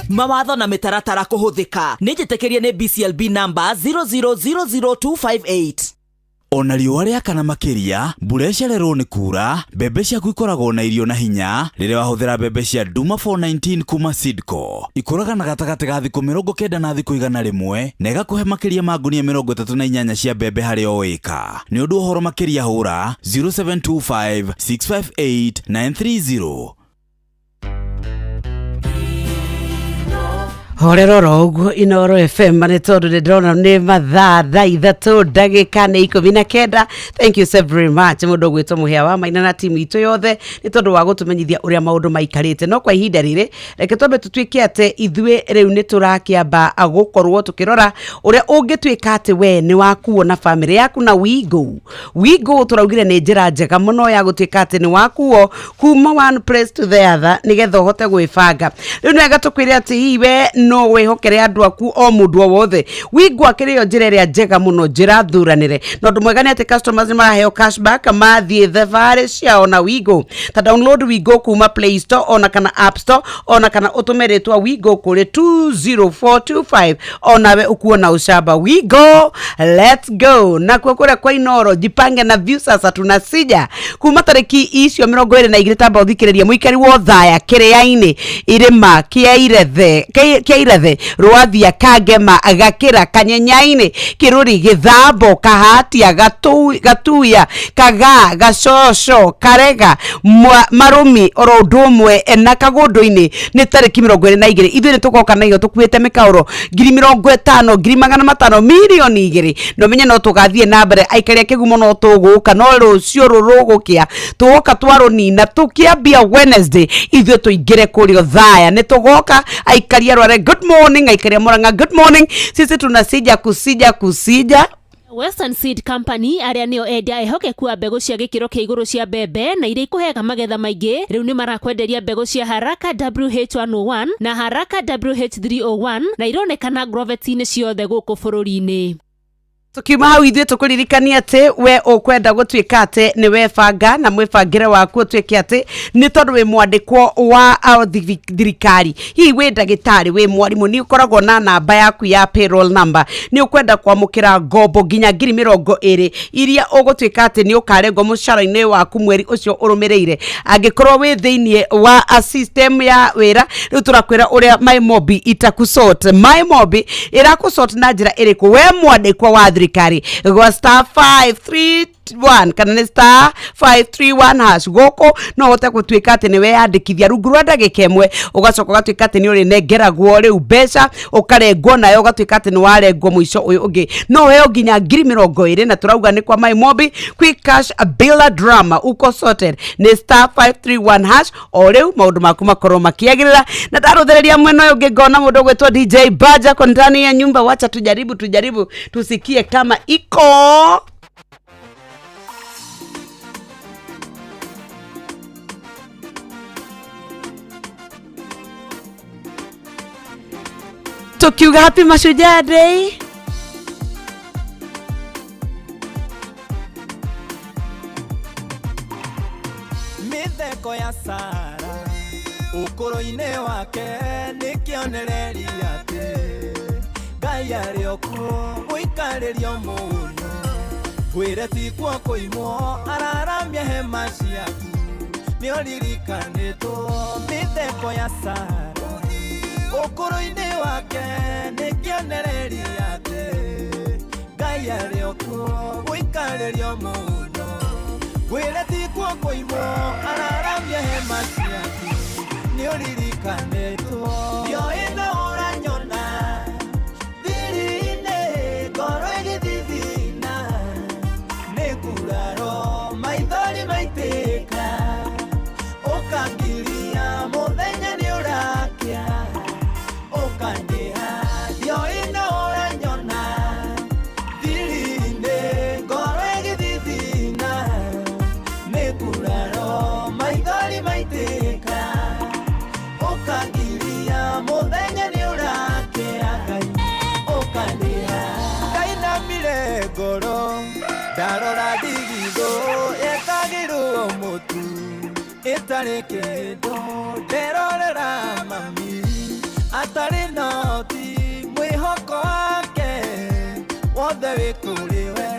Mawatho na mĩtaratara kũhũthĩka nĩ njĩtĩkĩrie nĩ BCLB number 0000258. Ona riũa rĩakana makĩria, mbura ĩcererwo nĩ kura, mbembe ciaku ikoragwo na irio na hinya rĩrĩa wahũthĩra mbembe cia Duma 419 kuma Seedco. Ikũraga na gatagatĩ ga thikũ 90 na thikũ 101 na ĩgakũhe makĩria ma ngunia 38 cia mbembe harĩ o ĩka. Nĩ ũndũ wa ũhoro makĩria hũra 0725 658 930. Horera oro ũguo Inoro FM, nĩ tondũ nĩ ndĩrona nĩ mathaa 3:19. Thank you so very much mũndũ ũgwĩtwo Mũhĩa wa Maina na timu itũ yothe nĩ tondũ wa gũtũmenyithia ũrĩa maũndũ maikarĩte. No kwa ihinda rĩrĩ reke twambe tũtuĩke atĩ ithuĩ rĩu nĩ tũrakĩamba gũkorwo tũkĩrora ũrĩa ũngĩtuĩka atĩ we nĩ wakuo na bamĩrĩ yaku na Wigo. Wigo tũraugire nĩ njĩra njega mũno ya gũtuĩka atĩ nĩ wakuo kuma one place to the other nĩgetha ũhote gwĩbanga. Rĩu nĩ wega tũkwĩre atĩ hihi we no wĩhokere andũ aku o mũndũ o wothe. Wigo akĩrĩ yo njĩra ĩrĩa njega mũno, njĩra thuranĩre. Na ũndũ mwega nĩ atĩ customers nĩ maraheo cashback mathiĩ thabarĩ ciao na Wigo. Ta download Wigo kuma Play Store ona kana App Store ona kana ũtũme rĩtwa Wigo kũrĩ 20425 onawe ukuona ucamba. Wigo, let's go. Nakuo kũrĩa kwa Inoro jipange na view sasa tunasija kuma tarĩki icio 22. Tamba ũthikĩrĩria mũikari wa Othaya, Kĩrĩa-inĩ, Irĩma, Kĩairethe, Rwathia, Kangema, Gakĩra, Kanyenyainĩ, Kĩrũri, Gĩthambo, Kahatia, Gatuya, Kagaa, Gacoco, Karega, Marũmi oro ũndũ ũmwe na Kagũndũ-inĩ nĩ tarĩki 22. Ithuĩ nĩ tũgoka na iyo tũkuĩte mĩkaũro 50,000, 500,000, 2 million. Na ũmenye no tũgathiĩ na mbere, aikari a Kĩgumo no tũgũka, no rũciũ rũrũgũkĩa tũgoka twarũnina tũkĩambia Wednesday ithuĩ tũingĩre kũrĩa Othaya. Nĩ tũgoka aikari a Rware, good morning, aikari a Murang'a, good morning. Sisi tunasija kusija kusija. Western Seed Company arĩa nĩo endia ehokeku a mbegũ cia gĩkĩro kĩa igũrũ cia mbembe na iria ikũheaga magetha maingĩ, rĩu nĩ marakwenderia mbegũ cia Haraka WH101 na Haraka WH301 na ironekana agrovet-inĩ ciothe gũkũ bũrũri-inĩ. Tukiuma hau ithuĩ tũkũririkania atĩ we ũkwenda gũtuĩka atĩ nĩ webanga na mwĩbangĩre waku ũtuĩke atĩ nĩ tondũ wĩ mwandĩkwo wa thirikari, hihi wĩ ndagĩtarĩ, wĩ mwarimũ, nĩ ũkoragwo na namba yaku ya payroll number, nĩ ũkwenda kwamũkĩra ngombo nginya 20,000 iria ũgũtuĩka atĩ nĩ ũkarengwo mũcara-inĩ waku mweri ũcio ũrũmĩrĩire angĩkorwo wĩ thĩinĩ wa system ya wĩra. Rĩu tũrakwĩra ũrĩa MyMobi itakusort. MyMobi ĩrakũsort na njĩra ĩrĩkũ we mwandĩkwo wa thirikari? Gwa *531 kana nĩ *531# gũkũ no ũhote gũtuĩka atĩ nĩ weyandĩkithia rungu rwa ndagĩka ĩmwe, ũgacoka ũgatuĩka atĩ nĩ ũrĩnengeragwo rĩu mbeca ũkarengwo nayo, ũgatuĩka atĩ nĩ warengwo mũico ũyũ ũngĩ no ũheo nginya 20,000. Na tũrauga nĩ kwa MyMobi quick cash bila drama, uko sorted. Nĩ *531# o rĩu maũndũ maku makorwo makĩagĩrĩra. Na ndarũthĩrĩria mwena ũyũ ũngĩ ngona mũndũ ũgwĩtwo DJ Baja ako ndani ya nyumba. Wacha tujaribu, tujaribu tusikie kama iko. Tukiuga happy Mashujaa Day. Mitheko ya Sara ukuru-inĩ wake nĩ kĩonereria atĩ Ngai arĩ o kuo gũikarĩrio mũno ngwĩre ti kuo kũimwo araramia hema ciaku nĩ ũririkanĩtwo. Mĩtheko ya Sara ũkũrũ-inĩ wake nĩ kĩonereria atĩ Ngai arĩ o kuo gũikarĩrio mũno ngwĩre ti kuo kũimwo araramia hema ciaku nĩ ũririkanĩtwo. Ndioĩ no ũranyona thiri-inĩ ngoro ĩgĩthithina nĩ nguraro maithori maitĩka ũkangiria mũthenya nĩ ũrakĩa ũkandĩha. Ndioĩ no ũranyona thiri-inĩ ngoro ĩgĩthithina nĩ nguraro maithori maitĩka ũkangiria mũthenya nĩ ũrakĩa Ngai ũkandĩha. Ngainamire ngoro ndarora ndigithũ yetagĩrwo mũtu ĩtarĩ kĩndũ nderorera mami atarĩ noti mwĩhoko wake wothe wĩ kũrĩ we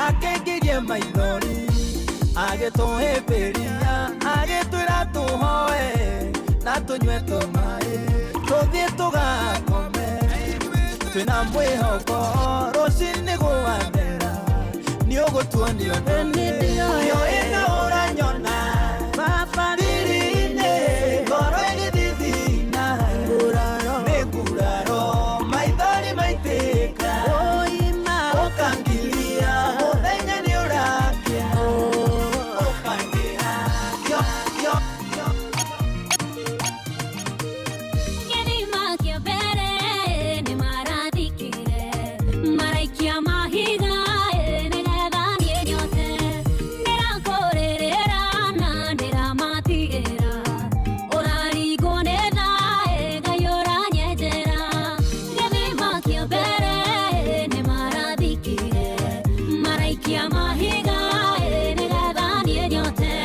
akĩngirie maithori agĩtũhĩmbĩria agĩtwĩra tũhoe na tũnyue tũmaĩ tũthiĩ tũgakome twĩna mwĩhoko rũcinĩ gwathera nĩ ũgũtuonia ndioĩ no ũranyona thiri-inĩ ngoro ĩgĩthithina nĩ nguraro maithori maitĩka ũkangiria mũthenya nĩ ũrakĩa ũkandĩha. Gĩthima kĩa mbere nĩ marathikire maraikia mahiga nĩgetha niĩ nyote ndĩrakũrĩrĩra na ndĩramatigĩra ũraringwo nĩ thaĩ Ngai ũranyenjera. Gĩthima kĩa mbere nĩ marathikire maraikia mahiga nĩgetha niĩ nyote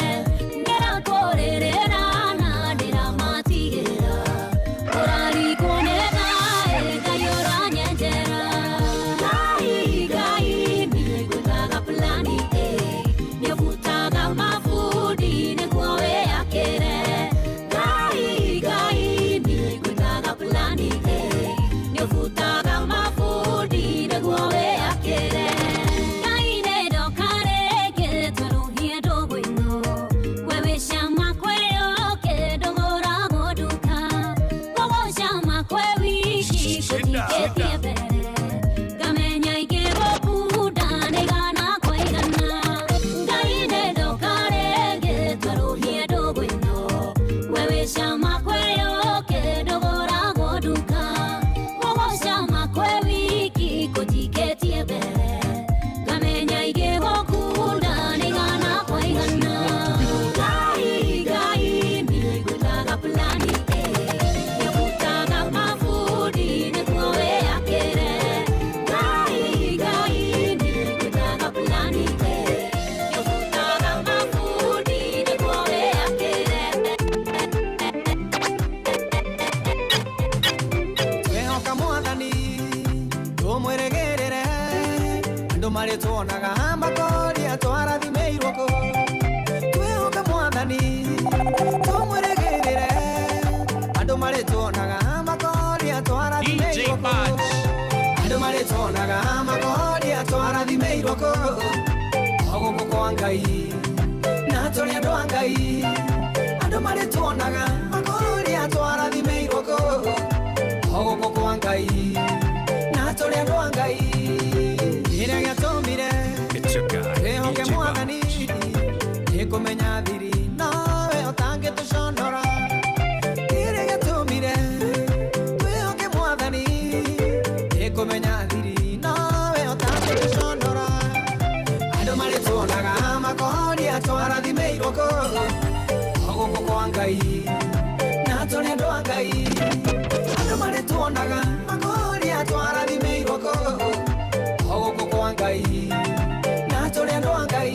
ndĩrakũrĩrĩra na ndĩramatigĩra ũraringwo nĩ thaĩ Ngai ũranyenjera. Ngai Ngai niĩ ngwĩkaga plani A nĩũbutaga mabundi nĩguo wĩyakĩre. Ngai Ngai niĩ ngwĩkaga plani A nĩũbutaga mabundi nĩguo wĩyakĩre. Ngai nĩ ndoka rĩngĩ twerũhie ndũgũ ĩno we wĩ cama kwĩyo kĩndũgũragwo nduka gũgũcama kwĩ wiki gũtikĩtie mbere ngamenya ingĩgũkunda nĩ igana kwa igana. Ngai nĩ ndoka rĩngĩ twerũhie ndũgũ ĩno we wĩ cama kwĩyo kĩndũgũragwo nduka gũgũcama kwĩ wiki gũtikĩtie mbere ngamenya ingĩgũkunda nĩ igana kwa igana. Ngai Ngai niĩ ngwĩkaga plani A nĩũbutaga mabundi nĩguo wĩyakĩre. Ngai Ngai niĩ ngwĩkaga plani A nĩũbutaga mabundi nĩguo wĩyakĩre. Twehoka mwathani tũmwĩrĩgĩrĩre andũ marĩtuonaga makoria twarathimĩirwo kũ. Twehoka mwathani tũmwĩrĩgĩrĩre andũ marĩtuonaga makoria twarathimĩirwo kũ. Andũ marĩtuonaga makoria twarathimĩirwo kũ. O gũkũ kwa Ngai na tũrĩ andũ a Ngai andũ marĩtuonaga makoria twarathimĩirwo kũ. O gũkũ kwa Ngai na tũrĩ andũ a Ngai kĩrĩa gĩatũmire twĩhoke mwathani nĩ kũmenya thiri nowe ũtangĩtũconora. Kĩrĩa gĩatũmire twĩhoke mwathani nĩ kũmenya thiri nowe ũtangĩtũconora. Andũ marĩtuonaga makoria twarathimĩirwo kũ o gũkũ kwa Ngai na tũrĩ andũ a Ngai andũ marĩtuonaga makoria makoria twarathimĩirwo kũ o gũkũ kwa Ngai na tũrĩ andũ a Ngai.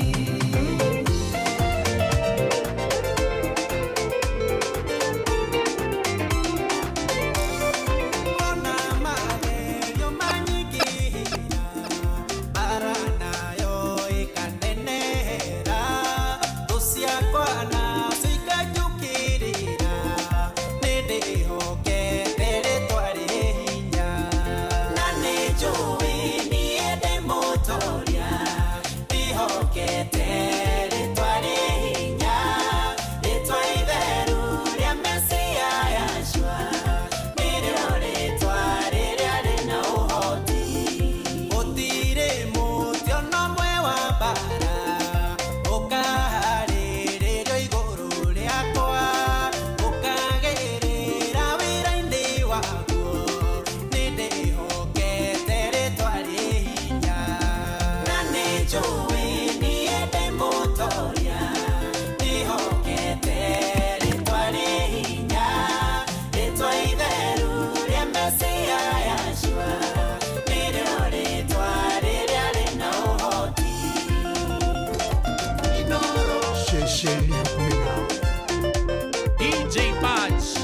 DJ Patch.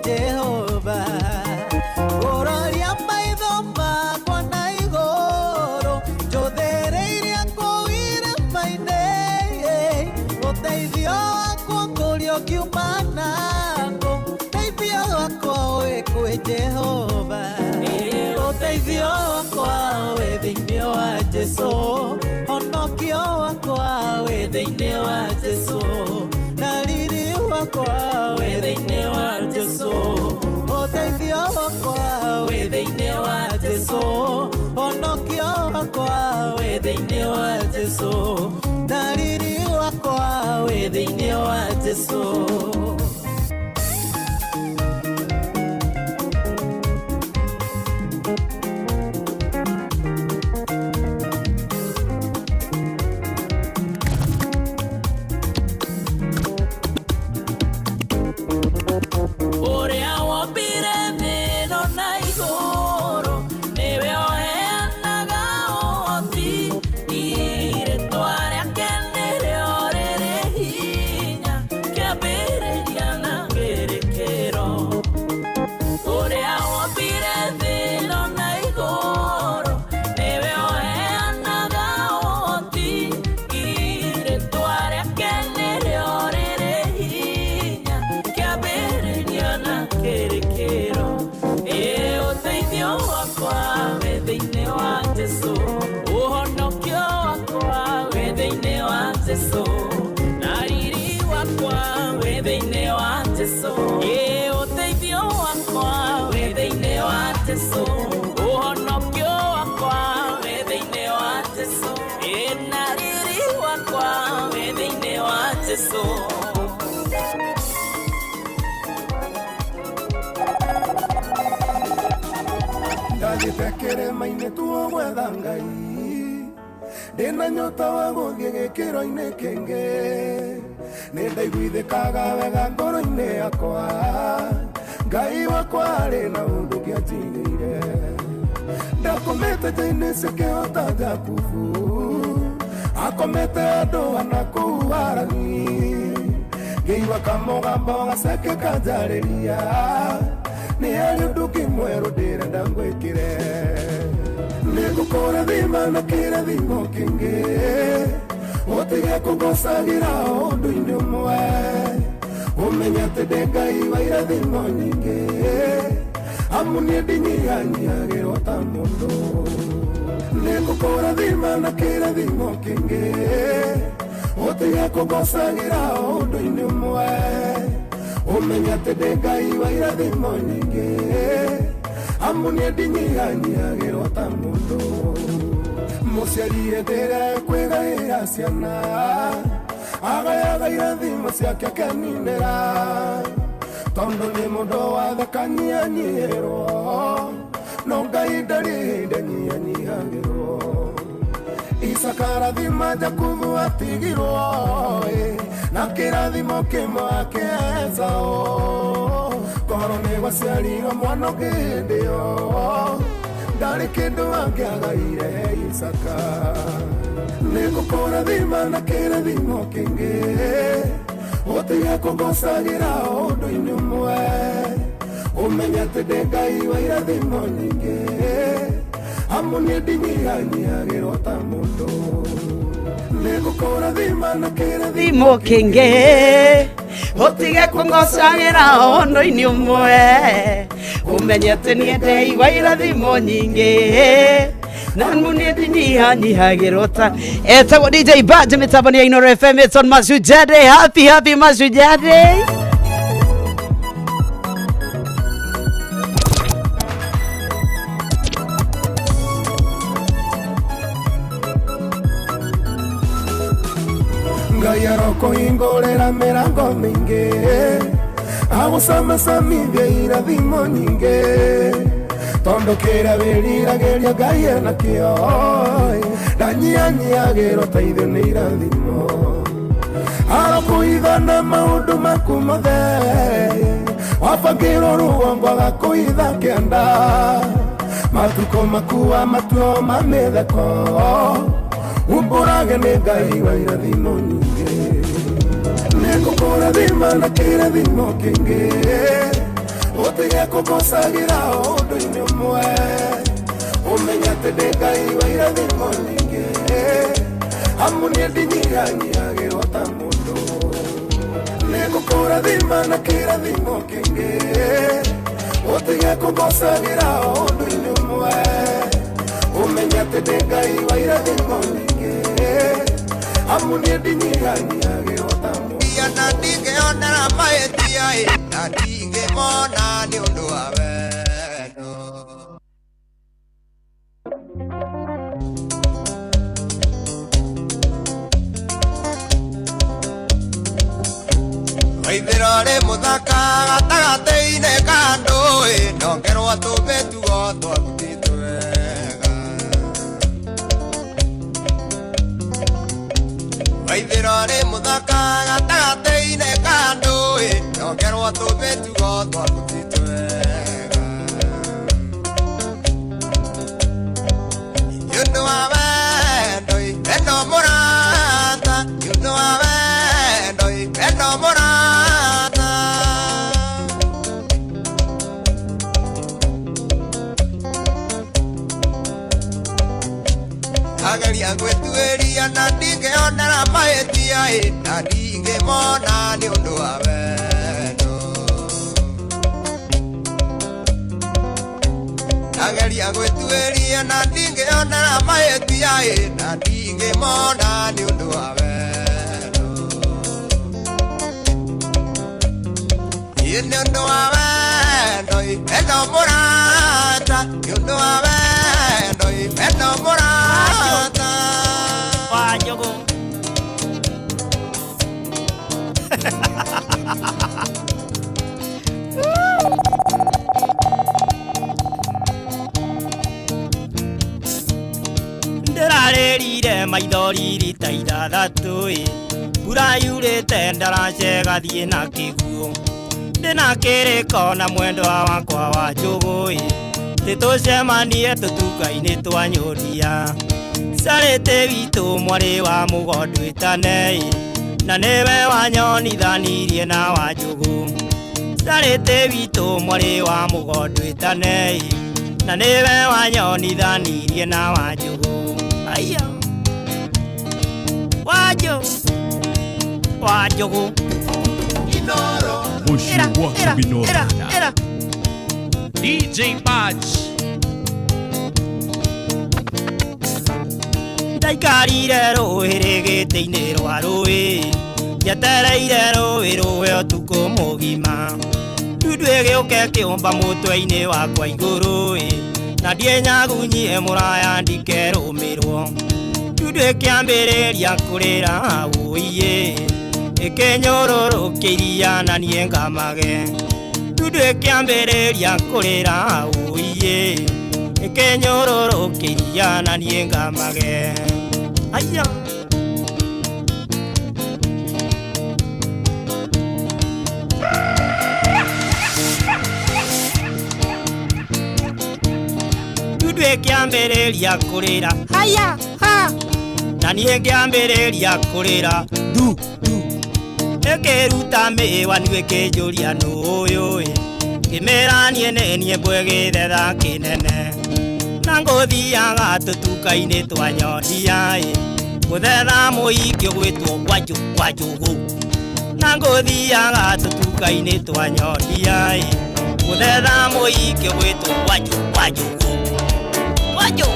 Jehova ngũroria maitho makwa na igũrũ njũthĩrĩirie kũu irĩma-inĩ ũteithio wakwa ngũrio ngiuma naku ũteithio wakwa wĩ kwĩ Jehova ũteithio wakwa wĩ thĩinĩ wa Jesũ honokio wakwa wĩ thĩinĩ wa Jesũ na riri wakwa wĩ thĩinĩ wa Jesũ ũteithio wakwa wĩ thĩinĩ wa Jesũ honokio wakwa wĩ thĩinĩ wa Jesũ na riri wakwa wĩ thĩinĩ wa Jesũ. Ndathiĩte kĩrĩma-inĩ tuo gwetha Ngai ndĩna nyota wa gũthiĩ gĩkĩro-inĩ kĩngĩ nĩndaiguithĩkaga wega ngoro-inĩ yakwa Ngai wakwa arĩ na ũndũ ũngĩanjigĩire ndakomete nja-inĩ cikĩhota Jakubu akomete andũ ana kũu Harani ngĩigua kamũgambo gaceke kanjarĩria Nĩ harĩ ũndũ ũngĩ mwerũ ndĩrenda ngwĩkĩre. Nĩngũkũrathima na kĩrathimo kĩngĩ, ũtige kũngocagĩra ũndũ-inĩ ũmwe. Ũmenye atĩ ndĩ Ngai wa irathimo nyingĩ, amu niĩ ndinyihanyiihagĩrwo ta mũndũ. Nĩngũkũrathima na kĩrathimo kĩngĩ, ũtige kũngocagĩra ũndũ-inĩ ũmwe. Ũmenye atĩ ndĩ Ngai wa irathimo nyingĩ, amu niĩ ndinyihanyiihagĩrwo ta mũndũ. Mũciari hĩndĩ ĩrĩa ekwĩgaĩra ciana, agayaga irathimo ciake akeninĩra, tondũ nĩ mũndũ wathekanyihanyihĩrwo, no Ngai ndarĩ hĩndĩ anyihanyihagĩrwo. Isaka arathima Jakubu atigirwo, na kĩrathimo kĩmwe ake Esau. Korwo nĩ gwaciarirwo mwana ũngĩ hĩndĩ ĩyo, ndarĩ kĩndũ angĩagaire Isaka. Nĩngũkũrathima na kĩrathimo kĩngĩ, ũtige kũngocagĩra ũndũ-inĩ ũmwe. Ũmenye atĩ ndĩ Ngai wa irathimo nyingĩ, amu niĩ ndinyihanyiihagĩrwo ta mũndũ. Nĩngũkũrathima na kĩrathimo kĩngĩ, ũtige kũngocagĩra ũndũ-inĩ ũmwe. Ũmenye atĩ niĩ ndĩ wa irathimo nyingĩ, na niĩ ndinyihanyiihagĩrwo ta. Etagwo DJ Badge, mĩtambo nĩ ya Inooro FM. It's on Mashujaa Day. Happy happy Mashujaa Day. Ngai arokũhingũrĩra mĩrango mĩingĩ, agũcamacamithie irathimo nyingĩ, tondũ kĩrĩa wĩriragĩria Ngai enakĩo, ndanyihanyiihagĩrwo ta ithuĩ nĩ irathimo. Arokũhitha na maũndũ maku mothe, wabangĩrwo rũgongo agakũhitha kĩanda, matukũ maku wa matuo ma mĩtheko, umbũrage nĩ Ngai wa irathimo nyingĩ. Nĩngũkũrathima na kĩrathimo kĩngĩ, ũtige kũngocagĩra ũndũ-inĩ ũmwe. Ũmenye atĩ ndĩ Ngai wa irathimo nyingĩ, amu niĩ ndinyihanyiihagĩrwo ta mũndũ. Nĩngũkũrathima na kĩrathimo kĩngĩ, ũtige kũngocagĩra ũndũ-inĩ ũmwe. Ũmenye atĩ ndĩ Ngai wa irathimo nyingĩ, amu niĩ ndinyihanyiihagĩrwo ta mũndũ. Na ndingĩonera mahĩtia, na ndingĩmona nĩ ũndũ wa wendo. Waithĩra rĩ mũthaka gatagatĩ-inĩ ka ndũĩ, ndongerwo tũmĩtugo twaku ti twega. Waithĩra rĩ mũthaka gatagatĩ-inĩ ka ndũĩ, ndongerwo tũmĩtugo twaku ti twega. Nĩ ũndũ wa wendo, wendo mũrata, nĩ ũndũ wa wendo, wendo mũrata. Ageria gwĩtuĩria na ndingĩonera mahĩtia, na ndingĩmona nĩ ũndũ wa wendo. Ageria gwĩtuĩria na ndingĩonera mahĩtia, na ndingĩmona nĩ ũndũ wa wendo. Nĩ ũndũ wa wendo, wendo mũrata, nĩ ũndũ wa wendo, wendo mũrata. Wanjũgũ. Ndĩrarĩrire maithori rita ithathatũ ĩ, mbura yurĩte ndaracega thiĩ na kĩguũ. Ndĩna kĩrĩko na mwendwa wakwa wa njũgũ ĩ, tĩtũcemanie tũtuka-inĩ twa nyũndia. Carĩte witũ mwarĩ wa mũgondu ĩtane ĩ, na nĩwe wanyonithanirie na wa njũgũ. Ndarĩte witũ mwarĩ wa mũgondu ĩtanei na nĩwe wanyonithanirie na Wanjũgũ aya Wanjũ Wanjũgũ Mushi wa Binotana. DJ Patch. Ndaikarire rũĩ rĩgĩtĩ-inĩ rwa rũĩ njetereire rũĩ rũe ũtukũ mũgima ndundu ĩgĩũka ĩkĩũmba mũtwe-inĩ wakwa igũrũ na ndienyagunyie mũraya ndikerũmĩrwo ndundu ĩkĩambĩrĩria kũrĩra ũiĩ ĩkĩnyũrũrũkĩria na niĩ ngamage ndundu ĩkĩambĩrĩria kũrĩra ũiĩ ĩkĩnyũrũrũkĩria na niĩ ngamage aya ndundu ĩkĩambĩrĩria kũrĩra haya ha na niĩ ngĩambĩrĩria kũrĩra ndu ndu ĩkĩruta mĩwanu ĩkĩnjũria nũ ũyũ ngĩmĩra niĩ nĩ niĩ mbwĩgĩthetha kĩnene na ngũthiaga tũtuka-inĩ twa nyondia gũthetha mũingĩ ũgwĩtwo Wanjũ Wanjũgũ na ngũthiaga tũtuka-inĩ twa nyondia gũthetha mũingĩ ũgwĩtwo Wanjũ Wanjũgũ Wanjũ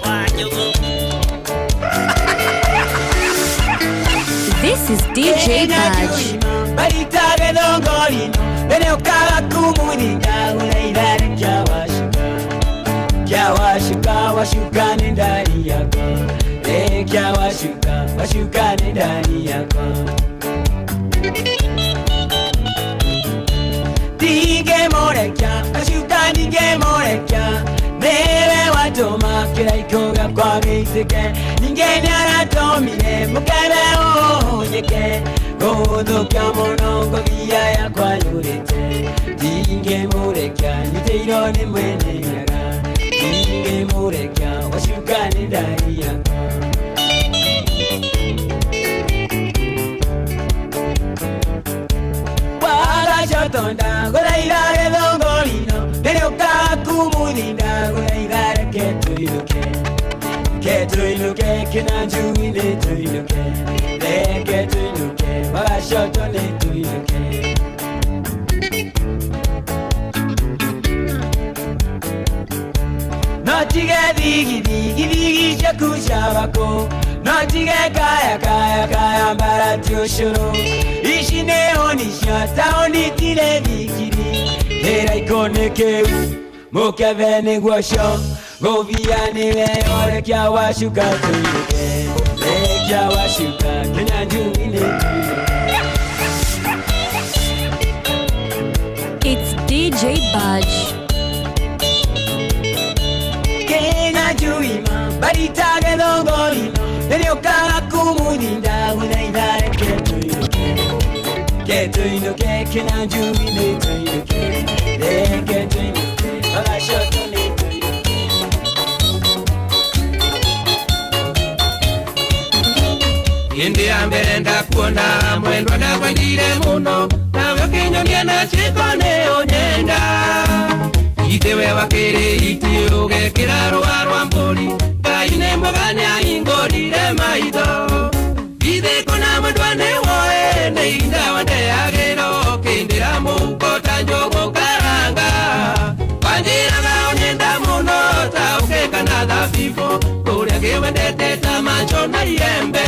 Wanjũgũ. This is DJ Badge. Washuka ni ndani yako, washuka, washuka ni ndani yako. Dige morekia, washuka nige morekia, newe watoma kiraiko gakwa gĩitĩke, ningĩ nĩaratomire mũkebe ũhũnyĩke, gũthũkia mũno ngothi yakwa yũrĩte, ndingĩmũrekia nyitĩirwo nĩ mwene nyaga. Ndingĩmũrekia wacuka nĩ ndani yakwa. Wagacotonda gũthaitha gĩthũngũri-no nĩrĩũkaga kumuthinda gũthaitha reke tũinũke ke tũinũke kĩnanjui nĩ tũinũke reke tũinũke wagacoto nĩ tũinũke. No tige thigi thigi ciaku cia bako no tige kaya kaya kaya mbarati ũcũrũ ici nĩ honi cia taũni tirĩ thikiri kĩraiko nĩ kĩu mũkebe nĩguo cio ngũbia nĩwe orekia wacuka tũinũke rekia wacuka kĩnyanjui nĩ tũinũke. It's DJ Badge. Juima, barita gĩthũngũri-no nĩrĩũkaga kumuthinda gũthaitha reke tũinũke ke tũinũke kĩnanjui nĩ tũinũke reke tũinũke wagacoto nĩ tũinũke. Hĩndĩ ya mbere ndakuona mwendwa ndakwendire mũno nawe ũkĩnyonia na ciĩko nĩ ũnyenda itewe wakĩrĩ iti ũgekĩra rũa rwa mbũri Ngai nĩ mwega nĩahingũrire maitho githĩ kũna mwendwa nĩwoĩ nĩ ihinda wandeagĩra ũkĩndĩra mũhuko ta njũgũ karanga wanjĩraga ũnyenda mũno ta ũkĩ kana thabibũ kũrĩa kĩwendete ta macho na iembe.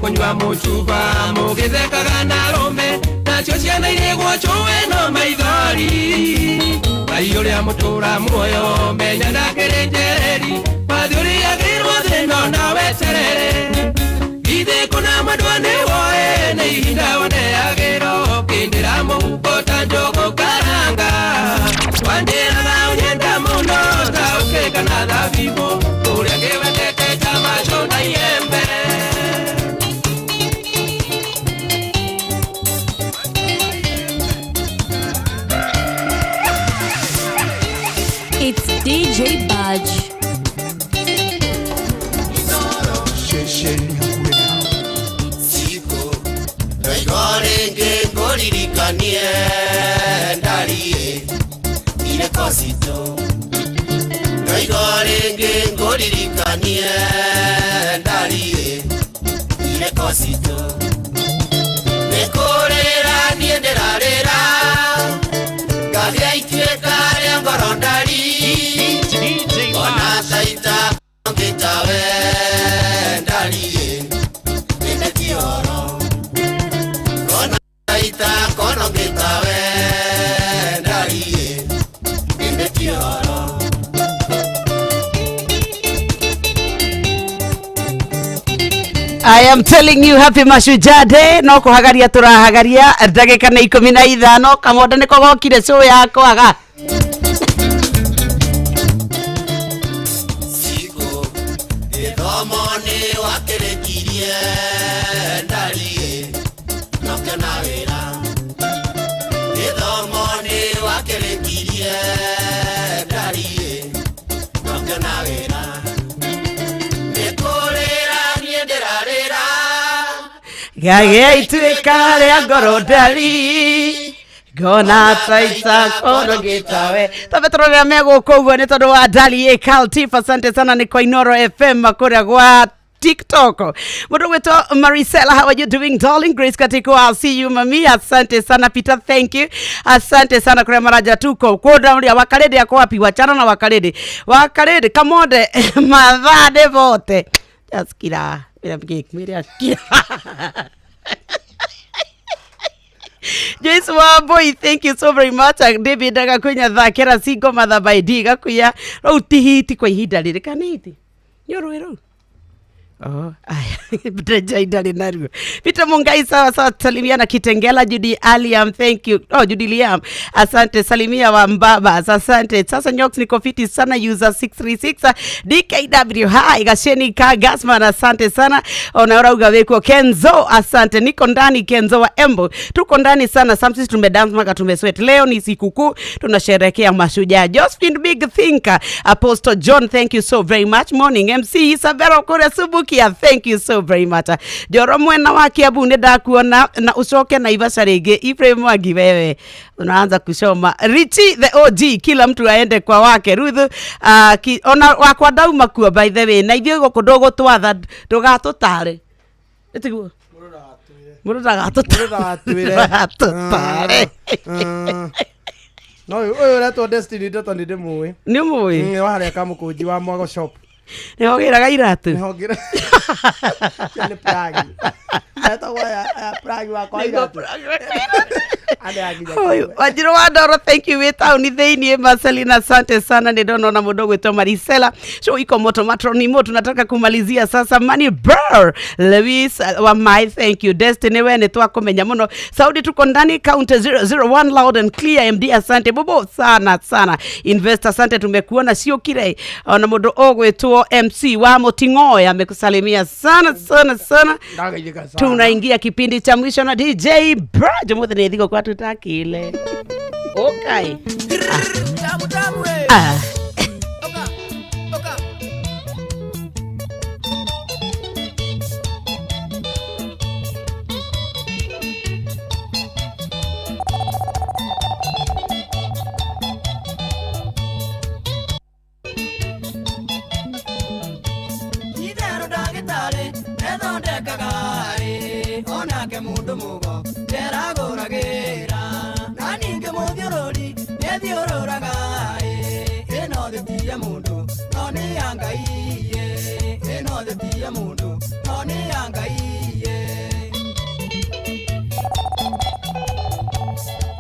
Kunywa mucuba mugithekaga na arũme nacio ciana irĩgwo cũĩ no maithori Ngai ũrĩa mũtũra muoyo menya ndakĩrĩ njereri wathi ũrĩagĩrwo thĩna na weterere githĩ kũna mwendwa nĩwoĩ nĩ ihinda waneagĩrwo ũkĩndĩra mũhuko ta njũgũ karanga wanjĩraga ũnyenda mũno ta ũkĩ kana thabibũ kũrĩa kĩwendete ta macho na iembe. Ngũririkanie ndariĩ ireko citũ Ndaigo rĩngĩ ngũririkanie ndariĩ ireko citũ Nĩ kũrĩra niĩ ndĩrarĩra ngagĩa ituĩka rĩa ngoro ndari Ona taita ngĩtawe ndariĩ ĩndĩ ti ũhoro Ona taita kono ngĩtawe ndariĩ ĩndĩ ti ũhoro. I am telling you happy Mashujaa Day no kuhagaria turahagaria ndagika nĩ 15 kamonda nĩko gokire show yakwaga. Siku gĩthomo nĩ wakĩrĩkirie ndariĩ nokĩona wĩra gĩthomo nĩ wakĩrĩkirie ndariĩ nokĩona wĩra nĩ kũrĩra niĩ ndĩrarĩra Gagĩa ituĩka rĩa ngoro ndari ngona taita kono gĩtawe tambe tũrorera me gũkũ ũguo nĩ tondũ wa Dali Kaltif. Asante sana nĩ kwa Inoro FM kũrĩa gwa TikTok. Mũndũ gwĩtwo Marisela, how are you doing darling? Grace Katiko, I'll see you mami. Asante sana Peter, thank you. Asante sana kũrĩa maraja tuko. Kũnda ũrĩa wakarĩndĩ ako wapi? Wachana na wakarĩndĩ. Wakarĩndĩ kamonde mathaa nĩ bote. Just kira. Mira kira. Joyce Wambui, thank you so very much. David agakunya thakera singo matha by D gakuya rau ti hiti kwa ihinda rĩrĩ kana hiti nĩ ũrũĩ rũu. Oh, aya Mteja idali naruo. Peter Mungai sawa sawa, salimia na Kitengela Judy Aliam, thank you. Oh, Judy Liam, asante. Salimia wa Mbaba, asante. Sasa Nyox niko fiti sana user 636 DKW. Hi Gasheni ka Gasman, asante sana. Onaora ugaweko Kenzo, asante. Niko ndani Kenzo wa Embo. Tuko ndani sana. Samsi tumedance maka tumesweat. Leo ni sikukuu, tunasherehekea mashujaa. Josephine Big Thinker, Apostle John, thank you so very much. Morning MC Isabella Kure Subukia, thank you so very much. Joro mwena wa Kiambu nĩ ndakuona na ucoke Naivasha rĩngĩ. Ibrahim Mwangi, wewe unaanza kusoma. Richie the OG, kila mtu aende kwa wake. Ruth ona wakwa ndauma kuo by the way, na ithuĩ gũkũ ndũgũtwatha ndũgatũtare. Ĩtiguo mũndũ ndagatũtare. No ũyũ ũretwo Destiny Ndoto nĩ ndĩmũĩ. Nĩ ũmũĩ? Nĩ wa harĩa Kamũkũnji wa Mwago shop. Nĩ hogĩraga iratũ? Nĩ hogĩra. Cio nĩ plagi. Etagwo aya plagi wakwa iratũ. Wanjiru wa Ndoro, thank you. Wĩ taũni thĩiniĩ. Marcelina, asante sana. Nĩ ndona ona mũndũ ũgwĩtwo Marisela. Show iko moto matroni mo, tunataka kumalizia sasa. Money Burr Lewis wa my, thank you. Destiny, we nĩ twakũmenya mũno. Saudi tuko ndani county 001 loud and clear. MD, asante bobo sana sana. Investor, asante, tumekuona sio kire. Ona mũndũ ũgwĩtwo MC wa Moting'oya amekusalimia sana sana sana. Tunaingia kipindi cha mwisho na DJ Brad. Mũthĩ nĩ thigũ kwa tutakile. Okay. Ah. Itherũ ndagĩtarĩ nĩthondekaga ĩ onake mũndũ mũgo nderagũragĩra na ningĩ mũthiũrũri nĩthiũrũraga ĩ ĩno thĩ ti ya mũndũ no nĩ ya Ngai ĩ ĩno thĩ ti ya mũndũ no nĩ ya Ngai ĩ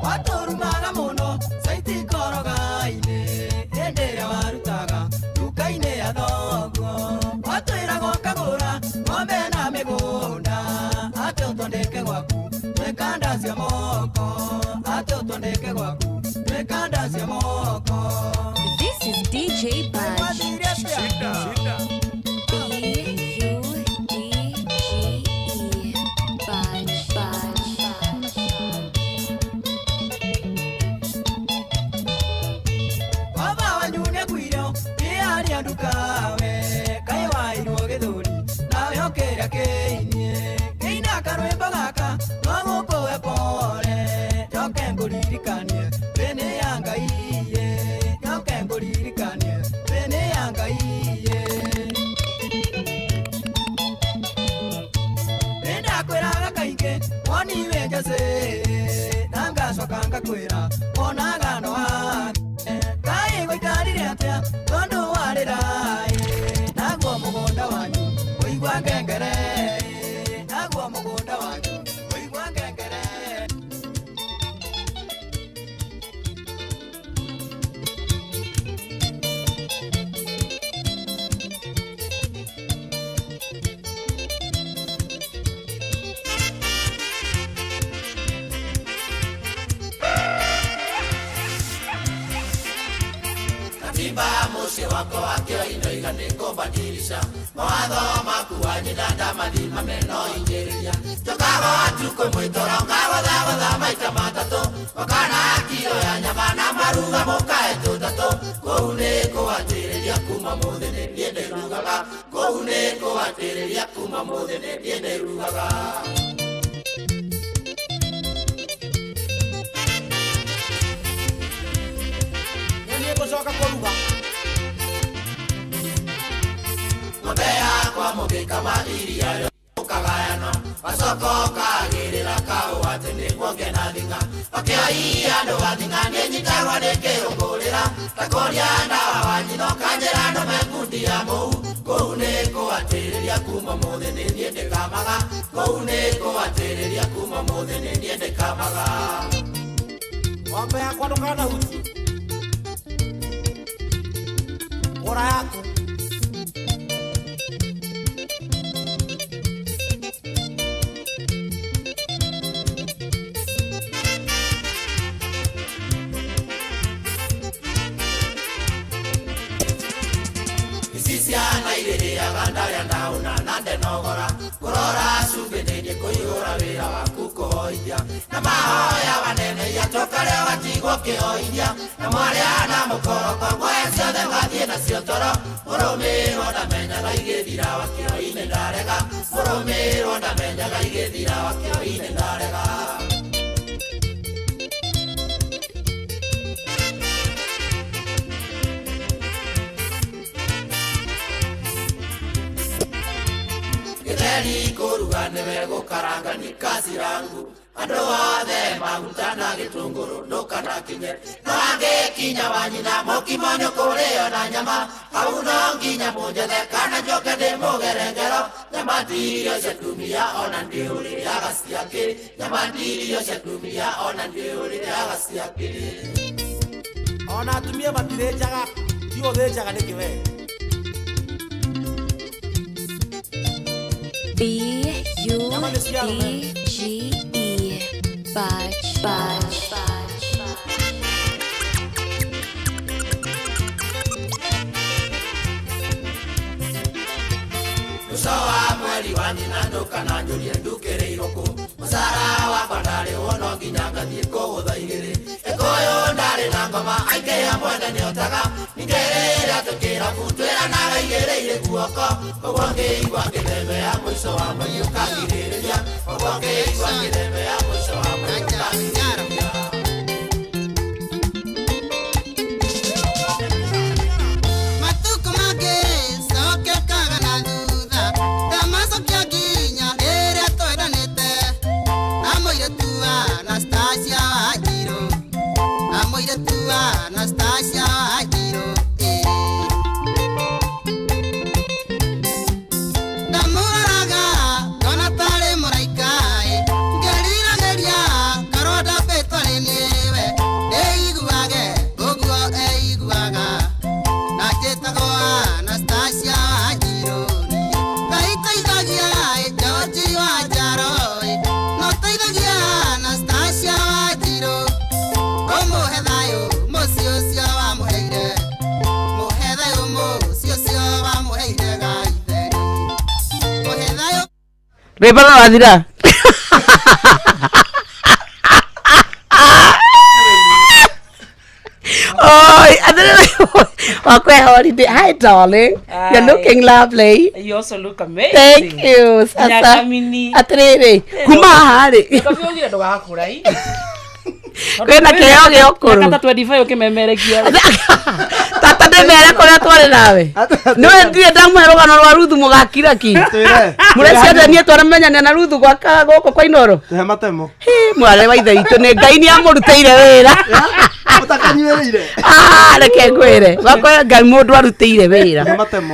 watũrumaga mũno caitikoroga-inĩ hĩndĩ ĩrĩa warutaga nduka-inĩ ya thoguo watwĩraga ũkagũra ng'ombe na mĩgũnda atĩ ũtondeke gwaku twĩkanda cia moko atĩ ũtondeke gwaku twĩkanda cia moko. This is DJ Badge. B-U-D-G-E Badge. Badge. Baba wanyu nĩakuire nĩ ndukawe kaĩ wairwo gĩthũri nawe ũkĩrĩa kĩinie kĩina karwĩmbo gaka no gũkũhe pole. Ndakwĩraga kaingĩ woniwe njacĩ na ngacoka ngakwĩra wonaga noa kaĩ gũikarire atĩa tondũ warĩra naguo mũgũnda wanyu ũigua ngengere naguo mũgũnda wanyu ũigua ngengere. Katiba muciĩ wakwa wakĩo indo iga nĩngũbadilisha mawatho maku wa nyina ndamathima meno inyĩrĩria njokaga watukũ mwĩtoro ngagũthagũtha maita matatũ wakana kiro ya nyama na maruga mũkae tũtatũ kũu nĩkũhatĩrĩria kuma mũthĩ nĩ niĩ ndĩrugaga kũu nĩkũhatĩrĩria kuma mũthĩ nĩ niĩ ndĩrugaga. Nĩ ngũcoka kũruga. Ng'ombe yakwa mũgĩkama iria rĩũkagayana wacoka ũkagĩrĩra kaũ atĩ nĩguo ngena thing'a wakĩoia andũ a thing'a niĩ nyitagwo nĩ kĩrũngũrĩra ndakũria ndawa wa nyina ũkanjĩra ndũme ngundi ya mũhu kũu nĩkũhatĩrĩria kuma mũthĩ nĩ niĩ ndĩkamaga kũu nĩkũhatĩrĩria kuma mũthĩ nĩ niĩ ndĩkamaga. Ng'ombe yakwa ndũkanahutie. Kũra yaku. Ciana irĩrĩaga ndarĩa ndaũna na ndenogora kũrora cumbĩ nĩniĩ kũihũra wĩra waku kũhoithia na mahoya waneneia tũkarĩa watigwo kĩhoithia na mwarĩa na mũkoroko ngwae ciothe wathiĩ nacio toro mũrũmĩrwo ndamenyaga igĩthira wakĩoinĩ ndarega mũrũmĩrwo ndamenyaga igĩthira wakĩoinĩ ndarega. Gĩtheri kũruga nĩwe gũkaranga nĩ kazi yangu andũ othe maguta na gĩtũngũrũ ndũkanakinye no angĩkinya wa nyina mũkimo nĩũkũrĩo na nyama hau no nginya mũnjethe kana njoke ndĩmũgere ngero nyama ndirio cia atumia ona ndĩũrĩaga ciakĩ nyama ndirio cia atumia ona ndĩũrĩaga ciakĩ. Ona atumia matirĩnjaga ti ũthĩnjaga nĩkĩ we? B U D G E Badge Badge Badge. Mũico wa mweri wa nyina ndũkananjũrie ndukĩrĩirwo kũ mũcara wakwa ndarĩhwo no nginya ngathiĩ kũgũtha igĩrĩ ĩkũyũ ndarĩ na ngoma aikĩya mwene nĩotaga ningĩ rĩrĩa tũkĩrabu twĩranaga igĩrĩire guoko ũguo ngĩigua ngĩthemea mũico wa mweri ũkagirĩrĩria ũguo ngĩigua ngĩthemea mũico wa mweri ũkagirĩrĩria. Matuko magĩcokekaga na thutha ndamacokia nginya rĩrĩa twendanĩte na mũirĩtu wa Anastasia Wanjirũ na mũirĩtu wa Anastasia Wanjirũ ndamũroraga ngona tarĩ mũraika ngĩriragĩria korwo ndambĩtwo nĩ nĩwe ndĩiguage ũguo eiguaga na njĩtagwo Anastasia Wanjirũ Ngai teithagia George wa Njaro no teithagia Anastasia Wanjirũ ũmũhe thayũ mũciĩ ũcio wamũheire mũhe thayũ mũciĩ ũcio wamũheire Ngai theri mũhe thayũ. Rwĩmbo no rwathira. Oh, wakwe holiday. Hi, darling. You're looking lovely. You also look amazing. Thank you. Sasa. Nyakamini. Atiriri. Kuma haha rĩ. Ndũkabiugire ndũgakũra i. Kwĩna kĩheo gĩa ũkũrũ. Mĩaka ta 25 ũkĩmemerekia. Tata Ndĩmere kũrĩa twarĩ nawe. Nĩwe ndirĩ ndamũhe rũgano rwa Ruthu mũgakira ki. Mũreciria niĩ twaramenyana na Ruthu gwaka gũkũ kwa Inoro. Tũhe matemo. Hĩ, mwarĩ wa ithe witũ nĩ Ngai nĩ amũrutĩire wĩra. Ũtakanyuĩrĩire. Ah, reke ngwĩre. Gwakwa Ngai mũndũ arutĩire wĩra.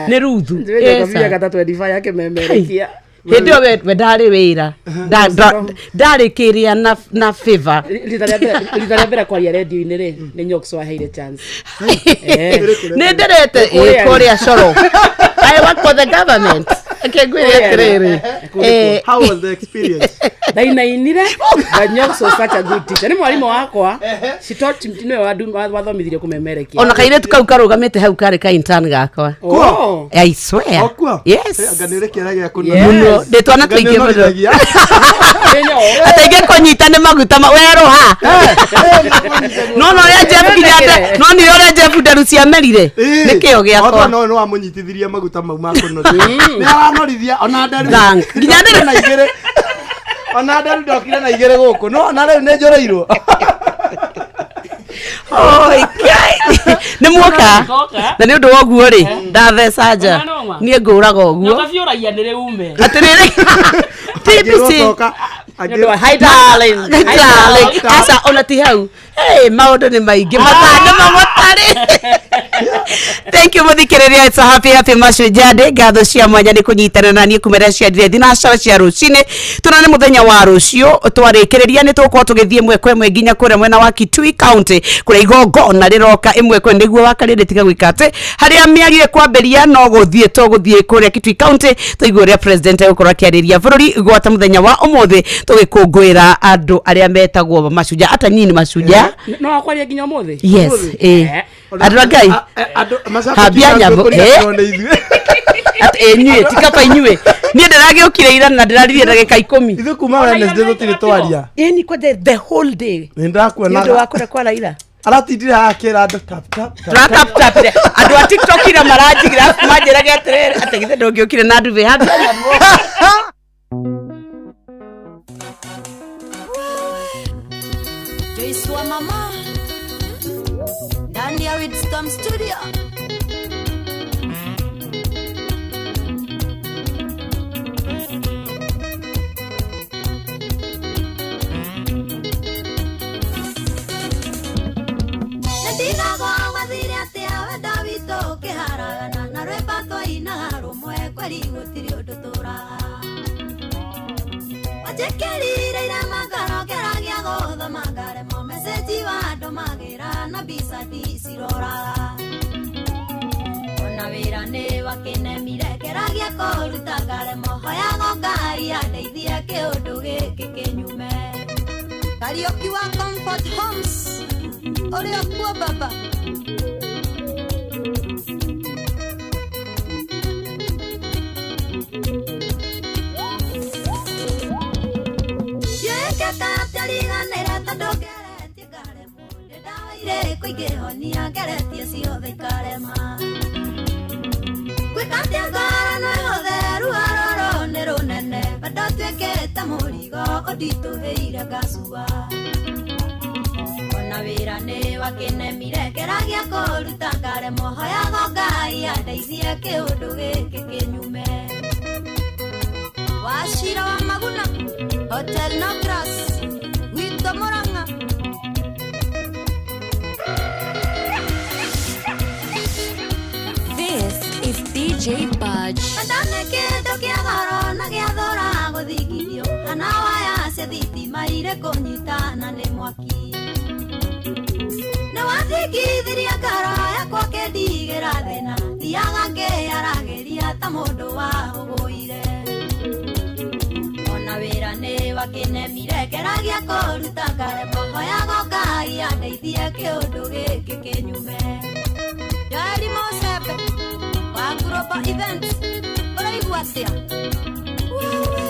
Nĩ Ruthu. Yes, sir. Njũĩ 25 akĩmemerekia. Hĩndĩ ĩyo we ndarĩ wĩra. Ndarĩ kĩrĩa na favor. Rita rĩa mbere kwaria redio-inĩ rĩ, nĩ Nyox waheire chance. Nĩ nderete kũrĩa coro. I work for the government. Reke ngwĩre atĩrĩrĩ. How was the experience? Ndainainire, but Nyox was such a good teacher. Nĩ mwarimũ wakwa. She taught nĩwe wathomithirie kũmemerekia. Ona kairĩtu kau karũgamĩte hau karĩ ka intern gakwa. Kuo? I swear. Yes. Anga nĩ ũrĩ kĩara gĩa Mũno. Ndĩ twana tũingĩ mũno. Ataingĩ kũnyita nĩ maguta werũha. No no ũrĩa Jeff nginya no nĩ ũrĩa Jeff nderu ciamerire. Nĩ kĩo gĩakwa. Ona no nĩ wamũnyitithirie maguta mau ma kũnoria. Nĩ aranorithia ona nderu. Thank. Nginya nderu na igĩrĩ. Ona nderu ndokire na igĩrĩ gũkũ. No ona rĩu nĩ njũrĩirwo. Oi, Ngai. Nĩ muoka. Na nĩ ũndũ wa ũguo rĩ, ndatheca nja. Niĩ ngũraga ũguo. Nyoka nĩ rĩ ume. Atĩrĩrĩ. TBC. Hi darling. Hi darling. Aca ona ti hau. Hey, maũndũ nĩ maingĩ mathaa nĩ mamũtarĩ. Thank you mũthikĩrĩria. It's a happy happy Mashujaa Day. Ngatho cia mwanya nĩ kũnyitana na niĩ kumĩra ciandire thinacara cia rũcinĩ. Tũnane mũthenya wa rũciũ twarĩkĩrĩria nĩ tũgũkorwo tũgĩthiĩ ĩmwe kwa ĩmwe nginya kũrĩa mwena wa Kitui County kũrĩa igongona rĩroka ĩmwe kwa nĩguo wakarĩrĩ tiga gwĩka atĩ harĩa mĩario ĩkwambĩrĩria no gũthiĩ tũgũthiĩ kũrĩa Kitui County tũigue ũrĩa president egũkorwo akĩarĩria bũrũri gwata mũthenya wa ũmũthĩ tũgĩkũngũĩra andũ arĩa metagwo mashujaa ata nyinyi ni mashujaa. No wakwaria nginya ũmũthĩ? Yes, andũ a Ngai hambia nyamũ inyuĩ ti kaba inyuĩ niĩ ndĩragĩũkire ira na ndĩraririe ndagĩka 10. Ithuĩ kuma Wednesday tũtirĩ twaria. Ĩni kwanja the whole day. Nĩ ndakuonaga. Nĩ ũndũ wa kũrĩa kwa Raila. Aratindire haha akĩra andũ tap tap tap. Tũrataptapire andũ a TikTok ira maranjigĩra manjĩrage atĩrĩrĩ atĩ githĩ ndũngĩũkire na ndube hambia nyamũ. Joyce wa mama ndani ya Wisdom Studio. Ndinagwa wathire atia wenda witũ ũkĩharagana na rwĩmbo twainaga rũmwe kweri gũtirĩ ũndũ tũraga. Wanjĩkĩrire irema ngoro ngeragia gũthoma ngaremwo message wa andũ magĩra na mbica ndiciroraga. Ona wĩra nĩ wakĩnemire ngeragia kũruta ngaremwo hoyago Ngai andeithie kĩũndũ gĩkĩ kĩnyume. Kariũki wa Comfort Homes ũrĩ okuo baba. Ndiũĩ riganĩra tondũ ngeretie ngaremwo nĩ ndawa irĩkũ ingĩhonia ngeretie ciothe ikarema. Gwĩka atĩa ngoro no ĩhũthe ruo rũrũ nĩ rũnene bado tuĩkĩte mũrigo ũnditũhĩire ngacua. Ona wĩra nĩ wakĩnemire ngeragia kũruta ngaremwo hoyago Ngai andeithie kĩũndũ gĩkĩ kĩnyume. Wachira wa Maguna Hotel No Grass Wito Murang'a. This is DJ Budge. Ndane kĩndũ kĩa goro na gĩa thora gũthingithio kana waya cia thitima irĩ kũnyitana nĩ mwaki. Nĩ wathingithirie ngoro yakwa kĩndigĩra thĩna thiaga ngĩaragĩria ta mũndũ wa ũgũire. Ona wĩra nĩ wakĩnemire ngeragia kũruta ngaremwo hoyago Ngai andeithie kĩũndũ gĩkĩ kĩnyume. Joeli Mosepe wa Global Events ũraigua atĩa? Wewe.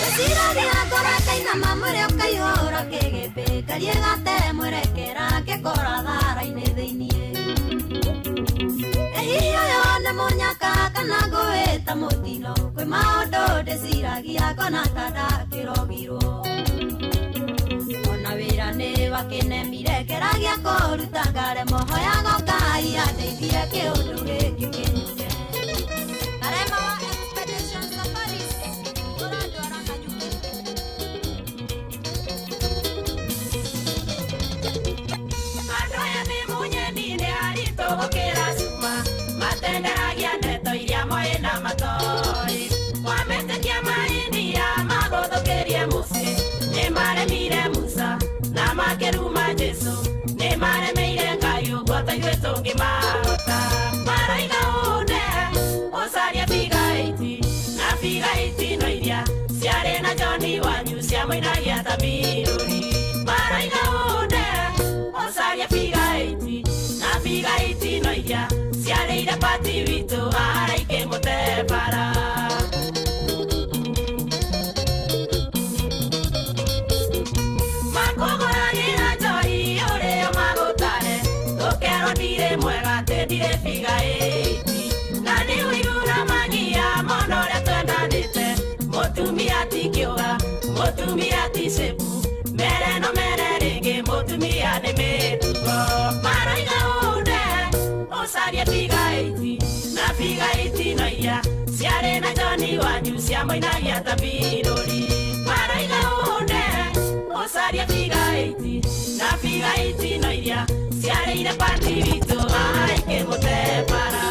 Weciragia ngoro ĩkainama mwĩrĩ ũkaihũra kĩgĩmbĩ karie gate mwerekera ngĩkora thara-inĩ thĩiniĩ. Hihi ũyũ nĩ mũnyaka kana ngũĩta mũtino kwĩ maũndũ ndĩciragia ngona ta ndakĩrogirwo. Wakĩnemire kĩra gĩa kũruta ngaremo hoyaga Ngai andeithie kĩũndũ gĩkĩ kĩnyuke. Karema wa Expedition Safaris ũrandwara Nanyuki. Andũ aya nĩ munyeni nĩ aritũ gũkĩra cuma, matenderagia ndeto iria moĩ na matoĩ. Wametĩkia mainia magũthũkĩrie mũciĩ, nĩ maremire Musa na makĩruma Jesũ, nĩ maremeire Ngai ũguo ta ithuĩ tũngĩmahota. Maraiga une ũcarie bigaiti na bigaiti no iria ciarĩ na John wanyu ciamũinagia ta mirũri. Maraiga une ũcarie bigaiti na bigaiti no iria ciarĩire pati witũ araikĩ mũtebara. Makũgũragĩra njohi ũrĩo magũtare, ũkerwo ndirĩ mwega atĩ ndirĩ bigaiti. Na nĩ ũiru na magia mũno ũrĩa twendanĩte, mũtumia ti kĩũga, mũtumia ti cĩbu, mere no mere rĩngĩ mũtumia nĩ mĩtugo. Maraiga une ũcarie bigaiti na bigaiti no iria ciarĩ na John wanyu ciamũinagia ta birũri. Maraiga une ũcarie bigaiti na bigaiti no iria ciarĩire pati witũ araikĩ mũtebara.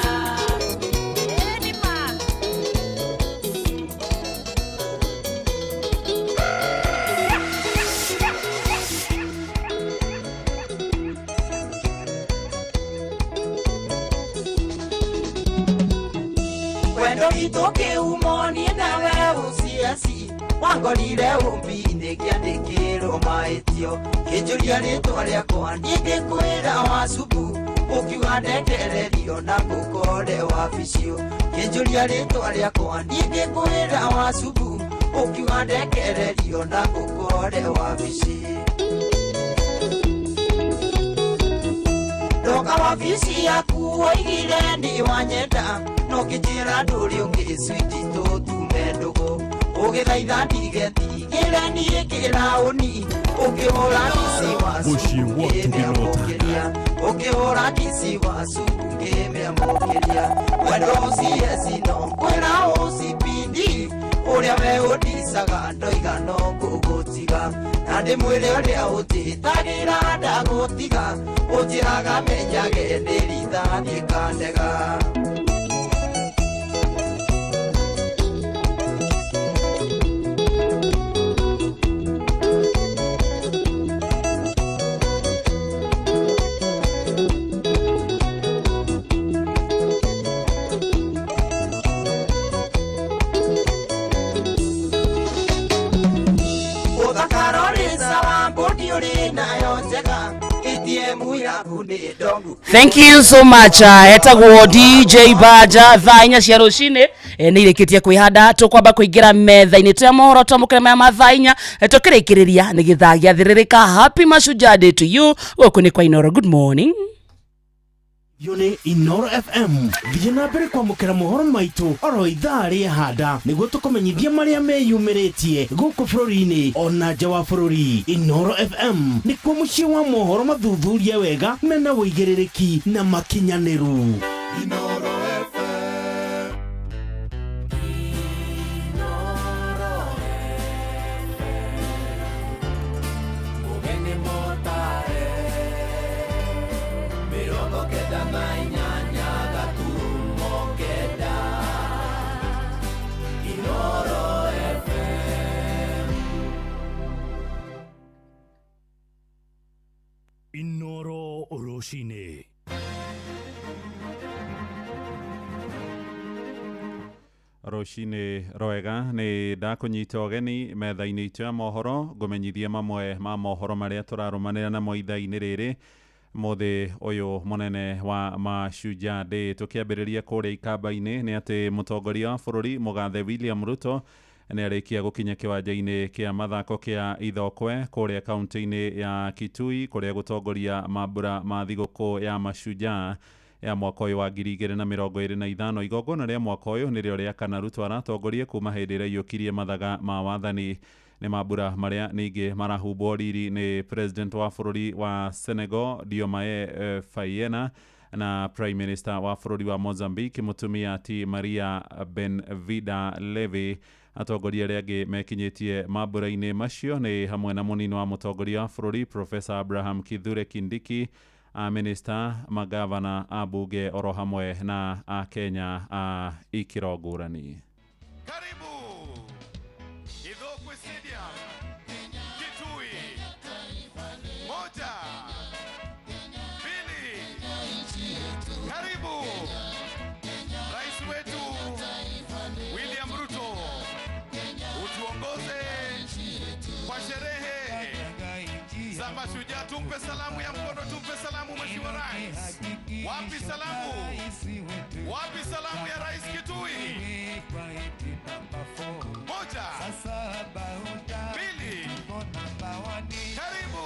Wendo witũ kĩhumo niĩ nawe ũciaci wangorire ũmbi-inĩ ngĩandĩkĩrwo mahĩtio kĩnjũria rĩtwa rĩakwa niĩ ngĩkwĩra wacubu ũkiuga ndekererio na ngũkore wabicio kĩnjũria rĩtwa rĩakwa niĩ ngĩkwĩra wacubu ũkiuga ndekererio na ngũkore wabici. Ndoka wabici yaku woigire nĩ wanyenda no ngĩnjĩra ndũrĩ ũngĩ switi tũtume ndũgũ ũgĩthaitha ndigetigĩre niĩ kĩraũni ũkĩhũra kici wa Mũciĩ wa ngĩmĩamũkĩria ũkĩhũra kici wa cubu ngĩmĩamũkĩria wendo ũcieci no kwĩra ũcipindi ũrĩa we ũndicaga ndoiga no ngũgũtiga na ndĩmwĩre ũrĩa ũnjĩtagĩra ndagũtiga ũnjĩraga menyage nĩ rithathiĩ kandega. Thank you so much. Etagwo DJ Baja thaa inya cia rũcinĩ nĩ irĩkĩtie kwĩhanda tũkwamba kũingĩra metha-inĩ tũ ya mohoro twamũkĩre maya ma thaa inya tũkĩrĩkĩrĩria nĩ gĩthaa gĩathĩrĩrĩka. Happy Mashujaa Day to you. Gũkũ nĩ kwa Inoro. Good morning. Yo nĩ Inoro FM thiĩ na mbere kwamũkĩra mohoro maitũ oro ithaa rĩahanda nĩguo tũkũmenyithia marĩa meyumĩrĩtie gũkũ bũrũri-inĩ ona nja wa bũrũri. Inoro FM nĩkuo mũciĩ wa mohoro mathuthurie wega mena ũigĩrĩrĩki na makinyanĩru. Inoro FM. Ũgeni mũtare 98 gaturumo 9 Inoro FM. Inoro rũcinĩ. Rũcinĩ roega nĩ ndakũnyita ũgeni metha-inĩ itũ ya mohoro ngũmenyithie mamwe ma mohoro marĩa tũrarũmanĩra namo ithaa-inĩ rĩrĩ mũthĩ ũyũ mũnene wa Mashujaa Day. Tũkĩambĩrĩria kũrĩa ikamba-inĩ nĩ atĩ mũtongoria wa bũrũri mũgathe William Ruto nĩ arĩkia gũkinya kĩwanja-inĩ kĩa mathako kĩa Ithokwe kũrĩa kaunti-inĩ ya Kitui kũrĩa gũtongoria mambura ma thigũkũ ya Mashujaa ya mwaka ũyũ wa 2025. Igongona rĩa mwaka ũyũ nĩrĩo rĩa kana Ruto aratongoria kuma hĩndĩ ĩrĩa aiyũkirie mathaga ma wathani. Nĩ mambura marĩa ningĩ marahumbwo riri nĩ president wa bũrũri wa Senegal Diomaye Faye na prime minister wa bũrũri wa Mozambique mũtumia ti Maria Benvida Levy. Atongoria arĩa angĩ mekinyĩtie mambura-inĩ macio nĩ hamwe na mũnini wa mũtongoria wa bũrũri Professor Abraham Kithure Kindiki, a minister, magavana, a bunge oro hamwe na a Kenya a ikĩro ngũrani. Karibu Ithokwĩ Stadium, Kitui. Moja, mbili, karibu Rais wetu William Ruto, utuongoze kwa sherehe za mashujaa. Tumpe salamu ya mkono, tumpe salamu Mheshimiwa Rais. Wapi salamu? Wapi salamu ya Rais Kitui? Moja, mbili, karibu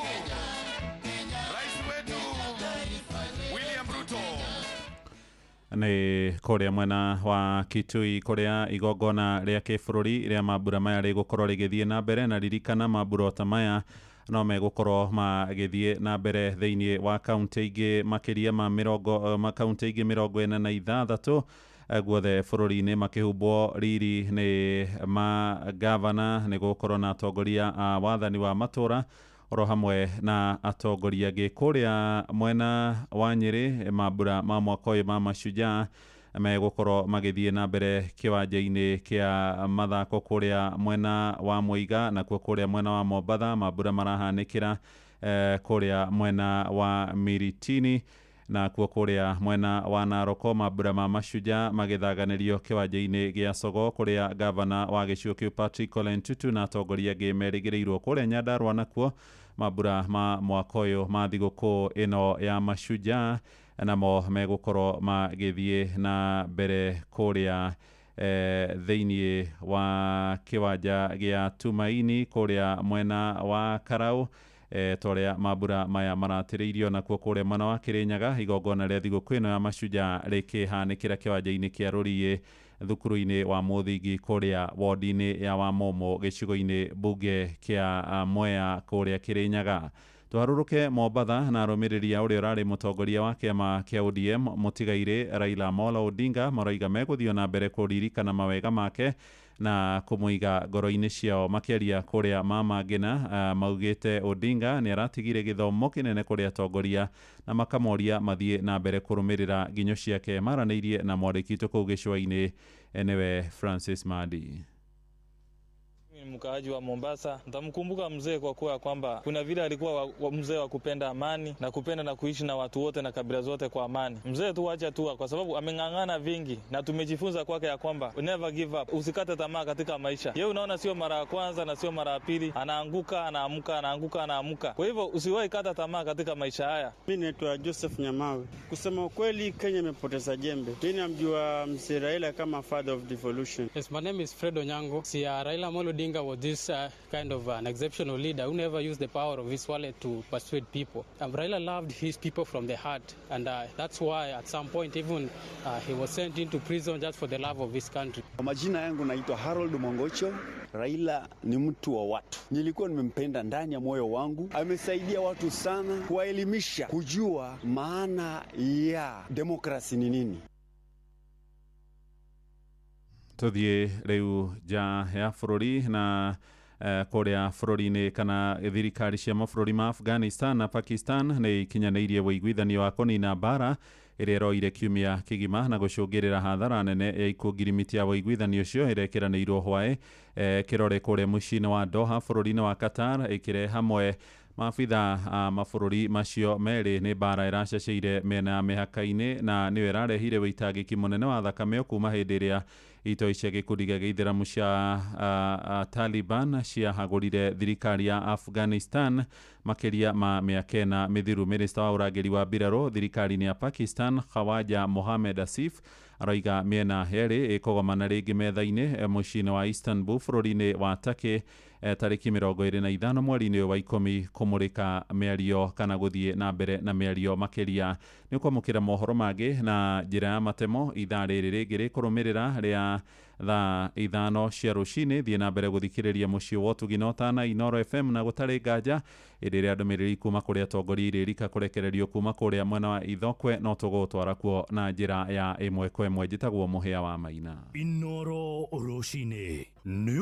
Rais wetu William Ruto. Nĩ kũrĩa mwena wa Kitui kũrĩa igongona rĩa kĩbũrũri rĩa mambura maya rĩgũkorwo rĩgĩthiĩ na mbere, na ririkana mambura ta maya no megũkorwo magĩthiĩ na mbere thĩinĩ wa kaunti ingĩ makĩria ma mĩrongo makaunti ingĩ 46 guothe bũrũri-inĩ, makĩhumbwo riri nĩ magavana, nĩ gũkorwo na atongoria a wathani wa matũra oro hamwe na atongoria angĩ. Kũrĩa mwena wa Nyĩrĩ mambura ma mwaka ũyũ ma mashujaa megũkorwo magĩthiĩ na mbere kĩwanja-inĩ kĩa mathako kũrĩa mwena wa Mũiga, nakuo kũrĩa mwena wa Mombatha mambura marahanĩkĩra kũrĩa mwena wa Miritini, nakuo kũrĩa mwena wa Naroko mambura ma mashujaa magĩthaganĩrio kĩwanja-inĩ gĩa Sogo kũrĩa gavana wa gĩcigo kĩu Patrick Ole Ntutu na atongoria angĩ merĩgĩrĩirwo. Kũrĩa Nyandarua nakuo mambura ma mwaka ũyũ ma thigũkũ ĩno ya mashujaa namo megũkorwo magĩthiĩ na mbere kũrĩa thĩinĩ wa kĩwanja gĩa Tumaini kũrĩa mwena wa Karau, toria mambura maya maratĩrĩirio. Nakuo kũrĩa mwena wa Kĩrĩnyaga igongona rĩa thigũkũ ĩno ya mashujaa rĩkĩhanĩkĩra kĩwanja-inĩ kĩa Rũriĩ thukuru-inĩ wa mũthingi kũrĩa wodi-inĩ ya Wamomo gĩcigo-inĩ mbunge kĩa Mwea kũrĩa Kĩrĩnyaga. Tũharũrũke Mombatha na arũmĩrĩri a ũrĩa ũrarĩ mũtongoria wa kĩama kĩa ODM mũtigairĩ Raila Amolo Odinga maroiga megũthiĩ na mbere kũririkana mawega make na kũmũiga ngoro-inĩ ciao. Makĩaria kũrĩa Mama Ngina maugĩte Odinga nĩ aratigire gĩthomo kĩnene kũrĩ atongoria na makamoria mathiĩ na mbere kũrũmĩrĩra nginyo ciake. Maranĩirie na mwandĩki witũ kũu gĩcũa-inĩ nĩwe Francis Madi. Mimi ni mkaaji wa Mombasa. Nitamkumbuka mzee kwa kuwa kwamba kuna vile alikuwa mzee wa kupenda amani na kupenda na kuishi na watu wote na kabila zote kwa amani. Mzee tu acha tu, kwa sababu ameng'ang'ana vingi na tumejifunza kwake ya kwamba never give up, usikate tamaa katika maisha. Yeye unaona sio mara ya kwanza na sio mara ya pili, anaanguka anaamka, anaanguka anaamka. Kwa hivyo usiwahi kata tamaa katika maisha haya. Mimi naitwa Joseph Nyamawe. Kusema ukweli, Kenya imepoteza jembe. Mimi namjua mzee Raila kama father of devolution. Yes, my name is Fred Onyango. Si Raila Amolo Odinga was this kind of an exceptional leader who never used the power of his wallet to persuade people. Raila loved his people from the heart, and that's why at some point even he was sent into prison just for the love of his country. Kwa majina yangu naitwa Harold Mongocho. Raila ni mtu wa watu. Nilikuwa nimempenda ndani ya moyo wangu. Amesaidia watu sana, kuwaelimisha, kujua maana ya demokrasi ni nini. Tuthiĩ rĩu nja ya bũrũri na kũrĩa bũrũri-inĩ kana thirikari cia mabũrũri ma Afghanistan na Pakistan nĩ ikinyanĩirie ũiguithanio wa kũnina mbara ĩrĩa ĩroire kiumia kĩgima na gũcũngĩrĩra hathara nene ya ikuũ ngirimiti ya ũiguithanio ũcio ĩrekĩranĩirwo hwaĩ kĩrore kũrĩa mũciĩ-inĩ wa Doha bũrũri-inĩ wa Qatar, ĩkĩrehe hamwe maabitha a mabũrũri macio merĩ. Nĩ mbara ĩracaceire mĩena ya mĩhaka-inĩ na nĩyo ĩrarehire wĩitangĩki mũnene wa thakame kuma hĩndĩ ĩrĩa itoi cia gĩkundi gĩa gĩithĩramu cia Taliban ciahagũrire thirikari ya Afghanistan makĩria ma mĩaka ĩna mĩthiru. Minista wa ũrangĩri wa mbirarũ thirikari-inĩ ya Pakistan Khawaja Mohammed Asif aroiga mĩena yerĩ ĩkũgomana rĩngĩ metha-inĩ mũciĩ-inĩ wa Istanbul bũrũri-inĩ wa Turkey Tarĩki 25 mweri-inĩ ũyũ wa 10 kũmũrĩka mĩario kana gũthiĩ na mbere na mĩario makĩria. Nĩ ũkwamũkĩra mohoro mangĩ na njĩra ya matemo ithaa rĩrĩ rĩngĩ rĩkũrũmĩrĩra rĩa thaa 5 cia rũcinĩ. Thiĩ na mbere gũthikĩrĩria mũciĩ wa ũtugi na ũtana Inoro FM, na gũtarĩ nganja ĩndĩ ĩrĩa ndũmĩrĩri kuma kũrĩ atongoria irĩrika kũrekererio kuma kũrĩa mwena wa Ithokwe no tũgũtwara kuo na njĩra ya ĩmwe kwa ĩmwe. Njĩtagwo Mũhĩa wa Maina. Inoro rũcinĩ nĩ